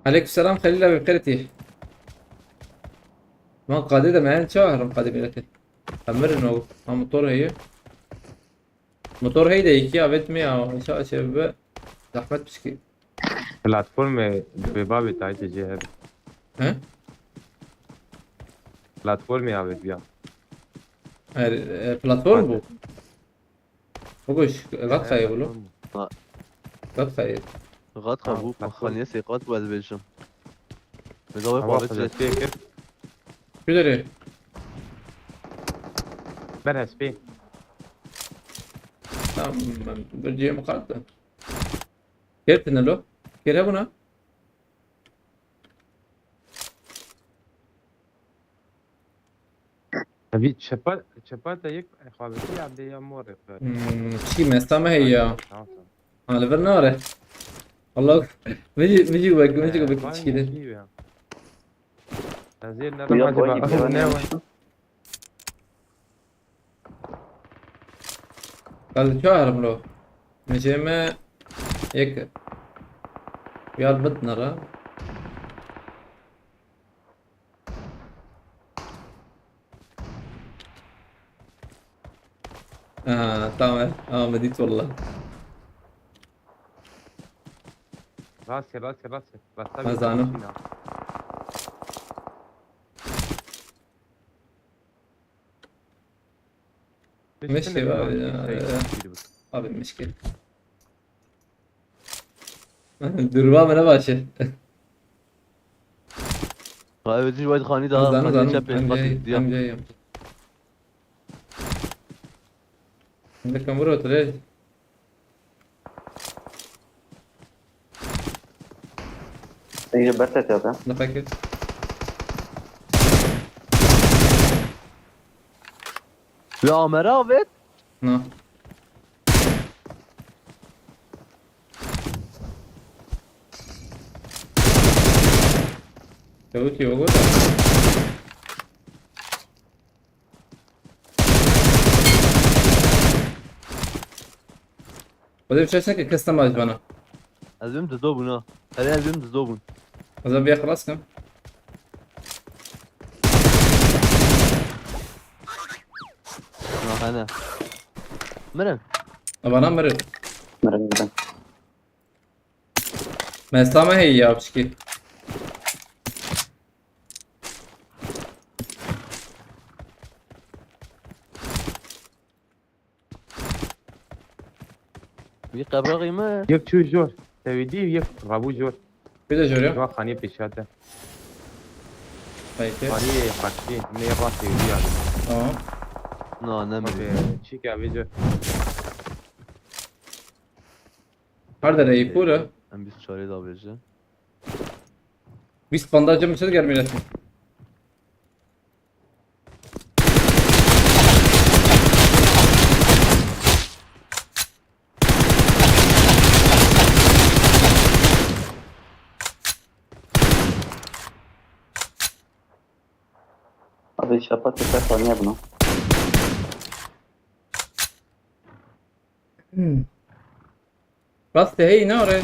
Aleykümselam Halil abi, bi xêr hatî. Van qadê de me çawa herin qadê miletê. Em mirin o, ha motor heye. Motor heye de iki avet mi ya, inşallah şey be. Zahmet pişki. Platformê bi bavê taytê jê hebe. He? Platformê avêt ya. Her, e, platform bu. Biguş, gat xayê bulu. Ha. Gat xayê. Gat xabû, xaniyê sê qat bû ez bêjim. Bi dawê xwe avêt. Şu derê. Ber hespê. Tamam, ben bir cihê miqat da. Kêr tine lo? Kêr hebûna? Evî çepa, çepa te yek xabetî ya dê ya morê xwe. Hmm, çi mesta me heye ya. Tamam, tamam. Ha, li vir nare. Allah, min jî, min jî wek, min jî wek çikî de. Ez ê ne rema ne. Ez çarim lo. Mijê me yek. Yar bit nara. Ha, tamam. Ama dît valla. Rastgele, rastgele, rastgele. Rastgele. Mezanim. Mişkil abi ya. Abi mişkil. Durma bana başı. Abi, dün White Khani daha zaten çap yapmak diye. Şimdi kamera oturuyor. Ê ji ber te tê de. Nefekir. Ya Amer avêt? Na. Çabuk yok o da. Xwedê bi çeşneke kes nema ji bana. Ez bim dido bûn ha. Herê ez bim dido bûn. Ez ê vê xelas kim. Na hene. Mirin. Bana mirin. Mirin, mirin. Mesta me heye ya piçkî. Wî qebraxî me. Yek çû jor. Tevî dî yek rabû jor. Bir de jor ya. Jor xaniyê pêşiya te. Peki. Xaniyê qarşî. Nê rastê wî ya. Tamam. Na, ne mi? Çîka vê jor. Her dere ê pûr e. Em bîst çarê da bêje. Bîst bandajê min çi diger mîletin? Abi şapa tekrar saniye bunu. Hmm. Rastê heyî nare.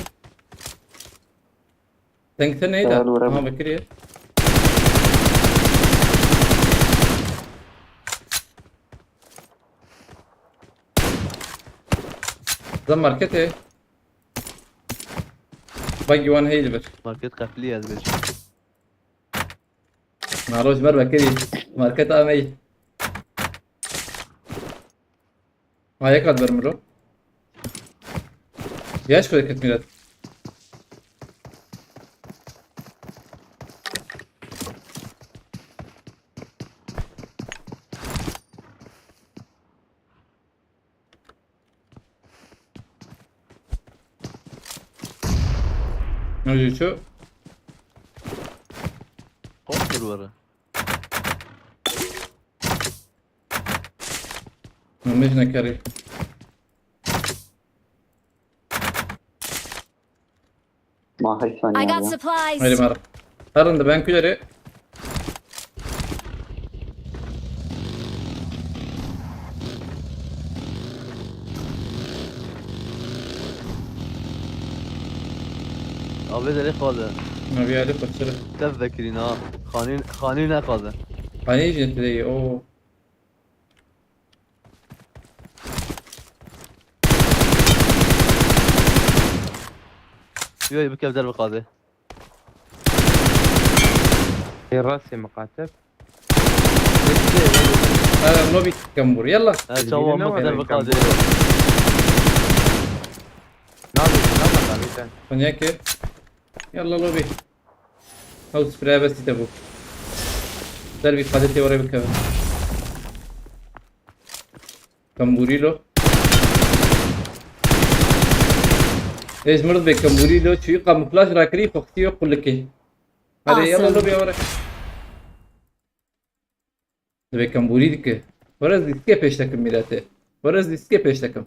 Teng te neyda? Aha, vekiriye. Zan marketê. Bak yuan hey li bir. Market qeflî ez bêjim. Naro ji ber vekirî. Market amey. Ha, yek hat ber miro. Yaş koy ket mirat. Ne diyor şu? Korktur var. Mêj nekerî. Ma heşt saniye. I got ya. Supplies. Haydi mara. Tarın da ben küleri. Abi de lê xwaze. Abi ya lê xwaze. Tev vekirîn ha. Xanî, xanî ne xwaze. Xanî jin tedeyî o. Yoy bikev der bixaze. Ê rastê miqatil. Ara lobby kembur. Yalla. Ha, çawa Birbirine mi var der en bixaze. Kembur. Nabe, nabe, nabe sen. Konya ki. Yalla lobby. Ew sprey bes te bû. Ser vî xalê tê were bikeve. Kambûrî lo. Ê ji mir bê kambûrî lo. Çûyî kamuflaj rakirî, xwe xistiye qulikê. Hadi yala lo bê were. Dibê kambûrî dike. Were ez dîskê pêş dekim mîretê. Were ez dîskê pêş dekim.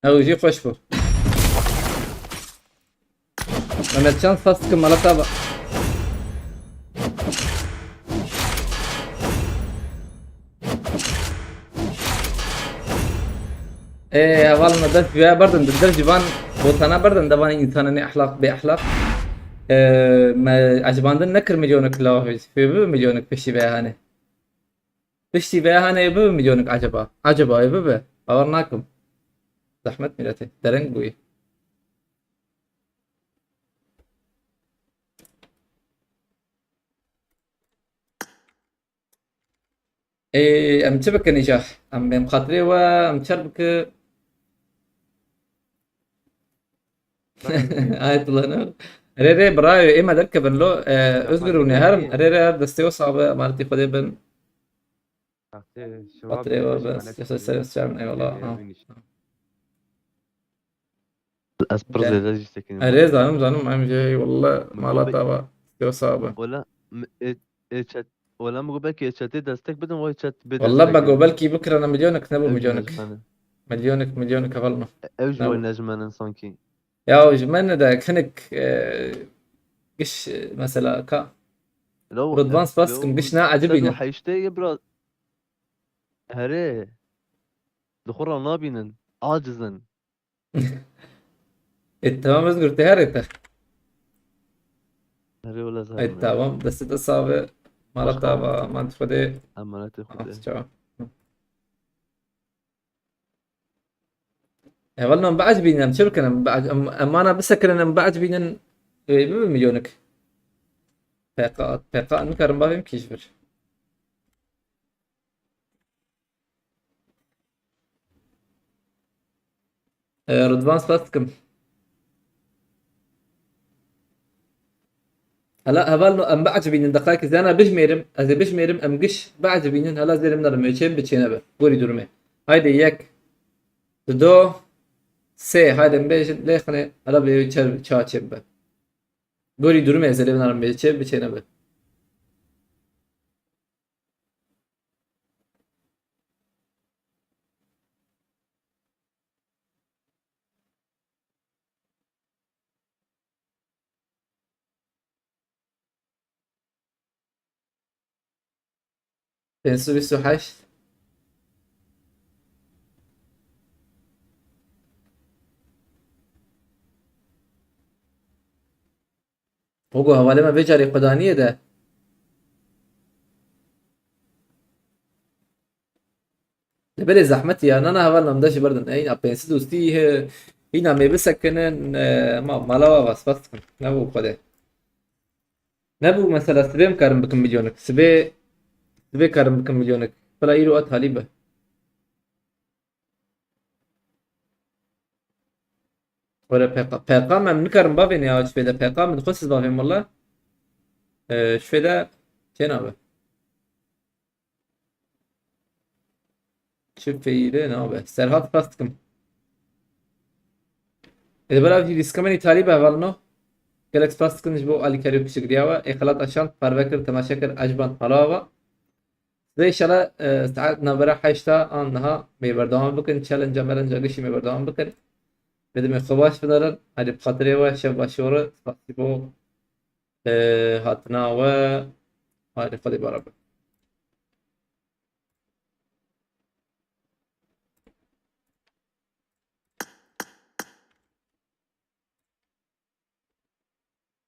Ew jî xweş bû. Mehmetcan spas dikim mala te ba. Ê, heval me dest vîya berdin, di dev civan botana berdin, devanê însanê nê ehlaq, bê ehlaq. Ê, me ecibandin nekir milyonik law, fê bibe milyonik piştî vê hanê. Piştî vê hanê bibe milyonik eceba. Eceba ê bibe. Bawer nakim. Zehmet mîretê. Dereng bûyî. Ê, em çi bikin îcar? Em bên xatirê we, em çer bike. Ayetullah ne? Rê rê birayê ê me derkevin lo. E, Özgür û Neher. Rê rê her destê we sabe, emanetî Xwedê bin. Xatirê we be. Ser ser eyvallah. Ez pir zêde jî sekinîm. Erê zanim zanim em jê walla mala tava. Yo sabe. Wala ê chat wala min got belkî ê chatê destek bidin, vay chat bê destek. Walla me got belkî bikirana milyonek, nebû milyonek. Milyonek, milyonek heval me. Ew jî wayne ji me ne sankî. Ya ji me ne de hinek, e, giş, e, mesela ka. Rıdvan spas dikim, giş ne acibî ne. Heştê ye bira. Herê. Di xwe re nabînin. Aciz in. E, tamam Özgür, te herê te. Herê wele zehmet. E, tamam, destê te sabe. Mala tava, emanetê Xwedê. Emanetê Xwedê. Çawa. Hevalno em biecibînin, em çi bikin? Em biec-, em, em ana bisekirin, em biecibînin, ê, bibe milyonik. P K, P K nikarim bavêm kî ji vir. E, Rıdvan spas dikim. Hala hevalno em biecibînin, deqayekî zana bijmêrim, ez ê bijmêrim, em giş biecibînin, hala zêrim nerim, wê çê biçêne be. Gorî durumê. Haydi yek, dido, sê, haydi em bêjin, lê xine, hala bê çer, ça çê bibe. Gorî durumê ez ê lê binarim, wê çê biçêne be. Pênc sed û bîst û heşt. Ogo, hevalê me vê carê xwedaniyê de. Li belê zehmet ya, nana heval namda jî berdin. Ey, na pênc sed û sî, he, îna mê bisekinin, e, ma, mala wa va spas dikim. Ne bu xwedê. Ne bu mesela sibê em karim bikim milyonik. Sibê, sibê karim bikim milyonik. Bila îro a talî be. Were P K, P K em nikarin bavên ya, ji pê de P K min xwe siz bavên wala. Ee, ji pê de tênabe. Çi feyre nabe. Serhat spas dikim. Ê, li ber ev jî dîskamenî talî be hevalino. Gelek spas dikin ji bo alîkarî û piştgiriya we. Ê, Xelat Aşan parve kir, temaşe kir, ecban talava. Size inşallah, e, saet navbera heşta an niha me berdewam bikin. Challenge-a melenca gişî me berdewam bikin. Bedimê xwe baş bidarin. Hadi bi xatirê we şev baş ore. Spasî bo, e, hatina we. Hadi Xwedê bara bin.